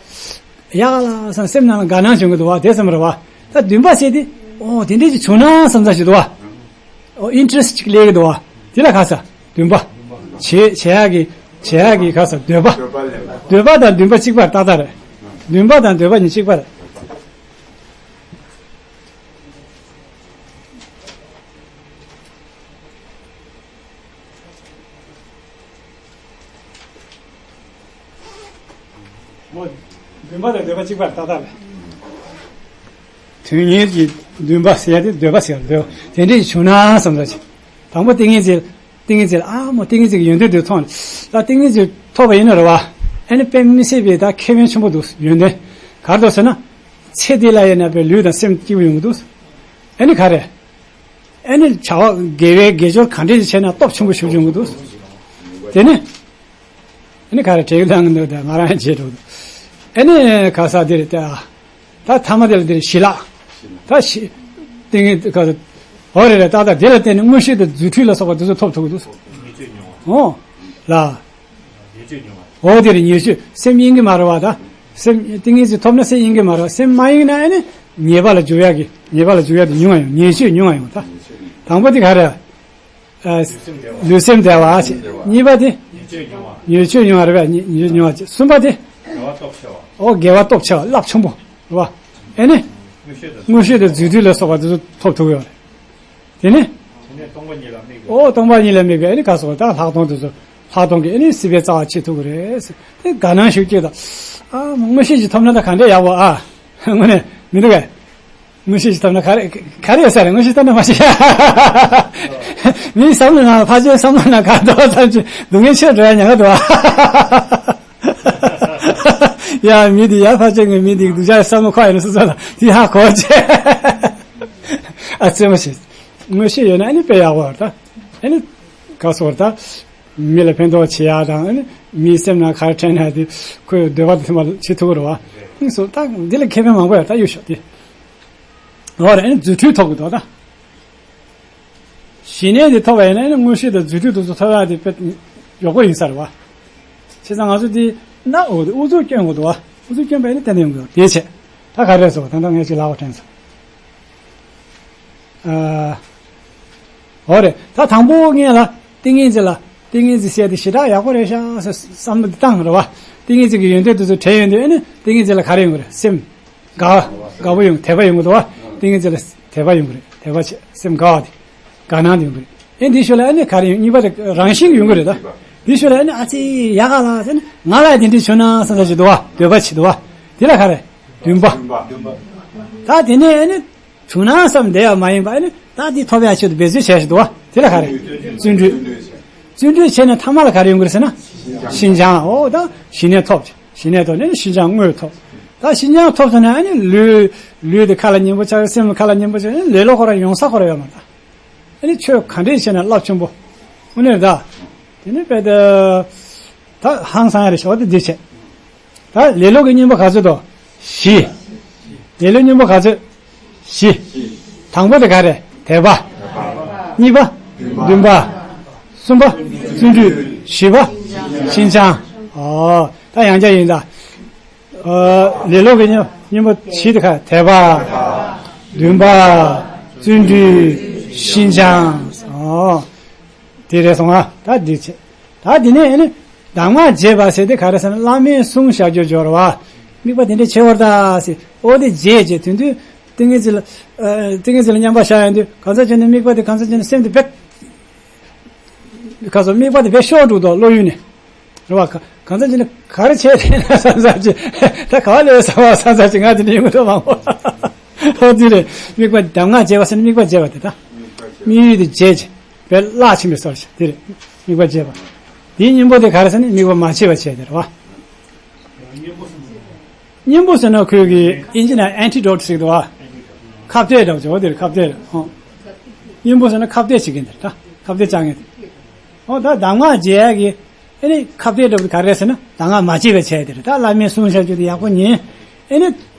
ཡག་ལ་བསམ་སེམས་ནང་ལ་དགའ་སྣང་བྱུང་གི་འདུག་བ་དེ་ཙམ་རེད་བ། ད་འདུན་པ་ཟེར་དེ་ཨོ་དེ་འདྲས་ཅིག་བྱུང་ན་བསམ་ས་ཞིག་འདུག་བ། ཨོ་ཨིན་ཊི་རེ་སི་ཊི་ཅིག་སླེབས་ཀྱི་འདུག་བ། དེ་ལ་ག་ས་འདུན་པ། བྱེད་བྱེད་ཡག་གི་བྱེད་ཡག་གི་ག་ས་འདོད་པ། འདོད་པ་དང་འདུན་པ་གཅིག་པ་རེད་ཏག་ཏག་རེད། འདུན་པ་དང་འདོད་པ་གཉིས་གཅིག་པ་རེད། འདུན་པ་དང་འདོད་པ་གཅིག་པར་ཏག་ཏག་རེད། དོན་གཉེར་གྱི་འདུན་པ་ཟེར་ཡ་དེ་འདོད་པ་ཟེར་འདོད་དེ་འདྲས་བྱུང་ན་བསམ་ས་ཅིག་དང་པོ་ཏིང་ངེ་འཛིན། ཏིང་ངེ་འཛིན་ཨ་མོ་ཏིང་ངེ་འཛིན་གྱི་ཡོན་ཏན་དེ་མཐོང་། ད་ཏིང་ངེ་འཛིན་ཐོབ་པ་ཡིན་ན་རེད་བ། ཨ་ནི་དཔེ་མི་སྲིད་པའི་ད་ཁེ་ཕན་ཆེན་པོ་འདུག་ཡོན་ཏན། ག་རེ་འདུག་ཟེར་ན། ཚེ་འདི་ལ་ཡིན་ན་དཔེ་ལུས་དང་སེམས་སྐྱིད་པོ་ཡོང་གི་འདུག་ཨ་ནི་ག་རེ། ཨ་ནི་བྱ་བ་དགེ་བའི་དགེ་སྦྱོར་ག་འདྲས་ཤིག་བྱས་ན་སྟོབས་ཆེན་པོ་ཞིག་འབྱུང་གི་འདུག་དེ་ནི། ཨ་ནི་ག་རེ་བྲེལ་ལང་གི་འདུག་ད་ང་རང་བྱེད་འགྲོ་གི་འདུག་ཨ་ནི་ག་ས་འདིར་ལྟ། ད་ཐ་མ་དེ་ལ་འདིར་ཞི་ལྷག་ད་ཞི། ཏིང་ངེ་ག་ས། འོ་རེད་རེད་ཏག་ཏག་དེ་ལ་བརྟེན་ནས་མངོན་ཤེས་དང་རྫུ་འཕྲུལ་ལ་སོགས་པ་དེ་ཚོ་ཐོབ་ཐུབ་ཀྱི་འདུག་ཨོ། ལ། འོ་དེ་རེད་ཉེས་སྤྱོད་སེམས་གཡེང་གི་མ་རེད་བ་ད། སེམས་ཏིང་ངེ་འཛིན་ཐོབ་ན་སེམས་གཡེང་གི་མ་རེད་བ་སེམས་མ་གཡེང་ན་ཨ་ནི་ཉེས་པ་ལ་འཇུག་ཡག་གི་ཉེས་པ་ལ་འཇུག་ཡག་དེ་ཉུང་བ་ཡོང་ཉེས་སྤྱོད་ཉུང་བ་ཡོང་ད། དང་པོ་དེ་ག་རེད། ཨ། ལུས་སེམས་བདེ་བ་ཞེས། གཉིས་པ་དེ། ཉེས་སྤྱོད་ཉུང་བ་རེད་པས། ཉེས་སྤྱོད་ཉུང་བ་ཅེས། གསུམ་པ་དེ། དགེ་བ་སྟོབས་ཆེ་བ། ཨོ་དགེ་བ་སྟོབས་ཆེ་བ་རླབས་ཆེན་པོ་རེད་པ། ཨེ་ནི། མངོན་ཤེས་དང་རྫུ་འཕྲུལ་ལ་སོགས་པ་དེ་ཚོ་ཐོབ་ཐུབ་ཡོད་རེད། དེ་ནི། དེ་ནས་སྟོང་པ་ཉིད་ལ་དམིགས་པའི། ཨོ་སྟོང་པ་ཉིད་ལ་དམིགས་པའི་ཨེ་ནི་ག་སོགས་ད་ལྷག་མཐོང་དེ་ཚོ་ལྷག་མཐོང་གི་ཨེ་ནི་སྲིད་པའི་རྩ་བ་ཆེ་ཐུབ་ཀྱི་རེད། དེ་དགའ་སྣང་ཞིག་སྐྱེས་ད། ཨ་མངོན་ཤེས་ཤིག་ཐོབ་ན་ད་ག་འདྲས་ཡག་པོ་ཨ། དངོས་གནས་མི་འདུག་གས། མངོན་ཤེས་ཤིག་ཐོབ་ན་ག་རེ་ག་རེ་ཡོད་ས་རེད། མངོན་ཤེས་ཐོབ་ན་མ་ཤེས། མིའི་བསམ་བློ་ནང་ཕལ་ཆེར་བསམ་བློ་ནང་ག་འདུག་ཐམས་ཅད་སྡུག་བསྔལ་ཆེར་འགྲོ་ཡ་ཉག་ག་འདུག་ཡ་མི་འདི་ཡ་ཕལ་ཆེར་ངའི་མི་འདི་སྡུག་ཅག་བསམ་བློ་ཁོག་ཡོད་ན་སུ་ཚོད་ལ་དེ་ཧ་གོ་ཆེ། ཨ་ཙེ་མ་ཤེས། མངོན་ཤེས་ཡོད་ན་ཨ་ནི་དཔེ་ཡག་པོ་རེད་ད། ཨ་ནི་ག་སོགས་རེད་ད། མི་ལ་ཕན་ཐོགས་བྱེད་ཡག་དང་ཨ་ནི་མིའི་སེམས་ནང་ག་རེ་དྲན་ན་དེ་ཁོའི་འདོད་པ་དེ་མ་བྱེད་ཐུབ་ཀྱི་རེད་བ། ཨ་ནི་སོ་ད་འདི་ལ་ཁེ་ཕན་མང་པོ་ཡོད་ད་གཡུག་ཤོག་དེ། འོ་རེད་ཨ་ནི་རྫུ་འཕྲུལ་ཐོབ་ཀྱི་འདུག་ད། ཞི་གནས་འདི་ཐོབ་པ་ཡིན་ན་ཨ་ནི་མངོན་ཤེས་དང་རྫུ་འཕྲུལ་དེ་ཚོ་ཐོབ་ཡག་དེ་དཔེ་མགྱོགས་པོ་ཡིན་ས་རེད་བ། བྱས་ཙང་ང་ཚོ་འདི་ན་འོ་དེ་ཨུ་ཚུགས་སྐྱོན་དགོས་འདུག་བ། ཨུ་ཚུགས་སྐྱོན་པ་ཡིན་ན་ཏན་ཏན་ཡོང་གི་ཡོད་དེ་བྱས། ད་ག་རེ་ཟེར་བ་ད་ལྟ་ངས་ཅིག་ལབ་པ་དྲན་སོང་། ཨ། འོ་རེད་ད་དང་པོ་ངས་ལ་ཏིང་ངེ་འཛིན་ལ་ཏིང་ངེ་འཛིན་ཟེར་དེ་ཞེ་དྲག་ཡག་པོ་རེད་ཤག་ཟེར་བསམ་བློ་འདི་བཏང་རེད་བ། ཏིང་ངེ་འཛིན་གྱི་ཡོན་ཏན་དེ་ཚོ་དྲན་ཡོང་དུས་ཨ་ནི་ཏིང་ངེ་འཛིན་ལ་ག་རེ་ཡོང་གི་རེད་སེམས། དགའ། དགའ་པོ་ཡོང་དད་པ་ཡོང་གི་འདུག་བ། ཏིང་ངེ་འཛིན་ལ་དད་པ་ཡོང་གི་རེད་དད་པ་བྱེད་སེམས་དགའ་བ་དེ། དགའ་སྣང་དེ་ཡོང་གི་རེད། ཨེ་འདི་ཤོད་ལ་ཨ་ནི་ག་རེ་ཡོང་གཉིས་པ་དེ་རང་བཞིན་གྱིས་ཡོང་གི་རེད་ད། འདི་ཤོད་ལ་ཨ་ནི་ཨ་ཙི་ཡག་ག་ལ་ཟེར་ནི་ང་ལ་དེ་འདྲ་བྱུང་ན་བསམ་ས་ཞིག་འདུག་བ་འདོད་པ་བྱེད་འདུག་བ། དེ་ལ་ག་རེ། འདུན་པ། ད་དེ་ནས་ཨ་ནི། བྱུང་ན་བསམ་བསྡད་ཡ་མ་ཡིན་པ་ཨ་ནི་ད་འདི་ཐོབ་ཡ་ཆེད་དུ་འབད་རྩོལ་བྱས་ཞིག་འདུག་བ་དེ་ལ་ག་རེ། བརྩོན་འགྲུས། བརྩོན་འགྲུས་བྱས་ནས་ཐ་མ་ལ་ག་རེ་ཡོང་གི་རེད་ཟེར་ན། ཤིན་སྦྱངས་ཨོ་ད་ཞི་གནས་ཐོབ། ཞི་གནས་ཐོབ་ནས་ཤིན་སྦྱངས་དངོས་ཐོབ། ད་ཤིན་སྦྱངས་ཐོབ་སོང་ན་ཨ་ནི་ལུས། ལུས་དེ་ཁ་ལ་ཉན་པོ་ཆགས་སེམས་ཁ་ལ་ཉན་པོ་ཆགས་ལེ་ལོ་ཁོ་རང་ཡོང་ས་ཁོ་རང་ཡོད་མ་རེད་ད། ཨ་ནི་ཆོས་ག་འདྲས་བྱས་ན་རླབས་ཆེན་པོ། དངོས་གནས་ད། དེ་ནི་དཔེ་ད། ད་ཧང་སང་ཡ་རེད་ཤོག་དེ་འདི་བྱས། ད་ལེ་ལོ་གི་སྙིང་པོ་ག་ཚོད་དོ། བཞི། ལེ་ལོའི་སྙིང་པོ་ག་ཚོད། བཞི། དང་པོ་དེ་ག་རེ། དད་པ། གཉིས་པ། འདུན་པ། གསུམ་པ། བརྩོན་འགྲུས། བཞི་པ། ཤིན་སྦྱངས། ཨོ། ད་ཡང་བསྐྱར་ཡིན་ད། ཨོ། ལེ་ལོ་གི་སྙིང་སྙིང་པོ་བཞི་དེ་ག་དད་པ། འདུན་པ། བརྩོན་འགྲུས། ཤིན་སྦྱངས། ཨོ། དེ་རེད་སོང་ཨ། ད་འདི་བྱས། ད་འདི་ནས་ཨེ་ནི། གདམས་ངག་རྒྱས་པ་ཟེར་དེ་ག་རེ་ཟེར་ན་བླ་མའི་གསུང་བཤད་རྒྱུ་སྦྱོར་བ། དམིགས་པ་དེ་འདྲ་བྱེད་པར་གདའ་ཟེར། ཨོ་དེ་རྒྱས་རྒྱས་དོན་དུ། ཏིང་ངེ་འཛིན་ལ། ཨ། ཏིང་ངེ་འཛིན་ལ་མཉམ་པར་བཞག་ཡོང་དུས་གང་ཟག་ཅིག་ནི་དམིགས་པ་དེ་གང་ཟག་ཅིག་ནི་སེམས་དེ་བེད། ག་སོ་དམིགས་པ་དེ་བེད་ཤོར་འགྲོ་འདུག་བློ་ཡུལ་ནས། རེད་བ། ག་གང་ཟག་ཅིག་ནི་ག་རེ་བྱས་དེ་ན་བསམ་ས་ཅིག་ད་ག་བ་ལས་བསམ་བ་བསམ་ས་ཅིག་ང་དེ་ནས་ཡོང་གི་འདུག་མང་པོ། ཨོ་དེ་རེད། དམིགས་པ་གདམས་ངག་རྒྱས་པ་ཟེར་ན་དམིགས་པ་རྒྱས་པ་དེ་ད། དམིགས་ཡུལ་དེ་རྒྱས་རྒྱས། བས་བརླག་ཕྱིན་པའི་སོར་ཞིག་དེ་རེད། དམིགས་པ་བརྗེད་པ། དེའི་གཉེན་པོ་དེ་ག་རེ་ཟེར་ན་དམིགས་པ་མ་བརྗེད་པ་བྱས་དེ་རེད་བ། གཉེན་པོ་ཟེར་ན་ཁོས་ཀྱི་ཨིན་ཇི་ནང་ཨན་ཊི་ཌོ་ཊི་ཟེར་གི་འདུག་བ། ཁ་གཏད་འདྲ་བོ་བྱས་འོ་དེ་རེད་ཁ་གཏད་རེད་ཧོ། གཉེན་པོ་ཟེར་ན་ཁ་གཏད་བྱེད་མཁན་དེ་རེད་ད་ཁ་གཏད་བཅག་མཁན་དེ། ཨོ་ད་གདམས་ངག་རྒྱས་ཡག་གི་ཨེ་ནི་ཁ་གཏད་འདྲ་བོ་དེ་ག་རེ་རེད་ཟེར་ན་གདམས་ངག་མ་བརྗེད་པ་བྱས་དེ་རེད་ད་བླ་མའི་གསུང་བཤད་རྒྱུ་དེ་ཡག་པོ་ཉན། ཨེ་ནི།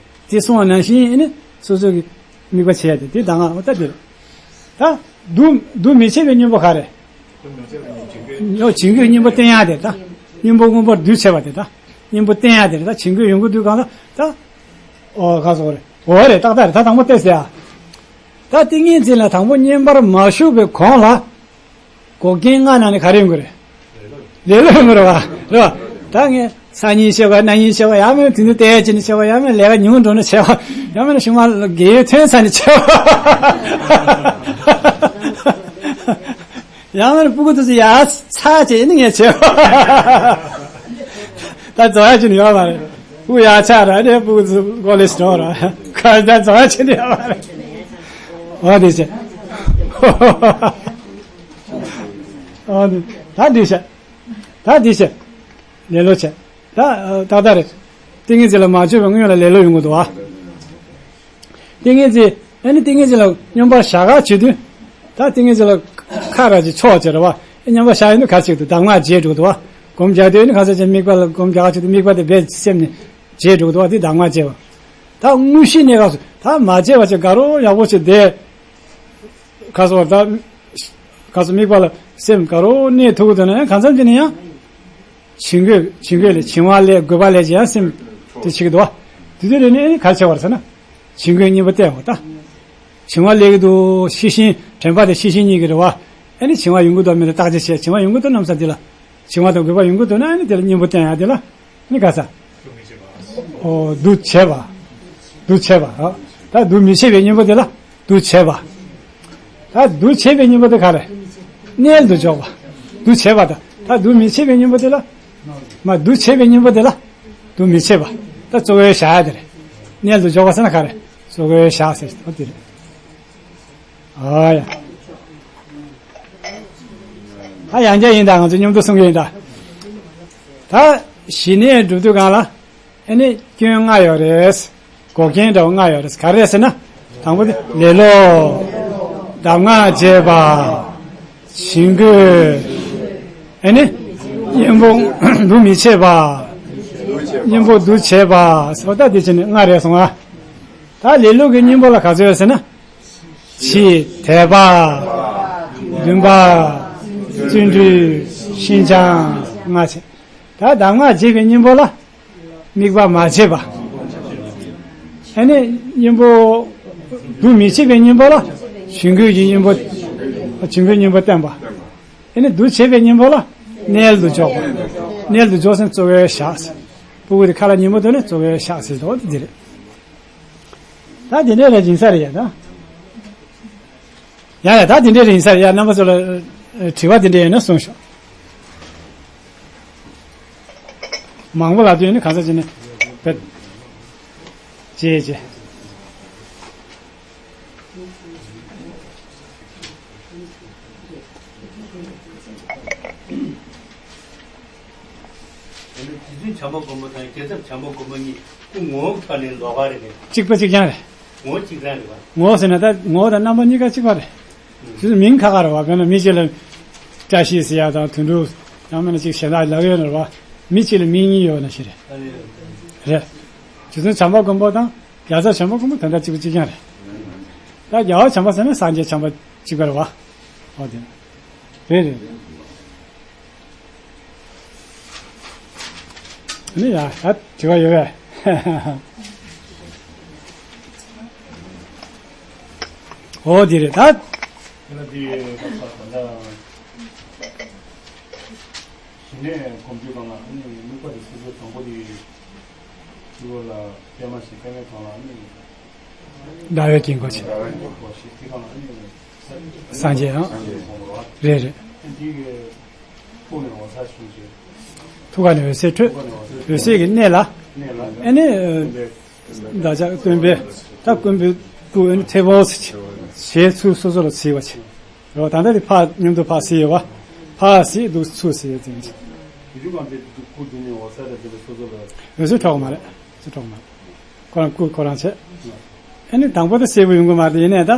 དེ་གསུངས་པ་ནང་བཞིན་ཨེ་ནི་སོ་སོ་གི་དམིགས་པ་བྱས་ཏེ་དེ་གདམས་ངག་འོ་ད་དེ་རེད། ད་འདུ་འདུ་མི་བྱེད་པའི་གཉེན་པོ་ག་རེ། ཡོ་བྱིང་རྒོད་གཉེན་པོ་བསྟེན་ཡག་དེ་ད། གཉེན་པོ་མངོན་པར་འདུ་བྱེད་པ་དེ་ད། གཉེན་པོ་བསྟེན་ཡག་དེ་རེད་ད་བྱིང་རྒོད་ཡོང་གི་འདུག་གང་ལ་ད། ཨོ་ག་སོ་རེད་འོ་རེད་ཏག་ཏག་རེད་ད་དང་པོ་བལྟས་ཟེར་ཡ། ད་ཏིང་ངེ་འཛིན་ལ་དང་པོ་བསྙེན་པར་མ་ཞུགས་པའི་གོང་ལ། འགོག་རྐྱེན་ལྔ་ནང་ནས་ག་རེ་ཡོང་གི་རེད། ལེ་ལོ་ཡོང་གི་རེད་བ། རེད་བ། ད་ངས་སང་ཉིན་བྱེད་པ་གནངས་ཉིན་བྱེད་པ་ཡང་མིན་དེ་ནས་ལྟས་ཅི་ནས་བྱེད་པ་ཡང་མིན་ལས་ཀ་ཉུང་འགྲོ་ནས་བྱེད་པ་ཡང་མིན་ཞུ་མ་རྒས་ཡོལ་ཐོན་ཚར་ནས་བྱེད་པ་ཡང་མིན་སྤུ་གུ་དེ་ཚོ་ཡར་ཚར་བྱས་ནས་ངས་བྱེད་པ་ད་རྫོགས་ཡ་ཅི་ནས་ཡོད་མ་རེད། སྤུ་གུ་ཡར་ཆགས་ར་ནས་སྤུ་གུ་དེ་ཚོ་ཀོ་ལེ་ཇི་འགྲོ་ར་ཁ་ད་རྫོགས་ཡ་ཅི་ནས་ཡོད་མ་རེད། འོ་དེ་བྱས། ཨ་ནི། ད་འདི་བྱ། ད་འདི་བྱ། ལེ་ལོ་བྱ། ད་ཏག་ཏག་རེད། ཏིང་ངེ་འཛིན་ལ་མ་བཅོས་པའི་སྔོན་ལ་ལེ་ལོ་ཡོང་གི་འདུག་ཨ། ཏིང་ངེ་འཛིན། ཨ་ནི་ཏིང་ངེ་འཛིན་ལ་སྙོམས་པར་བཞག་ག་བྱེད་དུས། ད་ཏིང་ངེ་འཛིན་ལ་ཁ་ར་ཅིག་ཕྱོགས་བྱེད་ར་བ། སྙོམས་པར་བཞག་ཡོང་དུས་ག་རེ་བྱེད་ཀྱི་འདུག་གདམས་ངག་རྒྱས་འགྲོ་གི་འདུག་ཨ། སྒོམ་རྒྱག་དུས་ནི་ག་ཚོད་ཅིག་དམིགས་པ་ལ་སྒོམ་རྒྱག་ག་བྱེད་དུས་དམིགས་པ་དེ་རྦད་སེམས་ནས་རྒྱས་འགྲོ་གི་འདུག་ཨ་དེ་གདམས་ངག་རྒྱས་པ། ད་དངོས་གཞིའི་གནས་སྐབས་སུ་ད་མ་བརྗེད་པ་ཅིག་དགའ་རོགས་ཡག་པོ་ཅིག་བསྡད། ཁ་སོ་ད། ཁ་སོ་དམིགས་པ་ལ་སེམས་དགའ་རོགས་གནས་ཐུབ་ཀྱི་འདུག་ན་ཡང་གང་འཚམ་ཅིག་ནས་ཡང་། བྱིང་རྒོད་བྱིང་རྒོད་ལས་བྱིང་བ་ལས་རྒོད་པ་ལས་ཀྱི་ཡང་སེམས་དེ་བྱེད་ཀྱི་འདུག་བ། དེ་དུས་རེ་ནས་ག་རེ་བྱེད་པ་རེད་ཟེར་ན། བྱིང་རྒོད་གཉིས་པོ་བསྟེན་དགོས་ད། བྱིང་བ་ལས་ཀྱི་འདུག་ཤེས་བཞིན་དྲན་པ་དང་ཤེས་བཞིན་གཉིས་ཀྱི་རེད་བ། ཨ་ནི་བྱིང་བ་ཡོང་གི་འདུག་མི་འདུག་བརྟག་དཔྱད་བྱས་བྱིང་བ་ཡོང་གི་འདུག་གནམ་ས་འདི་ལ། བྱིང་བ་དང་རྒོད་པ་ཡོང་གི་འདུག་ན་ཨ་ནི་དེ་ལ་གཉེན་པོ་བསྟེན་ཡ་དེ་ལ། ནི་ག་ས། ཨོ་འདུ་བྱེད་པ། འདུ་བྱེད་པ་ར། ད་འདུ་མི་བྱེད་པའི་གཉེན་པོ་དེ་ལ་འདུ་བྱེད་པ། ད་འདུ་བྱེད་པའི་གཉེན་པོ་དེ་ག་རེ། རྣལ་དུ་འཇོག་པ། འདུ་བྱེད་པ་དང་ད་འདུ་མི་བྱེད་པའི་གཉེན་པོ་དེ་ལ། མ་འདུ་བྱེད་པའི་གཉེན་པོ་དེ་ལ། འདུ་མི་བྱེད་པ། ད་གཙོ་བོའི་བཞག་ཡ་དེ་རེད། རྣལ་དུ་འཇོག་པ་ཟེར་ན་ག་རེ། གཙོ་བོའི་བཞག་ཟེར་ཏེ་དེ་རེད། ཨ་ཡ། ད་ཡང་བསྐྱར་ཡིན་ད་ང་ཚོ་མཉམ་དུ་གསུང་གི་ཡིན་ད། ད་ཞི་གནས་སྒྲུབ་དུས་སྒང་ལ་ཨ་ནི་སྐྱོན་ལྔ་ཡོད་རེད། འགོག་རྐྱེན་འདྲ་བོ་ལྔ་ཡོད་རེད་ག་རེ་རེད་ཟེར་ན། དང་པོ་དེ་ལེ་ལོ། གདམས་ངག་བརྗེད་པ། བྱིང་རྒོད། ཨ་ནི། གཉེན་པོ་འདུ་མི་བྱེད་པ། གཉེན་པོ་འདུ་བྱེད་པ། སོ་ད་དེ་བྱས་ནས་ལྔ་རེད་སོང་ང་། ད་ལེ་ལོ་གི་གཉེན་པོ་ལ་ག་ཚོད་ཡོད་ཟེར་ན། ཕྱི་དད་པ། འདུན་པ། བརྩོན་འགྲུས། ཤིན་སྦྱངས་ལྔ་བྱས། ད་གདམས་ངག་བརྗེད་པའི་གཉེན་པོ་ལ། དམིགས་པ་མ་བརྗེད་པ། ཨ་ནི་གཉེན་པོ། འདུ་མི་བྱེད་པའི་གཉེན་པོ་ལ། བྱིང་རྒོད་ཀྱི་གཉེན་པོ། བྱིང་རྒོད་གཉེན་པོ་བསྟེན་པ། ཨ་ནི་འདུ་བྱེད་པའི་གཉེན་པོ་ལ། རྣལ་དུ་འཇོག་པ། རྣལ་དུ་འཇོག་ཟེར་ན་གཙོ་བོའི་བཞག་ཟེར། སྤུ་གུ་དེ་ཁ་ལ་ཉན་པོ་འདུག་ན་གཙོ་བོའི་བཞག་ཟེར་དོ་དེ་རེད། ད་དེ་འདྲའི་རེ་ཡིན་ས་རེད་ཡ་ད། ཡ་ཡ་ད་དེ་འདྲའི་རེ་ཡིན་ས་རེད་ཡ་རྣམ་པ་ཚོ་ལ་དྲི་བ་དེ་འདྲ་ཡོད་ན་གསུངས་ཤོག་མང་པོ་ལབ་དུས་ནི་གང་ཟག་ཅིག་ནི་བེད། ཅེས་ཅེས། དེ་ནི་རྗེ་བཙུན་བྱམས་པ་མགོན་པོ་དང་རྒྱལ་ཚབ་བྱམས་པ་མགོན་པོ་གཉིས་སྐུ་ངོ་བོ་གི་ཐོག་ནས་ལོགས་ཀ་རེད་པས། གཅིག་པ་གཅིག་རྐྱང་རེད། ངོ་བོ་གཅིག་རང་རེད་པ། ངོ་བོ་ཟེར་ན་ད་ངོ་བོ་དང་རྣམ་པ་གཉིས་ཀ་གཅིག་པ་རེད། དེ་ཚོ་མིང་ཁ་ཁ་རེད་པ། དཔེར་ན་མི་གཅིག་ལ། བཀྲ་ཤིས་ཟེར་ཡ་དང་དོན་གྲུབ། ཡང་མིན་ན་ཅིག་གཞན་དག་ལབ་ཡོད་ན་རེད་བ། མི་གཅིག་ལ་མིང་གཉིས་ཡོད་ན་ཞིག་རེད། རེད། རྗེ་བཙུན་བྱམས་པ་མགོན་པོ་དང་རྒྱལ་ཚབ་བྱམས་པ་མགོན་པོ་དོན་དག་གཅིག་པ་གཅིག་རྐྱང་རེད། ད་རྒྱལ་བ་བྱམས་པ་ཟེར་ན་སངས་རྒྱས་བྱམས་པ་གཅིག་པ་རེད་བ། འོ་དེ་རེད། རེད་རེད། ནི་ཡ་ད་དྲི་བ་ཡོད་པས། འོ་དེ་རེད་ད། ཁྱེད་ལ་དེ་ད་ད་ད། ཞི་གནས་སྒོམ་རྒྱུ་གང་ལ་ནི་དམིགས་པ་དེ་སོ་སོའི་དང་པོ་དེ་སྤྱི་བོ་ལ་པད་མ་བཞིན་པད་མའི་གང་ལ་ནི་ཟླ་བའི་དཀྱིལ་འཁོར་བྱས། ཟླ་བའི་དཀྱིལ་འཁོར་བཞི་དེ་གང་ལ་ནི་སངས་རྒྱས་ཨང་། སངས་རྒྱས་གང་ལ་རེད་རེད། འདི་གི་ཐུགས་ནས་འོད་ཟེར་བྱུང་ཞེས། ཐུགས་ཀ་ནས་འོད་ཟེར་འཕྲོས། འོད་ཟེར་གྱི་གནས་ལ། གནས་ལ། ཨ་ནི། བདག་ཅག་སྟོན་པས་ད་སྐུ་འབུལ་སྐུ་ཨ་ནི་ཐེ་བོ་ཟེར་བྱས་ཚུལ་སོ་སོ་ལ་གཟིགས་པ་བྱས། རེད་བ། ད་ལྟ་དེ་ཕར་མཉམ་དུ་ཕར་གཟིགས་ཡོད་བ། ཕར་གཟིགས་འདུག་ཚུར་གཟིགས་ཡོད་ཙང་། དེ་དུས་གང་དེ་སྐུ་མདུན་ནས་འོད་ཟེར་དང་ལྡན་པའི་སོ་སོ་ལ། འོད་ཟེར་འཕྲོ་གི་མ་རེད། འོད་ཟེར་འཕྲོ་གི་མ་རེད། ཁོ་རང་སྐུ་ཁོ་རང་བྱས། ཨ་ནི་དང་པོ་དེ་གསལ་པོ་ཡོང་གི་མ་རེད། ཡིན་ནའི་ད།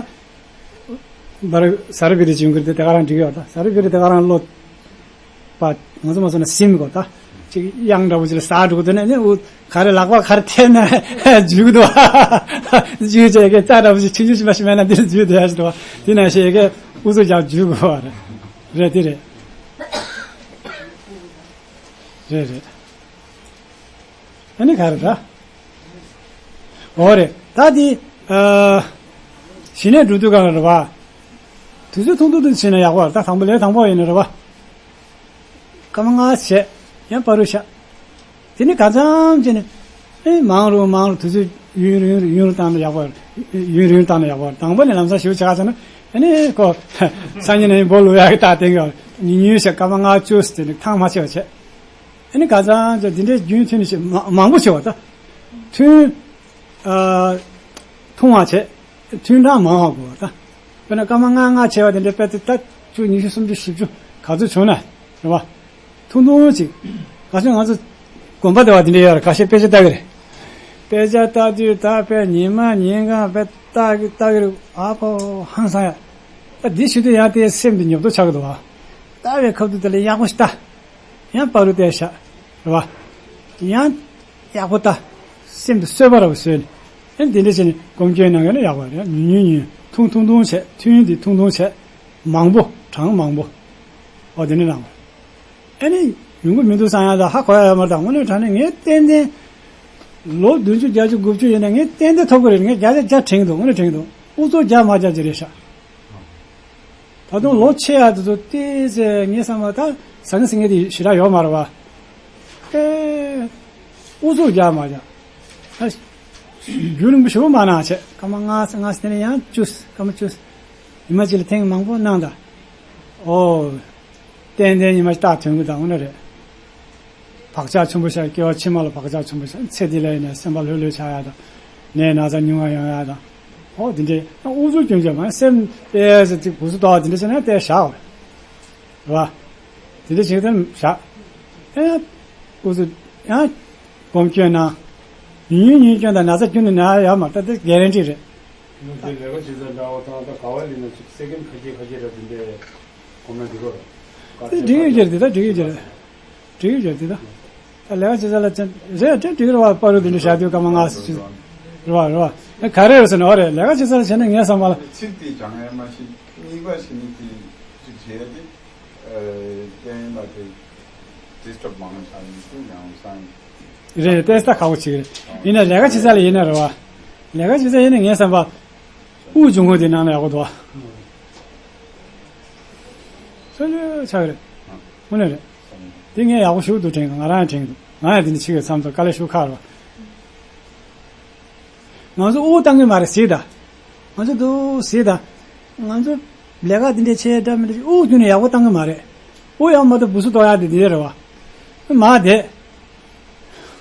བར་ས་རུ་བི་རི་ཅིག་ཡོང་གི་རེད་དེ། དེ་ག་རང་འགྲིག་ཡོད་ད། ས་རུ་བི་རི་དེ་ག་རང་བློ། པ། ང་ཚོ་མ་སོང་ན་སིམ་གོ་ད། ཅིག་དབྱངས་འདྲ་པོ་ཅིག་ལ་ཟག་འགྲོ་གི་འདུག་ནས་ནི་འུ་ག་རེ་ལག་པ་ག་རེ་འཐེན་ན་འཇུ་གི་འདུག་བ། འཇུ་བྱས་ཀྱི་རྩ་འདྲ་པོ་ཅིག་ཆུང་ཆུང་ཞིག་མ་ཞིག་མེད་ན་འདིར་འཇུ་བསྡད་ཡ་ཞིག་འདུག་བ། དེ་ན་ཞེ་གི་ཨུ་ཚུགས་རྒྱག་འཇུ་དགོས་བ་རེད། རེད་དེ་རེད། རེད་རེད། ཨ་ནི་ག་རེ་ད། འོ་རེད་ད་དེ། ཨ། ཞི་གནས་སྒྲུབ་དུས་གང་རེད་བ། དུས་ཚོད་ཐུང་ཐུང་དུ་བྱས་ན་ཡག་པ་རེད་ད། དང་པོ་ལས་དང་པོ་ཡིན་ན་རེད་བ། སྐར་མ་ལྔ་བྱས། ཡང་བར་དུ་བཞག་དེ་ནི་ག་ཙམ་བྱས་ནས། ཨེ་མང་རུ་མང་རུ་དུས་ཚོད་ཡུན་རིང་རུ་ཡུན་རིང་བཏང་ན་ཡག་པ་རེད། ཡུན་རིང་བཏང་ན་ཡག་པ་རེད། དང་པོ་ནས་ལམ་སང་ཞེ་པོ་བྱེད་ག་ཙམ་ན་ཨ་ནི་ཁོ། སང་ཉིན་ནས་འབོ་ལོ་ཡག་གི་རྟགས་བསྟན་གི་ཉིན་ཉིན་བྱས་སྐར་མ་ལྔ་བཅུ་ཟེར་དེ་ནི་ཐང་མ་ཆད་པ་བྱས། ཨ་ནི་ག་ཙམ་བྱས་འདི་འདྲའི་རྒྱུན་མཐུད་ནས་བྱས་མ་མང་པོ་བྱས་པ་ད། ཐུན། ཨ། ཐུང་བ་བྱས། ཐུན་གྲངས་མང་བ་དགོས་པ་ད། དཔེར་ན་སྐར་མ་ལྔ་ལྔ་བྱས་པ་དེ་འདྲའི་དཔེ་དེ་ད་བཅུ་ཉི་ཤུ་སུམ་ཅུ་བཞི་བཅུ་ག་ཚོད་བྱུང་ན་རེད་བ། ཐུང་ཐུང་ཅིག་ག་ཚོད་ང་ཚོ་དགོན་པ་དེ་བ་དེ་འདྲ་ཡོད་རེད། ཁ་ཤས་དཔེ་ཆ་ལྟ་གི་རེད། དཔེ་ཆ་ལྟ་དུས་ད་དཔེ་ཉི་མ་ཉིན་གང་དཔེ་ལྟ་གི་ལྟ་གི་རེད། ཨ་ཕོ་ཧང་སང་ཡ། ད་འདི་བྱེད་དུས་ཡང་དེ་སེམས་དེ་ཉོབ་ཏོ་ཆགས་ཀྱི་འདུག་བ། ལྟ་བའི་ཁ་ཐུག་དེ་ལ་ཡག་པོ་ཞིག་ལྟ། ཡང་བར་དུ་བལྟས་བཞག་རེད་བ། ཡང་ཡག་པོ་ལྟ། སེམས་དེ་གསོས་པ་ར་བ་བཟོས་ནས། ཨེ་འདི་འདྲ་བྱས་ནས་སྒོམ་སྐྱོན་གནང་གི་ན་ཡག་པ་རེད། ཉུང་ཉུང་ཉུང་། ཐུང་ཐུང་ཐུང་བྱས། ཐུན་འདི་ཐུང་ཐུང་བྱས། མང་པོ་གྲངས་མང་པོ། ཨོ་དེ་འདྲ་གནང་བ། ཨེ་ནི་ཡོང་གི་མི་འདུག་བསམ་ཡ་ད་ཧ་གོ་ཡ་ཡོད་མ་རེད། ད་དངོས་གནས་དྲང་གནས་ངས་ཏན་ཏན་ལོ་བདུན་ཅུ་བརྒྱད་ཅུ་དགུ་བཅུ་ཡིན་ན་ངས་ཏན་ཏན་ཐོབ་གི་རེད། ངས་བརྒྱ་ཆ་བརྒྱ་དྲན་གི་འདུག་དངོས་གནས་དྲན་གི་འདུག་ཨུ་ཚུགས་རྒྱག་མ་རྒྱག་ཅིག་རེད་ཤག་ད་དུང་ལོ་ཆེ་ཡ་དེ་ཚོ་ཏོག་ཙམ་ངས་བསམ་པ་ད་ཟང་ངེ་ཟིང་ངེ་དེ་ཞེ་དྲག་ཡོད་མ་རེད་བ། ཨེ། ཨུ་ཚུགས་རྒྱག་མ་རྒྱག་ད་རྒྱུན་རིང་པོ་ཞེ་པོ་མ་གནང་བྱས། སྐར་མ་ལྔ་ཙམ་ལྔ་ཙམ་དེ་ནས་ཡང་བཅུ། སྐར་མ་བཅུ། ཉི་མ་གཅིག་ལ་ཐེངས་མང་པོ་གནང་ད། ཨོ། ཏན་ཏན་ཉི་མ་གཅིག་རྟགས་ཐོན་གི་ད་འོ་ན་རེད། བག་ཆགས་ཆེན་པོ་ཤར། སྐྱེ་བ་ཕྱི་མ་ལ་བག་ཆགས་ཆེན་པོ་ཤར། ཚེ་འདི་ལ་ཡིན་ན་སེམས་པ་ལྷོད་ལྷོད་ཆགས་ཡ་དང་། ནད་ན་ཚ་ཉུང་བ་ཡོང་ཡ་དང་། ཨོ་དེ་འདྲའི་ཨུ་ཚུགས་སྐྱོན་བྱས་མ་སེམས་ཏོག་ཙམ་ཅིག་སྦུ་སུ་ཏོག་དེ་འདྲ་བྱས་ན་ཏོག་ཙམ་བཞག་རེད་བ། དེ་འདྲ་བྱས་ཏེ་བཞག་ཨེ། ཨུ་ཚུགས་ཡང་སྒོམ་སྐྱོན་ན། ཉུང་ཉུང་སྐྱོན་དང་ན་ཚ་སྐྱོན་ནས་ན་ཡ་མ་ད་དེ་གྷེ་རན་ཊི་རེད། དེ་ལས་ཀ་བྱེད་ས་འདྲ་བ་དང་ད་ག་བ་ལས་ན་ཅིག་སེ་ཀེན་ཁ་ཤས་ཁ་ཤས་ར་དེ་འདྲའི་གོམས་ན་འགྲིག་གོ། དེ་འགྲིག་ཡོད་ཀྱི་རེད། དེ་ད་འགྲིག་ཡོད་ཀྱི་རེད། འགྲིག་ཡོད་ཀྱི་རེད་དེ་ད། ད་ལས་ཀ་བྱེད་ས་ལ་ཅན་རེད་དེ་འགྲིག་རེད་བ། པ་རུ་དེ་འདྲ་བཞག་དུས་སྐར་མ་ལྔ་ཙམ་ཅིག་རེད་བ་རེད་བ། ཨེ་ག་རེ་རེད་ཟེར་ན་འོ་རེད། ལས་ཀ་བྱེད་ས་ལ་བྱས་ན་ངའི་བསམ་པ་ལ། ཚིག་དེ་སྦྱང་ཡ་མ་ཤེས། གཉིས་པ་ཞིག་ནི་དེ་ཅིག་བྱས་ཏེ། ཨ་རྐྱེན་ལ་དེ་ཌི་སི་ཊརབ་མང་ཆགས་ནས་དེ་ཡང་སང་། རེད། ཏོག་ཙམ་ཁག་པོ་ཅིག་རེད། ཡིན་ན་ལས་ཀ་བྱེད་ས་ལ་ཡིན་ན་རེད་བ། ལས་ཀ་བྱེད་ས་ཡིན་ན་ངའི་བསམ་པ། དབུགས་འབྱུང་ཁུངས་དེ་ནང་ལ་ཡག་པོ་འདུག་བ། ལྷོད་ལྷོད་ཆགས་རེད། དངོས་གནས་རེད། དེ་ངས་ཡག་པོ་ཞེ་པོ་འདུག་དྲན་གི། ང་རང་ཡང་དྲན་གི་འདུག་ང་ཡང་དེ་འདྲ་བྱེད་དགོས་བསམ་སོང་། དཀའ་ལས་ཞེ་པོ་ཁག་རེད་བ། ང་ཚོ་དབུགས་བཏང་གི་མ་རེད་ཟེར་ད། ང་ཚོ་འདུག་ཟེར་ད། ང་ཚོ་ལས་ཀ་འདི་འདྲའི་ཆེ་འདྲ་མི་འདྲ་དབུགས་རྒྱུན་ནས་ཡག་པོ་བཏང་གི་མ་རེད། དབུགས་ཡག་མ་གཏོགས་སྦུ་སུ་གཏོང་ཡག་དེ་འདི་རེད་བ། མ་བསྡད།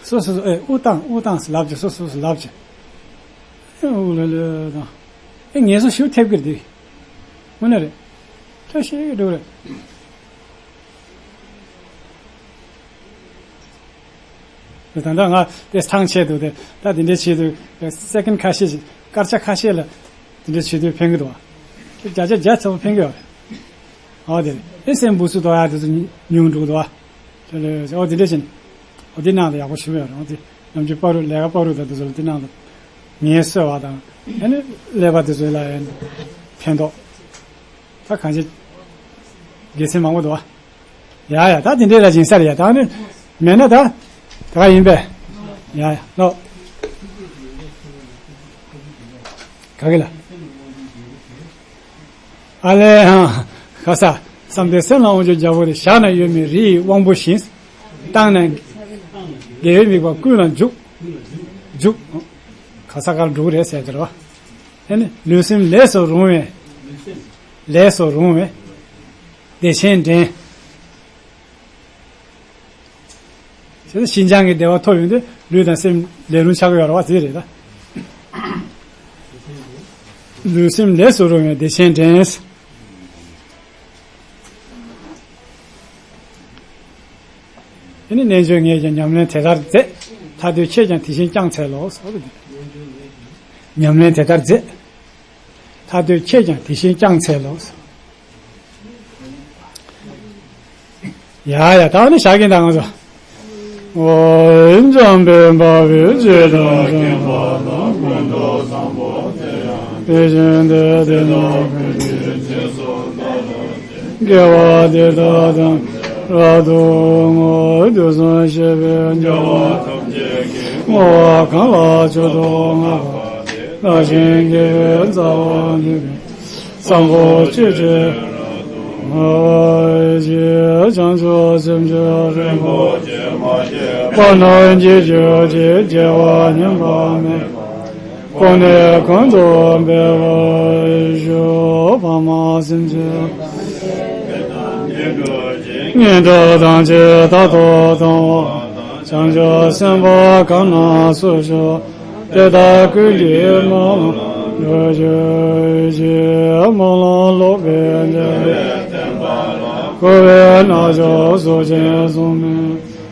སོ་སོ་སོ་ཨེ་དབུགས་བཏང་དབུགས་བཏང་ཟེར་ལབ་ཀྱི། སོ་སོ་སོ་ལབ་ཀྱི། ཨེ་དབུགས་ལྷོད་ལྷོད་བཏང་། ཨེ་ངལ་གསོ་ཞེ་པོ་ཐེབས་ཀྱི་རེད་དེ། དངོས་གནས་རེད། བཀྲ་ཤིས་འགྲོ་གི་རེད། ད་ལྟ་ང་དེ་ཐང་ཆད་འདུག་དེ། ད་དེ་འདྲའི་ཆེད་དུ་སེ་ཀེན་ཁ་ཤས་ཤིག་སྐར་ཆ་ཁ་ཤས་ལ་དེ་འདྲའི་ཆེད་དུ་ཕན་གི་འདུག་བ། བརྒྱ་ཆ་བརྒྱ་ཚོད་ཕན་གི་ཡོད་རེད། ཨོ་དེ་ཨེ་སེམས་བུ་སུ་དོ་ཡ་དེ་ཚོ་ཉུང་འགྲོ་གི་འདུག་ཨ། ཨོ་དེ་འདྲ་བྱས་ནས་ཨོ་དེ་ནང་དུ་ཡག་པོ་ཞུ་བ་ཡོད་རེད། ཨོ་དེ་ནམ་རྒྱུན་པ་རུ་ལས་ཀ་པ་རུ་དང་དེ་ཚོ་ལ་དེ་ནང་དུ་ངལ་གསོ་བ་དང་ཨ་ནི་ཀླད་པ་དེ་ཚོ་ལ་ཕན་ཐོགས། ད་གང་ཅི་དགེ་མཚན་མང་པོ་འདུག་ཨ། ཡ་ཡ། ད་དེ་འདྲའི་ལ་སྦྱིན་ས་རེད་ཡ། ད་ནི་མེད་ན་ད་ད་ག་ཡིན་པས། ཡ་ཡ་ལོ། ག་གི་ལ། ཨ་ལེ་ཧང་། ག་ས་བསམ་གཏན་སེམས་ལ་དབང་བསྒྱུར་རྒྱལ་པོ་དེ། བཞག་ན་གཡོ་མེད་རི་ཡི་དབང་པོ་བཞིན། བཏང་ན་དགེ་བའི་དམིགས་པ་ཀུན་ལ་འཇུག་འཇུག་ག་ས་གར་འགྲོ་གི་རེད་ཟེར་གྱི་རེད་བ། ཨེ་ནི་ལུས་སེམས་ལས་སུ་རུང་བའི། ལས་སུ་རུང་བའི་བདེ་ཆེན་འདྲེན། བྱས་ཙང་ཤིན་སྦྱངས་ཀྱི་བདེ་བ་ཐོབ་ཡོང་དུས་ལུས་དང་སེམས་ལས་རུང་ཆགས་ཀྱི་ཡོད་རེད་བ། དེ་རེད་ད། ལུས་སེམས་ལས་སུ་རུང་བའི་བདེ་ཆེན་འདྲེན། དེ་ནི་རྣལ་འབྱོར་ངས་ཀྱང་ཉམས་ལེན་དེ་ལྟར་མཛད། ཐར་འདོད་ཁྱེད་ཀྱང་དེ་བཞིན་བསྐྱང་འཚལ་ལོ། ཉམས་ལེན་དེ་ལྟར་མཛད། ཐར་འདོད་ཁྱེད་ཀྱང་དེ་བཞིན་བསྐྱང་འཚལ་ལོ། ཡ་ཡ། ད་ནི་བཞག་གིན་ད་ང་ཚོ། འཇམ་དཔལ་དཔའ་བོས་ཇི་ལྟར་མཁྱེན་པ་དང་། ཀུན་ཏུ་བཟང་པོ་དེ་ཡང་དེ་བཞིན་ཏེ། དེ་དག་ཀུན་གྱི་རྗེས་སུ་བདག་སློབ་ཅིང་། དགེ་བ་འདི་དག་ཐམས་ཅད་རབ་ཏུ་བསྔོ། དུས་གསུམ་གཤེགས་པའི་རྒྱལ་བ་ཐམས་ཅད་ཀྱིས། བསྔོ་བ་གང་ལ་མཆོག་ཏུ་བསྔགས་པ་དེས། བདག་གཞན་དགེ་བའི་རྩ་བ་ཉིད་ཀྱི། བཟང་པོ་སྤྱོད་ཕྱིར་རབ་ཏུ་བསྔོ་ཞིང་། བྱང་ཆུབ་སེམས་མཆོག་རིན་པོ་ཆེ། མ་སྐྱེས་པ་རྣམས་སྐྱེ་གྱུར་ཅིག། སྐྱེ་བ་ཉམས་པ་མེད་པར། གོང་ནས་གོང་དུ་འཕེལ་བར་ཤོག། འཕགས་མ་སེམས་ཅན་ངན་འགྲོ་ཐམས་ཅད་རྟག་ཏུ་སྟོང་བ་དང་། བྱང་ཆུབ་སེམས་དཔའ་གང་རྣམས་སུ་ཞུགས། དེ་དག་ཀུན་གྱིས་སྨོན་ལམ་འགྲུབ་གྱུར་ཅིག། སྨོན་ལམ་ལོག་པའི་འདོད་པས་བརྟེན་པ་ལ། འཁོར་བའི་རྣམ་གཞག་གཟུགས་ཅན་གཟུགས་མེད་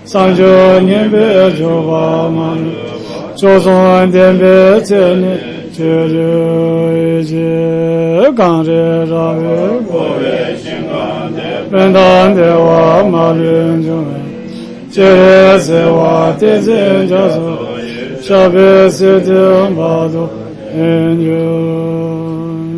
བསམ་བརྗོད་ངན་པས་འཇུག་པ་མ་ལུས་པ། མཆོག་གསུམ་བདེན་པའི་ཚད་ནི་ཆོས་ཀྱི་ཡེ་ཤེས། གངས་རི་ར་བས་བསྐོར་བའི་ཞིང་ཁམས་འདིར། དཔལ་དང་བདེ་བ་མ་ལུས་འབྱུང་བའི་ཕྱིར། སྤྱན་རས་གཟིགས་དབང་ཏིང་འཛིན་རྒྱ་མཚོ་ཡི། ཞབས་པད་སྲིད་མཐའི་བར་དུ་བརྟན་གྱུར།